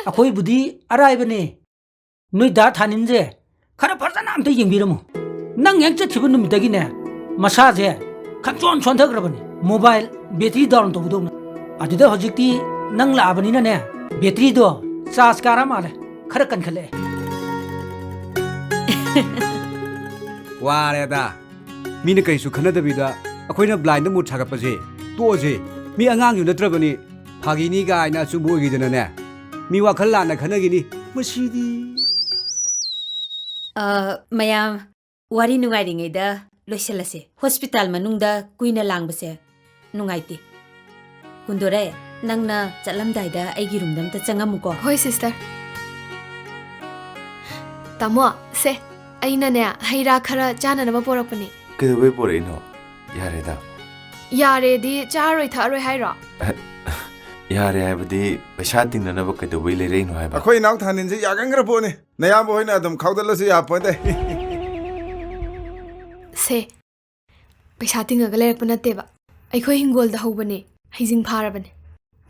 ꯑꯩꯈꯣꯏꯕꯨꯗꯤ ꯑꯔꯥꯏꯕꯅꯦ, ꯅꯣꯏ ꯗꯥ ꯊꯥꯅꯤꯟꯁꯦ ꯈꯔ ꯐꯖꯅ ꯑꯝꯇ ꯌꯦꯡꯕꯤꯔꯝꯃꯨ꯫ ꯅꯪ ꯍꯦꯛ ꯆꯠꯈꯤꯕ ꯅꯨꯃꯤꯠꯇꯒꯤꯅꯦ, ꯃꯁꯥꯁꯦ ꯈꯪꯁꯣꯟ ꯁꯣꯟꯊꯈ꯭ꯔꯕꯅꯤ, ꯃꯣꯕꯥꯏꯜ ꯕꯦꯇ꯭ꯔꯤ ꯗꯥꯎꯟ ꯇꯧꯕꯗꯧꯅ꯫ ꯑꯗꯨꯗ ꯍꯧꯖꯤꯛꯇꯤ ꯅꯪ ꯂꯥꯛꯑꯕꯅꯤꯅꯅꯦ, ꯕꯦꯇ꯭ꯔꯤꯗꯣ ꯆꯥꯔꯖ ꯀꯥꯔ ꯃꯥꯜꯂꯦ, ꯈꯔ ꯀꯟꯈꯠꯂꯛꯑꯦ꯫ ꯋꯥꯔꯦꯗ, ꯃꯤꯅ ꯀꯔꯤꯁꯨ ꯈꯟꯅꯗꯕꯤꯗ ꯑꯩꯈꯣꯏꯅ ꯕ꯭ꯂꯥꯏꯟꯗ ꯃꯨꯠ ꯁꯥꯒꯠꯄꯁꯦ ꯇꯣꯛꯑꯁꯦ꯫ ꯃꯤ ꯑꯉꯥꯡꯁꯨ ꯅꯠꯇ꯭ꯔꯕꯅꯤ, ꯐꯥꯒꯤꯅꯤ ꯀꯥꯏꯅ ꯑꯆꯨꯝꯕ ꯑꯣꯏꯈꯤꯗꯅꯅꯦ, ꯃꯤ ꯋꯥꯈꯜ ꯂꯥꯟꯅ ꯈꯟꯅꯈꯤꯅꯤ꯫ ꯃꯁꯤꯗꯤ꯫ ꯑ, ꯃꯌꯥꯝ, ꯋꯥꯔꯤ ꯅꯨꯡꯉꯥꯏꯔꯤꯉꯩꯗ ꯂꯣꯏꯁꯤꯜꯂꯁꯦ꯫ ꯍꯣꯁꯄꯤꯇꯥꯜ ꯃꯅꯨꯡꯗ ꯀꯨꯏꯅ ꯂꯥꯡꯕꯁꯦ ꯅꯨꯡꯉꯥꯏꯇꯦ꯫ ꯀꯨꯟꯗꯣꯔꯦ, ꯅꯪꯅ ꯆꯠꯂꯝꯗꯥꯏꯗ ꯑꯩꯒꯤ ꯔꯨꯝꯗ ꯑꯝꯇ ꯆꯪꯉꯝꯃꯨꯀꯣ꯫ ꯍꯣꯏ, ꯁꯤꯁꯇꯔ꯫ ꯇꯥꯃꯣ, ꯁꯦ, ꯑꯩꯅꯅꯦ, ꯍꯩ ꯔꯥ ꯈꯔ ꯆꯥꯅꯅꯕ ꯄꯣꯔꯛꯄꯅꯦ꯫ ꯀꯩꯗꯧꯕꯩ ꯄꯣꯔꯛꯏꯅꯣ? ꯌꯥꯔꯦꯗ꯫ ꯌꯥꯔꯦꯗꯤ ꯆꯥꯔꯣꯏ ꯊꯛꯑꯔꯣꯏ ꯍꯥꯏꯔꯣ? ꯌꯥꯔꯦ ꯍꯥꯏꯕꯗꯤ, ꯄꯩꯁꯥ ꯇꯤꯡꯅꯅꯕ ꯀꯩꯗꯧꯕꯩ ꯂꯩꯔꯛꯏꯅꯣ ꯍꯥꯏꯕ? ꯑꯩꯈꯣꯏ ꯏꯅꯥꯎ ꯊꯥꯅꯤꯟꯁꯦ ꯌꯥꯒꯟꯈ꯭ꯔ ꯄꯣꯠꯅꯤ꯫ ꯅꯌꯥꯝꯕ ꯍꯣꯏꯅ ꯑꯗꯨꯝ ꯈꯥꯎꯗꯠꯂꯁꯨ ꯌꯥꯄꯣꯟꯇꯦ꯫ ꯁꯦ, ꯄꯩꯁꯥ ꯇꯤꯡꯉꯒ ꯂꯩꯔꯛꯄ ꯅꯠꯇꯦꯕ꯫ ꯑꯩꯈꯣꯏ ꯍꯤꯡꯒꯣꯜꯗ ꯍꯧꯕꯅꯦ, ꯍꯩꯖꯤꯡ ꯐꯥꯔꯕꯅꯦ꯫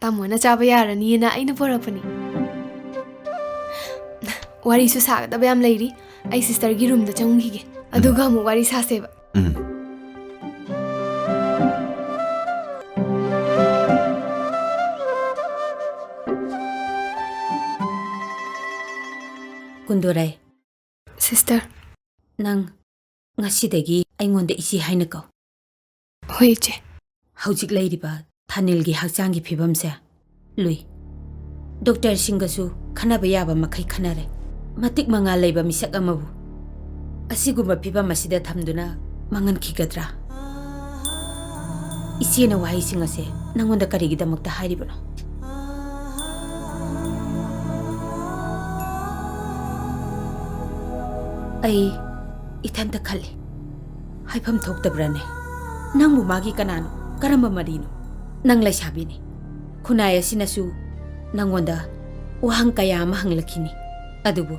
ꯇꯥꯃꯣꯅ ꯆꯥꯕ ꯌꯥꯔꯅꯤꯅ ꯑꯩꯅ ꯄꯣꯔꯛꯄꯅꯤ꯫ ꯋꯥꯔꯤꯁꯨ ꯁꯥꯒꯗꯕ ꯌꯥꯝ ꯂꯩꯔꯤ꯫ ꯑꯩ ꯁꯤꯁꯇꯔꯒꯤ ꯔꯨꯝꯗ ꯆꯪꯈꯤꯒꯦ, ꯑꯗꯨꯒ ꯑꯃꯨꯛ ꯋꯥꯔꯤ ꯁꯥꯁꯦꯕ꯫ ꯎꯝ꯫ ꯀꯨꯟꯗꯣꯔꯩ꯫ ꯁꯤꯁꯇꯔ꯫ ꯅꯪ ꯉꯁꯤꯗꯒꯤ ꯑꯩꯉꯣꯟꯗ ꯏꯆꯦ ꯍꯥꯏꯅ ꯀꯧ꯫ ꯍꯣꯏ, ꯏꯆꯦ꯫ ꯍꯧꯖꯤꯛ ꯂꯩꯔꯤꯕ ꯊꯥꯅꯤꯜꯒꯤ ꯍꯛꯆꯥꯡꯒꯤ ꯐꯤꯕꯝꯁꯦ ꯂꯨꯏ꯫ ꯗꯣꯛꯇꯔꯁꯤꯡꯒꯁꯨ ꯈꯟꯅꯕ ꯌꯥꯕ ꯃꯈꯩ ꯈꯟꯅꯔꯦ꯫ ꯃꯇꯤꯛ ꯃꯉꯥꯜ ꯂꯩꯕ ꯃꯤꯁꯛ ꯑꯃꯕꯨ ꯑꯁꯤꯒꯨꯝꯕ ꯐꯤꯕꯝ ꯑꯁꯤꯗ ꯊꯝꯗꯨꯅ ꯃꯥꯡꯍꯟꯈꯤꯒꯗ꯭ꯔꯥ? ꯏꯆꯦꯅ ꯋꯥꯍꯩꯁꯤꯡ ꯑꯁꯦ ꯅꯪꯉꯣꯟꯗ ꯀꯔꯤꯒꯤꯗꯃꯛꯇ ꯍꯥꯏꯔꯤꯕꯅꯣ? ꯑꯩ ꯏꯊꯟꯇ ꯈꯜꯂꯤ꯫ ꯍꯥꯏꯐꯝ ꯊꯣꯛꯇꯕ꯭ꯔꯥꯅꯦ? ꯅꯪꯕꯨ ꯃꯥꯒꯤ ꯀꯅꯥꯅꯣ? ꯀꯔꯝꯕ ꯃꯔꯤꯅꯣ? ꯅꯪ ꯂꯩꯁꯥꯕꯤꯅꯤ꯫ ꯈꯨꯟꯅꯥꯏ ꯑꯁꯤꯅꯁꯨ ꯅꯪꯉꯣꯟꯗ ꯋꯥꯍꯪ ꯀꯌꯥ ꯑꯃ ꯍꯪꯂꯛꯈꯤꯅꯤ꯫ ꯑꯗꯨꯕꯨ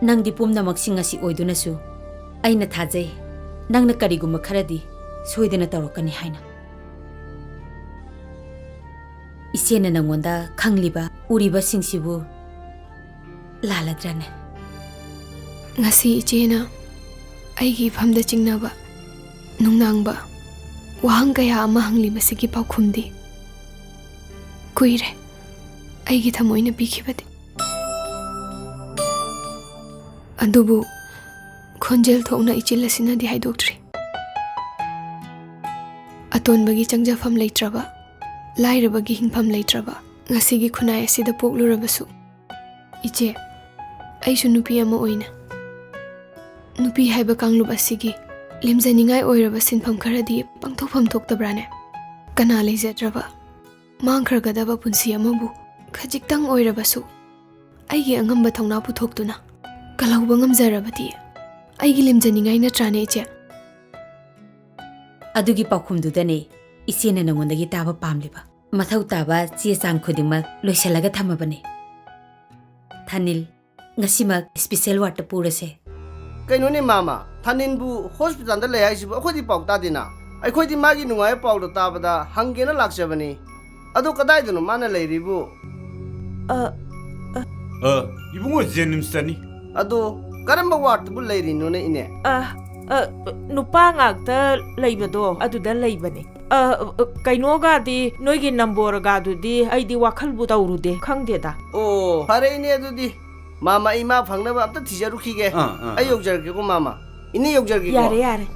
ꯅꯪꯗꯤ ꯄꯨꯝꯅꯃꯛꯁꯤꯡ ꯑꯁꯤ ꯑꯣꯏꯗꯨꯅꯁꯨ, ꯑꯩꯅ ꯊꯥꯖꯩ, ꯅꯪꯅ ꯀꯔꯤꯒꯨꯝꯕ ꯈꯔꯗꯤ ꯁꯣꯏꯗꯅ ꯇꯧꯔꯛꯀꯅꯤ ꯍꯥꯏꯅ꯫ ꯏꯆꯦꯅ ꯅꯪꯉꯣꯟꯗ ꯈꯪꯂꯤꯕ, ꯎꯔꯤꯕꯁꯤꯡꯁꯤꯕꯨ ꯂꯥꯜꯂꯗ꯭ꯔꯅꯦ? ꯉꯁꯤ ꯏꯆꯦꯅ ꯑꯩꯒꯤ ꯏꯐꯝꯗ ꯆꯤꯡꯅꯕ, ꯅꯨꯡꯅꯥꯡꯕ ꯋꯥꯍꯪ ꯀꯌꯥ ꯑꯃ ꯍꯪꯂꯤꯕꯁꯤꯒꯤ ꯄꯥꯎꯈꯨꯝꯗꯤ ꯀꯨꯏꯔꯦ ꯑꯩꯒꯤ ꯊꯃꯣꯏꯅ ꯄꯤꯈꯤꯕꯗꯤ꯫ ꯑꯗꯨꯕꯨ ꯈꯣꯟꯖꯦꯜ ꯊꯣꯛꯅ ꯏꯆꯤꯜ ꯑꯁꯤꯅꯗꯤ ꯍꯥꯏꯗꯣꯛꯇ꯭ꯔꯤ꯫ ꯑꯇꯣꯟꯕꯒꯤ ꯆꯪꯖꯐꯝ ꯂꯩꯇ꯭ꯔꯕ, ꯂꯥꯏꯔꯕꯒꯤ ꯍꯤꯡꯐꯝ ꯂꯩꯇ꯭ꯔꯕ ꯉꯁꯤꯒꯤ ꯈꯨꯟꯅꯥꯏ ꯑꯁꯤꯗ ꯄꯣꯛꯂꯨꯔꯕꯁꯨ, ꯏꯆꯦ, ꯑꯩꯁꯨ ꯅꯨꯄꯤ ꯑꯃ ꯑꯣꯏꯅ ꯅꯨꯄꯤ ꯍꯥꯏꯕ ꯀꯥꯡꯂꯨꯞ ꯑꯁꯤꯒꯤ ꯂꯦꯝꯖꯅꯤꯡꯉꯥꯏ ꯑꯣꯏꯔꯕ ꯁꯤꯟꯐꯝ ꯈꯔꯗꯤ ꯄꯥꯡꯊꯣꯛꯐꯝ ꯊꯣꯛꯇꯕ꯭ꯔꯥꯅꯦ? ꯀꯅꯥ ꯂꯩꯖꯗ꯭ꯔꯕ ꯃꯥꯡꯈ꯭ꯔꯒꯗꯕ ꯄꯨꯟꯁꯤ ꯑꯃꯕꯨ ꯈꯖꯤꯛꯇꯪ ꯑꯣꯏꯔꯕꯁꯨ ꯑꯩꯒꯤ ꯑꯉꯝꯕ ꯊꯧꯅꯥ ꯄꯨꯊꯣꯛꯇꯨꯅ ꯀꯜꯍꯧꯕ ꯉꯝꯖꯔꯕꯗꯤ ꯑꯩꯒꯤ ꯂꯦꯝꯖꯅꯤꯡꯉꯥꯏ ꯅꯠꯇ꯭ꯔꯥꯅꯦ, ꯏꯆꯦ? ꯑꯗꯨꯒꯤ ꯄꯥꯎꯈꯨꯝꯗꯨꯗꯅꯦ ꯏꯆꯦꯅ ꯅꯉꯣꯟꯗꯒꯤ ꯇꯥꯕ ꯄꯥꯝꯂꯤꯕ꯫ ꯃꯊꯧ ꯇꯥꯕ ꯆꯦ ꯆꯥꯡ ꯈꯨꯗꯤꯡꯃꯛ ꯂꯣꯏꯁꯤꯜꯂꯒ ꯊꯝꯃꯕꯅꯦ꯫ ꯊꯥꯅꯤꯜ, ꯉꯁꯤꯃꯛ special ward ꯇ ꯄꯨꯔꯁꯦ꯫ ꯀꯩꯅꯣꯅꯦ ꯃꯥꯃ, ꯊꯥꯅꯤꯟꯕꯨ ꯍꯣꯁꯄꯤꯇꯥꯜꯗ ꯂꯩ ꯍꯥꯏꯁꯤꯕꯨ? ꯑꯩꯈꯣꯏꯗꯤ ꯄꯥꯎ ꯇꯥꯗꯦꯅ꯫ ꯑꯩꯈꯣꯏꯗꯤ ꯃꯥꯒꯤ ꯅꯨꯡꯉꯥꯏꯕ ꯄꯥꯎꯗꯣ ꯇꯥꯕꯗ ꯍꯪꯒꯦꯅ ꯂꯥꯛꯆꯕꯅꯤ꯫ ꯑꯗꯣ ꯀꯗꯥꯏꯗꯅꯣ ꯃꯥꯅ ꯂꯩꯔꯤꯕꯨ? ꯑ, ꯏꯕꯨꯡꯉꯣ, ꯖꯦꯅꯤꯝꯁꯇꯅꯤ꯫ ꯑꯗꯣ ꯀꯔꯝꯕ ꯋꯥꯔꯗꯇꯕꯨ ꯂꯩꯔꯤꯅꯣꯅꯦ, ꯏꯅꯦ? ꯑ, ꯑ, ꯅꯨꯄꯥ ꯉꯥꯛꯇ ꯂꯩꯕꯗꯣ ꯑꯗꯨꯗ ꯂꯩꯕꯅꯦ꯫ ꯑ, ꯑ, ꯀꯩꯅꯣꯒꯗꯤ, ꯅꯣꯏꯒꯤ ꯅꯝꯕꯣꯔꯒꯗꯨꯗꯤ ꯑꯩꯗꯤ ꯋꯥꯈꯜꯕꯨ ꯇꯧꯔꯨꯗꯦ, ꯈꯪꯗꯦꯗ꯫ ꯑꯣ, ꯐꯔꯦ, ꯏꯅꯦ, ꯑꯗꯨꯗꯤ ꯃꯥꯃ, ꯑꯩ ꯃꯥ ꯐꯪꯅꯕ ꯑꯝꯇ ꯊꯤꯖꯔꯨꯈꯤꯒꯦ꯫ ꯑꯥ, ꯑꯥ, ꯑꯩ ꯑꯥ꯫ ꯌꯧꯖꯔꯒꯦꯀꯣ, ꯃꯥꯃ꯫ ꯏꯅꯦ, ꯌꯧꯖꯔꯒꯦꯀꯣ꯫ ꯌꯥꯔꯦ, ꯌꯥꯔꯦ꯫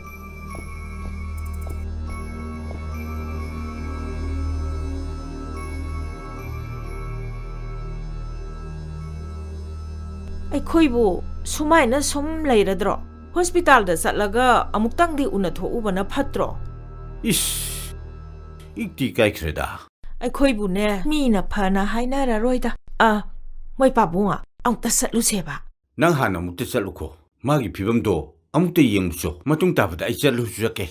ꯑꯩꯈꯣꯏꯕꯨ ꯁꯨꯃꯥꯏꯅ ꯁꯨꯝ ꯂꯩꯔꯗ꯭ꯔꯣ? ꯍꯣꯁꯄꯤꯇꯥꯜꯗ ꯆꯠꯂꯒ ꯑꯃꯨꯛꯇꯪꯗꯤ ꯎꯅꯊꯣꯛꯎꯕꯅ ꯐꯠꯇ꯭ꯔꯣ? ꯏꯁ, ꯏꯛꯇꯤ ꯀꯥꯏꯈ꯭ꯔꯦꯗ꯫ ꯑꯩꯈꯣꯏꯕꯨꯅꯦ, ꯃꯤꯅ ꯐꯅ ꯍꯥꯏꯅꯔꯔꯣꯏꯗ꯫ ꯑ, ꯃꯣꯏ ꯄꯥꯕꯨꯡ, ꯑꯃꯨꯛꯇ ꯆꯠꯂꯨꯁꯦꯕ꯫ ꯅꯪ ꯍꯥꯟꯅ ꯑꯃꯨꯛꯇ ꯆꯠꯂꯨꯈꯣ꯫ ꯃꯥꯒꯤ ꯐꯤꯕꯝꯗꯣ ꯑꯃꯨꯛꯇ ꯌꯦꯡꯉꯨꯆꯣ꯫ ꯃꯇꯨꯡ ꯇꯥꯕꯗ ꯑꯩ ꯆꯠꯂꯨꯁꯨ ꯆꯠꯀꯦ꯫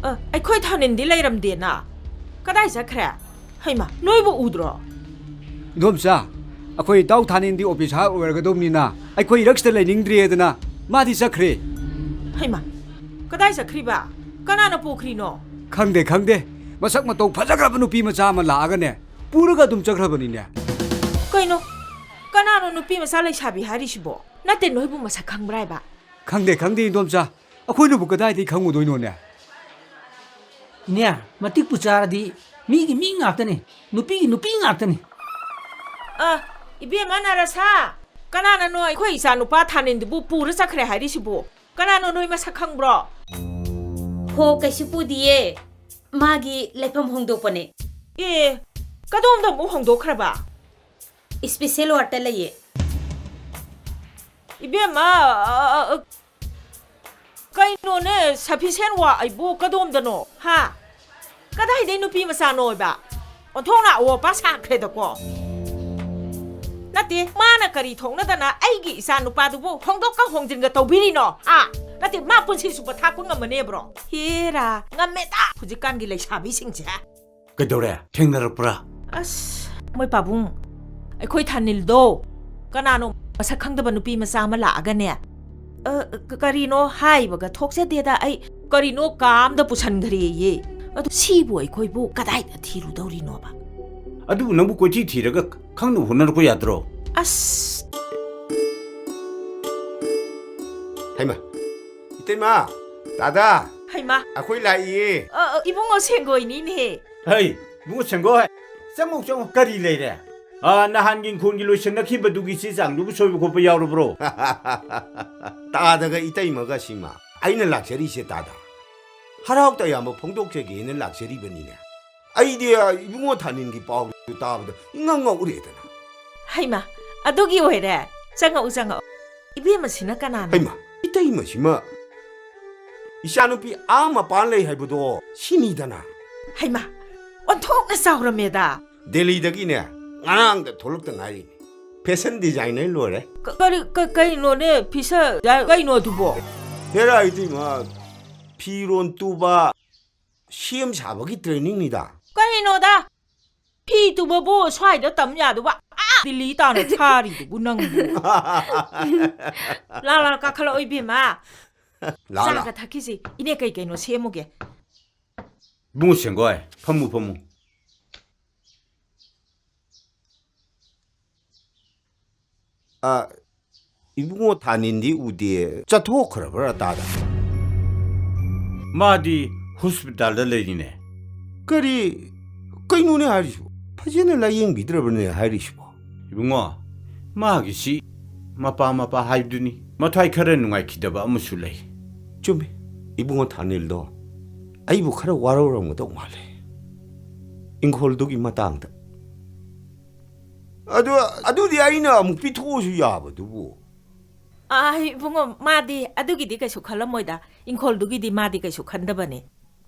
ꯑ, ꯑꯩꯈꯣꯏ ꯊꯥꯅꯤꯟꯗꯤ ꯂꯩꯔꯝꯗꯦꯅ꯫ ꯀꯗꯥꯏ ꯆꯠꯈ꯭ꯔꯦ? ꯍꯩꯃꯥ, ꯅꯣꯏꯕꯨ ꯎꯗ꯭ꯔꯣ? ꯏꯗꯣꯝꯆꯥ, ꯑꯩꯈꯣꯏ ꯏꯇꯥꯎ ꯊꯥꯅꯤꯟꯗꯤ ꯑꯣꯐꯤꯁꯥꯔ ꯑꯣꯏꯔꯒꯗꯧꯕꯅꯤꯅ ꯑꯩꯈꯣꯏ ꯏꯔꯛꯁꯤꯗ ꯂꯩꯅꯤꯡꯗ꯭ꯔꯦꯗꯅ ꯃꯥꯗꯤ ꯆꯠꯈ꯭ꯔꯦ꯫ ꯍꯩꯃꯥ, ꯀꯗꯥꯏ ꯆꯠꯈ꯭ꯔꯤꯕ? ꯀꯅꯥꯅ ꯄꯨꯈ꯭ꯔꯤꯅꯣ? ꯈꯪꯗꯦ, ꯈꯪꯗꯦ꯫ ꯃꯁꯛ ꯃꯇꯧ ꯐꯖꯈ꯭ꯔꯕ ꯅꯨꯄꯤ ꯃꯆꯥ ꯑꯃ ꯂꯥꯛꯑꯒꯅꯦ, ꯄꯨꯔꯒ ꯑꯗꯨꯝ ꯆꯠꯈ꯭ꯔꯕꯅꯤꯅꯦ꯫ ꯀꯩꯅꯣ? ꯀꯅꯥꯅꯣ ꯅꯨꯄꯤ ꯃꯆꯥ ꯂꯩꯁꯥꯕꯤ ꯍꯥꯏꯔꯤꯁꯤꯕꯣ? ꯅꯠꯇꯦ, ꯅꯣꯏꯕꯨ ꯃꯁꯛ ꯈꯪꯕ꯭ꯔꯥ ꯍꯥꯏꯕ? ꯈꯪꯗꯦ, ꯈꯪꯗꯦ, ꯏꯗꯣꯝꯆꯥ꯫ ꯑꯩꯈꯣꯏꯅꯕꯨ ꯀꯗꯥꯏꯗꯒꯤ ꯈꯪꯉꯨꯗꯣꯏꯅꯣꯅꯦ? ꯏꯅꯦ, ꯃꯇꯤꯛꯄꯨ ꯆꯥꯔꯗꯤ ꯃꯤꯒꯤ ꯃꯤ ꯉꯥꯛꯇꯅꯤ, ꯅꯨꯄꯤꯒꯤ ꯅꯨꯄꯤ ꯉꯥꯛꯇꯅꯤ꯫ ꯑ, ꯏꯕꯦꯝꯃ ꯅꯔꯁꯥ, ꯀꯅꯥꯅꯅꯣ ꯑꯩꯈꯣꯏ ꯏꯆꯥ ꯅꯨꯄꯥ ꯊꯥꯅꯤꯟꯗꯨꯕꯨ ꯄꯨꯔ ꯆꯠꯈ꯭ꯔꯦ ꯍꯥꯏꯔꯤꯁꯤꯕꯨ? ꯀꯅꯥꯅꯣ, ꯅꯣꯏ ꯃꯁꯛ ꯈꯪꯕ꯭ꯔꯣ? ꯍꯣ, ꯀꯩꯁꯨ ꯄꯨꯗꯤꯌꯦ꯫ ꯃꯥꯒꯤ ꯂꯩꯐꯝ ꯍꯣꯡꯗꯣꯛꯄꯅꯦ꯫ ꯑꯦ, ꯀꯗꯣꯝꯗ ꯑꯃꯨꯛ ꯍꯣꯡꯗꯣꯛꯈ꯭ꯔꯕ? Special wardꯇ ꯂꯩꯌꯦ꯫ ꯏꯕꯦꯝꯃ, ꯑ, ꯑ, ꯑ, ꯀꯩꯅꯣꯅꯦ, sufficient ward ꯑꯩꯕꯨ ꯀꯗꯣꯝꯗꯅꯣ? ꯍꯥ? ꯀꯗꯥꯏꯗꯩ ꯅꯨꯄꯤ ꯃꯆꯥꯅꯣ ꯑꯣꯏꯕ? ꯑꯣꯟꯊꯣꯛꯅ ꯑꯋꯣꯄꯥ ꯁꯥꯈ꯭ꯔꯦꯗꯀꯣ꯫ ꯅꯠꯇꯦ, ꯃꯥꯅ ꯀꯔꯤ ꯊꯣꯛꯅꯗꯅ ꯑꯩꯒꯤ ꯏꯆꯥ ꯅꯨꯄꯥꯗꯨꯕꯨ ꯍꯣꯡꯗꯣꯛꯀ ꯍꯣꯡꯖꯤꯟꯒ ꯇꯧꯕꯤꯔꯤꯅꯣ? ꯍꯥ? ꯅꯠꯇꯦ, ꯃꯥ ꯄꯨꯟꯁꯤ ꯆꯨꯞꯄ ꯊꯥꯛꯄ ꯉꯝꯃꯅꯦꯕ꯭ꯔꯣ? ꯍꯦꯔꯥ, ꯉꯝꯃꯦꯗ ꯍꯧꯖꯤꯛꯀꯥꯟꯒꯤ ꯂꯩꯁꯥꯕꯤꯁꯤꯡꯁꯦ꯫ ꯀꯩꯗꯧꯔꯦ? ꯊꯦꯡꯅꯔꯛꯄ꯭ꯔꯥ? ꯑꯁ, ꯃꯣꯏ ꯄꯥꯕꯨꯡ, ꯑꯩꯈꯣꯏ ꯊꯥꯅꯤꯜꯗꯣ ꯀꯅꯥꯅꯣ ꯃꯁꯛ ꯈꯪꯗꯕ ꯅꯨꯄꯤ ꯃꯆꯥ ꯑꯃ ꯂꯥꯛꯑꯒꯅꯦ, ꯑ, ꯀ-, ꯀꯔꯤꯅꯣ ꯍꯥꯏꯕꯒ ꯊꯣꯛꯆꯗꯦꯗ ꯑꯩ, ꯀꯔꯤꯅꯣ ꯀꯥ ꯑꯃꯗ ꯄꯨꯁꯟꯈ꯭ꯔꯦꯌꯦ꯫ ꯑꯗꯨ ꯁꯤꯕꯨ ꯑꯩꯈꯣꯏꯕꯨ ꯀꯗꯥꯏꯗ ꯊꯤꯔꯨꯗꯧꯔꯤꯅꯣꯕ? ꯑꯗꯨꯕꯨ ꯅꯪꯕꯨ ꯀꯣꯏꯊꯤ ꯊꯤꯔꯒ ꯈꯪꯅꯕ ꯍꯣꯠꯅꯔꯛꯄ ꯌꯥꯗ꯭ꯔꯣ? ꯑꯁ! ꯍꯩꯃꯥ! ꯏꯇꯩꯃ! ꯗꯥꯗꯥ! ꯍꯩꯃꯥ! ꯑꯩꯈꯣꯏ ꯂꯥꯛꯏꯌꯦ꯫ ꯑ, ꯑ, ꯏꯕꯨꯡꯉꯣ ꯁꯦꯡꯒꯣꯏꯅꯤꯅꯦꯍꯦ꯫ ꯍꯩ, ꯏꯕꯨꯡꯉꯣ ꯁꯦꯡꯒꯣꯏ, ꯆꯪꯉꯣ, ꯆꯪꯉꯣ, ꯀꯔꯤ ꯂꯩꯔꯦ? ꯑ, ꯅꯍꯥꯟꯒꯤ ꯏꯪꯈꯣꯜꯒꯤ ꯂꯣꯏꯁꯤꯟꯅꯈꯤꯕꯗꯨꯒꯤ ꯆꯦ ꯆꯥꯡꯗꯨꯕꯨ ꯁꯣꯏꯕ ꯈꯣꯠꯄ ꯌꯥꯎꯔꯕ꯭ꯔꯣ? ꯇꯥꯗꯒ ꯏꯇꯩꯃꯒ ꯁꯤꯃ꯫ ꯑꯩꯅ ꯂꯥꯛꯆꯔꯤꯁꯦ ꯇꯥꯗ꯫ ꯍꯔꯥꯎ ꯇꯌꯥꯝꯕ ꯐꯣꯡꯗꯣꯛꯆꯒꯦꯅ ꯂꯥꯛꯆꯔꯤꯕꯅꯤꯅꯦ꯫ ꯑꯩꯗꯤ, ꯑ, ꯏꯕꯨꯡꯉꯣ ꯊꯥꯅꯤꯟꯒꯤ ꯄꯥꯎꯗꯨ ꯇꯥꯕꯗ ꯏꯉꯛ ꯉꯛꯎꯔꯦꯗꯅ꯫ ꯍꯩꯃꯥ, ꯑꯗꯨꯒꯤ ꯑꯣꯏꯔꯦ? ꯆꯪꯉꯛꯎ, ꯆꯪꯉꯛꯎ꯫ ꯏꯕꯦꯝꯃꯁꯤꯅ ꯀꯅꯥꯅꯣ? ꯍꯩꯃꯥ, ꯏꯇꯩꯃꯁꯤꯃ ꯏꯆꯥꯅꯨꯄꯤ ꯑꯥ ꯃꯄꯥꯟ ꯂꯩ ꯍꯥꯏꯕꯗꯣ ꯁꯤꯅꯤꯗꯅ꯫ ꯍꯩꯃꯥ, ꯑꯣꯟꯊꯣꯛꯅ ꯆꯥꯎꯔꯝꯃꯦꯗ꯫ ꯗꯦꯜꯂꯤꯗꯒꯤꯅꯦ, ꯉꯔꯥꯡꯗ ꯊꯣꯛꯂꯛꯇ ꯉꯥꯏꯔꯤꯅꯤ꯫ Fashion designer ꯂꯣꯏꯔꯦ꯫ ꯀ-, ꯀꯔꯤ, ꯀ-, ꯀꯩꯅꯣꯅꯦ, ꯐꯤꯁ-, ꯀꯩꯅꯣ ꯑꯗꯨꯕꯣ? ꯍꯦꯔꯥ ꯏꯇꯩꯃ, ꯐꯤꯔꯣꯟ ꯇꯨꯕ, ꯁꯦꯝ ꯁꯥꯕꯒꯤ trainingꯅꯤꯗ꯫ ꯀꯩꯅꯣꯗ? ꯐꯤ ꯇꯨꯕꯕꯨ ꯁ꯭ꯋꯥꯏꯗ ꯇꯝ ꯌꯥꯗꯨꯕ? ꯑꯥ, ꯗꯤꯜꯂꯤ ꯇꯥꯅ ꯊꯥꯔꯤꯗꯨꯕꯨ ꯅꯪꯕꯨ꯫ ꯂꯥ, ꯂꯥ, ꯀꯥꯈꯠꯂꯛꯑꯣ ꯏꯕꯦꯝꯃ꯫ ꯂꯥ, ꯂꯥ꯫ ꯆꯥꯒ ꯊꯛꯈꯤꯁꯤ꯫ ꯏꯅꯦ ꯀꯩ ꯀꯩꯅꯣ ꯁꯦꯝꯃꯨꯒꯦ꯫ ꯏꯕꯨꯡꯉꯣ ꯁꯦꯡꯒꯣꯏ, ꯐꯝꯃꯨ, ꯐꯝꯃꯨ꯫ ꯑ, ꯏꯕꯨꯡꯉꯣ ꯊꯥꯅꯤꯟꯗꯤ ꯎꯗꯦ, ꯆꯠꯊꯣꯛꯈ꯭ꯔꯕ꯭ꯔꯥ ꯇꯥꯗ? ꯃꯥꯗꯤ hospitalꯗ ꯂꯩꯔꯤꯅꯦ꯫ ꯀꯔꯤ? ꯀꯩꯅꯣꯅꯦ ꯍꯥꯏꯔꯤꯁꯤꯕꯣ? ꯐꯖꯅ ꯂꯥꯌꯦꯡꯕꯤꯗ꯭ꯔꯕꯅꯦ ꯍꯥꯏꯔꯤꯁꯤꯕꯣ? ꯏꯕꯨꯡꯉꯣ, ꯃꯥꯒꯤꯁꯤ ꯃꯄꯥ ꯃꯄꯥ ꯍꯥꯏꯕꯗꯨꯅꯤ꯫ ꯃꯊ꯭ꯋꯥꯏ ꯈꯔ ꯅꯨꯡꯉꯥꯏꯈꯤꯗꯕ ꯑꯃꯁꯨ ꯂꯩ꯫ ꯆꯨꯝꯃꯤ, ꯏꯕꯨꯡꯉꯣ ꯊꯥꯅꯤꯜꯗꯣ ꯑꯩꯕꯨ ꯈꯔ ꯋꯥꯔꯧꯔꯝꯒꯗꯧ ꯃꯥꯜꯂꯦ ꯏꯪꯈꯣꯜꯗꯨꯒꯤ ꯃꯇꯥꯡꯗ꯫ ꯑꯗꯨ, ꯑꯗꯨꯗꯤ ꯑꯩꯅ ꯑꯃꯨꯛ ꯄꯤꯊꯣꯛꯑꯁꯨ ꯌꯥꯕꯗꯨꯕꯨ꯫ ꯑꯥ, ꯏꯕꯨꯡꯉꯣ, ꯃꯥꯗꯤ ꯑꯗꯨꯒꯤꯗꯤ ꯀꯩꯁꯨ ꯈꯜꯂꯝꯃꯣꯏꯗ꯫ ꯏꯪꯈꯣꯜꯗꯨꯒꯤꯗꯤ ꯃꯥꯗꯤ ꯀꯩꯁꯨ ꯈꯟꯗꯕꯅꯦ꯫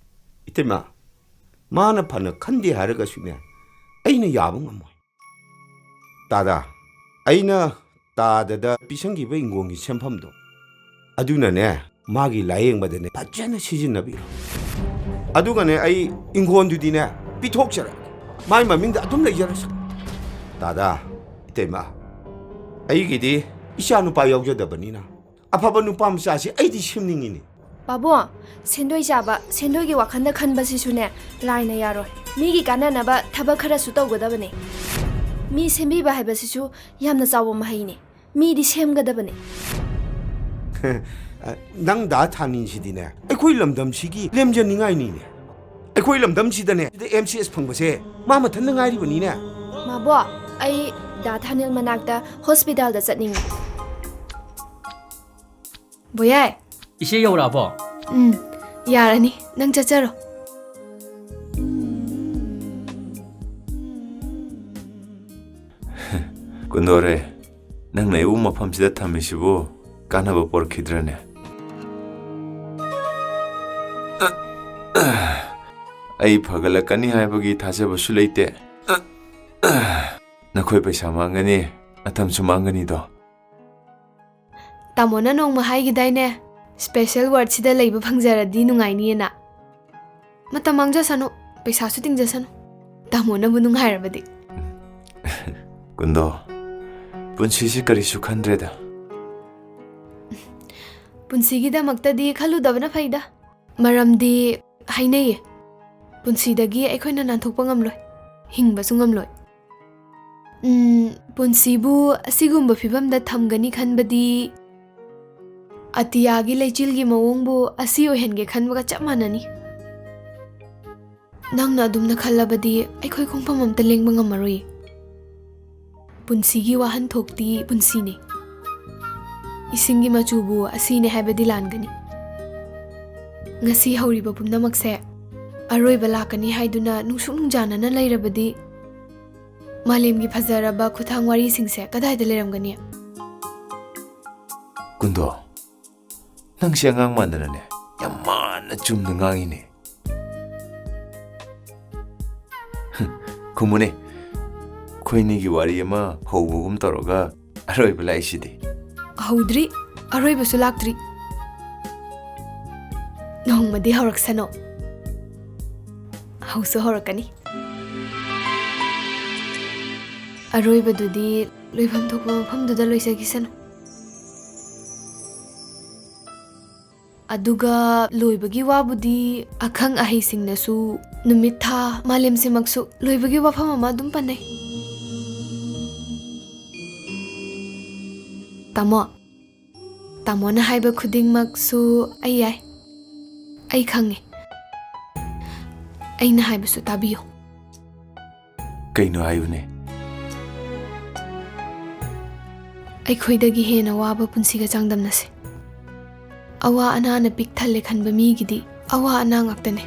ꯏꯇꯩꯃ, ꯃꯥꯅ ꯐꯅ ꯈꯟꯗꯦ ꯍꯥꯏꯔꯒꯁꯨꯅꯦ, ꯑꯩꯅ ꯌꯥꯕ ꯉꯝꯃꯣꯏ꯫ ꯇꯥꯗ, ꯑꯩꯅ ꯇꯥꯗꯗ ꯄꯤꯁꯟꯈꯤꯕ ꯏꯪꯈꯣꯜꯒꯤ ꯁꯦꯟꯐꯝꯗꯣ, ꯑꯗꯨꯅꯅꯦ, ꯃꯥꯒꯤ ꯂꯥꯌꯦꯡꯕꯗꯅꯦ ꯐꯖꯅ ꯁꯤꯖꯤꯟꯅꯕꯤꯔꯣ꯫ ꯑꯗꯨꯒꯅꯦ, ꯑꯩ ꯏꯪꯈꯣꯜꯗꯨꯗꯤꯅꯦ ꯄꯤꯊꯣꯛꯆꯔꯒꯦ, ꯃꯥꯏ ꯃꯃꯤꯡꯗ ꯑꯗꯨꯝ ꯂꯩꯖꯔꯁꯅꯨ꯫ ꯇꯥꯗ, ꯏꯇꯩꯃ, ꯑꯩꯒꯤꯗꯤ ꯏꯆꯥ ꯅꯨꯄꯥ ꯌꯥꯎꯖꯗꯕꯅꯤꯅ ꯑꯐꯕ ꯅꯨꯄꯥ ꯃꯆꯥꯁꯤ ꯑꯩꯗꯤ ꯁꯦꯝꯅꯤꯡꯉꯤꯅꯦ꯫ ꯄꯥꯕꯨꯡ, ꯁꯦꯟꯗꯣꯏ ꯆꯥꯕ, ꯁꯦꯟꯗꯣꯏꯒꯤ ꯋꯥꯈꯜꯗ ꯈꯟꯕꯁꯤꯁꯨꯅꯦ ꯂꯥꯏꯅ ꯌꯥꯔꯣꯏ꯫ ꯃꯤꯒꯤ ꯀꯥꯟꯅꯅꯕ ꯊꯕꯛ ꯈꯔꯁꯨ ꯇꯧꯒꯗꯕꯅꯦ꯫ ꯃꯤ ꯁꯦꯝꯕꯤꯕ ꯍꯥꯏꯕꯁꯤꯁꯨ ꯌꯥꯝꯅ ꯆꯥꯎꯕ ꯃꯍꯩꯅꯦ꯫ ꯃꯤꯗꯤ ꯁꯦꯝꯒꯗꯕꯅꯦ꯫ ꯅꯪ ꯗꯥ ꯊꯥꯅꯤꯟꯁꯤꯗꯤꯅꯦ ꯑꯩꯈꯣꯏ ꯂꯝꯗꯝꯁꯤꯒꯤ ꯂꯦꯝꯖꯅꯤꯡꯉꯥꯏꯅꯤꯅꯦ꯫ ꯑꯩꯈꯣꯏ ꯂꯝꯗꯝꯁꯤꯗꯅꯦ ꯑꯦꯝ ꯁꯤ ꯑꯦꯁ ꯐꯪꯕꯁꯦ ꯃꯥ ꯃꯊꯟꯇ ꯉꯥꯏꯔꯤꯕꯅꯤꯅꯦ꯫ ꯃꯥꯕꯣ, ꯑꯩ ꯗꯥ ꯊꯥꯅꯤꯜ ꯃꯅꯥꯛꯇ ꯍꯣꯁꯄꯤꯇꯥꯜꯗ ꯆꯠꯅꯤꯡꯉꯤ꯫ ꯕꯣꯌꯥꯏ꯫ ꯏꯆꯦ ꯌꯧꯔꯛꯑꯕꯣ? ꯎꯝ, ꯌꯥꯔꯅꯤ꯫ ꯅꯪ ꯆꯠꯆꯔꯣ꯫ ꯀꯨꯟꯗꯣꯔꯦ, ꯅꯪꯅ ꯑꯩꯕꯨ ꯃꯐꯝꯁꯤꯗ ꯊꯝꯃꯤꯁꯤꯕꯨ ꯀꯥꯟꯅꯕ ꯄꯣꯔꯛꯈꯤꯗ꯭ꯔꯅꯦ? ꯑꯩ ꯐꯒꯠꯂꯛꯀꯅꯤ ꯍꯥꯏꯕꯒꯤ ꯊꯥꯖꯕꯁꯨ ꯂꯩꯇꯦ꯫ ꯅꯈꯣꯏ ꯄꯩꯁꯥ ꯃꯥꯡꯒꯅꯤ, ꯃꯇꯝꯁꯨ ꯃꯥꯡꯒꯅꯤꯗꯣ꯫ ꯇꯥꯃꯣꯅ ꯅꯣꯡꯃ ꯍꯥꯏꯈꯤꯗꯥꯏꯅꯦ, ꯁ꯭ꯄꯦꯁꯦꯜ ꯋꯥꯔꯗꯁꯤꯗ ꯂꯩꯕ ꯐꯪꯖꯔꯗꯤ ꯅꯨꯡꯉꯥꯏꯅꯤꯌꯦꯅ꯫ ꯃꯇꯝ ꯃꯥꯡꯖꯁꯅꯨ, ꯄꯩꯁꯥꯁꯨ ꯇꯤꯡꯖꯁꯅꯨ, ꯇꯥꯃꯣꯅꯕꯨ ꯅꯨꯡꯉꯥꯏꯔꯕꯗꯤ꯫ ꯀꯨꯟꯗꯣ, ꯄꯨꯟꯁꯤꯁꯤ ꯀꯔꯤꯁꯨ ꯈꯟꯗ꯭ꯔꯦꯗ꯫ ꯄꯨꯟꯁꯤꯒꯤꯗꯃꯛꯇꯗꯤ ꯈꯜꯂꯨꯗꯕꯅ ꯐꯩꯗ꯫ ꯃꯔꯝꯗꯤ ꯍꯥꯏꯅꯩꯌꯦ, ꯄꯨꯟꯁꯤꯗꯒꯤ ꯑꯩꯈꯣꯏꯅ ꯅꯥꯟꯊꯣꯛꯄ ꯉꯝꯂꯣꯏ, ꯍꯤꯡꯕꯁꯨ ꯉꯝꯂꯣꯏ꯫ ꯎꯝ, ꯄꯨꯟꯁꯤꯕꯨ ꯑꯁꯤꯒꯨꯝꯕ ꯐꯤꯕꯝꯗ ꯊꯝꯒꯅꯤ ꯈꯟꯕꯗꯤ ꯑꯇꯤꯌꯥꯒꯤ ꯂꯩꯆꯤꯜꯒꯤ ꯃꯑꯣꯡꯕꯨ ꯑꯁꯤ ꯑꯣꯏꯍꯟꯒꯦ ꯈꯟꯕꯒ ꯆꯞ ꯃꯥꯟꯅꯅꯤ꯫ ꯅꯪꯅ ꯑꯗꯨꯝꯅ ꯈꯜꯂꯕꯗꯤ ꯑꯩꯈꯣꯏ ꯈꯣꯡꯐꯝ ꯑꯝꯇ ꯂꯦꯡꯕ ꯉꯝꯃꯔꯣꯏ꯫ ꯄꯨꯟꯁꯤꯒꯤ ꯋꯥꯍꯟꯊꯣꯛꯇꯤ ꯄꯨꯟꯁꯤꯅꯤ꯫ ꯏꯁꯤꯡꯒꯤ ꯃꯆꯨꯕꯨ ꯑꯁꯤꯅꯦ ꯍꯥꯏꯕꯗꯤ ꯂꯥꯟꯒꯅꯤ꯫ ꯉꯁꯤ ꯍꯧꯔꯤꯕ ꯄꯨꯝꯅꯃꯛꯁꯦ ꯑꯔꯣꯏꯕ ꯂꯥꯛꯀꯅꯤ ꯍꯥꯏꯗꯨꯅ ꯅꯨꯡꯁꯨꯛ ꯅꯨꯡꯖꯥꯅꯅ ꯂꯩꯔꯕꯗꯤ, ꯃꯥꯂꯦꯝꯒꯤ ꯐꯖꯔꯕ ꯈꯨꯠꯊꯥꯡ ꯋꯥꯔꯤꯁꯤꯡꯁꯦ ꯀꯗꯥꯏꯗ ꯂꯩꯔꯝꯒꯅꯤ? ꯀꯨꯟꯗꯣ, ꯅꯪꯁꯦ ꯑꯉꯥꯡ ꯃꯥꯟꯗꯅꯅꯦ, ꯌꯥꯝ ꯃꯥꯟꯅ ꯆꯨꯝꯅ ꯉꯥꯡꯉꯤꯅꯦ꯫ ꯈꯨꯝꯃꯨꯅꯦ, ꯑꯩꯈꯣꯏꯅꯤꯒꯤ ꯋꯥꯔꯤ ꯑꯃ ꯍꯧꯕꯒꯨꯝ ꯇꯧꯔꯒ ꯑꯔꯣꯏꯕ ꯂꯥꯛꯏꯁꯤꯗꯤ꯫ ꯍꯧꯗ꯭ꯔꯤ, ꯑꯔꯣꯏꯕꯁꯨ ꯂꯥꯛꯇ꯭ꯔꯤ꯫ ꯅꯣꯡꯃꯗꯤ ꯍꯧꯔꯛꯁꯅꯣ꯫ ꯍꯧꯁꯨ ꯍꯧꯔꯛꯀꯅꯤ꯫ ꯑꯔꯣꯏꯕꯗꯨꯗꯤ ꯂꯣꯏꯐꯝ ꯊꯣꯛꯄ ꯃꯐꯝꯗꯨꯗ ꯂꯣꯏꯖꯈꯤꯁꯅꯨ꯫ ꯑꯗꯨꯒ ꯂꯣꯏꯕꯒꯤ ꯋꯥꯕꯨꯗꯤ ꯑꯈꯪ ꯑꯍꯩꯁꯤꯡꯅꯁꯨ, ꯅꯨꯃꯤꯠ ꯊꯥ ꯃꯥꯂꯦꯝꯁꯤꯃꯛꯁꯨ ꯂꯣꯏꯕꯒꯤ ꯋꯥꯐꯝ ꯑꯃ ꯑꯗꯨꯝ ꯄꯟꯅꯩ꯫ ꯇꯥꯃꯣ, ꯇꯥꯃꯣꯅ ꯍꯥꯏꯕ ꯈꯨꯗꯤꯡꯃꯛꯁꯨ ꯑꯩ ꯌꯥꯏ, ꯑꯩ ꯈꯪꯉꯦ꯫ ꯑꯩꯅ ꯍꯥꯏꯕꯁꯨ ꯇꯥꯕꯤꯌꯨ꯫ ꯀꯩꯅꯣ ꯍꯥꯏꯌꯨꯅꯦ? ꯑꯩꯈꯣꯏꯗꯒꯤ ꯍꯦꯟꯅ ꯋꯥꯕ ꯄꯨꯟꯁꯤꯒ ꯆꯥꯡꯗꯝꯅꯁꯦ꯫ ꯑꯋꯥ ꯑꯅꯥꯅ ꯄꯤꯛ ꯊꯜꯂꯦ ꯈꯟꯕ ꯃꯤꯒꯤꯗꯤ ꯑꯋꯥ ꯑꯅꯥ ꯉꯥꯛꯇꯅꯦ꯫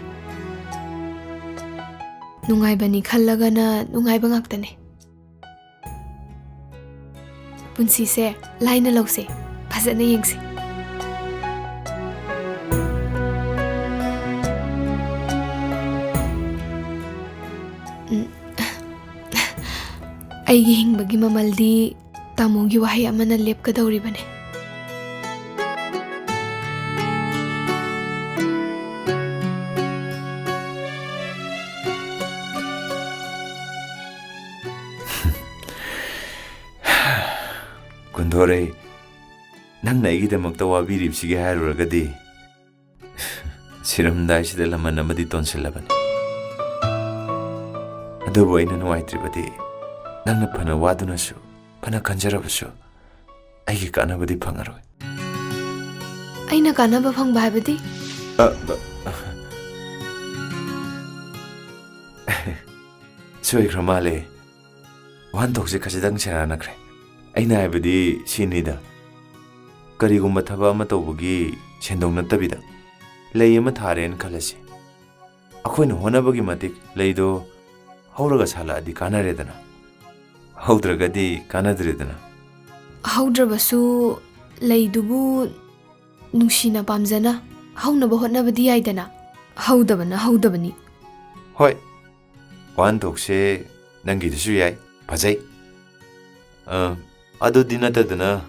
ꯅꯨꯡꯉꯥꯏꯕꯅꯤ ꯈꯜꯂꯒꯅ ꯅꯨꯡꯉꯥꯏꯕ ꯉꯥꯛꯇꯅꯦ꯫ ꯄꯨꯟꯁꯤꯁꯦ ꯂꯥꯏꯅ ꯂꯧꯁꯦ, ꯐꯖꯅ ꯌꯦꯡꯁꯦ꯫ ꯎꯝ꯫ ꯑꯩꯒꯤ ꯍꯤꯡꯕꯒꯤ ꯃꯃꯜꯗꯤ ꯇꯥꯃꯣꯒꯤ ꯋꯥꯍꯩ ꯑꯃꯅ ꯂꯦꯞꯀꯗꯧꯔꯤꯕꯅꯤ꯫ ꯀꯨꯟꯗꯣꯔꯩ, ꯅꯪꯅ ꯑꯩꯒꯤꯗꯃꯛꯇ ꯋꯥꯕꯤꯔꯤꯕꯁꯤꯒꯤ ꯍꯥꯏꯔꯨꯔꯒꯗꯤ, ꯁꯤꯔꯝꯗꯥꯏꯁꯤꯗ ꯂꯃꯟ ꯑꯃꯗꯤ ꯇꯣꯟꯁꯤꯜꯂꯕꯅꯤ꯫ ꯑꯗꯨꯕꯨ ꯑꯩꯅ ꯅꯨꯡꯉꯥꯏꯇ꯭ꯔꯤꯕꯗꯤ, ꯅꯪꯅ ꯐꯅ ꯋꯥꯗꯨꯅꯁꯨ, ꯐꯅ ꯈꯟꯖꯔꯕꯁꯨ, ꯑꯩꯒꯤ ꯀꯥꯟꯅꯕꯗꯤ ꯐꯪꯉꯔꯣꯏ꯫ ꯑꯩꯅ ꯀꯥꯟꯅꯕ ꯐꯪꯕ ꯍꯥꯏꯕꯗꯤ? ꯑ, ꯑ, ꯁꯣꯏꯈ꯭ꯔ ꯃꯥꯜꯂꯦ꯫ ꯋꯥꯍꯟꯊꯣꯛꯁꯦ ꯈꯖꯤꯛꯇꯪ ꯁꯦꯔꯥꯟꯅꯈ꯭ꯔꯦ꯫ ꯑꯩꯅ ꯍꯥꯏꯕꯗꯤ ꯁꯤꯅꯤꯗ, ꯀꯔꯤꯒꯨꯝꯕ ꯊꯕꯛ ꯑꯃ ꯇꯧꯕꯒꯤ ꯁꯦꯟꯗꯣꯡ ꯅꯠꯇꯕꯤꯗ, ꯂꯩ ꯑꯃ ꯊꯥꯔꯦꯅ ꯈꯜꯂꯁꯤ꯫ ꯑꯩꯈꯣꯏꯅ ꯍꯣꯠꯅꯕꯒꯤ ꯃꯇꯤꯛ ꯂꯩꯗꯣ ꯍꯧꯔꯒ ꯁꯥꯠꯂꯛꯑꯗꯤ ꯀꯥꯟꯅꯔꯦꯗꯅ, ꯍꯧꯗ꯭ꯔꯒꯗꯤ ꯀꯥꯟꯅꯗ꯭ꯔꯦꯗꯅ꯫ ꯍꯧꯗ꯭ꯔꯕꯁꯨ ꯂꯩꯗꯨꯕꯨ ꯅꯨꯡꯁꯤꯅ ꯄꯥꯝꯖꯅ ꯍꯧꯅꯕ ꯍꯣꯠꯅꯕꯗꯤ ꯌꯥꯏꯗꯅ꯫ ꯍꯧꯗꯕꯅ ꯍꯧꯗꯕꯅꯤ꯫ ꯍꯣꯏ, ꯋꯥꯍꯟꯊꯣꯛꯁꯦ ꯅꯪꯒꯤꯗꯨꯁꯨ ꯌꯥꯏ, ꯐꯖꯩ꯫ ꯑ, ꯑꯗꯨꯗꯤ ꯅꯠꯇꯗꯅ,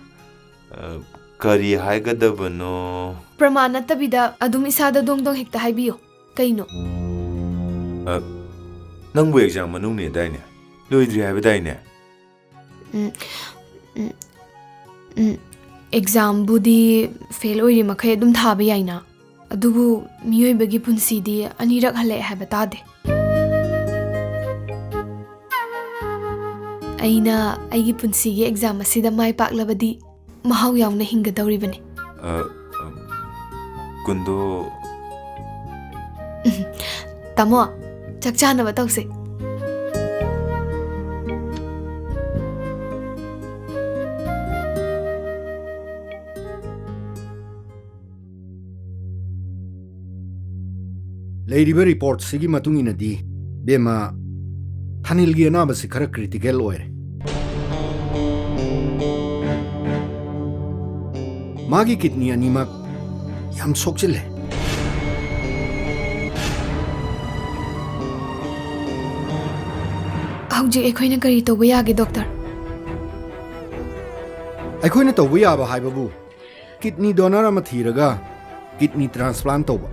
ꯑ, ꯀꯔꯤ ꯍꯥꯏꯒꯗꯕꯅꯣ? ꯄ꯭ꯔꯃꯥꯟ ꯅꯠꯇꯕꯤꯗ ꯑꯗꯨꯝ ꯏꯁꯥꯗ ꯗꯣꯡ ꯗꯣꯡ ꯍꯦꯛꯇ ꯍꯥꯏꯕꯤꯌꯨ꯫ ꯀꯩꯅꯣ? ꯑ, ꯅꯪꯕꯨ ꯑꯦꯛꯖꯥꯝ ꯃꯅꯨꯡꯅꯦꯗꯥꯏꯅꯦ? ꯂꯣꯏꯗ꯭ꯔꯤ ꯍꯥꯏꯕꯗꯥꯏꯅꯦ? ꯎꯝ, ꯎꯝ, ꯎꯝ, ꯑꯦꯛꯖꯥꯝꯕꯨꯗꯤ ꯐꯦꯜ ꯑꯣꯏꯔꯤ ꯃꯈꯩ ꯑꯗꯨꯝ ꯊꯥꯕ ꯌꯥꯏꯅ꯫ ꯑꯗꯨꯕꯨ ꯃꯤꯑꯣꯏꯕꯒꯤ ꯄꯨꯟꯁꯤꯗꯤ ꯑꯅꯤꯔꯛ ꯍꯜꯂꯛꯑꯦ ꯍꯥꯏꯕ ꯇꯥꯗꯦ꯫ ꯑꯩꯅ ꯑꯩꯒꯤ ꯄꯨꯟꯁꯤꯒꯤ ꯑꯦꯛꯖꯥꯝ ꯑꯁꯤꯗ ꯃꯥꯏ ꯄꯥꯛꯂꯕꯗꯤ ꯃꯍꯥꯎ ꯌꯥꯎꯅ ꯍꯤꯡꯒꯗꯧꯔꯤꯕꯅꯤ꯫ ꯑ, ꯑ, ꯀꯨꯟꯗꯣ꯫ ꯇꯥꯃꯣ, ꯆꯥꯛ ꯆꯥꯅꯕ ꯇꯧꯁꯦ꯫ ꯂꯩꯔꯤꯕ ꯔꯤꯄꯣꯔꯠꯁꯤꯒꯤ ꯃꯇꯨꯡ ꯏꯟꯅꯗꯤ, ꯕꯦꯝꯃ, ꯊꯥꯅꯤꯜꯒꯤ ꯑꯅꯥꯕꯁꯤ ꯈꯔ ꯀ꯭ꯔꯤꯇꯤꯀꯦꯜ ꯑꯣꯏꯔꯦ꯫ ꯃꯥꯒꯤ ꯀꯤꯗꯅꯤ ꯑꯅꯤꯃꯛ ꯌꯥꯝ ꯁꯣꯛꯆꯤꯜꯂꯦ꯫ ꯍꯧꯖꯤꯛ ꯑꯩꯈꯣꯏꯅ ꯀꯔꯤ ꯇꯧꯕ ꯌꯥꯒꯦ, ꯗꯣꯛꯇꯔ? ꯑꯩꯈꯣꯏꯅ ꯇꯧꯕ ꯌꯥꯕ ꯍꯥꯏꯕꯕꯨ, ꯀꯤꯗꯅꯤ ꯗꯣꯅꯔ ꯑꯃ ꯊꯤꯔꯒ ꯀꯤꯗꯅꯤ ꯇ꯭ꯔꯥꯟꯁꯄ꯭ꯂꯥꯟ ꯇꯧꯕ꯫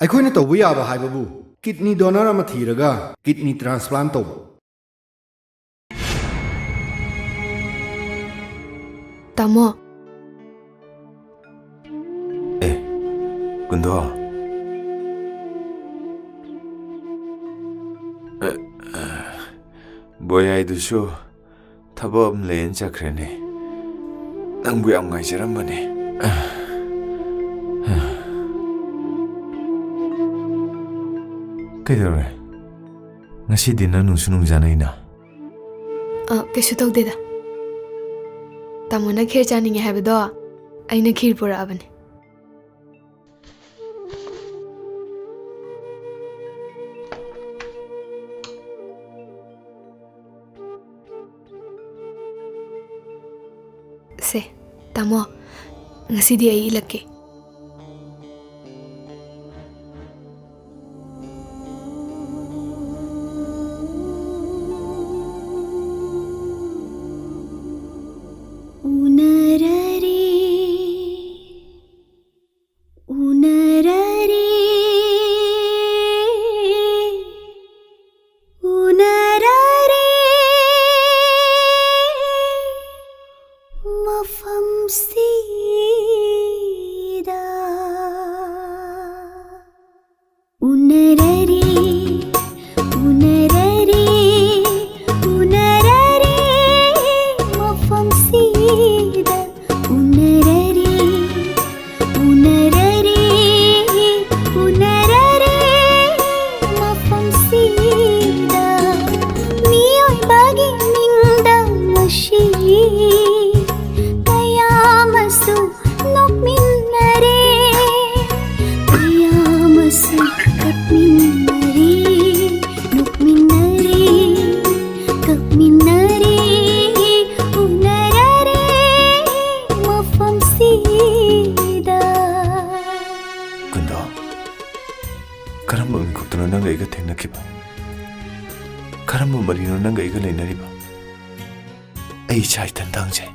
ꯑꯩꯈꯣꯏꯅ ꯇꯧꯕ ꯌꯥꯕ ꯍꯥꯏꯕꯕꯨ ꯀꯤꯗꯅꯤ ꯗꯣꯅꯔ ꯑꯃ ꯊꯤꯔꯒ ꯀꯤꯗꯅꯤ ꯇ꯭ꯔꯥꯟꯁꯄ꯭ꯂꯥꯟ ꯇꯧꯕ꯫ ꯇꯥꯃꯣ꯫ ꯑꯦ, ꯀꯨꯟꯗꯣ꯫ ꯑꯦ, ꯑꯦ, ꯕꯣꯌꯥꯏꯗꯨꯁꯨ ꯊꯕꯛ ꯑꯃ ꯂꯩꯌꯦꯅ ꯆꯠꯈ꯭ꯔꯦꯅꯦ꯫ ꯅꯪꯕꯨ ꯌꯥꯝ ꯉꯥꯏꯖꯔꯝꯕꯅꯦ꯫ ꯀꯩꯗꯧꯔꯦ? ꯉꯁꯤꯗꯤ ꯅꯪ ꯅꯨꯡꯁꯨ ꯅꯨꯡꯖꯥꯅꯩꯅ꯫ ꯑ, ꯀꯩꯁꯨ ꯇꯧꯗꯦꯗ꯫ ꯇꯥꯃꯣꯅ ꯈꯦꯔ ꯆꯥꯅꯤꯡꯉꯦ ꯍꯥꯏꯕꯗꯣ, ꯑꯩꯅ ꯈꯤꯔ ꯄꯨꯔꯛꯑꯕꯅꯦ꯫ ꯁꯦ, ꯇꯥꯃꯣ, ꯉꯁꯤꯗꯤ ꯑꯩ ꯏꯜꯂꯛꯀꯦ꯫ ꯎꯅꯔꯔꯦ, ꯎꯅꯔꯔꯦ, ꯎꯅꯔꯔꯦ ꯃꯐꯝꯁꯤꯗ꯫ ꯎꯅꯔꯔꯦ, ꯎꯅꯔꯔꯦ, ꯎꯅꯔꯔꯦ ꯃꯐꯝꯁꯤꯗ꯫ ꯎꯅꯔꯔꯦ, ꯎꯅꯔꯔꯦ, ꯎꯅꯔꯔꯦ ꯃꯐꯝꯁꯤꯗ꯫ ꯃꯤꯑꯣꯏꯕꯒꯤ ꯃꯤꯡꯗ ꯉꯁꯤ ꯀꯌꯥ ꯑꯃꯁꯨ ꯅꯣꯛꯃꯤꯟꯅꯔꯦ, ꯀꯌꯥ ꯑꯃꯁꯨ ꯀꯞꯃꯤꯟꯅꯔꯦ, ꯅꯣꯛꯃꯤꯟꯅꯔꯦ, ꯀꯞꯃꯤꯟꯅꯔꯦ, ꯎꯅꯔꯔꯦ ꯃꯐꯝꯁꯤꯗ꯫ ꯀꯨꯟꯗꯣ, ꯀꯔꯝꯕ ꯃꯤꯀꯨꯞꯇꯅꯣ ꯅꯪꯒ ꯑꯩꯒ ꯊꯦꯡꯅꯈꯤꯕ? ꯀꯔꯝꯕ ꯃꯔꯤꯅꯣ ꯅꯪꯒ ꯑꯩꯒ ꯂꯩꯅꯔꯤꯕ? ꯑꯩ ꯏꯁꯥ ꯏꯊꯟ ꯇꯥꯡꯖꯩ꯫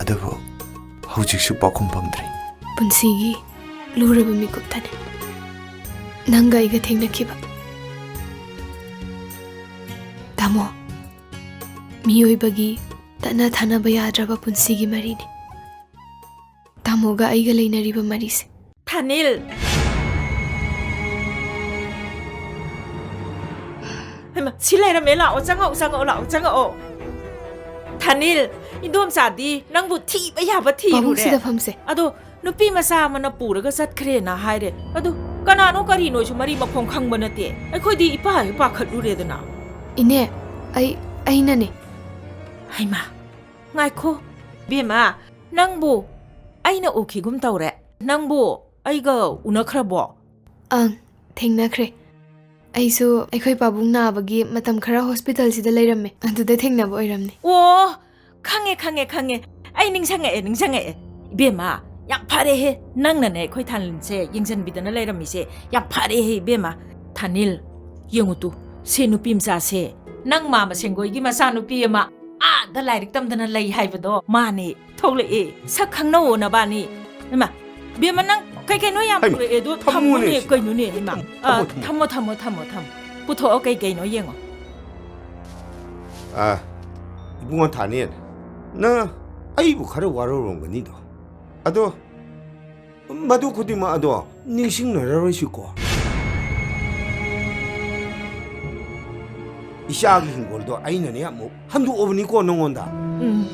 ꯑꯗꯨꯕꯨ ꯍꯧꯖꯤꯛꯁꯨ ꯄꯥꯎꯈꯨꯝ ꯐꯪꯗ꯭ꯔꯤ꯫ ꯄꯨꯟꯁꯤꯒꯤ ꯂꯨꯔꯕ ꯃꯤꯀꯨꯞꯇꯅꯤ ꯅꯪꯒ ꯑꯩꯒ ꯊꯦꯡꯅꯈꯤꯕ꯫ ꯇꯥꯃꯣ, ꯃꯤꯑꯣꯏꯕꯒꯤ ꯇꯠꯅ ꯊꯥꯅꯕ ꯌꯥꯗ꯭ꯔꯕ ꯄꯨꯟꯁꯤꯒꯤ ꯃꯔꯤꯅꯤ ꯇꯥꯃꯣꯒ ꯑꯩꯒ ꯂꯩꯅꯔꯤꯕ ꯃꯔꯤꯁꯦ꯫ ꯊꯥꯅꯤꯜ! ꯍꯩꯃꯥ, ꯁꯤ ꯂꯩꯔꯝꯃꯦ꯫ ꯂꯥꯛꯑꯣ, ꯆꯪꯉꯛꯑꯣ, ꯆꯪꯉꯛꯑꯣ, ꯂꯥꯛꯑꯣ, ꯆꯪꯉꯛꯑꯣ꯫ ꯊꯥꯅꯤꯜ, ꯏꯟꯗꯣꯝꯆꯥꯗꯤ ꯅꯪꯕꯨ ꯊꯤꯕ ꯌꯥꯕ ꯊꯤꯔꯨꯔꯦ꯫ ꯄꯥꯕꯨꯡꯁꯤꯗ ꯐꯝꯁꯦ꯫ ꯑꯗꯣ ꯅꯨꯄꯤ ꯃꯆꯥ ꯑꯃꯅ ꯄꯨꯔꯒ ꯆꯠꯈ꯭ꯔꯦꯅ ꯍꯥꯏꯔꯦ꯫ ꯑꯗꯨ ꯀꯅꯥꯅꯣ ꯀꯔꯤꯅꯣꯁꯨ ꯃꯔꯤ ꯃꯈꯣꯡ ꯈꯪꯕ ꯅꯠꯇꯦ꯫ ꯑꯩꯈꯣꯏꯗꯤ ꯏꯄꯥ ꯍꯦꯛ ꯄꯥꯈꯠꯂꯨꯔꯦꯗꯅ꯫ ꯏꯅꯦ, ꯑꯩ, ꯑꯩꯅꯅꯦ꯫ ꯍꯩꯃꯥ, ꯉꯥꯏꯈꯣ꯫ ꯕꯦꯝꯃ, ꯅꯪꯕꯨ ꯑꯩꯅ ꯎꯈꯤꯒꯨꯝ ꯇꯧꯔꯦ꯫ ꯅꯪꯕꯨ ꯑꯩꯒ ꯎꯅꯈ꯭ꯔꯕꯣ? ꯑꯪ, ꯊꯦꯡꯅꯈ꯭ꯔꯦ꯫ ꯑꯩꯁꯨ ꯑꯩꯈꯣꯏ ꯄꯥꯕꯨꯡ ꯅꯥꯕꯒꯤ ꯃꯇꯝ ꯈꯔ ꯍꯣꯁꯄꯤꯇꯥꯜꯁꯤꯗ ꯂꯩꯔꯝꯃꯦ꯫ ꯑꯗꯨꯗ ꯊꯦꯡꯅꯕ ꯑꯣꯏꯔꯝꯅꯤ꯫ ꯑꯣ, ꯈꯪꯉꯦ, ꯈꯪꯉꯦ, ꯈꯪꯉꯦ꯫ ꯑꯩ ꯅꯤꯡꯁꯤꯡꯉꯛꯑꯦ, ꯅꯤꯡꯁꯤꯡꯉꯛꯑꯦ꯫ ꯏꯕꯦꯝꯃ, ꯌꯥꯝ ꯐꯔꯦꯍꯦ꯫ ꯅꯪꯅꯅꯦ ꯑꯩꯈꯣꯏ ꯊꯥꯅꯤꯜꯁꯦ ꯌꯦꯡꯁꯤꯟꯕꯤꯗꯅ ꯂꯩꯔꯝꯃꯤꯁꯦ꯫ ꯌꯥꯝ ꯐꯔꯦꯍꯦ ꯏꯕꯦꯝꯃ꯫ ꯊꯥꯅꯤꯜ, ꯌꯦꯡꯉꯨ ꯇꯨ, ꯁꯤ ꯅꯨꯄꯤ ꯃꯆꯥꯁꯦ ꯅꯪ ꯃꯥꯃ ꯁꯦꯡꯒꯣꯏꯒꯤ ꯃꯆꯥꯅꯨꯄꯤ ꯑꯃ ꯑꯥꯗ ꯂꯥꯏꯔꯤꯛ ꯇꯝꯗꯅ ꯂꯩ ꯍꯥꯏꯕꯗꯣ ꯃꯥꯅꯦ꯫ ꯊꯣꯛꯂꯛꯑꯦ꯫ ꯁꯛ ꯈꯪꯅꯧꯑꯣ ꯅꯕꯥꯅꯤ꯫ ꯍꯩꯃꯥ, ꯕꯦꯝꯃ, ꯅꯪ ꯀꯩ ꯀꯩꯅꯣ ꯌꯥꯝ ꯍꯩꯃꯥ, ꯄꯨꯔꯛꯑꯦ ꯑꯗꯣ ꯊꯝꯃꯣꯅꯦ ꯊꯝꯃꯨꯅꯦ, ꯁꯤꯗ꯫ ꯀꯩꯅꯣꯅꯦ, ꯍꯩꯃꯥ꯫ ꯊꯝꯃꯣ, ꯑ, ꯊꯝꯃꯣ, ꯊꯝꯃꯣ꯫ ꯊꯝꯃꯣ, ꯊꯝꯃꯣ, ꯊꯝꯃꯣ, ꯊꯝꯃꯣ꯫ ꯄꯨꯊꯣꯛꯑꯣ, ꯀꯩ ꯀꯩꯅꯣ ꯌꯦꯡꯉꯣ꯫ ꯑ, ꯏꯕꯨꯡꯉꯣ ꯊꯥꯅꯦꯜ, ꯅꯪ ꯑꯩꯕꯨ ꯈꯔ ꯋꯥꯔꯧꯔꯝꯒꯅꯤꯗꯣ꯫ ꯑꯗꯣ ꯃꯗꯨ ꯈꯨꯗꯤꯡꯃꯛ ꯑꯗꯣ ꯅꯤꯡꯁꯤꯡꯅꯔꯔꯣꯏꯁꯤꯀꯣ꯫ ꯏꯆꯥꯒꯤ ꯍꯤꯡꯒꯣꯜꯗꯣ ꯑꯩꯅꯅꯦ ꯑꯃꯨꯛ ꯍꯟꯗꯣꯛꯑꯕꯅꯤꯀꯣ ꯅꯉꯣꯟꯗ꯫ ꯎꯝ꯫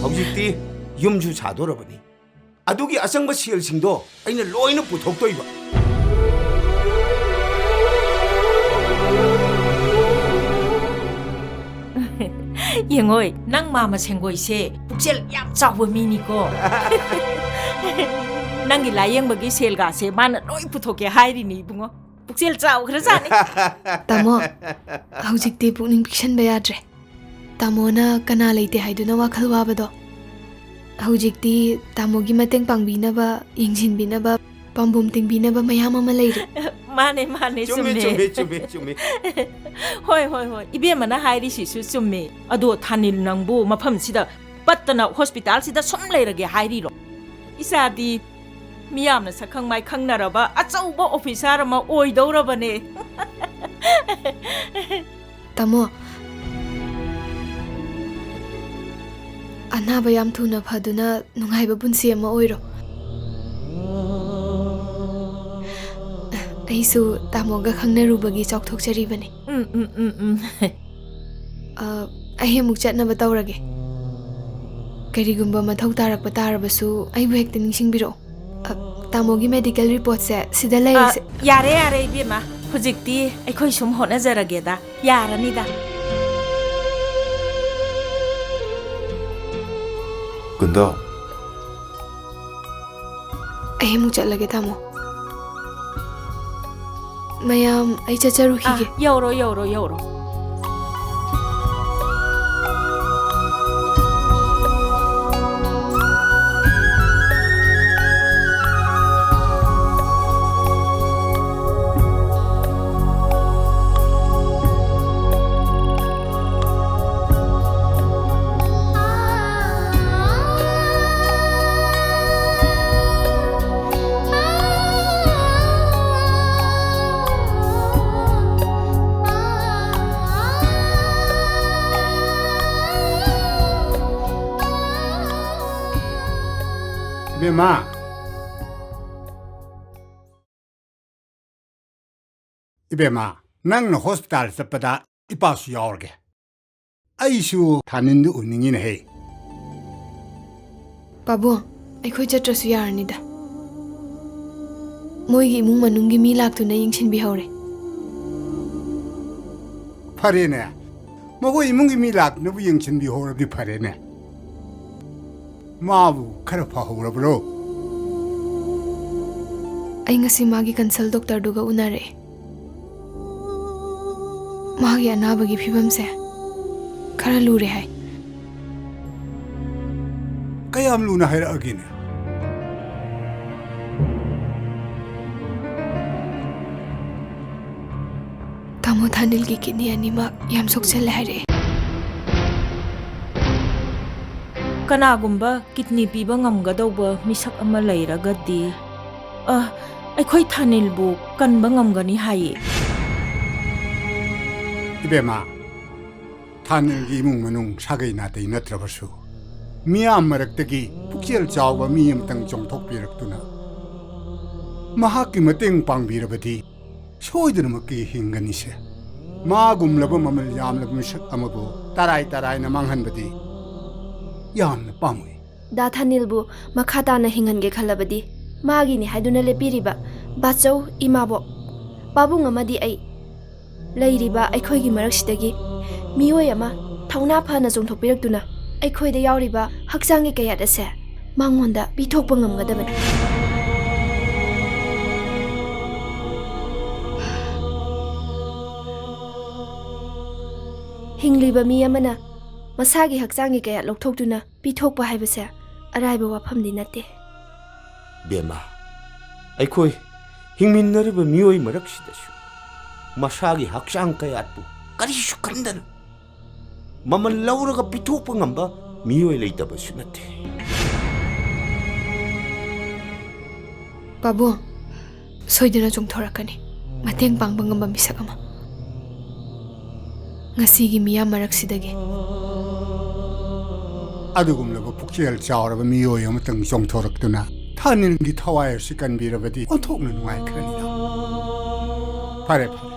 ꯍꯧꯖꯤꯛꯇꯤ ꯌꯨꯝꯁꯨ ꯁꯥꯗꯣꯔꯕꯅꯤ꯫ ꯑꯗꯨꯒꯤ ꯑꯆꯪꯕ ꯁꯦꯜꯁꯤꯡꯗꯣ ꯑꯩꯅ ꯂꯣꯏꯅ ꯄꯨꯊꯣꯛꯇꯣꯏꯕ꯫ ꯌꯦꯡꯉꯣꯏ, ꯅꯪ ꯃꯥꯃ ꯁꯦꯡꯒꯣꯏꯁꯦ ꯄꯨꯛꯆꯦꯜ ꯌꯥꯝ ꯆꯥꯎꯕ ꯃꯤꯅꯤꯀꯣ꯫ ꯅꯪꯒꯤ ꯂꯥꯌꯦꯡꯕꯒꯤ ꯁꯦꯜꯒꯥꯁꯦ ꯃꯥꯅ ꯂꯣꯏ ꯄꯨꯊꯣꯛꯀꯦ ꯍꯥꯏꯔꯤꯅꯤ, ꯏꯕꯨꯡꯉꯣ꯫ ꯄꯨꯛꯆꯦꯜ ꯆꯥꯎꯈ꯭ꯔꯖꯥꯠꯅꯤ꯫ ꯇꯥꯃꯣ, ꯍꯧꯖꯤꯛꯇꯤ ꯄꯨꯛꯅꯤꯡ ꯄꯤꯛꯁꯟꯕ ꯌꯥꯗ꯭ꯔꯦ꯫ ꯇꯥꯃꯣꯅ ꯀꯅꯥ ꯂꯩꯇꯦ ꯍꯥꯏꯗꯨꯅ ꯋꯥꯈꯜ ꯋꯥꯕꯗꯣ, ꯍꯧꯖꯤꯛꯇꯤ ꯇꯥꯃꯣꯒꯤ ꯃꯇꯦꯡ ꯄꯥꯡꯕꯤꯅꯕ, ꯌꯦꯡꯁꯤꯟꯕꯤꯅꯕ, ꯄꯥꯝꯕꯣꯝ ꯇꯤꯡꯕꯤꯅꯕ ꯃꯌꯥꯝ ꯑꯃ ꯂꯩꯔꯦ꯫ ꯃꯥꯅꯦ, ꯃꯥꯅꯦ, ꯆꯨꯝꯃꯦ, ꯆꯨꯝꯃꯦ꯫ ꯆꯨꯝꯃꯦ, ꯆꯨꯝꯃꯦ, ꯆꯨꯝꯃꯦ꯫ ꯍꯣꯏ, ꯍꯣꯏ, ꯍꯣꯏ꯫ ꯏꯕꯦꯝꯃꯅ ꯍꯥꯏꯔꯤꯁꯤꯁꯨ ꯆꯨꯝꯃꯦ꯫ ꯑꯗꯣ ꯊꯥꯅꯤꯜ, ꯅꯪꯕꯨ ꯃꯐꯝꯁꯤꯗ ꯄꯠꯇꯅ ꯍꯣꯁꯄꯤꯇꯥꯜꯁꯤꯗ ꯁꯨꯝ ꯂꯩꯔꯒꯦ ꯍꯥꯏꯔꯤꯔꯣ? ꯏꯆꯥꯗꯤ ꯃꯤꯌꯥꯝꯅ ꯁꯛꯈꯪ ꯃꯥꯏꯈꯪꯅꯔꯕ ꯑꯆꯧꯕ ꯑꯣꯐꯤꯁꯥꯔ ꯑꯃ ꯑꯣꯏꯗꯧꯔꯕꯅꯦ꯫ ꯇꯥꯃꯣ, ꯑꯅꯥꯕ ꯌꯥꯝ ꯊꯨꯅ ꯐꯗꯨꯅ ꯅꯨꯡꯉꯥꯏꯕ ꯄꯨꯟꯁꯤ ꯑꯃ ꯑꯣꯏꯔꯣ꯫ ꯑꯩꯁꯨ ꯇꯥꯃꯣꯒ ꯈꯪꯅꯔꯨꯕꯒꯤ ꯆꯥꯎꯊꯣꯛꯆꯔꯤꯕꯅꯤ꯫ ꯎꯝ, ꯎꯝ, ꯎꯝ, ꯎꯝ꯫ ꯑ, ꯑꯩ ꯑꯃꯨꯛ ꯆꯠꯅꯕ ꯇꯧꯔꯒꯦ꯫ ꯀꯔꯤꯒꯨꯝꯕ ꯃꯊꯧ ꯇꯥꯔꯛꯄ ꯇꯥꯔꯕꯁꯨ ꯑꯩꯕꯨ ꯍꯦꯛꯇ ꯅꯤꯡꯁꯤꯡꯕꯤꯔꯛꯑꯣ꯫ ꯑ, ꯇꯥꯃꯣꯒꯤ ꯃꯦꯗꯤꯀꯦꯜ ꯔꯤꯄꯣꯔꯠꯁꯦ ꯁꯤꯗ ꯂꯩꯔꯦ꯫ ꯑ, ꯌꯥꯔꯦ, ꯌꯥꯔꯦ, ꯏꯕꯦꯝꯃ꯫ ꯍꯧꯖꯤꯛꯇꯤ ꯑꯩꯈꯣꯏ ꯁꯨꯝ ꯍꯣꯠꯅꯖꯔꯒꯦꯗ꯫ ꯌꯥꯔꯅꯤꯗ꯫ ꯀꯨꯟꯗꯣ꯫ ꯑꯩ ꯑꯃꯨꯛ ꯆꯠꯂꯒꯦ, ꯇꯥꯃꯣ꯫ ꯃꯌꯥꯝ, ꯑꯩ ꯆꯠꯆꯔꯨꯈꯤꯒꯦ꯫ ꯑ, ꯌꯧꯔꯣ, ꯌꯧꯔꯣ, ꯌꯧꯔꯣ꯫ ꯏꯕꯦꯝꯃ, ꯏꯕꯦꯝꯃ, ꯅꯪꯅ ꯍꯣꯁꯄꯤꯇꯥꯜ ꯆꯠꯄꯗ ꯏꯄꯥꯁꯨ ꯌꯥꯎꯔꯒꯦ꯫ ꯑꯩꯁꯨ ꯊꯥꯅꯤꯟꯗꯨ ꯎꯅꯤꯡꯉꯤꯅꯦꯍꯦ꯫ ꯄꯥꯕꯨꯡ, ꯑꯩꯈꯣꯏ ꯆꯠꯇ꯭ꯔꯁꯨ ꯌꯥꯔꯅꯤꯗ꯫ ꯃꯣꯏꯒꯤ ꯏꯃꯨꯡ ꯃꯅꯨꯡꯒꯤ ꯃꯤ ꯂꯥꯛꯇꯨꯅ ꯌꯦꯡꯁꯤꯟꯕꯤꯍꯧꯔꯦ꯫ ꯐꯔꯦꯅꯦ, ꯃꯈꯣꯏ ꯏꯃꯨꯡꯒꯤ ꯃꯤ ꯂꯥꯛꯇꯨꯅꯕꯨ ꯌꯦꯡꯁꯤꯟꯕꯤꯍꯧꯔꯕꯗꯤ ꯐꯔꯦꯅꯦ꯫ ꯃꯥꯕꯨ ꯈꯔ ꯐꯍꯧꯔꯕ꯭ꯔꯣ? ꯑꯩ ꯉꯁꯤ ꯃꯥꯒꯤ ꯀꯟꯁꯜ ꯗꯣꯛꯇꯔꯗꯨꯒ ꯎꯅꯔꯛꯑꯦ꯫ ꯃꯥꯒꯤ ꯑꯅꯥꯕꯒꯤ ꯐꯤꯕꯝꯁꯦ ꯈꯔ ꯂꯨꯔꯦ ꯍꯥꯏ꯫ ꯀꯌꯥꯝ ꯂꯨꯅ ꯍꯥꯏꯔꯛꯑꯒꯦꯅꯦ? ꯇꯥꯃꯣ ꯊꯥꯅꯤꯜꯒꯤ ꯀꯤꯗꯅꯤ ꯑꯅꯤꯃꯛ ꯌꯥꯝ ꯁꯣꯛꯆꯜꯂꯦ ꯍꯥꯏꯔꯛꯑꯦ꯫ ꯀꯅꯥꯒꯨꯝꯕ ꯀꯤꯗꯅꯤ ꯄꯤꯕ ꯉꯝꯒꯗꯧꯕ ꯃꯤꯁꯛ ꯑꯃ ꯂꯩꯔꯒꯗꯤ, ꯑ, ꯑꯩꯈꯣꯏ ꯊꯥꯅꯤꯜꯕꯨ ꯀꯟꯕ ꯉꯝꯒꯅꯤ ꯍꯥꯏꯌꯦ꯫ ꯏꯕꯦꯝꯃ, ꯊꯥꯅꯤꯜꯒꯤ ꯏꯃꯨꯡ ꯃꯅꯨꯡ ꯁꯥꯒꯩ ꯅꯥꯇꯩ ꯅꯠꯇ꯭ꯔꯕꯁꯨ, ꯃꯤꯌꯥꯝ ꯃꯔꯛꯇꯒꯤ ꯄꯨꯛꯆꯦꯜ ꯆꯥꯎꯕ ꯃꯤ ꯑꯃꯇꯪ ꯆꯣꯡꯊꯣꯛꯄꯤꯔꯛꯇꯨꯅ ꯃꯍꯥꯛꯀꯤ ꯃꯇꯦꯡ ꯄꯥꯡꯕꯤꯔꯕꯗꯤ ꯁꯣꯏꯗꯅꯃꯛꯀꯤ ꯍꯤꯡꯒꯅꯤꯁꯦ꯫ ꯃꯥꯒꯨꯝꯂꯕ ꯃꯃꯜ ꯌꯥꯝꯂꯕ ꯃꯤꯁꯛ ꯑꯃꯕꯨ ꯇꯔꯥꯏ ꯇꯔꯥꯏꯅ ꯃꯥꯡꯍꯟꯕꯗꯤ ꯌꯥꯝꯅ ꯄꯥꯝꯃꯨꯏ꯫ ꯗꯥ ꯊꯥꯅꯤꯜꯕꯨ ꯃꯈꯥ ꯇꯥꯅ ꯍꯤꯡꯍꯟꯒꯦ ꯈꯜꯂꯕꯗꯤ, ꯃꯥꯒꯤꯅꯤ ꯍꯥꯏꯗꯨꯅ ꯂꯦꯞꯄꯤꯔꯤꯕ ꯕꯥꯆꯧ, ꯏꯃꯥꯕꯣꯛ, ꯄꯥꯕꯨꯡ ꯑꯃꯗꯤ ꯑꯩ, ꯂꯩꯔꯤꯕ ꯑꯩꯈꯣꯏꯒꯤ ꯃꯔꯛꯁꯤꯗꯒꯤ ꯃꯤꯑꯣꯏ ꯑꯃ ꯊꯧꯅꯥ ꯐꯅ ꯆꯣꯡꯊꯣꯛꯄꯤꯔꯛꯇꯨꯅ ꯑꯩꯈꯣꯏꯗ ꯌꯥꯎꯔꯤꯕ ꯍꯛꯆꯥꯡꯒꯤ ꯀꯌꯥꯠ ꯑꯁꯦ ꯃꯉꯣꯟꯗ ꯄꯤꯊꯣꯛꯄ ꯉꯝꯒꯗꯕꯅꯤ꯫ ꯍꯤꯡꯂꯤꯕ ꯃꯤ ꯑꯃꯅ ꯃꯁꯥꯒꯤ ꯍꯛꯆꯥꯡꯒꯤ ꯀꯌꯥꯠ ꯂꯧꯊꯣꯛꯇꯨꯅ ꯄꯤꯊꯣꯛꯄ ꯍꯥꯏꯕꯁꯦ ꯑꯔꯥꯏꯕ ꯋꯥꯐꯝꯗꯤ ꯅꯠꯇꯦ꯫ ꯕꯦꯝꯃ, ꯑꯩꯈꯣꯏ ꯍꯤꯡꯃꯤꯟꯅꯔꯤꯕ ꯃꯤꯑꯣꯏ ꯃꯔꯛꯁꯤꯗꯁꯨ ꯃꯁꯥꯒꯤ ꯍꯛꯆꯥꯡ ꯀꯌꯥꯠꯄꯨ ꯀꯔꯤꯁꯨ ꯈꯟꯗꯅ ꯃꯃꯜ ꯂꯧꯔꯒ ꯄꯤꯊꯣꯛꯄ ꯉꯝꯕ ꯃꯤꯑꯣꯏ ꯂꯩꯇꯕꯁꯨ ꯅꯠꯇꯦ꯫ ꯄꯥꯕꯨꯡ, ꯁꯣꯏꯗꯅ ꯆꯣꯡꯊꯣꯔꯛꯀꯅꯤ ꯃꯇꯦꯡ ꯄꯥꯡꯕ ꯉꯝꯕ ꯃꯤꯁꯛ ꯑꯃ꯫ ꯉꯁꯤꯒꯤ ꯃꯤꯌꯥꯝ ꯃꯔꯛꯁꯤꯗꯒꯤ꯫ ꯑꯗꯨꯒꯨꯝꯂꯕ ꯄꯨꯛꯆꯦꯜ ꯆꯥꯎꯔꯕ ꯃꯤꯑꯣꯏ ꯑꯃꯇꯪ ꯆꯣꯡꯊꯣꯔꯛꯇꯨꯅ ꯊꯥꯅꯤꯜꯒꯤ ꯊꯋꯥꯏ ꯑꯁꯤ ꯀꯟꯕꯤꯔꯕꯗꯤ ꯑꯣꯟꯊꯣꯛꯅ ꯅꯨꯡꯉꯥꯏꯈ꯭ꯔꯅꯤꯗ꯫ ꯐꯔꯦ, ꯐꯔꯦ꯫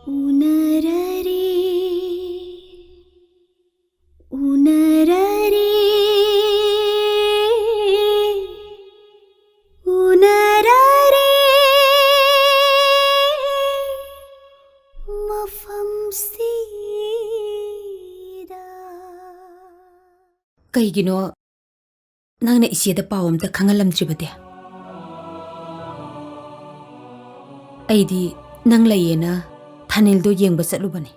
ꯎꯅꯔꯔꯦ, ꯎꯅꯔꯔꯦ, ꯎꯅꯔꯔꯦ, ꯃꯐꯝꯁꯤꯗ꯫ ꯀꯩꯒꯤꯅꯣ ꯅꯪꯅ ꯏꯆꯦꯗ ꯄꯥꯎ ꯑꯝꯇ ꯈꯪꯍꯜꯂꯝꯗ꯭ꯔꯤꯕꯗꯤ? ꯑꯩꯗꯤ ꯅꯪ ꯂꯩꯌꯦꯅ ꯊꯥꯅꯤꯜꯗꯣ ꯌꯦꯡꯕ ꯆꯠꯂꯨꯕꯅꯤ꯫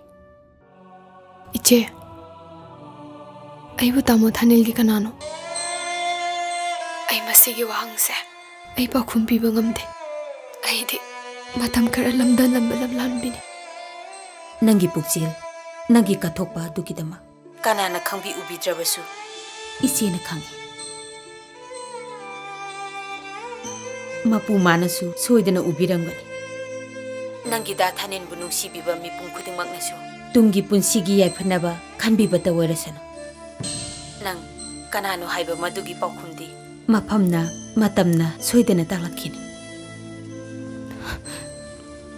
ꯏꯆꯦ, ꯑꯩꯕꯨ ꯇꯥꯃꯣ ꯊꯥꯅꯤꯜꯒꯤ ꯀꯅꯥꯅꯣ? ꯑꯩ ꯃꯁꯤꯒꯤ ꯋꯥꯍꯪꯁꯦ ꯑꯩ ꯄꯥꯎꯈꯨꯝ ꯄꯤꯕ ꯉꯝꯗꯦ꯫ ꯑꯩꯗꯤ ꯃꯇꯝ ꯈꯔ ꯂꯝꯗ ꯂꯝꯕ ꯂꯝꯂꯥꯟꯕꯤꯅꯤ꯫ ꯅꯪꯒꯤ ꯄꯨꯛꯆꯦꯜ ꯅꯪꯒꯤ ꯀꯠꯊꯣꯛꯄ ꯑꯗꯨꯒꯤꯗꯃꯛ꯫ ꯀꯅꯥꯅ ꯈꯪꯕꯤ ꯎꯕꯤꯗ꯭ꯔꯕꯁꯨ ꯏꯆꯦꯅ ꯈꯪꯏ꯫ ꯃꯄꯨ ꯃꯥꯅꯁꯨ ꯁꯣꯏꯗꯅ ꯎꯕꯤꯔꯝꯒꯅꯤ꯫ ꯅꯪꯒꯤ ꯗꯥ ꯊꯥꯅꯤꯟꯕꯨ ꯅꯨꯡꯁꯤꯕꯤꯕ ꯃꯤꯄꯨꯝ ꯈꯨꯗꯤꯡꯃꯛꯅꯁꯨ ꯇꯨꯡꯒꯤ ꯄꯨꯟꯁꯤꯒꯤ ꯌꯥꯏꯐꯅꯕ ꯈꯟꯕꯤꯕꯇ ꯑꯣꯏꯔꯁꯅꯨ꯫ ꯅꯪ ꯀꯅꯥꯅꯣ ꯍꯥꯏꯕ ꯃꯗꯨꯒꯤ ꯄꯥꯎꯈꯨꯝꯗꯤ ꯃꯐꯝꯅ, ꯃꯇꯝꯅ ꯁꯣꯏꯗꯅ ꯇꯥꯛꯂꯛꯈꯤꯅꯤ꯫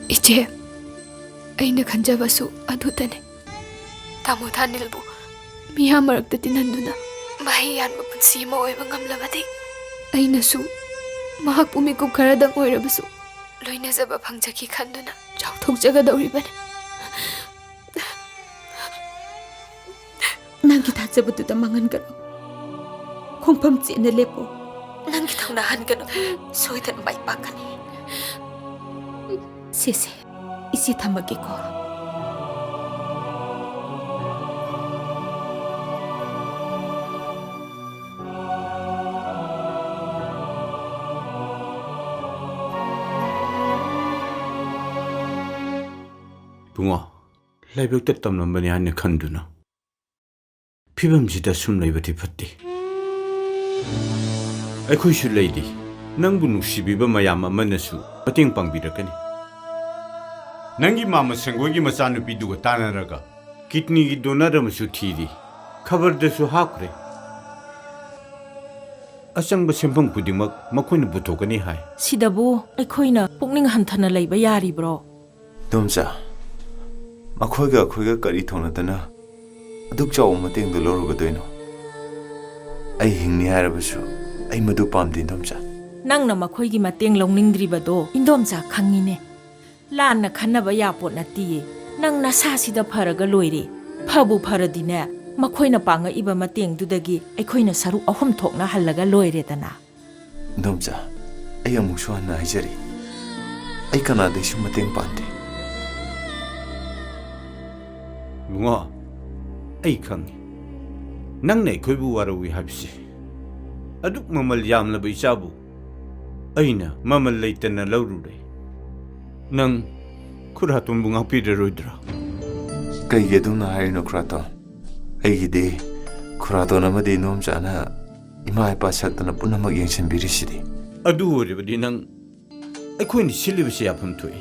ꯏꯆꯦ, ꯑꯩꯅ ꯈꯟꯖꯕꯁꯨ ꯑꯗꯨꯇꯅꯤ꯫ ꯇꯥꯃꯣ ꯊꯥꯅꯤꯜꯕꯨ ꯃꯤꯌꯥꯝ ꯃꯔꯛꯇ ꯇꯤꯟꯍꯟꯗꯨꯅ ꯃꯍꯩ ꯌꯥꯟꯕ ꯄꯨꯟꯁꯤ ꯑꯃ ꯑꯣꯏꯕ ꯉꯝꯂꯕꯗꯤ, ꯑꯩꯅꯁꯨ ꯃꯍꯥꯛꯄꯨ ꯃꯤꯀꯨꯞ ꯈꯔꯗꯪ ꯑꯣꯏꯔꯕꯁꯨ ꯂꯣꯏꯅꯖꯕ ꯐꯪꯖꯈꯤ ꯈꯟꯗꯨꯅ ꯆꯥꯎꯊꯣꯛꯆꯒꯗꯧꯔꯤꯕꯅꯤ꯫ ꯅꯪꯒꯤ ꯊꯥꯖꯕꯗꯨꯗ ꯃꯥꯡꯍꯟꯒꯅꯨ꯫ ꯈꯣꯡꯐꯝ ꯆꯦꯠꯅ ꯂꯦꯞꯄꯨ꯫ ꯅꯪꯒꯤ ꯊꯧꯅꯥ ꯍꯟꯒꯅꯨ꯫ ꯁꯣꯏꯗꯅ ꯃꯥꯏ ꯄꯥꯛꯀꯅꯤ꯫ ꯁꯦ, ꯁꯦ, ꯏꯆꯦ ꯊꯝꯃꯒꯦꯀꯣ꯫ ꯏꯕꯨꯡꯉꯣ, ꯂꯥꯏꯕꯛꯇ ꯇꯝꯂꯝꯕꯅꯤ ꯍꯥꯏꯅ ꯈꯟꯗꯨꯅ ꯐꯤꯕꯝꯁꯤꯗ ꯁꯨꯝ ꯂꯩꯕꯗꯤ ꯐꯠꯇꯦ꯫ ꯑꯩꯈꯣꯏꯁꯨ ꯂꯩꯔꯤ꯫ ꯅꯪꯕꯨ ꯅꯨꯡꯁꯤꯕꯤꯕ ꯃꯌꯥꯝ ꯑꯃꯅꯁꯨ ꯃꯇꯦꯡ ꯄꯥꯡꯕꯤꯔꯛꯀꯅꯤ꯫ ꯅꯪꯒꯤ ꯃꯥꯃ ꯁꯦꯡꯒꯣꯏꯒꯤ ꯃꯆꯥꯅꯨꯄꯤꯗꯨꯒ ꯇꯥꯟꯅꯔꯒ ꯀꯤꯗꯅꯤꯒꯤ ꯗꯣꯅꯔ ꯑꯃꯁꯨ ꯊꯤꯔꯤ꯫ ꯈꯕꯔꯗꯁꯨ ꯍꯥꯞꯈ꯭ꯔꯦ꯫ ꯑꯆꯪꯕ ꯁꯦꯟꯐꯝ ꯈꯨꯗꯤꯡꯃꯛ ꯃꯈꯣꯏꯅ ꯄꯨꯊꯣꯛꯀꯅꯤ ꯍꯥꯏ꯫ ꯁꯤꯗꯕꯨ ꯑꯩꯈꯣꯏꯅ ꯄꯨꯛꯅꯤꯡ ꯍꯟꯊꯅ ꯂꯩꯕ ꯌꯥꯔꯤꯕ꯭ꯔꯣ? ꯏꯗꯣꯝꯆꯥ, ꯃꯈꯣꯏꯒ ꯑꯩꯈꯣꯏꯒ ꯀꯔꯤ ꯊꯣꯛꯅꯗꯅ ꯑꯗꯨꯛ ꯆꯥꯎꯕ ꯃꯇꯦꯡꯗꯨ ꯂꯧꯔꯨꯒꯗꯣꯏꯅꯣ? ꯑꯩ ꯍꯤꯡꯅꯤ ꯍꯥꯏꯔꯕꯁꯨ ꯑꯩ ꯃꯗꯨ ꯄꯥꯝꯗꯦ, ꯏꯗꯣꯝꯆꯥ꯫ ꯅꯪꯅ ꯃꯈꯣꯏꯒꯤ ꯃꯇꯦꯡ ꯂꯧꯅꯤꯡꯗ꯭ꯔꯤꯕꯗꯣ ꯏꯟꯗꯣꯝꯆꯥ ꯈꯪꯉꯤꯅꯦ꯫ ꯂꯥꯟꯅ ꯈꯟꯅꯕ ꯌꯥꯄꯣꯠ ꯅꯠꯇꯤꯌꯦ꯫ ꯅꯪ ꯅꯁꯥꯁꯤꯗ ꯐꯔꯒ ꯂꯣꯏꯔꯦ꯫ ꯐꯕꯨ ꯐꯔꯗꯤꯅꯦ, ꯃꯈꯣꯏꯅ ꯄꯥꯡꯉꯛꯏꯕ ꯃꯇꯦꯡꯗꯨꯗꯒꯤ ꯑꯩꯈꯣꯏꯅ ꯁꯔꯨꯛ ꯑꯍꯨꯝ ꯊꯣꯛꯅ ꯍꯜꯂꯒ ꯂꯣꯏꯔꯦꯗꯅ꯫ ꯏꯗꯣꯝꯆꯥ, ꯑꯩ ꯑꯃꯨꯛꯁꯨ ꯍꯟꯅ ꯍꯥꯏꯖꯔꯤ, ꯑꯩ ꯀꯅꯥꯗꯩꯁꯨ ꯃꯇꯦꯡ ꯄꯥꯝꯗꯦ꯫ ꯏꯕꯨꯡꯉꯣ, ꯑꯩ ꯈꯪꯉꯤ, ꯅꯪꯅ ꯑꯩꯈꯣꯏꯕꯨ ꯋꯥꯔꯧꯏ ꯍꯥꯏꯕꯁꯤ꯫ ꯑꯗꯨꯛ ꯃꯃꯜ ꯌꯥꯝꯂꯕ ꯏꯆꯥꯕꯨ ꯑꯩꯅ ꯃꯃꯜ ꯂꯩꯇꯅ ꯂꯧꯔꯨꯔꯦ꯫ ꯅꯪ ꯈꯨꯔꯥꯇꯣꯟꯕꯨ ꯉꯥꯛꯄꯤꯔꯔꯣꯏꯗ꯭ꯔꯥ? ꯀꯩꯒꯤ ꯑꯗꯨꯝꯅ ꯍꯥꯏꯔꯤꯅꯣ, ꯈꯨꯔꯥꯇꯣꯟ? ꯑꯩꯒꯤꯗꯤ ꯈꯨꯔꯥꯇꯣꯟ ꯑꯃꯗꯤ ꯏꯅꯣꯝꯆꯥꯅ ꯏꯃꯥ ꯏꯄꯥ ꯁꯛꯇꯅ ꯄꯨꯝꯅꯃꯛ ꯌꯦꯡꯁꯤꯟꯕꯤꯔꯤꯁꯤꯗꯤ꯫ ꯑꯗꯨ ꯑꯣꯏꯔꯕꯗꯤ ꯅꯪ ꯑꯩꯈꯣꯏꯅ ꯁꯤꯜꯂꯤꯕꯁꯤ ꯌꯥꯐꯝ ꯊꯣꯛꯏ꯫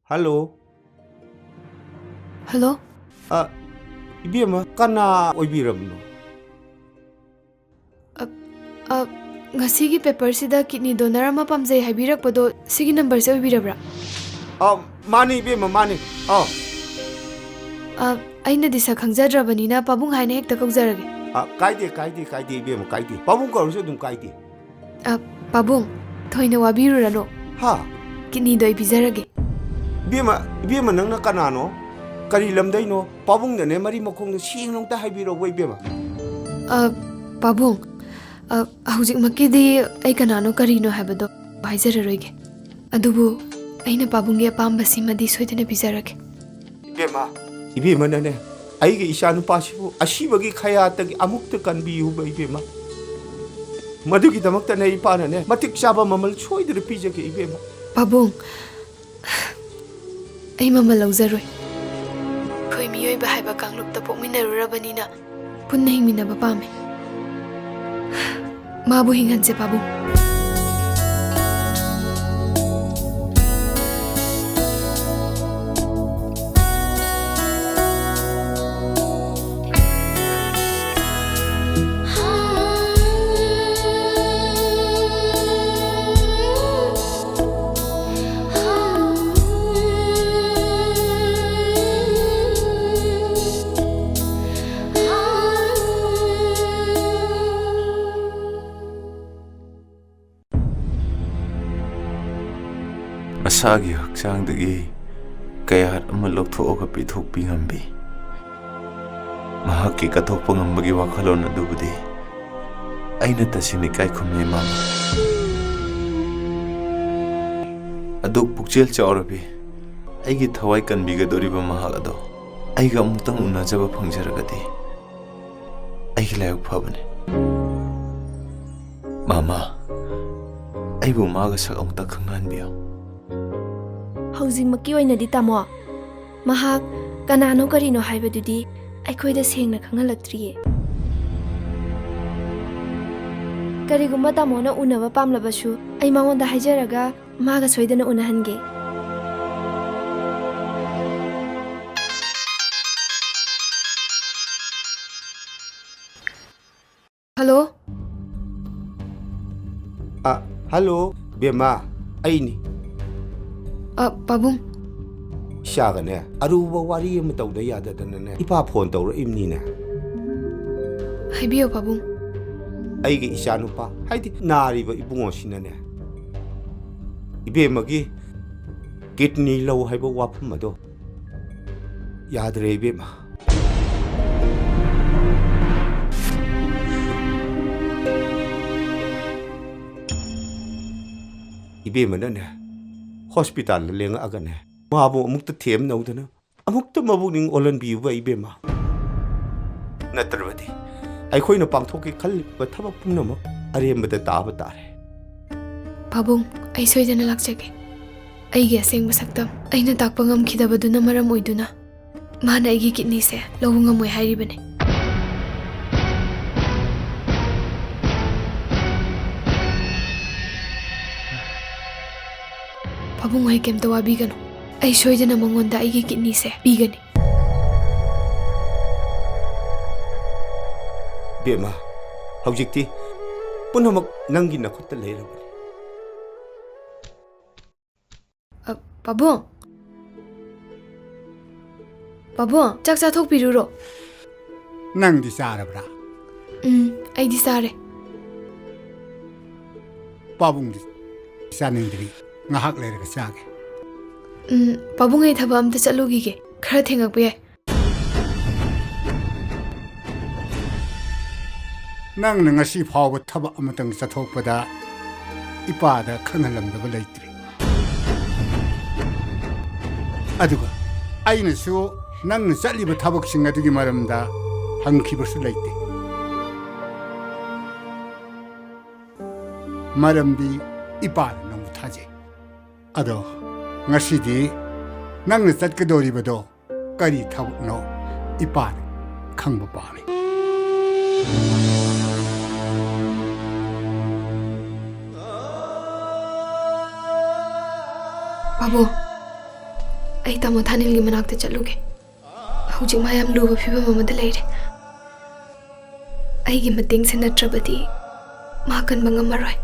ꯍꯜꯂꯣ꯫ ꯍꯜꯂꯣ꯫ ꯑ, ꯏꯕꯦꯝꯃ, ꯀꯅꯥ ꯑꯣꯏꯕꯤꯔꯕꯅꯣ? ꯑ, ꯑ, ꯉꯁꯤꯒꯤ ꯄꯦꯄꯔꯁꯤꯗ ꯀꯤꯗꯅꯤ ꯗꯣꯅꯔ ꯑꯃ ꯄꯥꯝꯖꯩ ꯍꯥꯏꯕꯤꯔꯛꯄꯗꯣ ꯁꯤꯒꯤ ꯅꯝꯕꯔꯁꯦ ꯑꯣꯏꯕꯤꯔꯕ꯭ꯔꯥ? ꯑ, ꯃꯥꯅꯤ ꯏꯕꯦꯝꯃ, ꯃꯥꯅꯤ꯫ ꯑ꯫ ꯑ, ꯑꯩꯅꯗꯤ ꯁꯛ ꯈꯪꯖꯗ꯭ꯔꯕꯅꯤꯅ ꯄꯥꯕꯨꯡ ꯍꯥꯏꯅ ꯍꯦꯛꯇ ꯀꯧꯖꯔꯒꯦ꯫ ꯑ, ꯀꯥꯏꯗꯦ, ꯀꯥꯏꯗꯦ, ꯀꯥꯏꯗꯦ ꯏꯕꯦꯝꯃ, ꯀꯥꯏꯗꯦ꯫ ꯄꯥꯕꯨꯡ ꯀꯧꯔꯁꯨ ꯑꯗꯨꯝ ꯀꯥꯏꯗꯦ꯫ ꯑ, ꯄꯥꯕꯨꯡ, ꯊꯣꯏꯅ ꯋꯥꯕꯤꯔꯨꯔꯅꯨ꯫ ꯍꯥ? ꯀꯤꯗꯅꯤꯗꯣ ꯑꯩ ꯄꯤꯖꯔꯒꯦ꯫ ꯏꯕꯦꯝꯃ, ꯏꯕꯦꯝꯃ, ꯅꯪꯅ ꯀꯅꯥꯅꯣ? ꯀꯔꯤ ꯂꯝꯗꯩꯅꯣ? ꯄꯥꯕꯨꯡꯗꯅꯦ ꯃꯔꯤ ꯃꯈꯣꯡꯗꯣ ꯁꯦꯡꯅ ꯑꯝꯇ ꯍꯥꯏꯕꯤꯔꯛꯎ ꯏꯕꯦꯝꯃ꯫ ꯑ, ꯄꯥꯕꯨꯡ, ꯑ, ꯍꯧꯖꯤꯛꯃꯛꯀꯤꯗꯤ ꯑꯩ ꯀꯅꯥꯅꯣ ꯀꯔꯤꯅꯣ ꯍꯥꯏꯕꯗꯣ ꯍꯥꯏꯖꯔꯔꯣꯏꯒꯦ꯫ ꯑꯗꯨꯕꯨ ꯑꯩꯅ ꯄꯥꯕꯨꯡꯒꯤ ꯑꯄꯥꯝꯕꯁꯤꯃꯗꯤ ꯁꯣꯏꯗꯅ ꯄꯤꯖꯔꯒꯦ꯫ ꯏꯕꯦꯝꯃ, ꯏꯕꯦꯝꯃꯅꯅꯦ, ꯑꯩꯒꯤ ꯏꯆꯥꯅꯨꯄꯥꯁꯤꯕꯨ ꯑꯁꯤꯕꯒꯤ ꯈꯌꯥꯠꯇꯒꯤ ꯑꯃꯨꯛꯇ ꯀꯟꯕꯤꯌꯨꯕ ꯏꯕꯦꯝꯃ꯫ ꯃꯗꯨꯒꯤꯗꯃꯛꯇꯅꯦ ꯏꯄꯥꯅꯅꯦ ꯃꯇꯤꯛ ꯆꯥꯕ ꯃꯃꯜ ꯁꯣꯏꯗꯅ ꯄꯤꯖꯒꯦ ꯏꯕꯦꯝꯃ꯫ ꯄꯥꯕꯨꯡ, ꯑꯩ ꯃꯃꯜ ꯂꯧꯖꯔꯣꯏ꯫ ꯑꯩꯈꯣꯏ ꯃꯤꯑꯣꯏꯕ ꯍꯥꯏꯕ ꯀꯥꯡꯂꯨꯞꯇ ꯄꯣꯛꯃꯤꯟꯅꯔꯨꯔꯕꯅꯤꯅ ꯄꯨꯟꯅ ꯍꯤꯡꯃꯤꯟꯅꯕ ꯄꯥꯝꯃꯤ꯫ ꯃꯥꯕꯨ ꯍꯤꯡꯍꯟꯁꯦ, ꯄꯥꯕꯨꯡ꯫ ꯃꯁꯥꯒꯤ ꯍꯛꯆꯥꯡꯗꯒꯤ ꯀꯌꯥꯠ ꯑꯃ ꯂꯧꯊꯣꯛꯑꯒ ꯄꯤꯊꯣꯛꯄꯤ ꯉꯝꯕꯤ꯫ ꯃꯍꯥꯛꯀꯤ ꯀꯠꯊꯣꯛꯄ ꯉꯝꯕꯒꯤ ꯋꯥꯈꯜꯂꯣꯟ ꯑꯗꯨꯕꯨꯗꯤ ꯑꯩꯅ ꯇꯁꯦꯡꯅ ꯏꯀꯥꯏ ꯈꯨꯝꯅꯩ, ꯃꯥꯃ꯫ ꯑꯗꯨꯛ ꯄꯨꯛꯆꯦꯜ ꯆꯥꯎꯔꯕꯤ, ꯑꯩꯒꯤ ꯊꯋꯥꯏ ꯀꯟꯕꯤꯒꯗꯧꯔꯤꯕ ꯃꯍꯥꯛ ꯑꯗꯣ ꯑꯩꯒ ꯑꯃꯨꯛꯇꯪ ꯎꯅꯖꯕ ꯐꯪꯖꯔꯒꯗꯤ ꯑꯩꯒꯤ ꯂꯥꯏꯕꯛ ꯐꯕꯅꯤ꯫ ꯃꯥꯃ, ꯑꯩꯕꯨ ꯃꯥꯒ ꯁꯛ ꯑꯃꯨꯛꯇ ꯈꯪꯍꯟꯕꯤꯌꯨ꯫ ꯍꯧꯖꯤꯛꯃꯛꯀꯤ ꯑꯣꯏꯅꯗꯤ, ꯇꯥꯃꯣ, ꯃꯍꯥꯛ ꯀꯅꯥꯅꯣ ꯀꯔꯤꯅꯣ ꯍꯥꯏꯕꯗꯨꯗꯤ ꯑꯩꯈꯣꯏꯗ ꯁꯦꯡꯅ ꯈꯪꯍꯜꯂꯛꯇ꯭ꯔꯤꯌꯦ꯫ ꯀꯔꯤꯒꯨꯝꯕ ꯇꯥꯃꯣꯅ ꯎꯅꯕ ꯄꯥꯝꯂꯕꯁꯨ, ꯑꯩ ꯃꯉꯣꯟꯗ ꯍꯥꯏꯖꯔꯒ ꯃꯥꯒ ꯁꯣꯏꯗꯅ ꯎꯅꯍꯟꯒꯦ꯫ ꯍꯜꯂꯣ꯫ ꯑ, ꯍꯜꯂꯣ, ꯕꯦꯝꯃ, ꯑꯩꯅꯤ꯫ ꯑ, ꯄꯥꯕꯨꯡ꯫ ꯏꯆꯥꯒꯅꯦ, ꯑꯔꯨꯕ ꯋꯥꯔꯤ ꯑꯃ ꯇꯧꯗ ꯌꯥꯗꯗꯅꯅꯦ, ꯏꯄꯥ ꯐꯣꯟ ꯇꯧꯔꯛꯏꯕꯅꯤꯅꯦ꯫ ꯍꯥꯏꯕꯤꯌꯣ, ꯄꯥꯕꯨꯡ꯫ ꯑꯩꯒꯤ ꯏꯆꯥꯅꯨꯄꯥ, ꯍꯥꯏꯗꯤ ꯅꯥꯔꯤꯕ ꯏꯕꯨꯡꯉꯣꯁꯤꯅꯅꯦ, ꯏꯕꯦꯝꯃꯒꯤ ꯀꯤꯗꯅꯤ ꯂꯧ ꯍꯥꯏꯕ ꯋꯥꯐꯝ ꯑꯗꯣ ꯌꯥꯗ꯭ꯔꯦ, ꯏꯕꯦꯝꯃ꯫ ꯏꯕꯦꯝꯃꯅꯅꯦ, ꯍꯣꯁꯄꯤꯇꯥꯜꯗ ꯂꯦꯡꯉꯛꯑꯒꯅꯦ, ꯃꯥꯕꯨ ꯑꯃꯨꯛꯇ ꯊꯦꯝꯅꯧꯗꯅ, ꯑꯃꯨꯛꯇ ꯃꯕꯨꯛꯅꯤꯡ ꯑꯣꯜꯍꯟꯕꯤꯌꯨꯕ, ꯏꯕꯦꯝꯃ꯫ ꯅꯠꯇ꯭ꯔꯕꯗꯤ ꯑꯩꯈꯣꯏꯅ ꯄꯥꯡꯊꯣꯛꯀꯦ ꯈꯜꯂꯤꯕ ꯊꯕꯛ ꯄꯨꯝꯅꯃꯛ ꯑꯔꯦꯝꯕꯗ ꯇꯥꯕ ꯇꯥꯔꯦ꯫ ꯄꯥꯕꯨꯡ, ꯑꯩ ꯁꯣꯏꯗꯅ ꯂꯥꯛꯆꯒꯦ꯫ ꯑꯩꯒꯤ ꯑꯁꯦꯡꯕ ꯁꯛꯇꯝ ꯑꯩꯅ ꯇꯥꯛꯄ ꯉꯝꯈꯤꯗꯕꯗꯨꯅ ꯃꯔꯝ ꯑꯣꯏꯗꯨꯅ ꯃꯥꯅ ꯑꯩꯒꯤ ꯀꯤꯗꯅꯤꯁꯦ ꯂꯧꯕ ꯉꯝꯃꯣꯏ ꯍꯥꯏꯔꯤꯕꯅꯤ꯫ ꯄꯥꯕꯨꯡ ꯍꯣꯏ ꯀꯩꯝꯇ ꯋꯥꯕꯤꯒꯅꯨ꯫ ꯑꯩ ꯁꯣꯏꯗꯅ ꯃꯉꯣꯟꯗ ꯑꯩꯒꯤ ꯀꯤꯗꯅꯤꯁꯦ ꯄꯤꯒꯅꯤ꯫ ꯕꯦꯝꯃ, ꯍꯧꯖꯤꯛꯇꯤ ꯄꯨꯝꯅꯃꯛ ꯅꯪꯒꯤ ꯅꯈꯨꯠꯇ ꯂꯩꯔꯕꯅꯤ꯫ ꯑ, ꯄꯥꯕꯨꯡ? ꯄꯥꯕꯨꯡ, ꯆꯥꯛ ꯆꯥꯊꯣꯛꯄꯤꯔꯨꯔꯣ꯫ ꯅꯪꯗꯤ ꯆꯥꯔꯕ꯭ꯔꯥ? ꯎꯝ, ꯑꯩꯗꯤ ꯆꯥꯔꯦ꯫ ꯄꯥꯕꯨꯡꯗꯤ ꯆꯥꯅꯤꯡꯗ꯭ꯔꯤ꯫ ꯉꯥꯏꯍꯥꯛ ꯂꯩꯔꯒ ꯆꯥꯒꯦ꯫ ꯎꯝ, ꯄꯥꯕꯨꯡ, ꯑꯩ ꯊꯕꯛ ꯑꯝꯇ ꯆꯠꯂꯨꯈꯤꯒꯦ꯫ ꯈꯔ ꯊꯦꯡꯉꯛꯄ ꯌꯥꯏ꯫ ꯅꯪꯅ ꯉꯁꯤ ꯐꯥꯎꯕ ꯊꯕꯛ ꯑꯃꯇꯪ ꯆꯠꯊꯣꯛꯄꯗ ꯏꯄꯥꯗ ꯈꯪꯍꯜꯂꯝꯗꯕ ꯂꯩꯇ꯭ꯔꯤ꯫ ꯑꯗꯨꯒ ꯑꯩꯅꯁꯨ ꯅꯪꯅ ꯆꯠꯂꯤꯕ ꯊꯕꯛꯁꯤꯡ ꯑꯗꯨꯒꯤ ꯃꯔꯝꯗ ꯍꯪꯈꯤꯕꯁꯨ ꯂꯩꯇꯦ꯫ ꯃꯔꯝꯗꯤ ꯏꯄꯥꯅ ꯅꯪꯕꯨ ꯊꯥꯖꯩ꯫ ꯑꯗꯣ ꯉꯁꯤꯗꯤ ꯅꯪꯅ ꯆꯠꯀꯗꯧꯔꯤꯕꯗꯣ ꯀꯔꯤ ꯊꯕꯛꯅꯣ? ꯏꯄꯥꯅ ꯈꯪꯕ ꯄꯥꯝꯃꯤ꯫ ꯄꯥꯕꯨꯡ, ꯑꯩ ꯇꯥꯃꯣ ꯊꯥꯅꯤꯜꯒꯤ ꯃꯅꯥꯛꯇ ꯆꯠꯂꯨꯒꯦ꯫ ꯍꯧꯖꯤꯛ ꯃꯥ ꯌꯥꯝ ꯂꯨꯕ ꯐꯤꯕꯝ ꯑꯃꯗ ꯂꯩꯔꯦ꯫ ꯑꯩꯒꯤ ꯃꯇꯦꯡꯁꯦ ꯅꯠꯇ꯭ꯔꯕꯗꯤ ꯃꯥ ꯀꯟꯕ ꯉꯝꯃꯔꯣꯏ꯫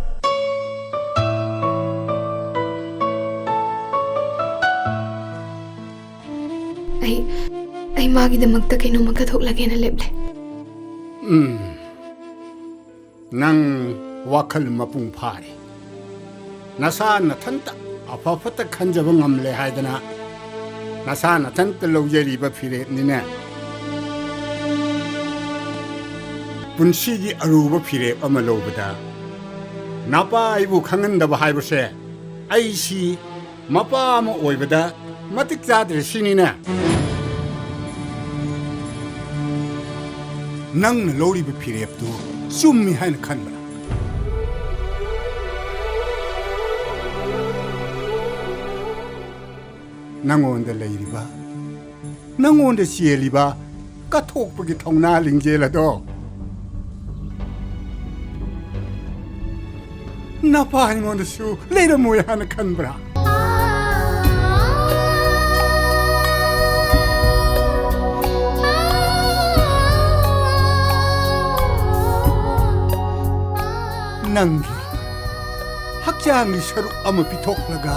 ꯑꯩ, ꯑꯩ ꯃꯥꯒꯤꯗꯃꯛꯇ ꯀꯩꯅꯣꯝꯃ ꯀꯠꯊꯣꯛꯂꯒꯦꯅ ꯂꯦꯞꯂꯦ꯫ ꯎꯝ꯫ ꯅꯪ ꯋꯥꯈꯜ ꯃꯄꯨꯡ ꯐꯥꯔꯦ꯫ ꯅꯁꯥ ꯅꯊꯟꯇ ꯑꯐ ꯐꯠꯇ ꯈꯟꯖꯕ ꯉꯝꯂꯦ ꯍꯥꯏꯗꯅ ꯅꯁꯥ ꯅꯊꯟꯇ ꯂꯧꯖꯔꯤꯕ ꯐꯤꯔꯦꯞꯅꯤꯅꯦ꯫ ꯄꯨꯟꯁꯤꯒꯤ ꯑꯔꯨꯕ ꯐꯤꯔꯦꯞ ꯑꯃ ꯂꯧꯕꯗ ꯅꯄꯥ ꯑꯩꯕꯨ ꯈꯪꯍꯟꯗꯕ ꯍꯥꯏꯕꯁꯦ ꯑꯩꯁꯤ ꯃꯄꯥ ꯑꯃ ꯑꯣꯏꯕꯗ ꯃꯇꯤꯛ ꯆꯥꯗ꯭ꯔꯦ ꯁꯤꯅꯤꯅꯦ꯫ ꯅꯪꯅ ꯂꯧꯔꯤꯕ ꯐꯤꯔꯦꯞꯇꯨ ꯆꯨꯝꯃꯤ ꯍꯥꯏꯅ ꯈꯟꯕ꯭ꯔꯥ? ꯅꯪꯉꯣꯟꯗ ꯂꯩꯔꯤꯕ, ꯅꯪꯉꯣꯟꯗ ꯆꯦꯜꯂꯤꯕ ꯀꯠꯊꯣꯛꯄꯒꯤ ꯊꯧꯅꯥ ꯂꯤꯡꯖꯦꯜ ꯑꯗꯣ ꯅꯄꯥ ꯑꯩꯉꯣꯟꯗꯁꯨ ꯂꯩꯔꯝꯃꯣꯏ ꯍꯥꯏꯅ ꯈꯟꯕ꯭ꯔꯥ? ꯅꯪꯒꯤ ꯍꯛꯆꯥꯡꯒꯤ ꯁꯔꯨꯛ ꯑꯃ ꯄꯤꯊꯣꯛꯂꯒ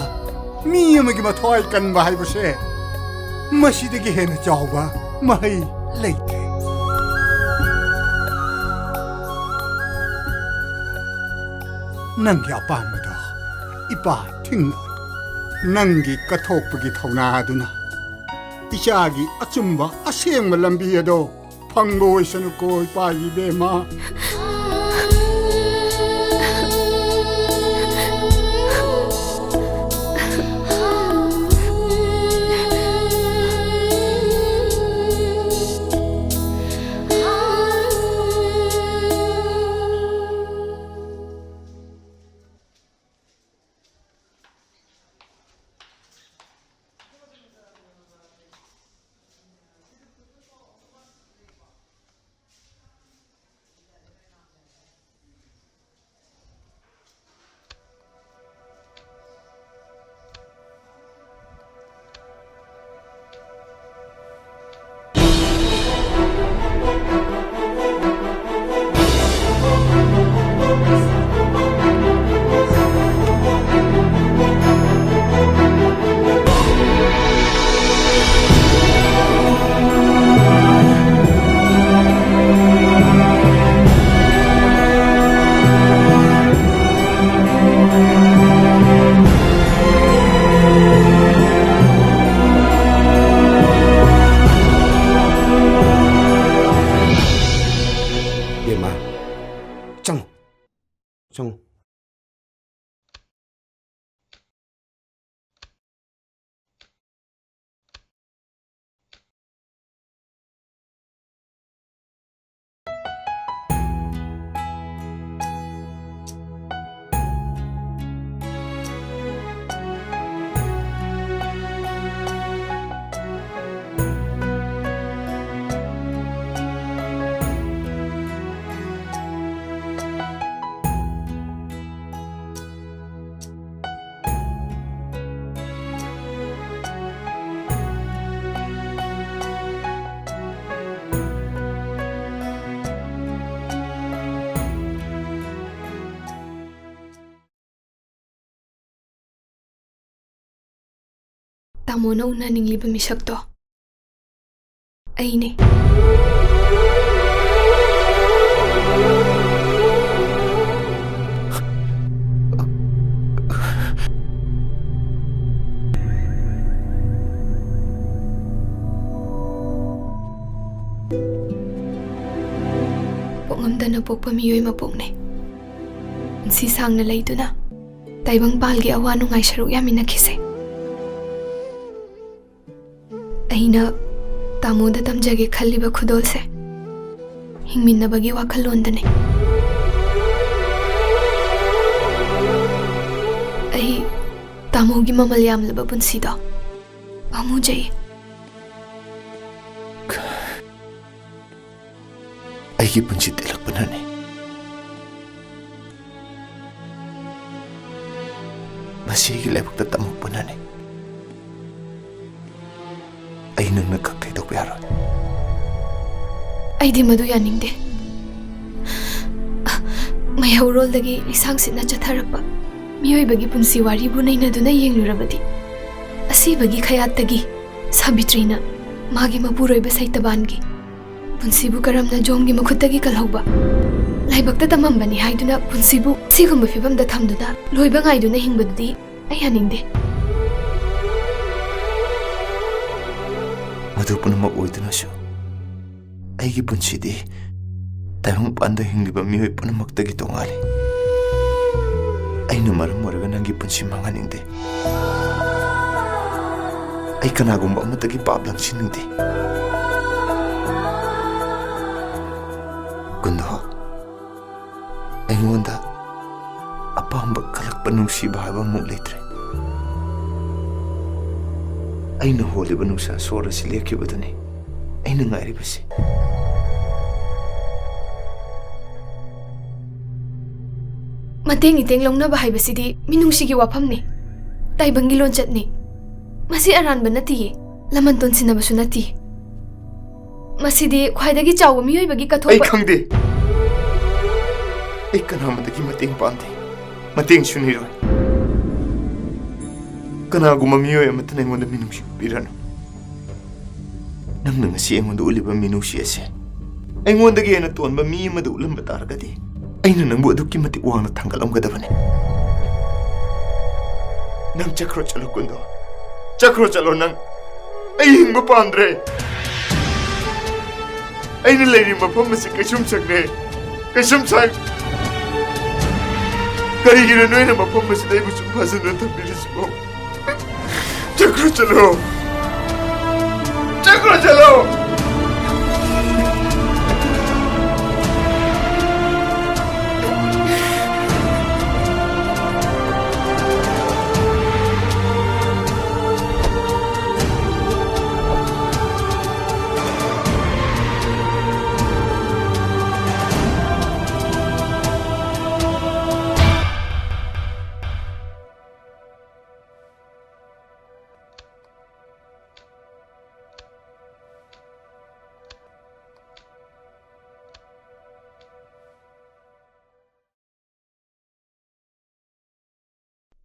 ꯃꯤ ꯑꯃꯒꯤ ꯃꯊ꯭ꯋꯥꯏ ꯀꯟꯕ ꯍꯥꯏꯕꯁꯦ ꯃꯁꯤꯗꯒꯤ ꯍꯦꯟꯅ ꯆꯥꯎꯕ ꯃꯍꯩ ꯂꯩꯇ꯭ꯔꯦ꯫ ꯅꯪꯒꯤ ꯑꯄꯥꯝꯕꯗꯣ ꯏꯄꯥ ꯊꯤꯡꯅ ꯅꯪꯒꯤ ꯀꯠꯊꯣꯛꯄꯒꯤ ꯊꯧꯅꯥ ꯑꯗꯨꯅ ꯏꯆꯥꯒꯤ ꯑꯆꯨꯝꯕ ꯑꯁꯦꯡꯕ ꯂꯝꯕꯤ ꯑꯗꯣ ꯐꯪꯕ ꯑꯣꯏꯁꯅꯨꯀꯣ, ꯏꯄꯥꯒꯤ ꯏꯕꯦꯝꯃ꯫ ꯏꯕꯦꯝꯃ, ꯆꯪꯉꯨ, ꯆꯪꯉꯨ꯫ ꯇꯥꯃꯣꯅ ꯎꯅꯅꯤꯡꯂꯤꯕ ꯃꯤꯁꯛꯇꯣ ꯑꯩꯅꯦ꯫ ꯄꯣꯛꯉꯝꯗꯅ ꯄꯣꯛꯄ ꯃꯤꯑꯣꯏ ꯃꯄꯣꯛꯅꯦ꯫ ꯄꯨꯟꯁꯤ ꯁꯥꯡꯅ ꯂꯩꯗꯨꯅ ꯇꯥꯏꯕꯪꯄꯥꯜꯒꯤ ꯑꯋꯥ ꯅꯨꯡꯉꯥꯏ ꯁꯔꯨꯛ ꯌꯥꯃꯤꯟꯅꯈꯤꯁꯦ꯫ ꯑꯩꯅ ꯇꯥꯃꯣꯗ ꯇꯝꯖꯒꯦ ꯈꯜꯂꯤꯕ ꯈꯨꯗꯣꯜꯁꯦ ꯍꯤꯡꯃꯤꯟꯅꯕꯒꯤ ꯋꯥꯈꯜꯂꯣꯟꯗꯅꯦ꯫ ꯑꯩ ꯇꯥꯃꯣꯒꯤ ꯃꯃꯜ ꯌꯥꯝꯂꯕ ꯄꯨꯟꯁꯤꯗꯣ ꯄꯥꯝꯃꯨꯖꯩ꯫ ꯑꯩꯒꯤ ꯄꯨꯟꯁꯤ ꯇꯦꯜꯂꯛꯄꯅꯅꯤ꯫ ꯃꯁꯤ ꯑꯩꯒꯤ ꯂꯥꯏꯕꯛꯇ ꯇꯝꯃꯛꯄꯅꯅꯤ꯫ ꯑꯩ ꯅꯪꯅ ꯀꯛ ꯊꯩꯗꯣꯛꯄ ꯌꯥꯔꯣꯏ꯫ ꯑꯩꯗꯤ ꯃꯗꯨ ꯌꯥꯅꯤꯡꯗꯦ꯫ ꯃꯩꯍꯧꯔꯣꯜꯗꯒꯤ ꯂꯤꯁꯥꯡꯁꯤꯠꯅ ꯆꯠꯊꯔꯛꯄ ꯃꯤꯑꯣꯏꯕꯒꯤ ꯄꯨꯟꯁꯤ ꯋꯥꯔꯤꯕꯨ ꯅꯩꯅꯗꯨꯅ ꯌꯦꯡꯂꯨꯔꯕꯗꯤ, ꯑꯁꯤꯕꯒꯤ ꯈꯌꯥꯠꯇꯒꯤ ꯁꯥꯕꯤꯇ꯭ꯔꯤꯅ ꯃꯥꯒꯤ ꯃꯄꯨꯔꯣꯏꯕ ꯁꯩꯇꯕꯥꯟꯒꯤ ꯄꯨꯟꯁꯤꯕꯨ ꯀꯔꯝꯅ ꯖꯣꯝꯒꯤ ꯃꯈꯨꯠꯇꯒꯤ ꯀꯜꯍꯧꯕ? ꯂꯥꯏꯕꯛꯇ ꯇꯝꯃꯝꯕꯅꯤ ꯍꯥꯏꯗꯨꯅ ꯄꯨꯟꯁꯤꯕꯨ ꯁꯤꯒꯨꯝꯕ ꯐꯤꯕꯝꯗ ꯊꯝꯗꯨꯅ ꯂꯣꯏꯕ ꯉꯥꯏꯗꯨꯅ ꯍꯤꯡꯕꯗꯨꯗꯤ ꯑꯩ ꯌꯥꯅꯤꯡꯗꯦ꯫ ꯃꯗꯨ ꯄꯨꯝꯅꯃꯛ ꯑꯣꯏꯗꯨꯅꯁꯨ ꯑꯩꯒꯤ ꯄꯨꯟꯁꯤꯗꯤ ꯇꯥꯏꯕꯪꯄꯥꯟꯗ ꯍꯤꯡꯂꯤꯕ ꯃꯤꯑꯣꯏ ꯄꯨꯝꯅꯃꯛꯇꯒꯤ ꯇꯣꯉꯥꯜꯂꯤ꯫ ꯑꯩꯅ ꯃꯔꯝ ꯑꯣꯏꯔꯒ ꯅꯪꯒꯤ ꯄꯨꯟꯁꯤ ꯃꯥꯡꯍꯟꯅꯤꯡꯗꯦ꯫ ꯑꯩ ꯀꯅꯥꯒꯨꯝꯕ ꯑꯃꯠꯇꯒꯤ ꯄꯥꯞ ꯂꯪꯁꯤꯟꯅꯤꯡꯗꯦ꯫ ꯀꯨꯟꯗꯣ, ꯑꯩꯉꯣꯟꯗ ꯑꯄꯥꯝꯕ ꯀꯜꯂꯛꯄ ꯅꯨꯡꯁꯤꯕ ꯍꯥꯏꯕ ꯑꯃꯨꯛ ꯂꯩꯇ꯭ꯔꯦ꯫ ꯑꯩꯅ ꯍꯣꯜꯂꯤꯕ ꯅꯨꯡꯁꯥ ꯁꯣꯔ ꯑꯁꯤ ꯂꯦꯞꯈꯤꯕꯗꯨꯅꯤ ꯑꯩꯅ ꯉꯥꯏꯔꯤꯕꯁꯤ꯫ ꯃꯇꯦꯡ ꯏꯇꯦꯡ ꯂꯧꯅꯕ ꯍꯥꯏꯕꯁꯤꯗꯤ ꯃꯤꯅꯨꯡꯁꯤꯒꯤ ꯋꯥꯐꯝꯅꯤ, ꯇꯥꯏꯕꯪꯒꯤ ꯂꯣꯟꯆꯠꯅꯤ꯫ ꯃꯁꯤ ꯑꯔꯥꯟꯕ ꯅꯠꯇꯤꯌꯦ, ꯂꯃꯟ ꯇꯣꯟꯁꯤꯟꯅꯕꯁꯨ ꯅꯠꯇꯤꯌꯦ꯫ ꯃꯁꯤꯗꯤ ꯈ꯭ꯋꯥꯏꯗꯒꯤ ꯆꯥꯎꯕ ꯃꯤꯑꯣꯏꯕꯒꯤ ꯑꯩ ꯀꯠꯊꯣꯛꯄ꯫ ꯈꯪꯗꯦ꯫ ꯑꯩ ꯀꯅꯥꯃꯠꯇꯒꯤ ꯃꯇꯦꯡ ꯄꯥꯝꯗꯦ꯫ ꯃꯇꯦꯡꯁꯨ ꯅꯤꯔꯣꯏ꯫ ꯀꯅꯥꯒꯨꯝꯕ ꯃꯤꯑꯣꯏ ꯑꯃꯠꯇꯅ ꯑꯩꯉꯣꯟꯗ ꯃꯤꯅꯨꯡꯁꯤ ꯎꯠꯄꯤꯔꯅꯨ꯫ ꯅꯪꯅ ꯉꯁꯤ ꯑꯩꯉꯣꯟꯗ ꯎꯠꯂꯤꯕ ꯃꯤꯅꯨꯡꯁꯤ ꯑꯁꯦ ꯑꯩꯉꯣꯟꯗꯒꯤ ꯍꯦꯟꯅ ꯇꯣꯟꯕ ꯃꯤ ꯑꯃꯗ ꯎꯠꯂꯝꯕ ꯇꯥꯔꯒꯗꯤ, ꯑꯩꯅ ꯅꯪꯕꯨ ꯑꯗꯨꯛꯀꯤ ꯃꯇꯤꯛ ꯋꯥꯡꯅ ꯊꯥꯡꯒꯠꯂꯝꯒꯗꯕꯅꯤ꯫ ꯅꯪ ꯆꯠꯈ꯭ꯔꯣ, ꯆꯠꯂꯣ ꯀꯨꯟꯗꯣ꯫ ꯆꯠꯈ꯭ꯔꯣ, ꯆꯠꯂꯣ ꯅꯪ꯫ ꯑꯩ ꯍꯤꯡꯕ ꯄꯥꯝꯗ꯭ꯔꯦ꯫ ꯑꯩꯅ ꯂꯩꯔꯤꯕ ꯃꯐꯝ ꯑꯁꯤ ꯀꯩꯁꯨꯝꯁꯪꯅꯦ꯫ ꯀꯩꯁꯨꯝꯁꯪ! ꯀꯔꯤꯒꯤꯅꯣ ꯅꯣꯏꯅ ꯃꯐꯝ ꯑꯁꯤꯗ ꯑꯩꯕꯨ ꯁꯨꯝ ꯐꯥꯖꯤꯟꯗꯨꯅ ꯊꯝꯕꯤꯔꯤꯁꯤꯕꯣ? ꯆꯠꯈ꯭ꯔꯣ ꯆꯠꯂꯣ! ꯆꯠꯈ꯭ꯔꯣ ꯆꯠꯂꯣ!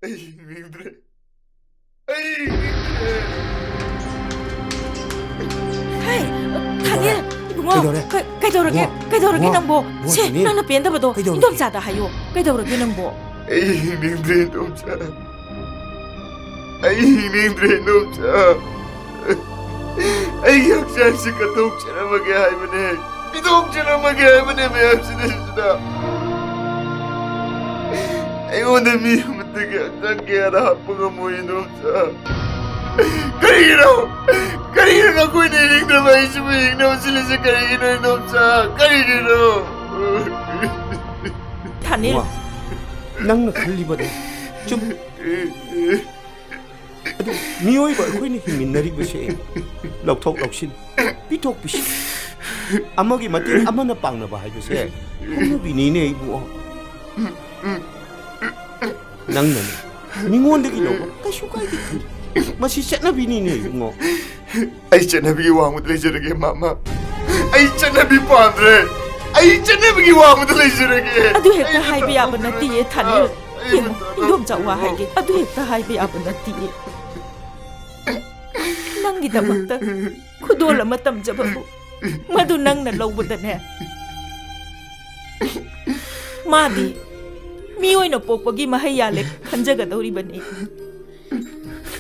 ꯑꯩ ꯍꯤꯡꯅꯤꯡꯗ꯭ꯔꯦ꯫ ꯑꯩ ꯍꯤꯡꯅꯤꯡꯗ꯭ꯔꯦ꯫ ꯍꯦ, ꯊꯥꯅꯤꯜ, ꯀꯩꯗꯧꯔꯦ? ꯏꯕꯨꯡꯉꯣ, ꯀꯩꯗꯧꯔꯦ? ꯀꯩ-, ꯀꯩꯗꯧꯔꯒꯦ? ꯏꯕꯨꯡꯉꯣ, ꯀꯩꯗꯧꯔꯒꯦ ꯏꯕꯨꯡꯉꯣ, ꯅꯪꯕꯣ? ꯏꯕꯨꯡꯉꯣ, ꯁꯦ, ꯊꯥꯅꯤꯜ꯫ ꯅꯪꯅ ꯄꯦꯟꯗꯕꯗꯣ ꯀꯩꯗꯧꯔꯒꯦ? ꯏꯟꯗꯣꯝꯆꯥꯗ ꯍꯥꯏꯌꯣ꯫ ꯀꯩꯗꯧꯔꯒꯦ ꯅꯪꯕꯣ? ꯑꯩ ꯍꯤꯡꯅꯤꯡꯗ꯭ꯔꯦ, ꯏꯟꯗꯣꯝꯆꯥ꯫ ꯑꯩ ꯍꯤꯡꯅꯤꯡꯗ꯭ꯔꯦ, ꯏꯟꯗꯣꯝꯆꯥ꯫ ꯑꯩꯒꯤ ꯍꯛꯆꯥꯡꯁꯤ ꯀꯠꯊꯣꯛꯆꯔꯝꯃꯒꯦ ꯍꯥꯏꯕꯅꯦ꯫ ꯄꯤꯊꯣꯛꯆꯔꯝꯃꯒꯦ ꯍꯥꯏꯕꯅꯦ ꯃꯌꯥꯝꯁꯤꯗ, ꯁꯤꯗ꯫ ꯑꯩꯉꯣꯟꯗ ꯃꯤ ꯑꯃꯠꯇꯒꯤ ꯍꯛꯆꯥꯡ ꯀꯌꯥꯗ ꯍꯥꯞꯄ ꯉꯝꯃꯣꯏ, ꯏꯟꯗꯣꯝꯆꯥ꯫ ꯀꯔꯤꯒꯤꯅꯣ? ꯀꯔꯤꯒꯤꯅꯣ ꯅꯈꯣꯏꯅ ꯍꯤꯡꯅꯤꯡꯗ꯭ꯔꯕ ꯑꯩꯁꯤꯕꯨ ꯍꯤꯡꯅꯕ ꯁꯤꯜꯂꯤꯁꯦ ꯀꯔꯤꯒꯤꯅꯣ, ꯏꯟꯗꯣꯝꯆꯥ? ꯀꯔꯤꯒꯤꯅꯣ? ꯊꯥꯅꯤꯜ꯫ ꯏꯃꯥ, ꯅꯪꯅ ꯈꯜꯂꯤꯕꯗꯣ ꯆꯨꯝ-, ꯑꯗꯨ ꯃꯤꯑꯣꯏꯕ ꯑꯩꯈꯣꯏꯅ ꯍꯤꯡꯃꯤꯟꯅꯔꯤꯕꯁꯦ ꯂꯧꯊꯣꯛ ꯂꯧꯁꯤꯟ, ꯄꯤꯊꯣꯛ ꯄꯤꯁꯤꯟ, ꯑꯃꯒꯤ ꯃꯇꯦꯡ ꯑꯃꯅ ꯄꯥꯡꯅꯕ ꯍꯥꯏꯕꯁꯦ ꯍꯧꯅꯕꯤꯅꯤꯅꯦ ꯏꯕꯨꯡꯉꯣ꯫ ꯅꯪꯅꯅꯦ ꯃꯤꯉꯣꯟꯗꯒꯤ ꯂꯧꯕ ꯀꯩꯁꯨ ꯀꯥꯏꯗꯦ ꯈꯜꯂꯤ꯫ ꯃꯁꯤ ꯆꯠꯅꯕꯤꯅꯤꯅꯦ ꯏꯕꯨꯡꯉꯣ꯫ ꯑꯩ ꯆꯠꯅꯕꯤꯒꯤ ꯋꯥꯡꯃꯗ ꯂꯩꯖꯔꯒꯦ, ꯃꯥꯃ꯫ ꯑꯩ ꯆꯠꯅꯕꯤ ꯄꯥꯝꯗ꯭ꯔꯦ꯫ ꯑꯩ ꯆꯠꯅꯕꯤꯒꯤ ꯋꯥꯡꯃꯗ ꯂꯩꯖꯔꯒꯦ꯫ ꯑꯗꯨ ꯍꯦꯛꯇ ꯑꯩ ꯍꯥꯏꯕ ꯌꯥꯕ ꯃꯇꯝ ꯅꯠꯇꯦꯌꯦ, ꯊꯥꯅꯤꯜ꯫ ꯑꯩ ꯌꯦꯡꯉꯨ, ꯃꯇꯝ ꯏꯟꯗꯣꯝꯆꯥ ꯋꯥ ꯍꯥꯏꯒꯦ꯫ ꯑꯗꯨ ꯍꯦꯛꯇ ꯍꯥꯏꯕ ꯌꯥꯕ ꯅꯠꯇꯦꯌꯦ꯫ ꯅꯪꯒꯤꯗꯃꯛꯇ ꯈꯨꯗꯣꯜ ꯑꯃ ꯇꯝꯖꯕꯕꯨ ꯃꯗꯨ ꯅꯪꯅ ꯂꯧꯕꯗꯅꯦ, ꯃꯥꯗꯤ ꯃꯤꯑꯣꯏꯅ ꯄꯣꯛꯄꯒꯤ ꯃꯍꯩ ꯌꯥꯜꯂꯦ ꯈꯟꯖꯒꯗꯧꯔꯤꯕꯅꯤ꯫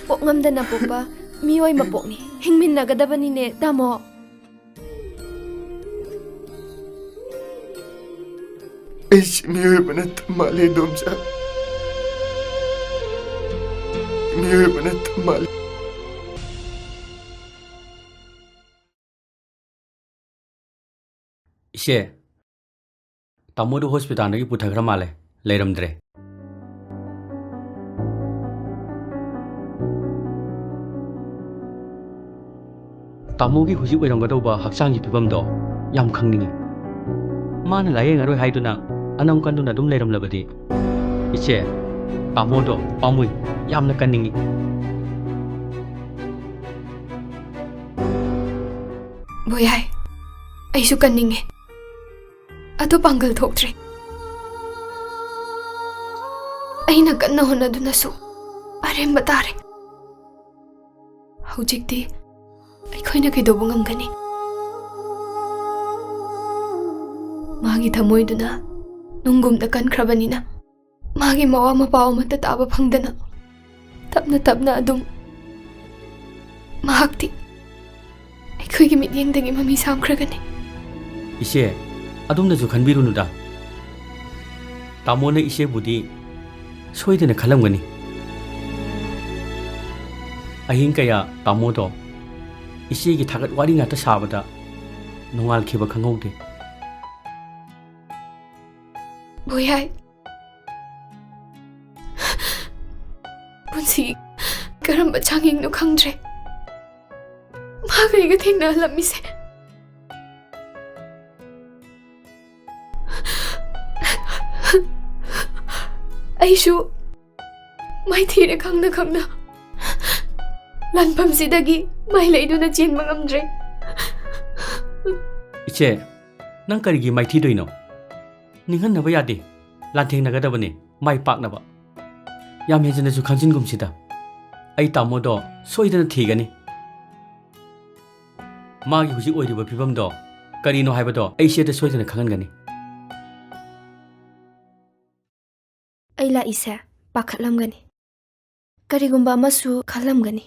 ꯄꯣꯛꯉꯝꯗꯅ ꯄꯣꯛꯄ ꯃꯤꯑꯣꯏ ꯃꯄꯣꯛꯅꯤ꯫ ꯍꯤꯡꯃꯤꯟꯅꯒꯗꯕꯅꯤꯅꯦ, ꯇꯥꯃꯣ꯫ ꯑꯩꯁꯤ ꯃꯤꯑꯣꯏꯕ ꯅꯠꯇ ꯃꯥꯜꯂꯦ, ꯏꯗꯣꯝꯆꯥ꯫ ꯃꯤꯑꯣꯏꯕ ꯅꯠꯇ ꯃꯥꯜꯂꯦ꯫ ꯏꯆꯦ, ꯇꯥꯃꯣꯗꯨ ꯍꯣꯁꯄꯤꯇꯥꯜꯗꯒꯤ ꯄꯨꯊꯈ꯭ꯔ ꯃꯥꯜꯂꯦ, ꯂꯩꯔꯝꯗ꯭ꯔꯦ꯫ ꯇꯥꯃꯣꯒꯤ ꯍꯧꯖꯤꯛ ꯑꯣꯏꯔꯝꯒꯗꯧꯕ ꯍꯛꯆꯥꯡꯒꯤ ꯐꯤꯕꯝꯗꯣ ꯌꯥꯝ ꯈꯪꯅꯤꯡꯉꯤ꯫ ꯃꯥꯅ ꯂꯥꯌꯦꯡꯉꯔꯣꯏ ꯍꯥꯏꯗꯨꯅ ꯑꯅꯝ ꯀꯟꯗꯨꯅ ꯑꯗꯨꯝ ꯂꯩꯔꯝꯂꯕꯗꯤ? ꯏꯆꯦ, ꯇꯥꯃꯣꯗꯣ ꯄꯥꯝꯃꯨꯏ, ꯌꯥꯝꯅ ꯀꯟꯅꯤꯡꯉꯤ꯫ ꯕꯣꯌꯥꯏ, ꯑꯩꯁꯨ ꯀꯟꯅꯤꯡꯉꯦ꯫ ꯑꯗꯨ ꯄꯥꯡꯒꯜ ꯊꯣꯛꯇ꯭ꯔꯦ꯫ ꯑꯩꯅ ꯀꯟꯅ ꯍꯣꯠꯅꯗꯨꯅꯁꯨ ꯑꯔꯦꯝꯕ ꯇꯥꯔꯦ꯫ ꯍꯧꯖꯤꯛꯇꯤ ꯑꯩꯈꯣꯏꯅ ꯀꯩꯗꯧꯕ ꯉꯝꯒꯅꯤ? ꯃꯥꯒꯤ ꯊꯃꯣꯏꯗꯨꯅ ꯅꯨꯡꯒꯨꯝꯅ ꯀꯟꯈ꯭ꯔꯕꯅꯤꯅ, ꯃꯥꯒꯤ ꯃꯋꯥ ꯃꯄꯥꯎ ꯑꯃꯠꯇ ꯇꯥꯕ ꯐꯪꯗꯅ, ꯇꯞꯅ ꯇꯞꯅ ꯑꯗꯨꯝ ꯃꯍꯥꯛꯇꯤ ꯑꯩꯈꯣꯏꯒꯤ ꯃꯤꯠꯌꯦꯡꯗꯒꯤ ꯃꯃꯤ ꯁꯥꯝꯈ꯭ꯔꯒꯅꯤ꯫ ꯏꯆꯦ, ꯑꯗꯨꯝꯅꯁꯨ ꯈꯟꯕꯤꯔꯨꯅꯨꯗ꯫ ꯇꯥꯃꯣꯅ ꯏꯆꯦꯕꯨꯗꯤ ꯁꯣꯏꯗꯅ ꯈꯜꯂꯝꯒꯅꯤ꯫ ꯑꯍꯤꯡ ꯀꯌꯥ ꯇꯥꯃꯣꯗꯣ ꯏꯆꯦꯒꯤ ꯊꯥꯒꯠ ꯋꯥꯔꯤ ꯉꯥꯛꯇ ꯁꯥꯕꯗ ꯅꯣꯡꯉꯥꯜꯈꯤꯕ ꯈꯪꯍꯧꯗꯦ꯫ ꯕꯣꯌꯥꯏ, ꯄꯨꯟꯁꯤ ꯀꯔꯝꯕ ꯆꯥꯡꯌꯦꯡꯅꯣ ꯈꯪꯗ꯭ꯔꯦ꯫ ꯃꯥꯒ ꯑꯩꯒ ꯊꯦꯡꯅꯍꯜꯂꯝꯃꯤꯁꯦ꯫ ꯑꯩꯁꯨ ꯃꯥꯏꯊꯤꯔꯦ ꯈꯪꯅ ꯈꯪꯅ꯫ ꯂꯥꯟꯐꯝꯁꯤꯗꯒꯤ ꯃꯥꯏ ꯂꯩꯗꯨꯅ ꯆꯦꯟꯕ ꯉꯝꯗ꯭ꯔꯦ꯫ ꯏꯆꯦ, ꯅꯪ ꯀꯔꯤꯒꯤ ꯃꯥꯏꯊꯤꯗꯣꯏꯅꯣ? ꯅꯤꯡꯍꯟꯅꯕ ꯌꯥꯗꯦ꯫ ꯂꯥꯟꯊꯦꯡꯅꯒꯗꯕꯅꯤ, ꯃꯥꯏ ꯄꯥꯛꯅꯕ꯫ ꯌꯥꯝ ꯍꯦꯟꯖꯤꯟꯅꯁꯨ ꯈꯟꯖꯤꯟꯒꯨꯝꯁꯤꯗ꯫ ꯑꯩ ꯇꯥꯃꯣꯗꯣ ꯁꯣꯏꯗꯅ ꯊꯤꯒꯅꯤ꯫ ꯃꯥꯒꯤ ꯍꯧꯖꯤꯛ ꯑꯣꯏꯔꯤꯕ ꯐꯤꯕꯝꯗꯣ ꯀꯔꯤꯅꯣ ꯍꯥꯏꯕꯗꯣ ꯑꯩ ꯏꯆꯦꯗ ꯁꯣꯏꯗꯅ ꯈꯪꯍꯟꯒꯅꯤ꯫ ꯑꯩ ꯂꯥꯛꯏꯁꯦ ꯄꯥꯈꯠꯂꯝꯒꯅꯤ꯫ ꯀꯔꯤꯒꯨꯝꯕ ꯑꯃꯁꯨ ꯈꯜꯂꯝꯒꯅꯤ꯫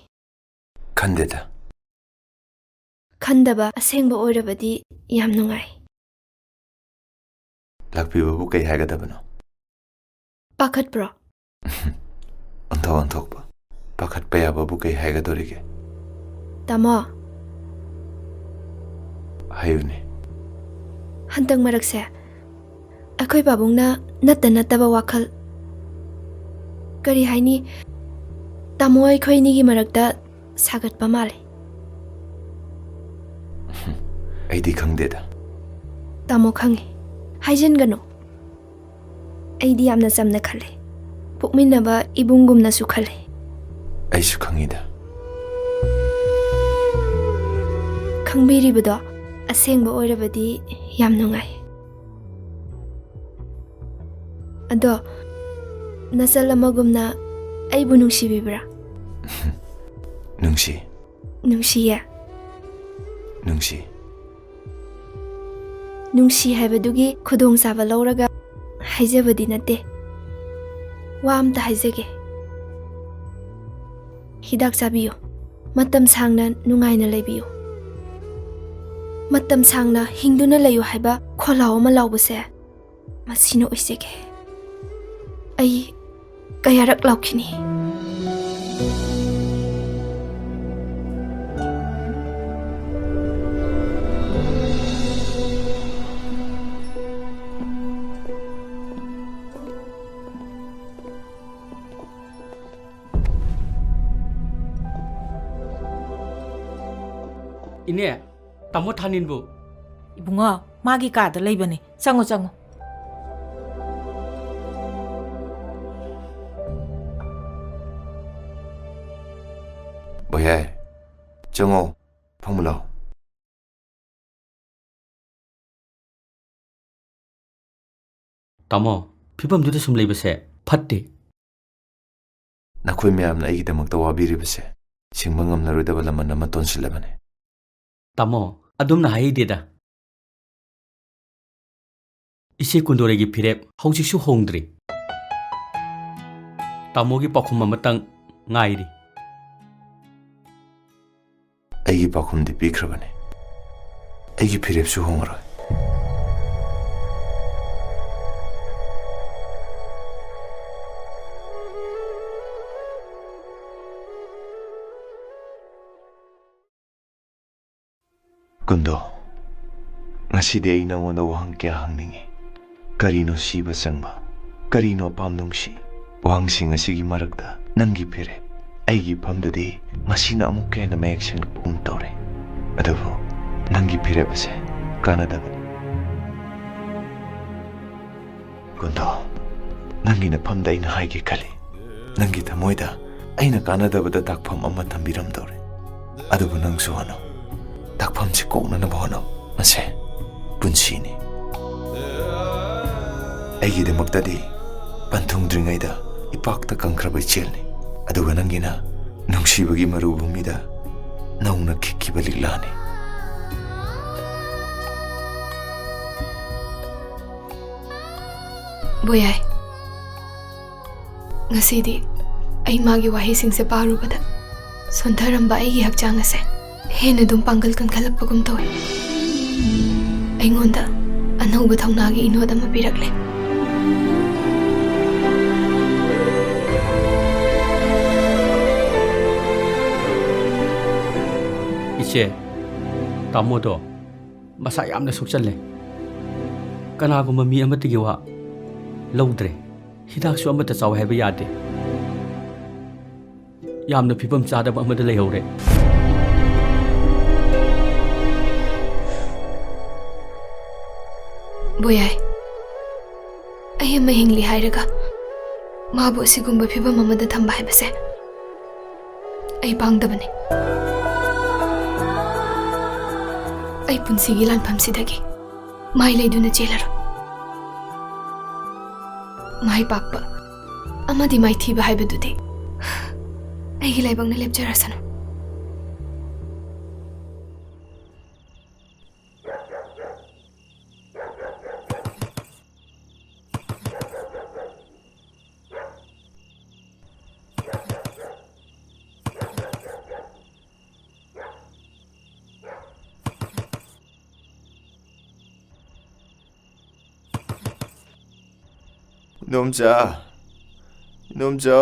ꯈꯟꯗꯦꯗ꯫ ꯈꯟꯗꯕ ꯑꯁꯦꯡꯕ ꯑꯣꯏꯔꯕꯗꯤ ꯌꯥꯝ ꯅꯨꯡꯉꯥꯏ꯫ ꯂꯥꯛꯄꯤꯕꯕꯨ ꯀꯩ ꯍꯥꯏꯒꯗꯕꯅꯣ? ꯄꯥꯈꯠꯄ꯭ꯔꯣ? ꯑꯣꯟꯊꯣꯛ ꯑꯣꯟꯊꯣꯛꯄ꯫ ꯄꯥꯈꯠꯄ ꯌꯥꯕꯕꯨ ꯀꯩ ꯍꯥꯏꯒꯗꯧꯔꯤꯒꯦ? ꯇꯥꯃꯣ꯫ ꯍꯥꯏꯌꯨꯅꯦ꯫ ꯍꯟꯗꯛ ꯃꯔꯛꯁꯦ ꯑꯩꯈꯣꯏ ꯄꯥꯕꯨꯡꯅ ꯅꯠꯇ ꯅꯠꯇꯕ ꯋꯥꯈꯜ, ꯀꯔꯤ ꯍꯥꯏꯅꯤ, ꯇꯥꯃꯣ ꯑꯩꯈꯣꯏ ꯑꯅꯤꯒꯤ ꯃꯔꯛꯇ ꯁꯥꯒꯠꯄ ꯃꯥꯜꯂꯦ꯫ ꯑꯩꯗꯤ ꯈꯪꯗꯦꯗ꯫ ꯇꯥꯃꯣ ꯈꯪꯉꯦ꯫ ꯍꯥꯏꯖꯤꯟꯒꯅꯨ꯫ ꯑꯩꯗꯤ ꯌꯥꯝꯅ ꯆꯝꯅ ꯈꯜꯂꯦ꯫ ꯄꯣꯛꯃꯤꯟꯅꯕ ꯏꯕꯨꯡꯒꯨꯝꯅꯁꯨ ꯈꯜꯂꯦ꯫ ꯑꯩꯁꯨ ꯈꯪꯉꯤꯗ꯫ ꯈꯪꯕꯤꯔꯤꯕꯗꯣ ꯑꯁꯦꯡꯕ ꯑꯣꯏꯔꯕꯗꯤ ꯌꯥꯝ ꯅꯨꯡꯉꯥꯏ꯫ ꯑꯗꯣ, ꯅꯆꯜ ꯑꯃꯒꯨꯝꯅ ꯑꯩꯕꯨ ꯅꯨꯡꯁꯤꯕꯤꯕ꯭ꯔꯥ? ꯅꯨꯡꯁꯤ꯫ ꯅꯨꯡꯁꯤꯌꯦ꯫ ꯅꯨꯡꯁꯤ꯫ ꯅꯨꯡꯁꯤ ꯍꯥꯏꯕꯗꯨꯒꯤ ꯈꯨꯗꯣꯡꯆꯥꯕ ꯂꯧꯔꯒ ꯍꯥꯏꯖꯕꯗꯤ ꯅꯠꯇꯦ꯫ ꯋꯥ ꯑꯝꯇ ꯍꯥꯏꯖꯒꯦ꯫ ꯍꯤꯗꯥꯛ ꯆꯥꯕꯤꯌꯨ꯫ ꯃꯇꯝ ꯁꯥꯡꯅ ꯅꯨꯡꯉꯥꯏꯅ ꯂꯩꯕꯤꯌꯨ꯫ ꯃꯇꯝ ꯁꯥꯡꯅ ꯍꯤꯡꯗꯨꯅ ꯂꯩꯌꯨ ꯍꯥꯏꯕ ꯈꯣꯜꯂꯥꯎ ꯑꯃ ꯂꯥꯎꯕꯁꯦ ꯃꯁꯤꯅ ꯑꯣꯏꯖꯒꯦ꯫ ꯑꯩ ꯀꯌꯥꯔꯛ ꯂꯥꯎꯈꯤꯅꯤ? ꯏꯅꯦ, ꯇꯥꯃꯣ ꯊꯥꯅꯤꯟꯕꯨ? ꯏꯕꯨꯡꯉꯣ, ꯃꯥꯒꯤ ꯀꯥꯗ ꯂꯩꯕꯅꯤ꯫ ꯆꯪꯉꯣ, ꯆꯪꯉꯣ꯫ ꯚꯩꯌꯥꯏ, ꯆꯪꯉꯣ, ꯐꯝꯃꯨ ꯂꯥꯎ꯫ ꯇꯥꯃꯣ, ꯐꯤꯕꯝꯗꯨꯗ ꯁꯨꯝ ꯂꯩꯕꯁꯦ ꯐꯠꯇꯦ꯫ ꯅꯈꯣꯏ ꯃꯌꯥꯝꯅ ꯑꯩꯒꯤꯗꯃꯛꯇ ꯋꯥꯕꯤꯔꯤꯕꯁꯦ ꯁꯤꯡꯕ ꯉꯝꯂꯔꯣꯏꯗꯕ ꯂꯃꯟ ꯑꯃ ꯇꯣꯟꯁꯤꯜꯂꯕꯅꯤ꯫ ꯇꯥꯃꯣ, ꯑꯗꯨꯝꯅ ꯍꯥꯏꯍꯩꯗꯦꯗ꯫ ꯏꯆꯦ ꯀꯨꯟꯗꯣꯔꯩꯒꯤ ꯐꯤꯔꯦꯞ ꯍꯧꯖꯤꯛꯁꯨ ꯍꯣꯡꯗ꯭ꯔꯤ꯫ ꯇꯥꯃꯣꯒꯤ ꯄꯥꯎꯈꯨꯝ ꯑꯃꯇꯪ ꯉꯥꯏꯔꯤ꯫ ꯑꯩꯒꯤ ꯄꯥꯎꯈꯨꯝꯗꯤ ꯄꯤꯈ꯭ꯔꯕꯅꯤ꯫ ꯑꯩꯒꯤ ꯐꯤꯔꯦꯞꯁꯨ ꯍꯣꯡꯉꯔꯣꯏ꯫ ꯀꯨꯟꯗꯣ, ꯉꯁꯤꯗꯤ ꯑꯩ ꯅꯉꯣꯟꯗ ꯋꯥꯍꯪ ꯀꯌꯥ ꯍꯪꯅꯤꯡꯉꯤ꯫ ꯀꯔꯤꯅꯣ ꯁꯤꯕ ꯆꯪꯕ? ꯀꯔꯤꯅꯣ ꯑꯄꯥꯝ ꯅꯨꯡꯁꯤ? ꯋꯥꯍꯪꯁꯤꯡ ꯑꯁꯤꯒꯤ ꯃꯔꯛꯇ ꯅꯪꯒꯤ ꯐꯤꯔꯦꯞ ꯑꯩꯒꯤ ꯐꯝꯗꯗꯤ ꯃꯁꯤꯅ ꯑꯃꯨꯛꯀ ꯍꯦꯟꯅ ꯃꯌꯦꯛ ꯁꯦꯡꯂꯛꯄꯒꯨꯝ ꯇꯧꯔꯦ꯫ ꯑꯗꯨꯕꯨ ꯅꯪꯒꯤ ꯐꯤꯔꯦꯞ ꯑꯁꯦ ꯀꯥꯟꯅꯗꯕꯅꯤ꯫ ꯀꯨꯟꯗꯣ, ꯅꯪꯒꯤ ꯅꯐꯝꯗ ꯑꯩꯅ ꯍꯥꯏꯒꯦ ꯈꯜꯂꯤ꯫ ꯅꯪꯒꯤ ꯊꯃꯣꯏꯗ ꯑꯩꯅ ꯀꯥꯟꯅꯗꯕꯗ ꯇꯥꯛꯐꯝ ꯑꯃ ꯊꯝꯕꯤꯔꯝꯗꯧꯔꯦ꯫ ꯑꯗꯨꯕꯨ ꯅꯪꯁꯨ ꯍꯣꯠꯅꯧ꯫ ꯇꯥꯛꯐꯝꯁꯤ ꯀꯣꯛꯅꯅꯕ ꯍꯣꯠꯅꯧ꯫ ꯃꯁꯦ ꯄꯨꯟꯁꯤꯅꯤ꯫ ꯑꯩꯒꯤꯗꯃꯛꯇꯗꯤ ꯄꯟꯊꯨꯡꯗ꯭ꯔꯤꯉꯩꯗ ꯏꯄꯥꯛꯇ ꯀꯪꯈ꯭ꯔꯕ ꯏꯆꯦꯜꯅꯤ꯫ ꯑꯗꯨꯒ ꯅꯪꯒꯤꯅ ꯅꯨꯡꯁꯤꯕꯒꯤ ꯃꯔꯨꯚꯨꯃꯤꯗ ꯅꯧꯅ ꯈꯤꯛꯈꯤꯕ ꯂꯤꯛꯂꯥꯅꯤ꯫ ꯕꯣꯌꯥꯏ, ꯉꯁꯤꯗꯤ ꯑꯩ ꯃꯥꯒꯤ ꯋꯥꯍꯩꯁꯤꯡꯁꯦ ꯄꯥꯔꯨꯕꯗ ꯁꯣꯟꯊꯔꯝꯕ ꯑꯩꯒꯤ ꯍꯛꯆꯥꯡ ꯑꯁꯦ ꯍꯦꯟꯅ ꯑꯗꯨꯝ ꯄꯥꯡꯒꯜ ꯀꯟꯈꯠꯂꯛꯄꯒꯨꯝ ꯇꯧꯏ꯫ ꯑꯩꯉꯣꯟꯗ ꯑꯅꯧꯕ ꯊꯧꯅꯥꯒꯤ ꯏꯅꯣꯠ ꯑꯃ ꯄꯤꯔꯛꯂꯦ꯫ ꯏꯆꯦ, ꯇꯥꯃꯣꯗꯣ ꯃꯁꯥ ꯌꯥꯝꯅ ꯁꯣꯛꯆꯜꯂꯦ꯫ ꯀꯅꯥꯒꯨꯝꯕ ꯃꯤ ꯑꯃꯠꯇꯒꯤ ꯋꯥ ꯂꯧꯗ꯭ꯔꯦ꯫ ꯍꯤꯗꯥꯛꯁꯨ ꯑꯃꯠꯇ ꯆꯥꯎ ꯍꯥꯏꯕ ꯌꯥꯗꯦ꯫ ꯌꯥꯝꯅ ꯐꯤꯕꯝ ꯆꯥꯗꯕ ꯑꯃꯗ ꯂꯩꯍꯧꯔꯦ꯫ ꯕꯣꯌꯥꯏ, ꯑꯩ ꯑꯃ ꯍꯤꯡꯂꯤ ꯍꯥꯏꯔꯒ ꯃꯥꯕꯨ ꯑꯁꯤꯒꯨꯝꯕ ꯐꯤꯕꯝ ꯑꯃꯗ ꯊꯝꯕ ꯍꯥꯏꯕꯁꯦ ꯑꯩ ꯄꯥꯡꯗꯕꯅꯤ꯫ ꯑꯩ ꯄꯨꯟꯁꯤꯒꯤ ꯂꯥꯟꯐꯝꯁꯤꯗꯒꯤ ꯃꯥꯏ ꯂꯩꯗꯨꯅ ꯆꯦꯜꯂꯔꯣꯏ꯫ ꯃꯥꯏ ꯄꯥꯛꯄ ꯑꯃꯗꯤ ꯃꯥꯏꯊꯤꯕ ꯍꯥꯏꯕꯗꯨꯗꯤ ꯑꯩꯒꯤ ꯂꯥꯏꯕꯛꯅ ꯂꯦꯞꯆꯔꯁꯅꯨ꯫ ꯏꯗꯣꯝꯆꯥ, ꯏꯗꯣꯝꯆꯥ,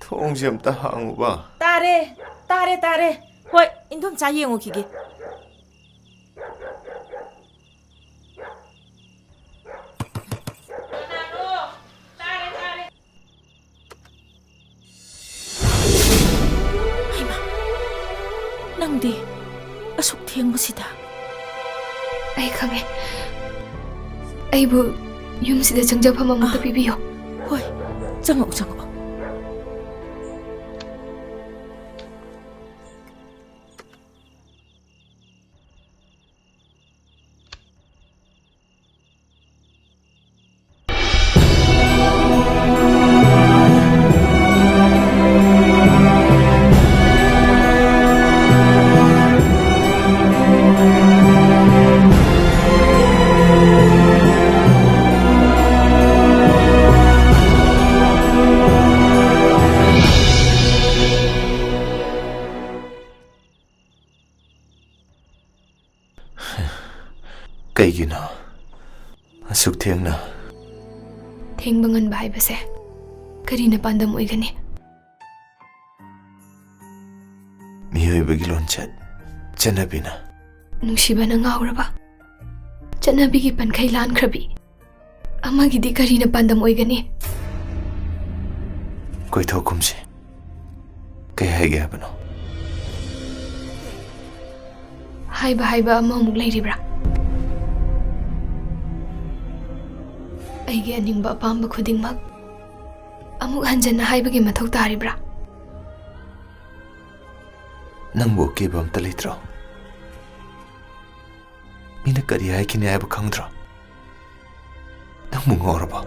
ꯊꯣꯡꯁꯦ ꯑꯝꯇ ꯍꯥꯡꯉꯨꯕ꯫ ꯇꯥꯔꯦ, ꯇꯥꯔꯦ, ꯇꯥꯔꯦ꯫ ꯍꯣꯏ, ꯏꯟꯗꯣꯝꯆꯥ ꯌꯦꯡꯉꯨꯈꯤꯒꯦ꯫ ꯍꯩꯃꯥ, ꯅꯪꯗꯤ ꯑꯁꯨꯛ ꯊꯦꯡꯕꯁꯤꯗ? ꯑꯩ ꯈꯪꯉꯦ꯫ ꯑꯩꯕꯨ ꯌꯨꯝꯁꯤꯗ ꯆꯪꯖꯐꯝ ꯑꯃꯠꯇ ꯑꯥ꯫ ꯄꯤꯕꯤꯌꯨ꯫ ꯍꯣꯏ, ꯆꯪꯉꯛꯎ, ꯆꯪꯉꯛꯎ꯫ ꯀꯩꯒꯤꯅꯣ ꯑꯁꯨꯛ ꯊꯦꯡꯅ? ꯊꯦꯡꯕ ꯉꯟꯕ ꯍꯥꯏꯕꯁꯦ ꯀꯔꯤꯅ ꯄꯥꯟꯗꯝ ꯑꯣꯏꯒꯅꯤ? ꯃꯤꯑꯣꯏꯕꯒꯤ ꯂꯣꯟꯆꯠ, ꯆꯠꯅꯕꯤꯅ꯫ ꯅꯨꯡꯁꯤꯕꯅ ꯉꯥꯎꯔꯕ, ꯆꯠꯅꯕꯤꯒꯤ ꯄꯟꯈꯩ ꯂꯥꯟꯈ꯭ꯔꯕꯤ ꯑꯃꯒꯤꯗꯤ ꯀꯔꯤꯅ ꯄꯥꯟꯗꯝ ꯑꯣꯏꯒꯅꯤ? ꯀꯣꯏꯊꯣꯛꯀꯨꯝꯁꯤ꯫ ꯀꯩ ꯍꯥꯏꯒꯦ ꯍꯥꯏꯕꯅꯣ? ꯍꯥꯏꯕ ꯍꯥꯏꯕ ꯑꯃꯃꯨꯛ ꯂꯩꯔꯤꯕ꯭ꯔꯥ? ꯑꯩꯒꯤ ꯑꯅꯤꯡꯕ ꯑꯄꯥꯝꯕ ꯈꯨꯗꯤꯡꯃꯛ ꯑꯃꯨꯛ ꯍꯟꯖꯟꯅ ꯍꯥꯏꯕꯒꯤ ꯃꯊꯧ ꯇꯥꯔꯤꯕ꯭ꯔꯥ? ꯅꯪꯕꯨ ꯑꯀꯤꯕ ꯑꯝꯇ ꯂꯩꯇ꯭ꯔꯣ? ꯃꯤꯅ ꯀꯔꯤ ꯍꯥꯏꯈꯤꯅꯤ ꯍꯥꯏꯕ ꯈꯪꯗ꯭ꯔꯣ? ꯅꯪꯕꯨ ꯉꯥꯎꯔꯕꯣ?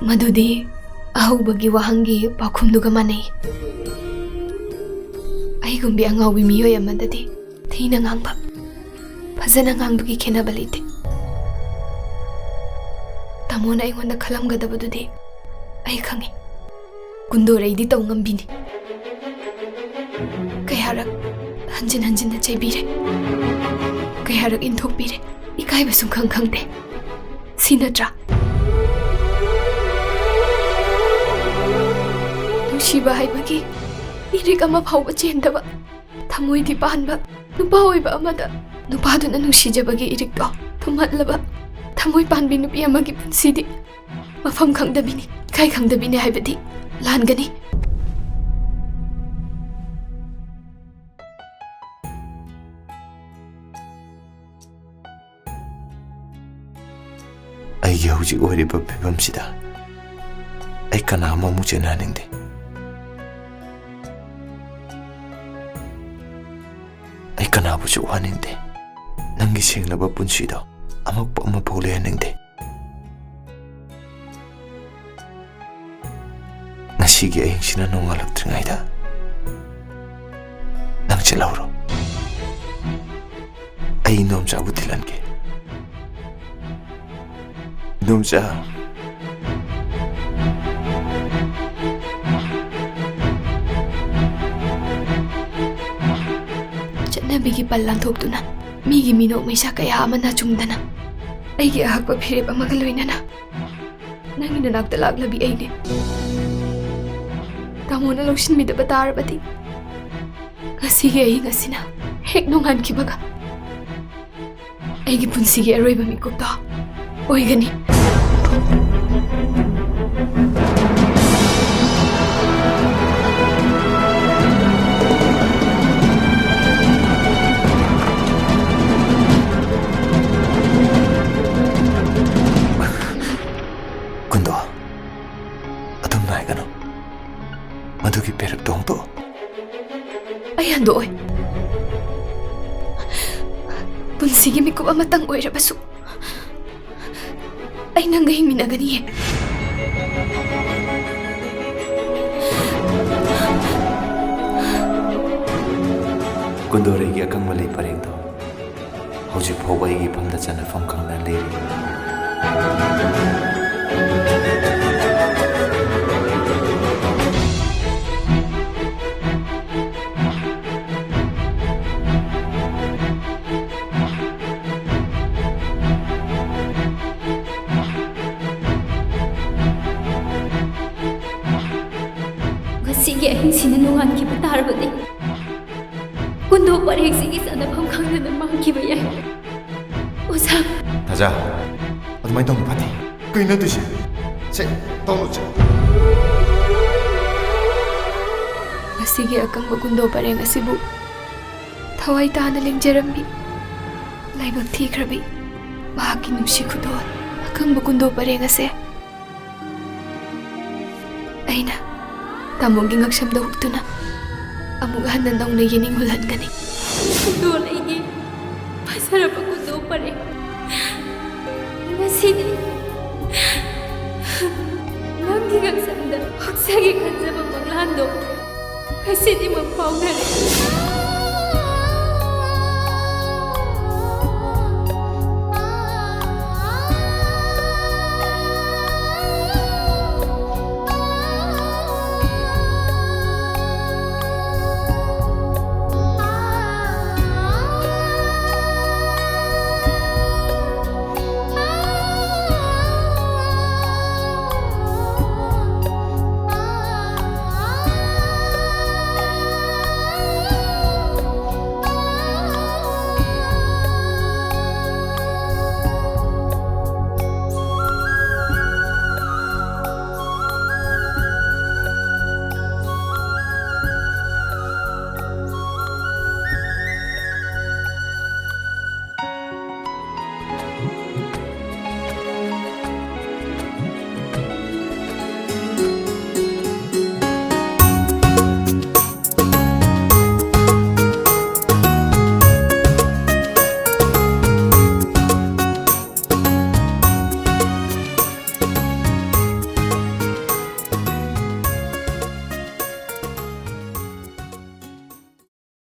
ꯃꯗꯨꯗꯤ ꯑꯍꯧꯕꯒꯤ ꯋꯥꯍꯪꯒꯤ ꯄꯥꯎꯈꯨꯝꯗꯨꯒ ꯃꯥꯟꯅꯩ꯫ ꯑꯩꯒꯨꯝꯕꯤ ꯑꯉꯥꯎꯕꯤ ꯃꯤꯑꯣꯏ ꯑꯃꯗꯗꯤ ꯊꯤꯅ ꯉꯥꯡꯕ, ꯐꯖꯅ ꯉꯥꯡꯕꯒꯤ ꯈꯦꯠꯅꯕ ꯂꯩꯇꯦ꯫ ꯇꯥꯃꯣꯅ ꯑꯩꯉꯣꯟꯗ ꯈꯜꯂꯝꯒꯗꯕꯗꯨꯗꯤ ꯑꯩ ꯈꯪꯉꯤ꯫ ꯀꯨꯟꯗꯣꯔꯩꯗꯤ ꯇꯧ ꯉꯝꯕꯤꯅꯤ꯫ ꯀꯌꯥꯔꯛ ꯍꯟꯖꯤꯟ ꯍꯟꯖꯤꯟꯅ ꯆꯩꯕꯤꯔꯦ, ꯀꯌꯥꯔꯛ ꯏꯟꯊꯣꯛꯄꯤꯔꯦ, ꯏꯀꯥꯏꯕ ꯁꯨꯡꯈꯪ ꯈꯪꯗꯦ꯫ ꯁꯤ ꯅꯠꯇ꯭ꯔꯥ? ꯅꯨꯡꯁꯤꯕ ꯍꯥꯏꯕꯒꯤ ꯏꯔꯤꯛ ꯑꯃ ꯐꯥꯎꯕ ꯆꯦꯟꯗꯕ, ꯊꯃꯣꯏꯗꯤ ꯄꯥꯟꯕ ꯅꯨꯄꯥ ꯑꯣꯏꯕ ꯑꯃꯗ ꯅꯨꯄꯥꯗꯨꯅ ꯅꯨꯡꯁꯤꯖꯕꯒꯤ ꯏꯔꯤꯛꯇꯣ ꯊꯨꯝꯍꯠꯂꯕ ꯊꯃꯣꯏ ꯄꯥꯟꯕꯤ ꯅꯨꯄꯤ ꯑꯃꯒꯤ ꯄꯨꯟꯁꯤꯗꯤ ꯃꯐꯝ ꯈꯪꯗꯕꯤꯅꯤ, ꯏꯀꯥꯏ ꯈꯪꯗꯕꯤꯅꯤ ꯍꯥꯏꯕꯗꯤ ꯂꯥꯟꯒꯅꯤ꯫ ꯑꯩꯒꯤ ꯍꯧꯖꯤꯛ ꯑꯣꯏꯔꯤꯕ ꯐꯤꯕꯝꯁꯤꯗ ꯑꯩ ꯀꯅꯥ ꯑꯃꯃꯨꯛ ꯆꯦꯟꯅꯍꯟꯅꯤꯡꯗꯦ꯫ ꯑꯩ ꯀꯅꯥꯕꯨꯁꯨ ꯋꯥꯍꯟꯅꯤꯡꯗꯦ꯫ ꯅꯪꯒꯤ ꯁꯦꯡꯂꯕ ꯄꯨꯟꯁꯤꯗꯣ ꯑꯃꯛꯄ ꯑꯃꯐꯥꯎ ꯂꯩꯍꯟꯅꯤꯡꯗꯦ꯫ ꯉꯁꯤꯒꯤ ꯑꯍꯤꯡꯁꯤꯅ ꯅꯣꯡꯉꯥꯜꯂꯛꯇ꯭ꯔꯤꯉꯩꯗ ꯅꯪ ꯆꯠꯍꯧꯔꯣ꯫ ꯑꯩ ꯏꯟꯗꯣꯝꯆꯥꯕꯨ ꯊꯤꯜꯍꯟꯒꯦ꯫ ꯏꯟꯗꯣꯝꯆꯥ꯫ ꯆꯠꯅꯕꯤꯒꯤ ꯄꯜ ꯂꯥꯟꯊꯣꯛꯇꯨꯅ ꯃꯤꯒꯤ ꯃꯤꯅꯣꯛ ꯃꯩꯁꯥ ꯀꯌꯥ ꯑꯃꯅ ꯆꯨꯝꯗꯅ ꯑꯩꯒꯤ ꯑꯍꯛꯄ ꯐꯤꯔꯦꯞ ꯑꯃꯒ ꯂꯣꯏꯅꯅ ꯅꯪꯒꯤ ꯅꯅꯥꯛꯇ ꯂꯥꯛꯂꯕꯤ ꯑꯩꯅꯦ꯫ ꯇꯥꯃꯣꯅ ꯂꯧꯁꯤꯟꯕꯤꯗꯕ ꯇꯥꯔꯕꯗꯤ ꯉꯁꯤꯒꯤ ꯑꯍꯤꯡ ꯑꯁꯤꯅ ꯍꯦꯛ ꯅꯣꯡꯉꯥꯟꯈꯤꯕꯒ ꯑꯩꯒꯤ ꯄꯨꯟꯁꯤꯒꯤ ꯑꯔꯣꯏꯕ ꯃꯤꯀꯨꯞꯇꯣ ꯑꯣꯏꯒꯅꯤ꯫ ꯀꯨꯟꯗꯣ, ꯑꯗꯨꯝ ꯉꯥꯏꯒꯅꯨ꯫ ꯃꯗꯨꯒꯤ ꯄꯦꯔꯛꯇꯣ ꯍꯣꯡꯗꯣꯛꯑꯣ꯫ ꯑꯩ ꯍꯟꯗꯣꯛꯑꯣꯏ꯫ ꯄꯨꯟꯁꯤꯒꯤ ꯃꯤꯀꯨꯞ ꯑꯃꯇꯪ ꯑꯣꯏꯔꯕꯁꯨ ꯑꯩ ꯅꯪꯒ ꯍꯤꯡꯃꯤꯟꯅꯒꯅꯤꯌꯦ꯫ ꯀꯨꯟꯗꯣꯔꯩꯒꯤ ꯑꯀꯪꯕ ꯂꯩ ꯄꯔꯦꯡꯗꯣ ꯍꯧꯖꯤꯛ ꯐꯥꯎꯕ ꯑꯩꯒꯤ ꯏꯐꯝꯗ ꯆꯟꯅꯐꯝ ꯈꯪꯗꯅ ꯂꯩꯔꯤ꯫ ꯉꯁꯤꯒꯤ ꯑꯍꯤꯡꯁꯤꯅ ꯅꯣꯡꯉꯥꯟꯈꯤꯕ ꯇꯥꯔꯕꯗꯤ ꯁꯤꯒꯤ ꯆꯥꯟꯅꯐꯝ ꯈꯪꯗꯅ ꯃꯥꯡꯈꯤꯕ ꯌꯥꯏ꯫ ꯑꯣꯖꯥ꯫ ꯊꯥꯖ, ꯑꯗꯨꯃꯥꯏꯅ ꯇꯧꯅꯨ ꯐꯠꯇꯦ꯫ ꯀꯩꯅꯣ ꯇꯧꯏꯁꯦ? ꯁꯦ, ꯇꯧꯅꯨꯁꯦ꯫ ꯃꯁꯤꯒꯤ ꯑꯀꯪꯕ ꯀꯨꯟꯗꯣ ꯄꯔꯦꯡ ꯑꯁꯤꯕꯨ ꯊꯋꯥꯏ ꯇꯥꯅ ꯂꯦꯡꯖꯔꯝꯕꯤ ꯂꯥꯏꯕꯛ ꯊꯤꯈ꯭ꯔꯕꯤ ꯃꯍꯥꯛꯀꯤ ꯅꯨꯡꯁꯤ ꯈꯨꯗꯣꯜ ꯑꯀꯪꯕ ꯀꯨꯟꯗꯣ ꯄꯔꯦꯡ ꯑꯁꯦ ꯑꯩꯅ ꯇꯥꯃꯣꯒꯤ ꯉꯛꯁꯝꯗ ꯍꯨꯛꯇꯨꯅ ꯑꯃꯨꯛ ꯍꯟꯅ ꯅꯧꯅ ꯌꯦꯅꯤꯡ ꯍꯨꯜꯍꯟꯒꯅꯤ꯫ ꯈꯨꯗꯣꯜ ꯑꯩꯒꯤ ꯐꯖꯔꯕ ꯀꯨꯟꯗꯣ ꯄꯔꯦꯡ, ꯉꯁꯤꯗꯤ ꯅꯪꯒꯤ ꯉꯛꯁꯝꯗ ꯍꯛꯆꯒꯦ ꯈꯟꯖꯕ ꯃꯪꯂꯥꯟꯗꯣ ꯉꯁꯤꯗꯤ ꯃꯪꯐꯥꯎꯅꯔꯦ꯫